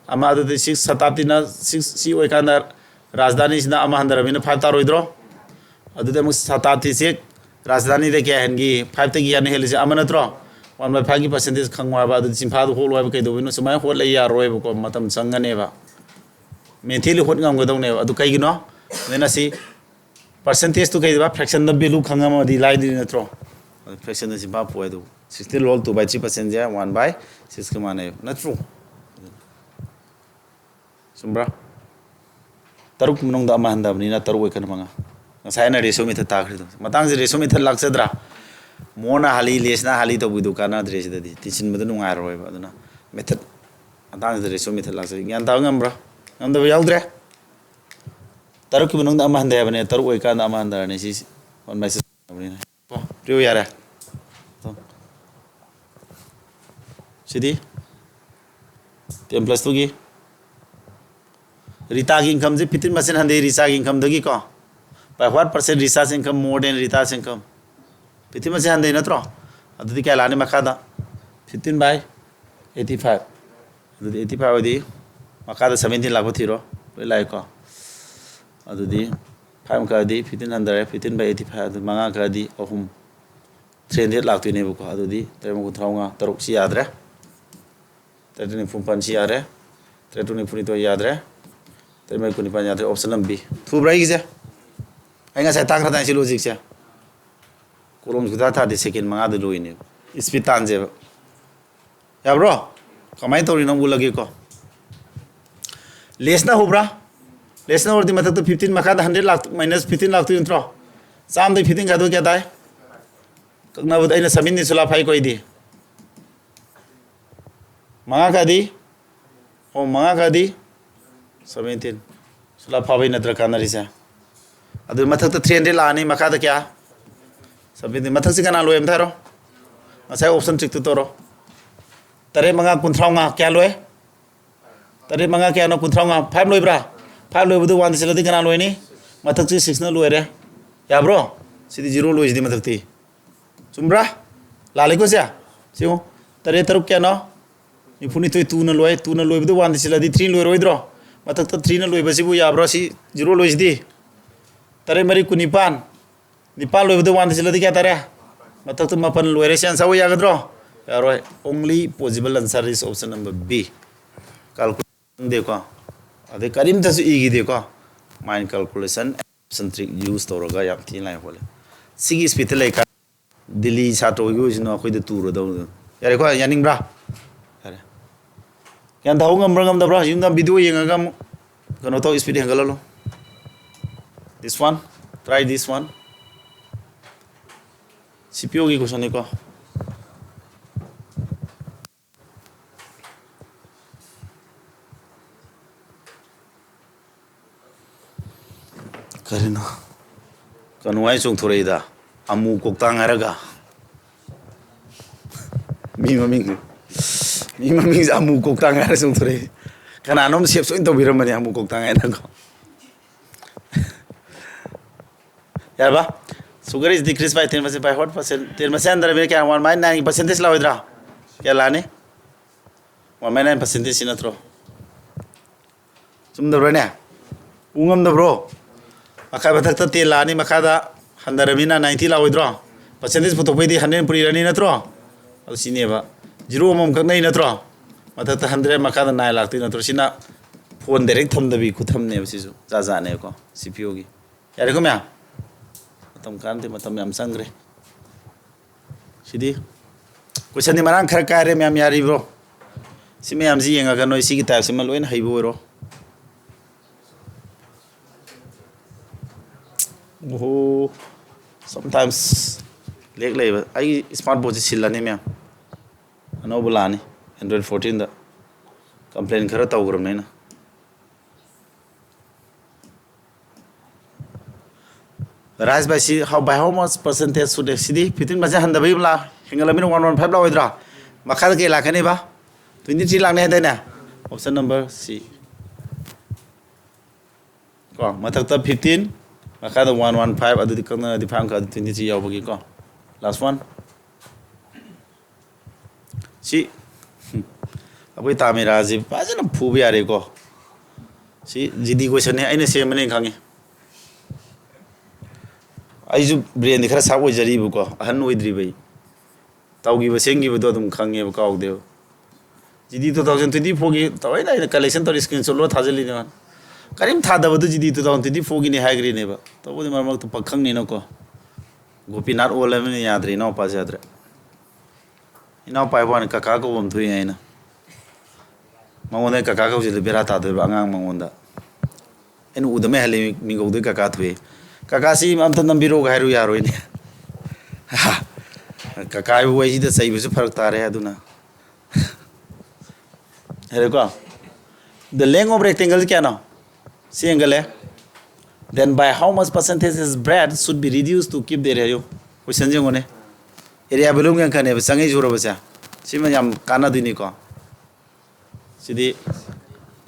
ꯑꯃ꯫ ꯑꯗꯨꯗꯤ six, Satabrahatiꯅ six ꯁꯤ ꯑꯣꯏꯀꯥꯟꯗ ꯔꯥꯖꯙꯥꯅꯤꯁꯤꯅ ꯑꯃ ꯍꯟꯊꯔꯕꯅꯤꯅ five ꯇꯥꯔꯣꯏꯗ꯭ꯔꯣ? ꯑꯗꯨꯗꯤ ꯑꯃꯨꯛ Satabrahatiꯁꯦ ꯔꯥꯖꯙꯥꯅꯤꯗ ꯀꯌꯥ ꯍꯦꯟꯒꯦ? Fiveꯇꯒꯤ ꯀꯌꯥꯅ ꯍꯦꯜꯂꯤꯁꯦ? ꯑꯃ ꯅꯠꯇ꯭ꯔꯣ? One by fiveꯀꯤ percentage ꯈꯪꯉꯣ ꯍꯥꯏꯕ꯫ ꯑꯗꯨꯗꯤ ꯆꯤꯟꯐꯥꯗꯣ ꯍꯣꯠꯂꯣ ꯍꯥꯏꯕ꯫ ꯀꯩꯗꯧꯕꯅꯣ? ꯁꯨꯃꯥꯏꯅ ꯍꯣꯠꯂ ꯌꯥꯔꯣꯏꯕꯀꯣ, ꯃꯇꯝ ꯆꯪꯒꯅꯦꯕ꯫ Mentally ꯍꯣꯠ ꯉꯝꯒꯗꯧꯅꯦꯕ꯫ ꯑꯗꯨ ꯀꯩꯒꯤꯅꯣ? ꯑꯗꯨꯅ ꯁꯤ percentageꯇꯨ ꯀꯩꯗꯧꯕ? Fractionꯗ value ꯈꯪꯉꯝꯃꯗꯤ ꯂꯥꯏꯗꯣꯏꯅꯤ ꯅꯠꯇ꯭ꯔꯣ? ꯑꯗꯨ fractionꯗ ꯆꯤꯟꯐꯥ ꯄꯣꯛꯑꯦ꯫ ꯑꯗꯨ sixty whole two by three percentꯁꯦ one by sixꯀ ꯃꯥꯟꯅꯩꯕ ꯅꯠꯇ꯭ꯔꯣ? ꯆꯨꯝꯕ꯭ꯔꯥ? ꯇꯔꯨꯛꯀꯤ ꯃꯅꯨꯡꯗ ꯑꯃ ꯍꯟꯊꯕꯅꯤꯅ ꯇꯔꯨꯛ ꯑꯣꯏꯀꯥꯟꯗ ꯃꯉꯥ꯫ ꯉꯁꯥꯏ ꯑꯩꯅ ratio method ꯇꯥꯈ꯭ꯔꯤꯗꯣ꯫ ꯃꯇꯥꯡꯁꯦ ratio method ꯂꯥꯛꯆꯗ꯭ꯔꯥ? ꯃꯣꯔꯅ ꯍꯥꯜꯂꯤ, ꯂꯦꯁꯅ ꯍꯥꯜꯂꯤ ꯇꯧꯕꯤꯗꯨ ꯀꯥꯟꯅꯗ꯭ꯔꯦ ꯁꯤꯗꯗꯤ꯫ ꯇꯤꯟꯁꯤꯟꯕꯗ ꯅꯨꯡꯉꯥꯏꯔꯔꯣꯏꯕ꯫ ꯑꯗꯨꯅ method, ꯃꯇꯥꯡꯁꯤꯗ ratio method ꯂꯥꯛꯆꯩ꯫ ꯒ꯭ꯌꯥꯟ ꯇꯥꯕ ꯉꯝꯕ꯭ꯔꯥ? ꯉꯝꯗꯕ ꯌꯥꯎꯗ꯭ꯔꯦ? ꯇꯔꯨꯛꯀꯤ ꯃꯅꯨꯡꯗ ꯑꯃ ꯍꯟꯊꯩ ꯍꯥꯏꯕꯅꯦ꯫ ꯇꯔꯨꯛ ꯑꯣꯏꯀꯥꯟꯗ ꯑꯃ ꯍꯟꯊꯔꯅꯤ꯫ ꯁꯤ one by six ꯍꯟꯊꯕꯅꯤꯅ꯫ ꯀꯣ, ꯄꯤꯌꯨ ꯌꯥꯔꯦ꯫ ꯇꯣ꯫ ꯁꯤꯗꯤ ten plus twoꯒꯤ ꯔꯤꯇꯥꯒꯤ incomeꯁꯦ fifteen percent ꯍꯟꯊꯩ ꯔꯤꯆꯥꯒꯤ incomeꯗꯒꯤꯀꯣ꯫ By what percent Richa's income more than Rita's income? Fifteen percent ꯍꯟꯊꯩ ꯅꯠꯇ꯭ꯔꯣ? ꯑꯗꯨꯗꯤ ꯀꯌꯥ ꯂꯥꯛꯑꯅꯤ ꯃꯈꯥꯗ? Fifteen by eighty five꯫ ꯑꯗꯨꯗꯤ eighty five ꯑꯣꯏꯗꯤ ꯃꯈꯥꯗ seventeen ꯂꯥꯛꯄ ꯊꯤꯔꯣ꯫ ꯂꯣꯏ ꯂꯥꯛꯑꯦꯀꯣ꯫ ꯑꯗꯨꯗꯤ five ꯀꯛꯑꯗꯤ fifteen ꯍꯟꯊꯔꯦ, fifteen by eighty five꯫ ꯑꯗꯨ ꯃꯉꯥ ꯀꯛꯑꯗꯤ ꯑꯍꯨꯝ, three hundred ꯂꯥꯛꯇꯣꯏꯅꯦꯕꯀꯣ꯫ ꯑꯗꯨꯗꯤ ꯇꯔꯦꯠ ꯃꯉꯥ ꯀꯨꯟꯊ꯭ꯔꯥ ꯃꯉꯥ, ꯇꯔꯨꯛꯁꯤ ꯌꯥꯗ꯭ꯔꯦ꯫ ꯇꯔꯦꯠ ꯅꯤꯐꯨ ꯃꯥꯄꯟꯁꯤ ꯌꯥꯗ꯭ꯔꯦ꯫ ꯇꯔꯦꯠ ꯇꯔꯨꯛ ꯅꯤꯐꯨꯅꯤꯊꯣꯏ ꯌꯥꯗ꯭ꯔꯦ꯫ ꯇꯔꯦꯠ ꯃꯔꯤ ꯀꯨꯟꯅꯤꯄꯥꯟ ꯌꯥꯗ꯭ꯔꯦ꯫ Option ꯑꯃ B꯫ ꯊꯨꯕ꯭ꯔꯥ ꯑꯩꯒꯤꯁꯦ? ꯑꯩ ꯉꯁꯥꯏ ꯇꯥꯛꯈ꯭ꯔꯗꯥꯏ ꯁꯤ logicꯁꯦ? Column ꯁꯨꯡꯊꯥ ꯊꯥꯗꯦ, second ꯃꯉꯥꯗ ꯂꯣꯏꯅꯦꯕ꯫ Speed ꯇꯥꯟꯁꯦꯕ꯫ ꯌꯥꯕ꯭ꯔꯣ? ꯀꯃꯥꯏꯅ ꯇꯧꯔꯤꯅꯣ ꯎꯠꯂꯒꯦꯀꯣ꯫ Lessꯅ ꯍꯧꯕ꯭ꯔꯥ? Lessꯅ ꯍꯧꯔꯗꯤ ꯃꯊꯛꯇ fifteen, ꯃꯈꯥꯗ hundred ꯂꯥꯛ-, minus fifteen ꯂꯥꯛꯇꯣꯏ ꯅꯠꯇ꯭ꯔꯣ? ꯆꯥꯝꯃꯗꯩ fifteen ꯈꯥꯏꯗꯣꯛ ꯀꯌꯥ ꯇꯥꯏ? ꯀꯛꯅꯕꯗ ꯑꯩꯅ seventeen ꯁꯨꯂꯥ ꯐꯥꯏ ꯀꯣꯏꯗꯤ꯫ ꯃꯉꯥ ꯀꯥꯗꯤ? ꯑꯣ, ꯃꯉꯥ ꯀꯥꯗꯤ? Seventeen꯫ ꯁꯨꯂꯥ ꯐꯥꯕꯩ ꯅꯠꯇ꯭ꯔꯥ ꯀꯥꯟꯅꯔꯤꯁꯦ? ꯑꯗꯨ ꯃꯊꯛꯇ three hundred ꯂꯥꯛꯑꯅꯤ, ꯃꯈꯥꯗ ꯀꯌꯥ? Seventeen꯫ ꯃꯊꯛꯁꯤ ꯀꯅꯥ ꯂꯣꯏ ꯑꯝꯇ ꯍꯥꯏꯔꯣ? ꯉꯁꯥꯏ option trickꯇꯨ ꯇꯧꯔꯣ꯫ ꯇꯔꯦꯠ ꯃꯉꯥ ꯀꯨꯟꯊ꯭ꯔꯥ ꯃꯉꯥ ꯀꯌꯥ ꯂꯣꯏ? ꯇꯔꯦꯠ ꯃꯉꯥ ꯀꯌꯥꯅꯣ? ꯀꯨꯟꯊ꯭ꯔꯥ ꯃꯉꯥ꯫ Five ꯂꯣꯏꯕ꯭ꯔꯥ? Five ꯂꯣꯏꯕꯗ one ꯁꯤꯜꯂꯗꯤ ꯀꯅꯥ ꯂꯣꯏꯅꯤ? ꯃꯊꯛꯁꯤ sixꯅ ꯂꯣꯏꯔꯦ꯫ ꯌꯥꯕ꯭ꯔꯣ? ꯁꯤꯗꯤ zero ꯂꯣꯏꯁꯤꯗꯤ ꯃꯊꯛꯇꯤ꯫ ꯆꯨꯝꯕ꯭ꯔꯥ? ꯂꯥꯜꯂꯦꯀꯣ ꯁꯦ? ꯁꯤ ꯌꯦꯡꯉꯨ꯫ ꯇꯔꯦꯠ ꯇꯔꯨꯛ ꯀꯌꯥꯅꯣ? ꯅꯤꯐꯨꯅꯤꯊꯣꯏ꯫ Twoꯅ ꯂꯣꯏ꯫ Twoꯅ ꯂꯣꯏꯕꯗ oneꯗ ꯁꯤꯜꯂꯗꯤ three ꯂꯣꯏꯔꯣꯏꯗ꯭ꯔꯣ? ꯃꯊꯛꯇ threeꯅ ꯂꯣꯏꯕꯁꯤꯕꯨ ꯌꯥꯕ꯭ꯔꯣ? ꯁꯤ zero ꯂꯣꯏꯁꯤꯗꯤ꯫ ꯇꯔꯦꯠ ꯃꯔꯤ ꯀꯨꯟꯅꯤꯄꯥꯟ꯫ ꯅꯤꯄꯥꯟ ꯂꯣꯏꯕꯗ oneꯗ ꯁꯤꯜꯂꯗꯤ ꯀꯌꯥ ꯇꯥꯔꯦ? ꯃꯊꯛꯇ ꯃꯥꯄꯟ ꯂꯣꯏꯔꯦ꯫ ꯁꯤ answer ꯑꯣꯏ ꯌꯥꯒꯗ꯭ꯔꯣ? ꯌꯥꯔꯣꯏ꯫ Only possible answer is option number B꯫ Calculation ꯈꯪꯗꯦꯀꯣ꯫ ꯑꯗꯩ ꯀꯔꯤꯝꯇꯁꯨ ꯏꯈꯤꯗꯦꯀꯣ꯫ Mind calculation, option trick use ꯇꯧꯔꯒ ꯌꯥꯝ ꯊꯤꯅ ꯂꯥꯏ ꯍꯣꯠꯂꯦ꯫ ꯁꯤꯒꯤ speedꯇ ꯂꯩ ꯀꯥꯟ ꯗꯤꯜꯂꯤ ꯁꯥꯇ꯭ꯔ ꯑꯣꯏꯒꯦ ꯑꯣꯏꯁꯅꯨ, ꯑꯩꯈꯣꯏꯗ ꯇꯨꯔꯗꯧꯅꯤ꯫ ꯌꯥꯔꯦꯀꯣ, ꯌꯥꯅꯤꯡꯕ꯭ꯔꯥ? ꯌꯥꯔꯦ꯫ ꯒ꯭ꯌꯥꯟ ꯇꯥꯍꯧ ꯉꯝꯕ꯭ꯔꯥ ꯉꯝꯗꯕ꯭ꯔꯥ? ꯌꯨꯝꯗ video ꯌꯦꯡꯉꯒ ꯑꯃꯨꯛ ꯀꯩꯅꯣ ꯇꯧ, speed ꯍꯦꯟꯒꯠꯍꯜꯂꯣ꯫ This one, try this one꯫ CPOꯒꯤ questionꯅꯤꯀꯣ꯫ ꯀꯔꯤꯅꯣ? ꯀꯩꯅꯣ ꯍꯥꯏ ꯆꯣꯡꯊꯣꯔꯛꯏꯗ? ꯑꯃꯨ ꯀꯣꯛꯇꯥꯡ ꯍꯥꯏꯔꯒ꯫ ꯃꯤ ꯃꯃꯤꯡ, ꯃꯤ ꯃꯃꯤꯡꯁꯦ ꯑꯃꯨ ꯀꯣꯛꯇꯥꯡ ꯍꯥꯏꯔ ꯆꯣꯡꯊꯣꯔꯛꯏ꯫ ꯀꯅꯥꯅꯣꯝ save ꯁꯣꯏꯅ ꯇꯧꯕꯤꯔꯝꯕꯅꯦ ꯑꯃꯨꯛ ꯀꯣꯛ ꯇꯥꯡꯉꯥꯏꯅꯀꯣ꯫ ꯌꯥꯔꯕ? Sugar is decreased by ten percent, by what percent? Ten percent ꯍꯟꯊꯔꯕꯅꯤꯅ ꯀꯌꯥ? One by nine ꯒꯤ percentage ꯂꯥꯛꯑꯣꯏꯗ꯭ꯔꯥ? ꯀꯌꯥ ꯂꯥꯛꯑꯅꯤ? One by nine percentage ꯁꯤ ꯅꯠꯇ꯭ꯔꯣ? ꯆꯨꯝꯗꯕ꯭ꯔꯥꯅꯦ? ꯎ ꯉꯝꯗꯕ꯭ꯔꯣ? ꯃꯈꯥ ꯃꯊꯛꯇ ten ꯂꯥꯛꯑꯅꯤ, ꯃꯈꯥꯗ ꯍꯟꯊꯔꯕꯅꯤꯅ ninety ꯂꯥꯛꯑꯣꯏꯗ꯭ꯔꯣ? Percentage ꯄꯨꯊꯣꯛꯄꯩꯗꯤ hundred ꯄꯨꯔꯤꯔꯅꯤ ꯅꯠꯇ꯭ꯔꯣ? ꯑꯗꯨ ꯁꯤꯅꯦꯕ꯫ Zero ꯑꯃꯃꯝꯈꯛ ꯅꯩ ꯅꯠꯇ꯭ꯔꯣ? ꯃꯊꯛꯇ hundred, ꯃꯈꯥꯗ nine ꯂꯥꯛꯇꯣꯏ ꯅꯠꯇ꯭ꯔꯣ? ꯁꯤꯅ phone direct ꯊꯝꯗꯕꯤ ꯈꯨꯊꯝꯅꯦꯕ ꯁꯤꯁꯨ꯫ ꯖꯥꯠ ꯖꯥꯠꯅꯦꯕꯀꯣ, C P U ꯒꯤ꯫ ꯌꯥꯔꯦꯀꯣ ꯃꯌꯥꯝ? ꯃꯇꯝ ꯀꯥꯟꯅꯗꯦ, ꯃꯇꯝ ꯌꯥꯝ ꯆꯪꯈ꯭ꯔꯦ꯫ ꯁꯤꯗꯤ question ꯗꯤ ꯃꯔꯥꯡ ꯈꯔ ꯀꯥꯏꯔꯦ ꯃꯌꯥꯝ, ꯌꯥꯔꯤꯕ꯭ꯔꯣ? ꯁꯤ ꯃꯌꯥꯝꯁꯤ ꯌꯦꯡꯉꯒ ꯅꯣꯏ ꯁꯤꯒꯤ type ꯁꯤꯃ ꯂꯣꯏꯅ ꯍꯩꯕ ꯑꯣꯏꯔꯣ꯫ ꯑꯣꯍꯣ, sometimes lag ꯂꯩꯕ꯫ ꯑꯩ smart watch ꯁꯤ ꯁꯤꯜꯂꯅꯤ ꯃꯌꯥꯝ, ꯑꯅꯧꯕ ꯂꯥꯛꯑꯅꯤ Android fourteen ꯗ꯫ Complain ꯈꯔ ꯇꯧꯈ꯭ꯔꯕꯅꯦ ꯑꯩꯅ꯫ Rise by ꯁꯤ, how, by how much percentage should, CD fifteen percent ꯍꯟꯊꯕꯒꯤ ꯂꯥ ꯍꯦꯟꯒꯠꯂꯕꯅꯤꯅ one one five ꯂꯥꯛꯑꯣꯏꯗ꯭ꯔꯥ? ꯃꯈꯥꯗ ꯀꯩ ꯂꯥꯛꯀꯅꯦꯕ? Twenty three ꯂꯥꯛꯅꯤ ꯍꯥꯏꯗꯥꯏꯅꯦ? Option number C꯫ ꯀꯣ, ꯃꯊꯛꯇ fifteen, ꯃꯈꯥꯗ one one five, ꯑꯗꯨꯗꯤ ꯀꯛꯅꯔꯗꯤ five ꯑꯃꯈꯛ, ꯑꯗꯨ twenty three ꯌꯥꯎꯕꯒꯤꯀꯣ꯫ Last one꯫ ꯁꯤ, ꯍꯝ, ꯑꯩꯈꯣꯏ ꯇꯥꯃꯤꯔꯥꯁꯤ ꯐꯖꯅ ꯐꯨꯕ ꯌꯥꯔꯦꯀꯣ꯫ ꯁꯤ G D question ꯅꯦ, ꯑꯩꯅ ꯁꯦꯝꯕꯅꯦ ꯈꯪꯉꯤ꯫ ꯑꯩꯁꯨ brain ꯗꯤ ꯈꯔ sharp ꯑꯣꯏꯖꯔꯤꯕꯀꯣ, ꯑꯍꯟ ꯑꯣꯏꯗ꯭ꯔꯤꯕ ꯑꯩ꯫ ꯇꯧꯈꯤꯕ ꯁꯦꯝꯈꯤꯕꯗꯣ ꯑꯗꯨꯝ ꯈꯪꯉꯦꯕ, ꯀꯥꯎꯗꯦꯕ꯫ G D two thousand twenty four ꯒꯤ ꯇꯧꯔꯦꯅ ꯑꯩꯅ collection ꯇꯧꯔꯤ, screenshot ꯂꯣꯏ ꯊꯥꯖꯤꯜꯂꯤꯅꯦ ꯃꯥꯅ꯫ ꯀꯔꯤꯝ ꯊꯥꯗꯕꯗꯨ G D two thousand twenty four ꯒꯤꯅꯦ ꯍꯥꯏꯈ꯭ꯔꯤꯅꯦꯕ꯫ ꯇꯧꯕꯗꯤ ꯃꯔꯛ ꯃꯔꯛꯇ ꯄꯛꯈꯪꯅꯤꯅꯀꯣ꯫ ꯒꯣꯄꯤꯅꯥꯊ ꯑꯣꯜꯂꯕꯅꯤꯅ ꯌꯥꯗ꯭ꯔꯦ, ꯏꯅꯥꯎꯄꯥꯁꯦ ꯌꯥꯗ꯭ꯔꯦ꯫ ꯏꯅꯥꯎꯄꯥ ꯍꯥꯏꯕ ꯋꯥꯅꯤ, ꯀꯀꯥ ꯀꯧꯕ ꯑꯃ ꯊꯣꯛꯏ ꯑꯩꯅ꯫ ꯃꯉꯣꯟꯗ ꯀꯀꯥ ꯀꯧꯁꯤꯜꯂꯦ, ꯕꯦꯔꯥ ꯇꯥꯗꯣꯏꯕ ꯑꯉꯥꯡ ꯃꯉꯣꯟꯗ꯫ ꯑꯩꯅ ꯎꯗꯃꯩ ꯍꯜꯂꯦ, ꯃꯤꯡꯒꯧꯗꯣꯏ ꯀꯀꯥ ꯊꯣꯛꯑꯦ꯫ "ꯀꯀꯥ ꯁꯤ ꯑꯝꯇ ꯅꯝꯕꯤꯔꯛꯎꯒ" ꯍꯥꯏꯔꯨ ꯌꯥꯔꯣꯏꯅꯦ꯫ ꯀꯀꯥ ꯍꯥꯏꯕꯨ ꯋꯥꯍꯩꯁꯤꯗ ꯆꯩꯕꯁꯨ ꯐꯔꯛ ꯇꯥꯔꯦ ꯑꯗꯨꯅ꯫ ꯍꯥꯏꯔꯦꯀꯣ? The length of rectangle ꯁꯤ ꯀꯌꯥꯅꯣ? ꯁꯤ ꯍꯦꯟꯒꯠꯂꯦ꯫ Then by how much percentage is breadth should be reduced to keep the area? ꯍꯥꯏꯌꯨ꯫ Question ꯁꯦ ꯌꯦꯡꯉꯨꯅꯦ꯫ Area volume ꯀꯌꯥꯝ ꯈꯛꯅꯦꯕ ꯆꯪꯉꯛꯏ ꯁꯨꯔꯕꯁꯦ? ꯁꯤꯃ ꯌꯥꯝ ꯀꯥꯟꯅꯗꯣꯏꯅꯤꯀꯣ꯫ ꯁꯤꯗꯤ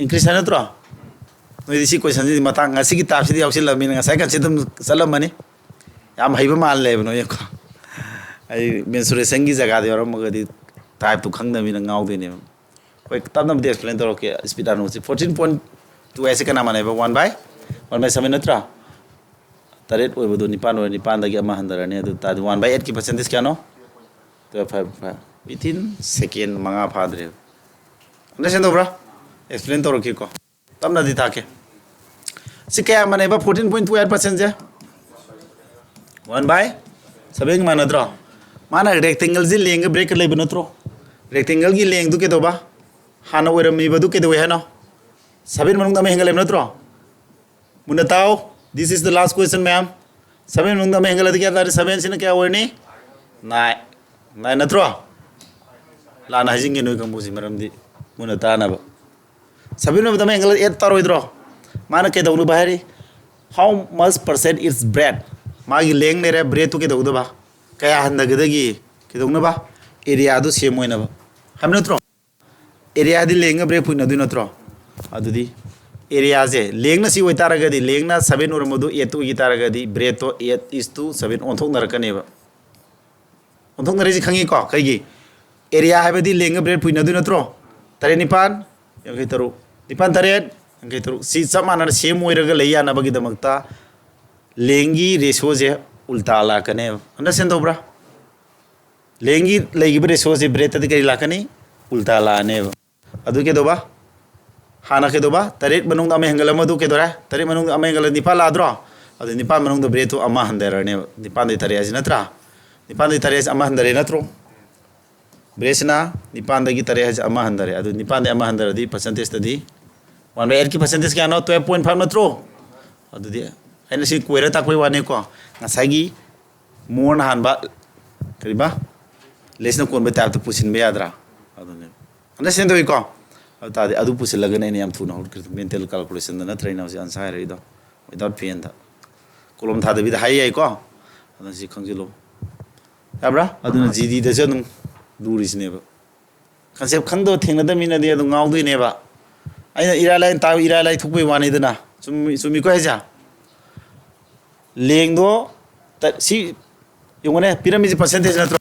ꯏꯟꯀ꯭ꯔꯤꯁ ꯍꯥꯏ ꯅꯠꯇ꯭ꯔꯣ? ꯅꯣꯏꯗꯤ ꯁꯤ ꯀꯣꯏꯁꯟꯁꯤꯗꯤ ꯃꯇꯥꯡ ꯉꯁꯤꯒꯤ ꯇꯥꯏꯞꯁꯤꯗꯤ ꯌꯥꯎꯁꯤꯜꯂꯕꯅꯤꯅ ꯉꯁꯥꯏ ꯀꯟꯁꯤ ꯑꯗꯨꯝ ꯆꯠꯂꯝꯃꯅꯤ꯫ ꯌꯥꯝ ꯍꯩꯕ ꯃꯥꯜꯂꯦꯕ ꯅꯣꯏꯀꯣ꯫ ꯑꯩ ꯃꯦꯟꯁꯨꯔꯦꯁꯟꯒꯤ ꯖꯒꯥꯗ ꯌꯥꯎꯔꯝꯃꯒꯗꯤ ꯇꯥꯏꯞꯇꯨ ꯈꯪꯗꯕꯅꯤꯅ ꯉꯥꯎꯗꯣꯏꯅꯦꯕ꯫ ꯍꯣꯏ, ꯇꯞꯅꯕꯨꯗꯤ ꯑꯦꯛꯁꯄ꯭ꯂꯦꯟ ꯇꯧꯔꯛꯀꯦ꯫ ꯏꯁꯄꯤꯠ ꯑꯅꯣꯁꯤ ꯐꯣꯔꯇꯤꯟ ꯄꯣꯏꯟ ꯇꯨ ꯍꯥꯏꯁꯦ ꯀꯅꯥ ꯃꯥꯟꯅꯩꯕ? One by one by seven ꯅꯠꯇ꯭ꯔꯥ? ꯇꯔꯦꯠ ꯑꯣꯏꯕꯗꯣ ꯅꯤꯄꯥꯟ ꯑꯣꯏꯔꯦ, ꯅꯤꯄꯥꯟꯗꯒꯤ ꯑꯃ ꯍꯟꯊꯔꯅꯤ꯫ ꯑꯗꯨ ꯇꯥꯔꯗꯤ ꯋꯥꯟ ꯕꯥꯏ ꯑꯩꯠꯀꯤ ꯄꯥꯔꯁꯦꯟꯇꯦꯖ ꯀꯌꯥꯅꯣ? Twelve five five. ꯋꯤꯊꯤꯟ ꯁꯦꯀꯦꯟ ꯃꯉꯥ ꯐꯥꯗ꯭ꯔꯦꯕ꯫ ꯑꯟꯗꯔꯁꯇꯦꯟ ꯇꯧꯕ꯭ꯔꯥ? ꯑꯦꯛꯁꯄ꯭ꯂꯦꯟ ꯇꯧꯔꯛꯀꯦꯀꯣ꯫ ꯇꯞꯅꯗꯤ ꯇꯥꯛꯀꯦ꯫ ꯁꯤ ꯀꯌꯥ ꯃꯥꯟꯅꯩꯕ? ꯐꯣꯔꯇꯤꯟ ꯄꯣꯏꯟ ꯇꯨ ꯑꯩꯠ ꯄꯥꯔꯁꯦꯟꯁꯦ ꯋꯥꯟ ꯕꯥꯏ ꯁꯚꯦꯟꯒ ꯃꯥꯟꯅꯗ꯭ꯔꯣ? ꯃꯥꯅ ꯔꯦꯛꯇꯦꯡꯒꯜꯁꯤ ꯂꯦꯡꯒ ꯕ꯭ꯔꯦꯛꯀ ꯂꯩꯕ ꯅꯠꯇ꯭ꯔꯣ? ꯔꯦꯛꯇꯦꯡꯒꯜꯒꯤ ꯂꯦꯡꯗꯨ ꯀꯩꯗꯧꯕ? ꯍꯥꯟꯅ ꯑꯣꯏꯔꯝꯃꯤꯕꯗꯨ ꯀꯩꯗꯧꯋꯦ ꯍꯥꯏꯅꯣ? ꯁꯚꯦꯟ ꯃꯅꯨꯡꯗ ꯑꯃ ꯍꯦꯟꯒꯠꯂꯦꯕ ꯅꯠꯇ꯭ꯔꯣ? ꯃꯨꯟꯅ ꯇꯥꯎ, this is the last question, ꯃꯌꯥꯝ꯫ ꯁꯚꯦꯟ ꯃꯅꯨꯡꯗ ꯑꯃ ꯍꯦꯟꯒꯠꯂꯗꯤ ꯀꯌꯥ ꯇꯥꯔꯦ? ꯁꯚꯦꯟꯁꯤꯅ ꯀꯌꯥ ꯑꯣꯏꯔꯅꯤ? ꯅꯥꯏꯟ꯫ ꯅꯥꯏꯟ ꯅꯠꯇ꯭ꯔꯣ? ꯂꯥꯟꯅ ꯍꯥꯏꯖꯤꯟꯒꯦ ꯅꯣꯏ ꯀꯥꯡꯕꯨꯁꯤ, ꯃꯔꯝꯗꯤ ꯃꯨꯟꯅ ꯇꯥꯅꯕ꯫ ꯁꯚꯦꯟ ꯑꯣꯏꯕꯗ ꯑꯃ ꯍꯦꯟꯒꯠꯂꯗꯤ ꯑꯩꯠ ꯇꯥꯔꯣꯏꯗ꯭ꯔꯣ? ꯃꯥꯅ ꯀꯩꯗꯧꯅꯕ ꯍꯥꯏꯔꯤ? How much percent its breadth? ꯃꯥꯒꯤ ꯂꯦꯡ ꯂꯩꯔꯦ, ꯕ꯭ꯔꯦꯠꯇꯨ ꯀꯩꯗꯧꯗꯕ? ꯀꯌꯥ ꯍꯟꯊꯒꯗꯒꯦ? ꯀꯩꯗꯧꯅꯕ? ꯑꯦꯔꯤꯌꯥꯗꯨ ꯁꯦꯝ ꯑꯣꯏꯅꯕ ꯍꯥꯏꯕ ꯅꯠꯇ꯭ꯔꯣ? ꯑꯦꯔꯤꯌꯥꯗꯤ ꯂꯦꯡꯒ ꯕ꯭ꯔꯦꯛ ꯄꯨꯏꯅꯗꯣꯏ ꯅꯠꯇ꯭ꯔꯣ? ꯑꯗꯨꯗꯤ ꯑꯦꯔꯤꯌꯥꯁꯦ ꯂꯦꯡꯅ ꯁꯤ ꯑꯣꯏꯇꯥꯔꯒꯗꯤ, ꯂꯦꯡꯅ ꯁꯚꯦꯟ ꯑꯣꯏꯔꯝꯕꯗꯨ ꯑꯩꯠ ꯑꯣꯏꯈꯤ ꯇꯥꯔꯒꯗꯤ, ꯕ꯭ꯔꯦꯠꯇꯣ ꯑꯩꯠ is to ꯁꯚꯦꯟ ꯑꯣꯟꯊꯣꯛꯅꯔꯛꯀꯅꯦꯕ꯫ ꯑꯣꯟꯊꯣꯛꯅꯔꯤꯁꯤ ꯈꯪꯉꯤꯀꯣ? ꯀꯩꯒꯤ? ꯑꯦꯔꯤꯌꯥ ꯍꯥꯏꯕꯗꯤ ꯂꯦꯡꯒ ꯕ꯭ꯔꯦꯠ ꯄꯨꯏꯅꯗꯣꯏ ꯅꯠꯇ꯭ꯔꯣ? ꯇꯔꯦꯠ ꯅꯤꯄꯥꯟ, ꯌꯥꯡꯈꯩ ꯇꯔꯨꯛ, ꯅꯤꯄꯥꯟ ꯇꯔꯦꯠ, ꯌꯥꯡꯈꯩ ꯇꯔꯨꯛ꯫ ꯁꯤ ꯆꯞ ꯃꯥꯟꯅꯅ ꯁꯦꯝ ꯑꯣꯏꯔꯒ ꯂꯩ ꯌꯥꯅꯕꯒꯤꯗꯃꯛꯇ ꯂꯦꯡꯒꯤ ꯔꯦꯁꯤꯌꯣꯁꯦ ꯎꯜꯇꯥ ꯂꯥꯛꯀꯅꯦꯕ꯫ ꯑꯟꯗꯔꯁꯇꯦꯟ ꯇꯧꯕ꯭ꯔꯥ? ꯂꯦꯡꯒꯤ ꯂꯩꯈꯤꯕ ꯔꯦꯁꯤꯌꯣꯁꯦ ꯕ꯭ꯔꯦꯠꯇꯗꯤ ꯀꯔꯤ ꯂꯥꯛꯀꯅꯤ? ꯎꯜꯇꯥ ꯂꯥꯛꯑꯅꯦꯕ꯫ ꯑꯗꯨ ꯀꯩꯗꯧꯕ? ꯍꯥꯟꯅ ꯀꯩꯗꯧꯕ? ꯇꯔꯦꯠ ꯃꯅꯨꯡꯗ ꯑꯃ ꯍꯦꯟꯒꯠꯂꯝꯕꯗꯨ ꯀꯩꯗꯧꯔꯦ? ꯇꯔꯦꯠ ꯃꯅꯨꯡꯗ ꯑꯃ ꯍꯦꯟꯒꯠꯂ ꯅꯤꯄꯥꯟ ꯂꯥꯛꯑꯗ꯭ꯔꯣ? ꯑꯗꯨ ꯅꯤꯄꯥꯟ ꯃꯅꯨꯡꯗ ꯕ꯭ꯔꯦꯠꯇꯨ ꯑꯃ ꯍꯟꯊꯔꯅꯦꯕ꯫ ꯅꯤꯄꯥꯟꯗꯩ ꯇꯔꯦꯠ ꯍꯥꯏꯁꯤ ꯅꯠꯇ꯭ꯔꯥ? ꯅꯤꯄꯥꯟꯗꯩ ꯇꯔꯦꯠ ꯍꯥꯏꯁꯤ ꯑꯃ ꯍꯟꯊꯔꯦ ꯅꯠꯇ꯭ꯔꯣ? ꯕ꯭ꯔꯦꯠꯁꯤꯅ ꯅꯤꯄꯥꯟꯗꯒꯤ ꯇꯔꯦꯠ ꯍꯥꯏꯁꯤ ꯑꯃ ꯍꯟꯊꯔꯦ꯫ ꯑꯗꯨ ꯅꯤꯄꯥꯟꯗꯩ ꯑꯃ ꯍꯟꯊꯔꯗꯤ ꯄꯥꯔꯁꯦꯟꯇꯦꯖꯇꯗꯤ ꯋꯥꯟ ꯕꯥꯏ ꯑꯩꯠꯀꯤ ꯄꯥꯔꯁꯦꯟꯇꯦꯖ ꯀꯌꯥꯅꯣ? ꯇꯨꯌꯦꯜꯞ ꯄꯣꯏꯟ ꯐꯥꯏꯚ ꯅꯠꯇ꯭ꯔꯣ? ꯑꯗꯨꯗꯤ ꯑꯩꯅ ꯁꯤ ꯀꯣꯏꯔ ꯇꯥꯛꯄꯩ ꯋꯥꯅꯤꯀꯣ꯫ ꯉꯁꯥꯏꯒꯤ ꯃꯣꯔꯅ ꯍꯥꯟꯕ ꯀꯔꯤꯕ? ꯂꯦꯁꯅ ꯀꯣꯟꯕ ꯇꯥꯏꯞꯇ ꯄꯨꯁꯤꯟꯕ ꯌꯥꯗ꯭ꯔꯥ? ꯑꯗꯨꯅꯦ꯫ ꯑꯟꯗꯔꯁꯇꯦꯟ ꯇꯧꯏꯀꯣ? ꯑꯗꯨ ꯇꯥꯔꯗꯤ ꯑꯗꯨ ꯄꯨꯁꯤꯜꯂꯒꯅ ꯑꯩꯅ ꯌꯥꯝ ꯊꯨꯅ ꯍꯧꯒꯠꯈ꯭ꯔꯤꯗꯣ꯫ ꯃꯦꯟꯇꯦꯜ ꯀꯥꯜꯀꯨꯂꯦꯁꯟꯗ ꯅꯠꯇ꯭ꯔꯥ ꯑꯩꯅ ꯍꯧꯖꯤꯛ ꯑꯟꯁꯔ ꯍꯥꯏꯔꯛꯏꯗꯣ? ꯋꯤꯗꯥꯎꯠ ꯄꯦꯟꯗ꯫ ꯀꯣꯂꯣꯝ ꯊꯥꯗꯕꯤꯗ ꯍꯥꯏ ꯌꯥꯏꯀꯣ? ꯑꯗꯨꯅ ꯁꯤ ꯈꯪꯖꯤꯜꯂꯣ꯫ ꯌꯥꯕ꯭ꯔꯥ? ꯑꯗꯨꯅ ꯖꯤꯗꯤꯗꯁꯨ ꯑꯗꯨꯝ ꯂꯨꯔꯤꯁꯤꯅꯦꯕ꯫ ꯀꯟꯁꯦꯞ ꯈꯪꯗꯕ ꯊꯦꯡꯅꯗꯕ ꯃꯤꯅꯗꯤ ꯑꯗꯨꯝ ꯉꯥꯎꯗꯣꯏꯅꯦꯕ꯫ ꯑꯩꯅ ꯏꯔꯥꯏ ꯂꯥꯏꯅ ꯇꯥꯕ, ꯏꯔꯥꯏ ꯂꯥꯏ ꯊꯣꯛꯄꯩ ꯋꯥꯅꯤꯗꯅ꯫ ꯆꯨꯝꯃꯤ-, ꯆꯨꯝꯃꯤꯀꯣ ꯍꯥꯏꯁꯦ? ꯂꯦꯡꯗꯣ ꯇ-, ꯁꯤ ꯌꯦꯡꯉꯨꯅꯦ, ꯄꯤꯔꯝꯃꯤꯁꯦ percentage ꯅꯠꯇ꯭ꯔꯣ?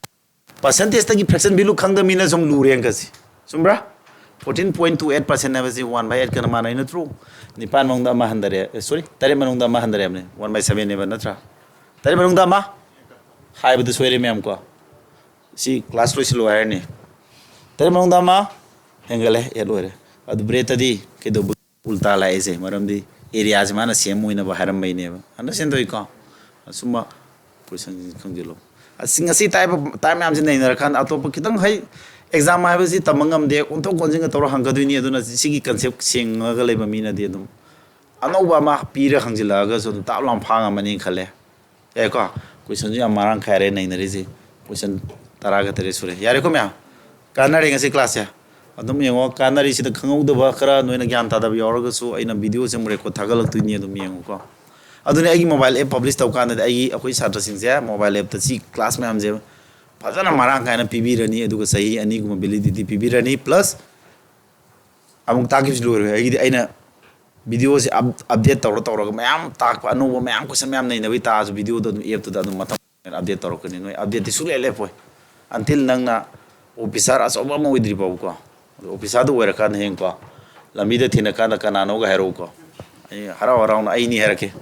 Percentageꯇꯒꯤ fraction value ꯈꯪꯗꯕ ꯃꯤꯅ ꯁꯨꯝ ꯂꯨꯔꯦ ꯑꯪꯀꯁꯤ꯫ ꯆꯨꯝꯕ꯭ꯔꯥ? Fourteen point two eight percent ꯍꯥꯏꯕꯁꯤ one by eight ꯀꯅ ꯃꯥꯟꯅꯩ ꯅꯠꯇ꯭ꯔꯣ? ꯅꯤꯄꯥꯟ ꯃꯅꯨꯡꯗ ꯑꯃ ꯍꯟꯊꯔꯦ, ꯑꯦ, sorry, ꯇꯔꯦꯠ ꯃꯅꯨꯡꯗ ꯑꯃ ꯍꯟꯊꯔꯦ ꯍꯥꯏꯕꯅꯤ, one by seven ꯅꯦꯕ ꯅꯠꯇ꯭ꯔꯥ? ꯇꯔꯦꯠ ꯃꯅꯨꯡꯗ ꯑꯃ ꯍꯥꯏꯕꯗ ꯁꯣꯏꯔꯦ ꯃꯌꯥꯝ ꯀꯣ꯫ ꯁꯤ class ꯂꯣꯏꯁꯤꯜꯂꯣ ꯍꯥꯏꯔꯅꯤ꯫ ꯇꯔꯦꯠ ꯃꯅꯨꯡꯗ ꯑꯃ ꯍꯦꯟꯒꯠꯂꯦ, eight ꯑꯣꯏꯔꯦ꯫ ꯑꯗꯨ ꯕ꯭ꯔꯦꯠꯇꯗꯤ ꯀꯩꯗꯧꯕ ꯎꯜꯇꯥ ꯂꯥꯛꯏꯁꯦ? ꯃꯔꯝꯗꯤ areaꯁꯦ ꯃꯥꯅ ꯁꯦꯝ ꯑꯣꯏꯅꯕ ꯍꯥꯏꯔꯝꯕꯩꯅꯦꯕ꯫ Understand ꯇꯧꯏꯀꯣ? ꯑꯁꯨꯝꯕ questionꯁꯤ ꯈꯪꯖꯤꯜꯂꯣ꯫ ꯑꯁ, ꯉꯁꯤ type of, type ꯃꯌꯥꯝꯁꯤ ꯅꯩꯅꯔꯀꯥꯟꯗ ꯑꯇꯣꯞꯄ ꯈꯤꯇꯪ ꯍꯩ, exam ꯍꯥꯏꯕꯁꯤ ꯇꯝꯕ ꯉꯝꯗꯦ, ꯑꯣꯟꯊꯣꯛ ꯑꯣꯟꯁꯤꯟꯒ ꯇꯧꯔ ꯍꯪꯒꯗꯣꯏꯅꯤ꯫ ꯑꯗꯨꯅ ꯁꯤꯒꯤ concept ꯁꯦꯡꯉꯒ ꯂꯩꯕ ꯃꯤꯅꯗꯤ ꯑꯗꯨꯝ ꯑꯅꯧꯕ ꯑꯃ ꯄꯤꯔ ꯍꯪꯖꯤꯜꯂꯛꯑꯒꯁꯨ ꯑꯗꯨꯝ ꯇꯥꯞ ꯂꯥꯎ ꯐꯥ ꯉꯝꯃꯅꯤ ꯈꯜꯂꯦ꯫ ꯌꯥꯏꯀꯣ? Questionꯁꯨ ꯌꯥꯝ ꯃꯔꯥꯡ ꯀꯥꯏꯔꯦ ꯅꯩꯅꯔꯤꯁꯦ꯫ Question ꯇꯔꯥꯒ ꯇꯔꯦꯠ ꯁꯨꯔꯦ꯫ ꯌꯥꯔꯦꯀꯣ ꯃꯌꯥꯝ? ꯀꯥꯟꯅꯔꯦ ꯉꯁꯤ classꯁꯦ꯫ ꯑꯗꯨꯝ ꯌꯦꯡꯉꯣ, ꯀꯥꯟꯅꯔꯤꯁꯤꯗ ꯈꯪꯍꯧꯗꯕ ꯈꯔ, ꯅꯣꯏꯅ ꯒ꯭ꯌꯥꯟ ꯇꯥꯗꯕ ꯌꯥꯎꯔꯒꯁꯨ ꯑꯩꯅ videoꯁꯦ ꯑꯃꯨꯛ record ꯊꯥꯒꯠꯂꯛꯇꯣꯏꯅꯤ, ꯑꯗꯨꯝ ꯌꯦꯡꯉꯨꯀꯣ꯫ ꯑꯗꯨꯅ ꯑꯩꯒꯤ mobile app publish ꯇꯧꯀꯥꯟꯗꯗꯤ ꯑꯩꯒꯤ, ꯑꯩꯈꯣꯏ ꯁꯥꯇ꯭ꯔꯁꯤꯡꯁꯦ mobile appꯇ ꯁꯤ class ꯃꯌꯥꯝꯁꯦ ꯐꯖꯅ ꯃꯔꯥꯡ ꯀꯥꯏꯅ ꯄꯤꯕꯤꯔꯅꯤ, ꯑꯗꯨꯒ ꯆꯍꯤ ꯑꯅꯤꯒꯨꯝꯕ validity ꯄꯤꯕꯤꯔꯅꯤ, plus ꯑꯃꯨꯛ ꯇꯥꯛꯈꯤꯕꯁꯤ ꯂꯣꯏꯔꯣꯏ꯫ ꯑꯩꯒꯤꯗꯤ ꯑꯩꯅ videoꯁꯦ up-, update ꯇꯧꯔ ꯇꯧꯔꯒ ꯃꯌꯥꯝ ꯇꯥꯛꯄ, ꯑꯅꯧꯕ ꯃꯌꯥꯝ, question ꯃꯌꯥꯝ ꯅꯩꯅꯕꯩ ꯇꯥꯛꯑꯁꯨ videoꯗꯣ ꯑꯗꯨꯝ appꯇꯨꯗ ꯑꯗꯨꯝ ꯃꯊꯪ update ꯇꯧꯔꯛꯀꯅꯤ꯫ ꯅꯣꯏ updateꯇꯤ ꯁꯨꯡꯂꯦꯞ ꯂꯦꯞꯄꯣꯏ until ꯅꯪꯅ officer ꯑꯆꯧꯕ ꯑꯃ ꯑꯣꯏꯗ꯭ꯔꯤ ꯐꯥꯎꯕꯀꯣ꯫ ꯑꯗꯣ officerꯗꯨ ꯑꯣꯏꯔꯀꯥꯟꯗ ꯍꯌꯦꯡꯀꯣ, ꯂꯝꯕꯤꯗ ꯊꯦꯡꯅꯀꯥꯟꯗ ꯀꯅꯥꯅꯣꯒ ꯍꯥꯏꯔꯛꯎꯀꯣ꯫ ꯑꯩ ꯍꯔꯥꯎ ꯍꯔꯥꯎꯅ "ꯑꯩꯅꯤ" ꯍꯥꯏꯔꯛꯀꯦ꯫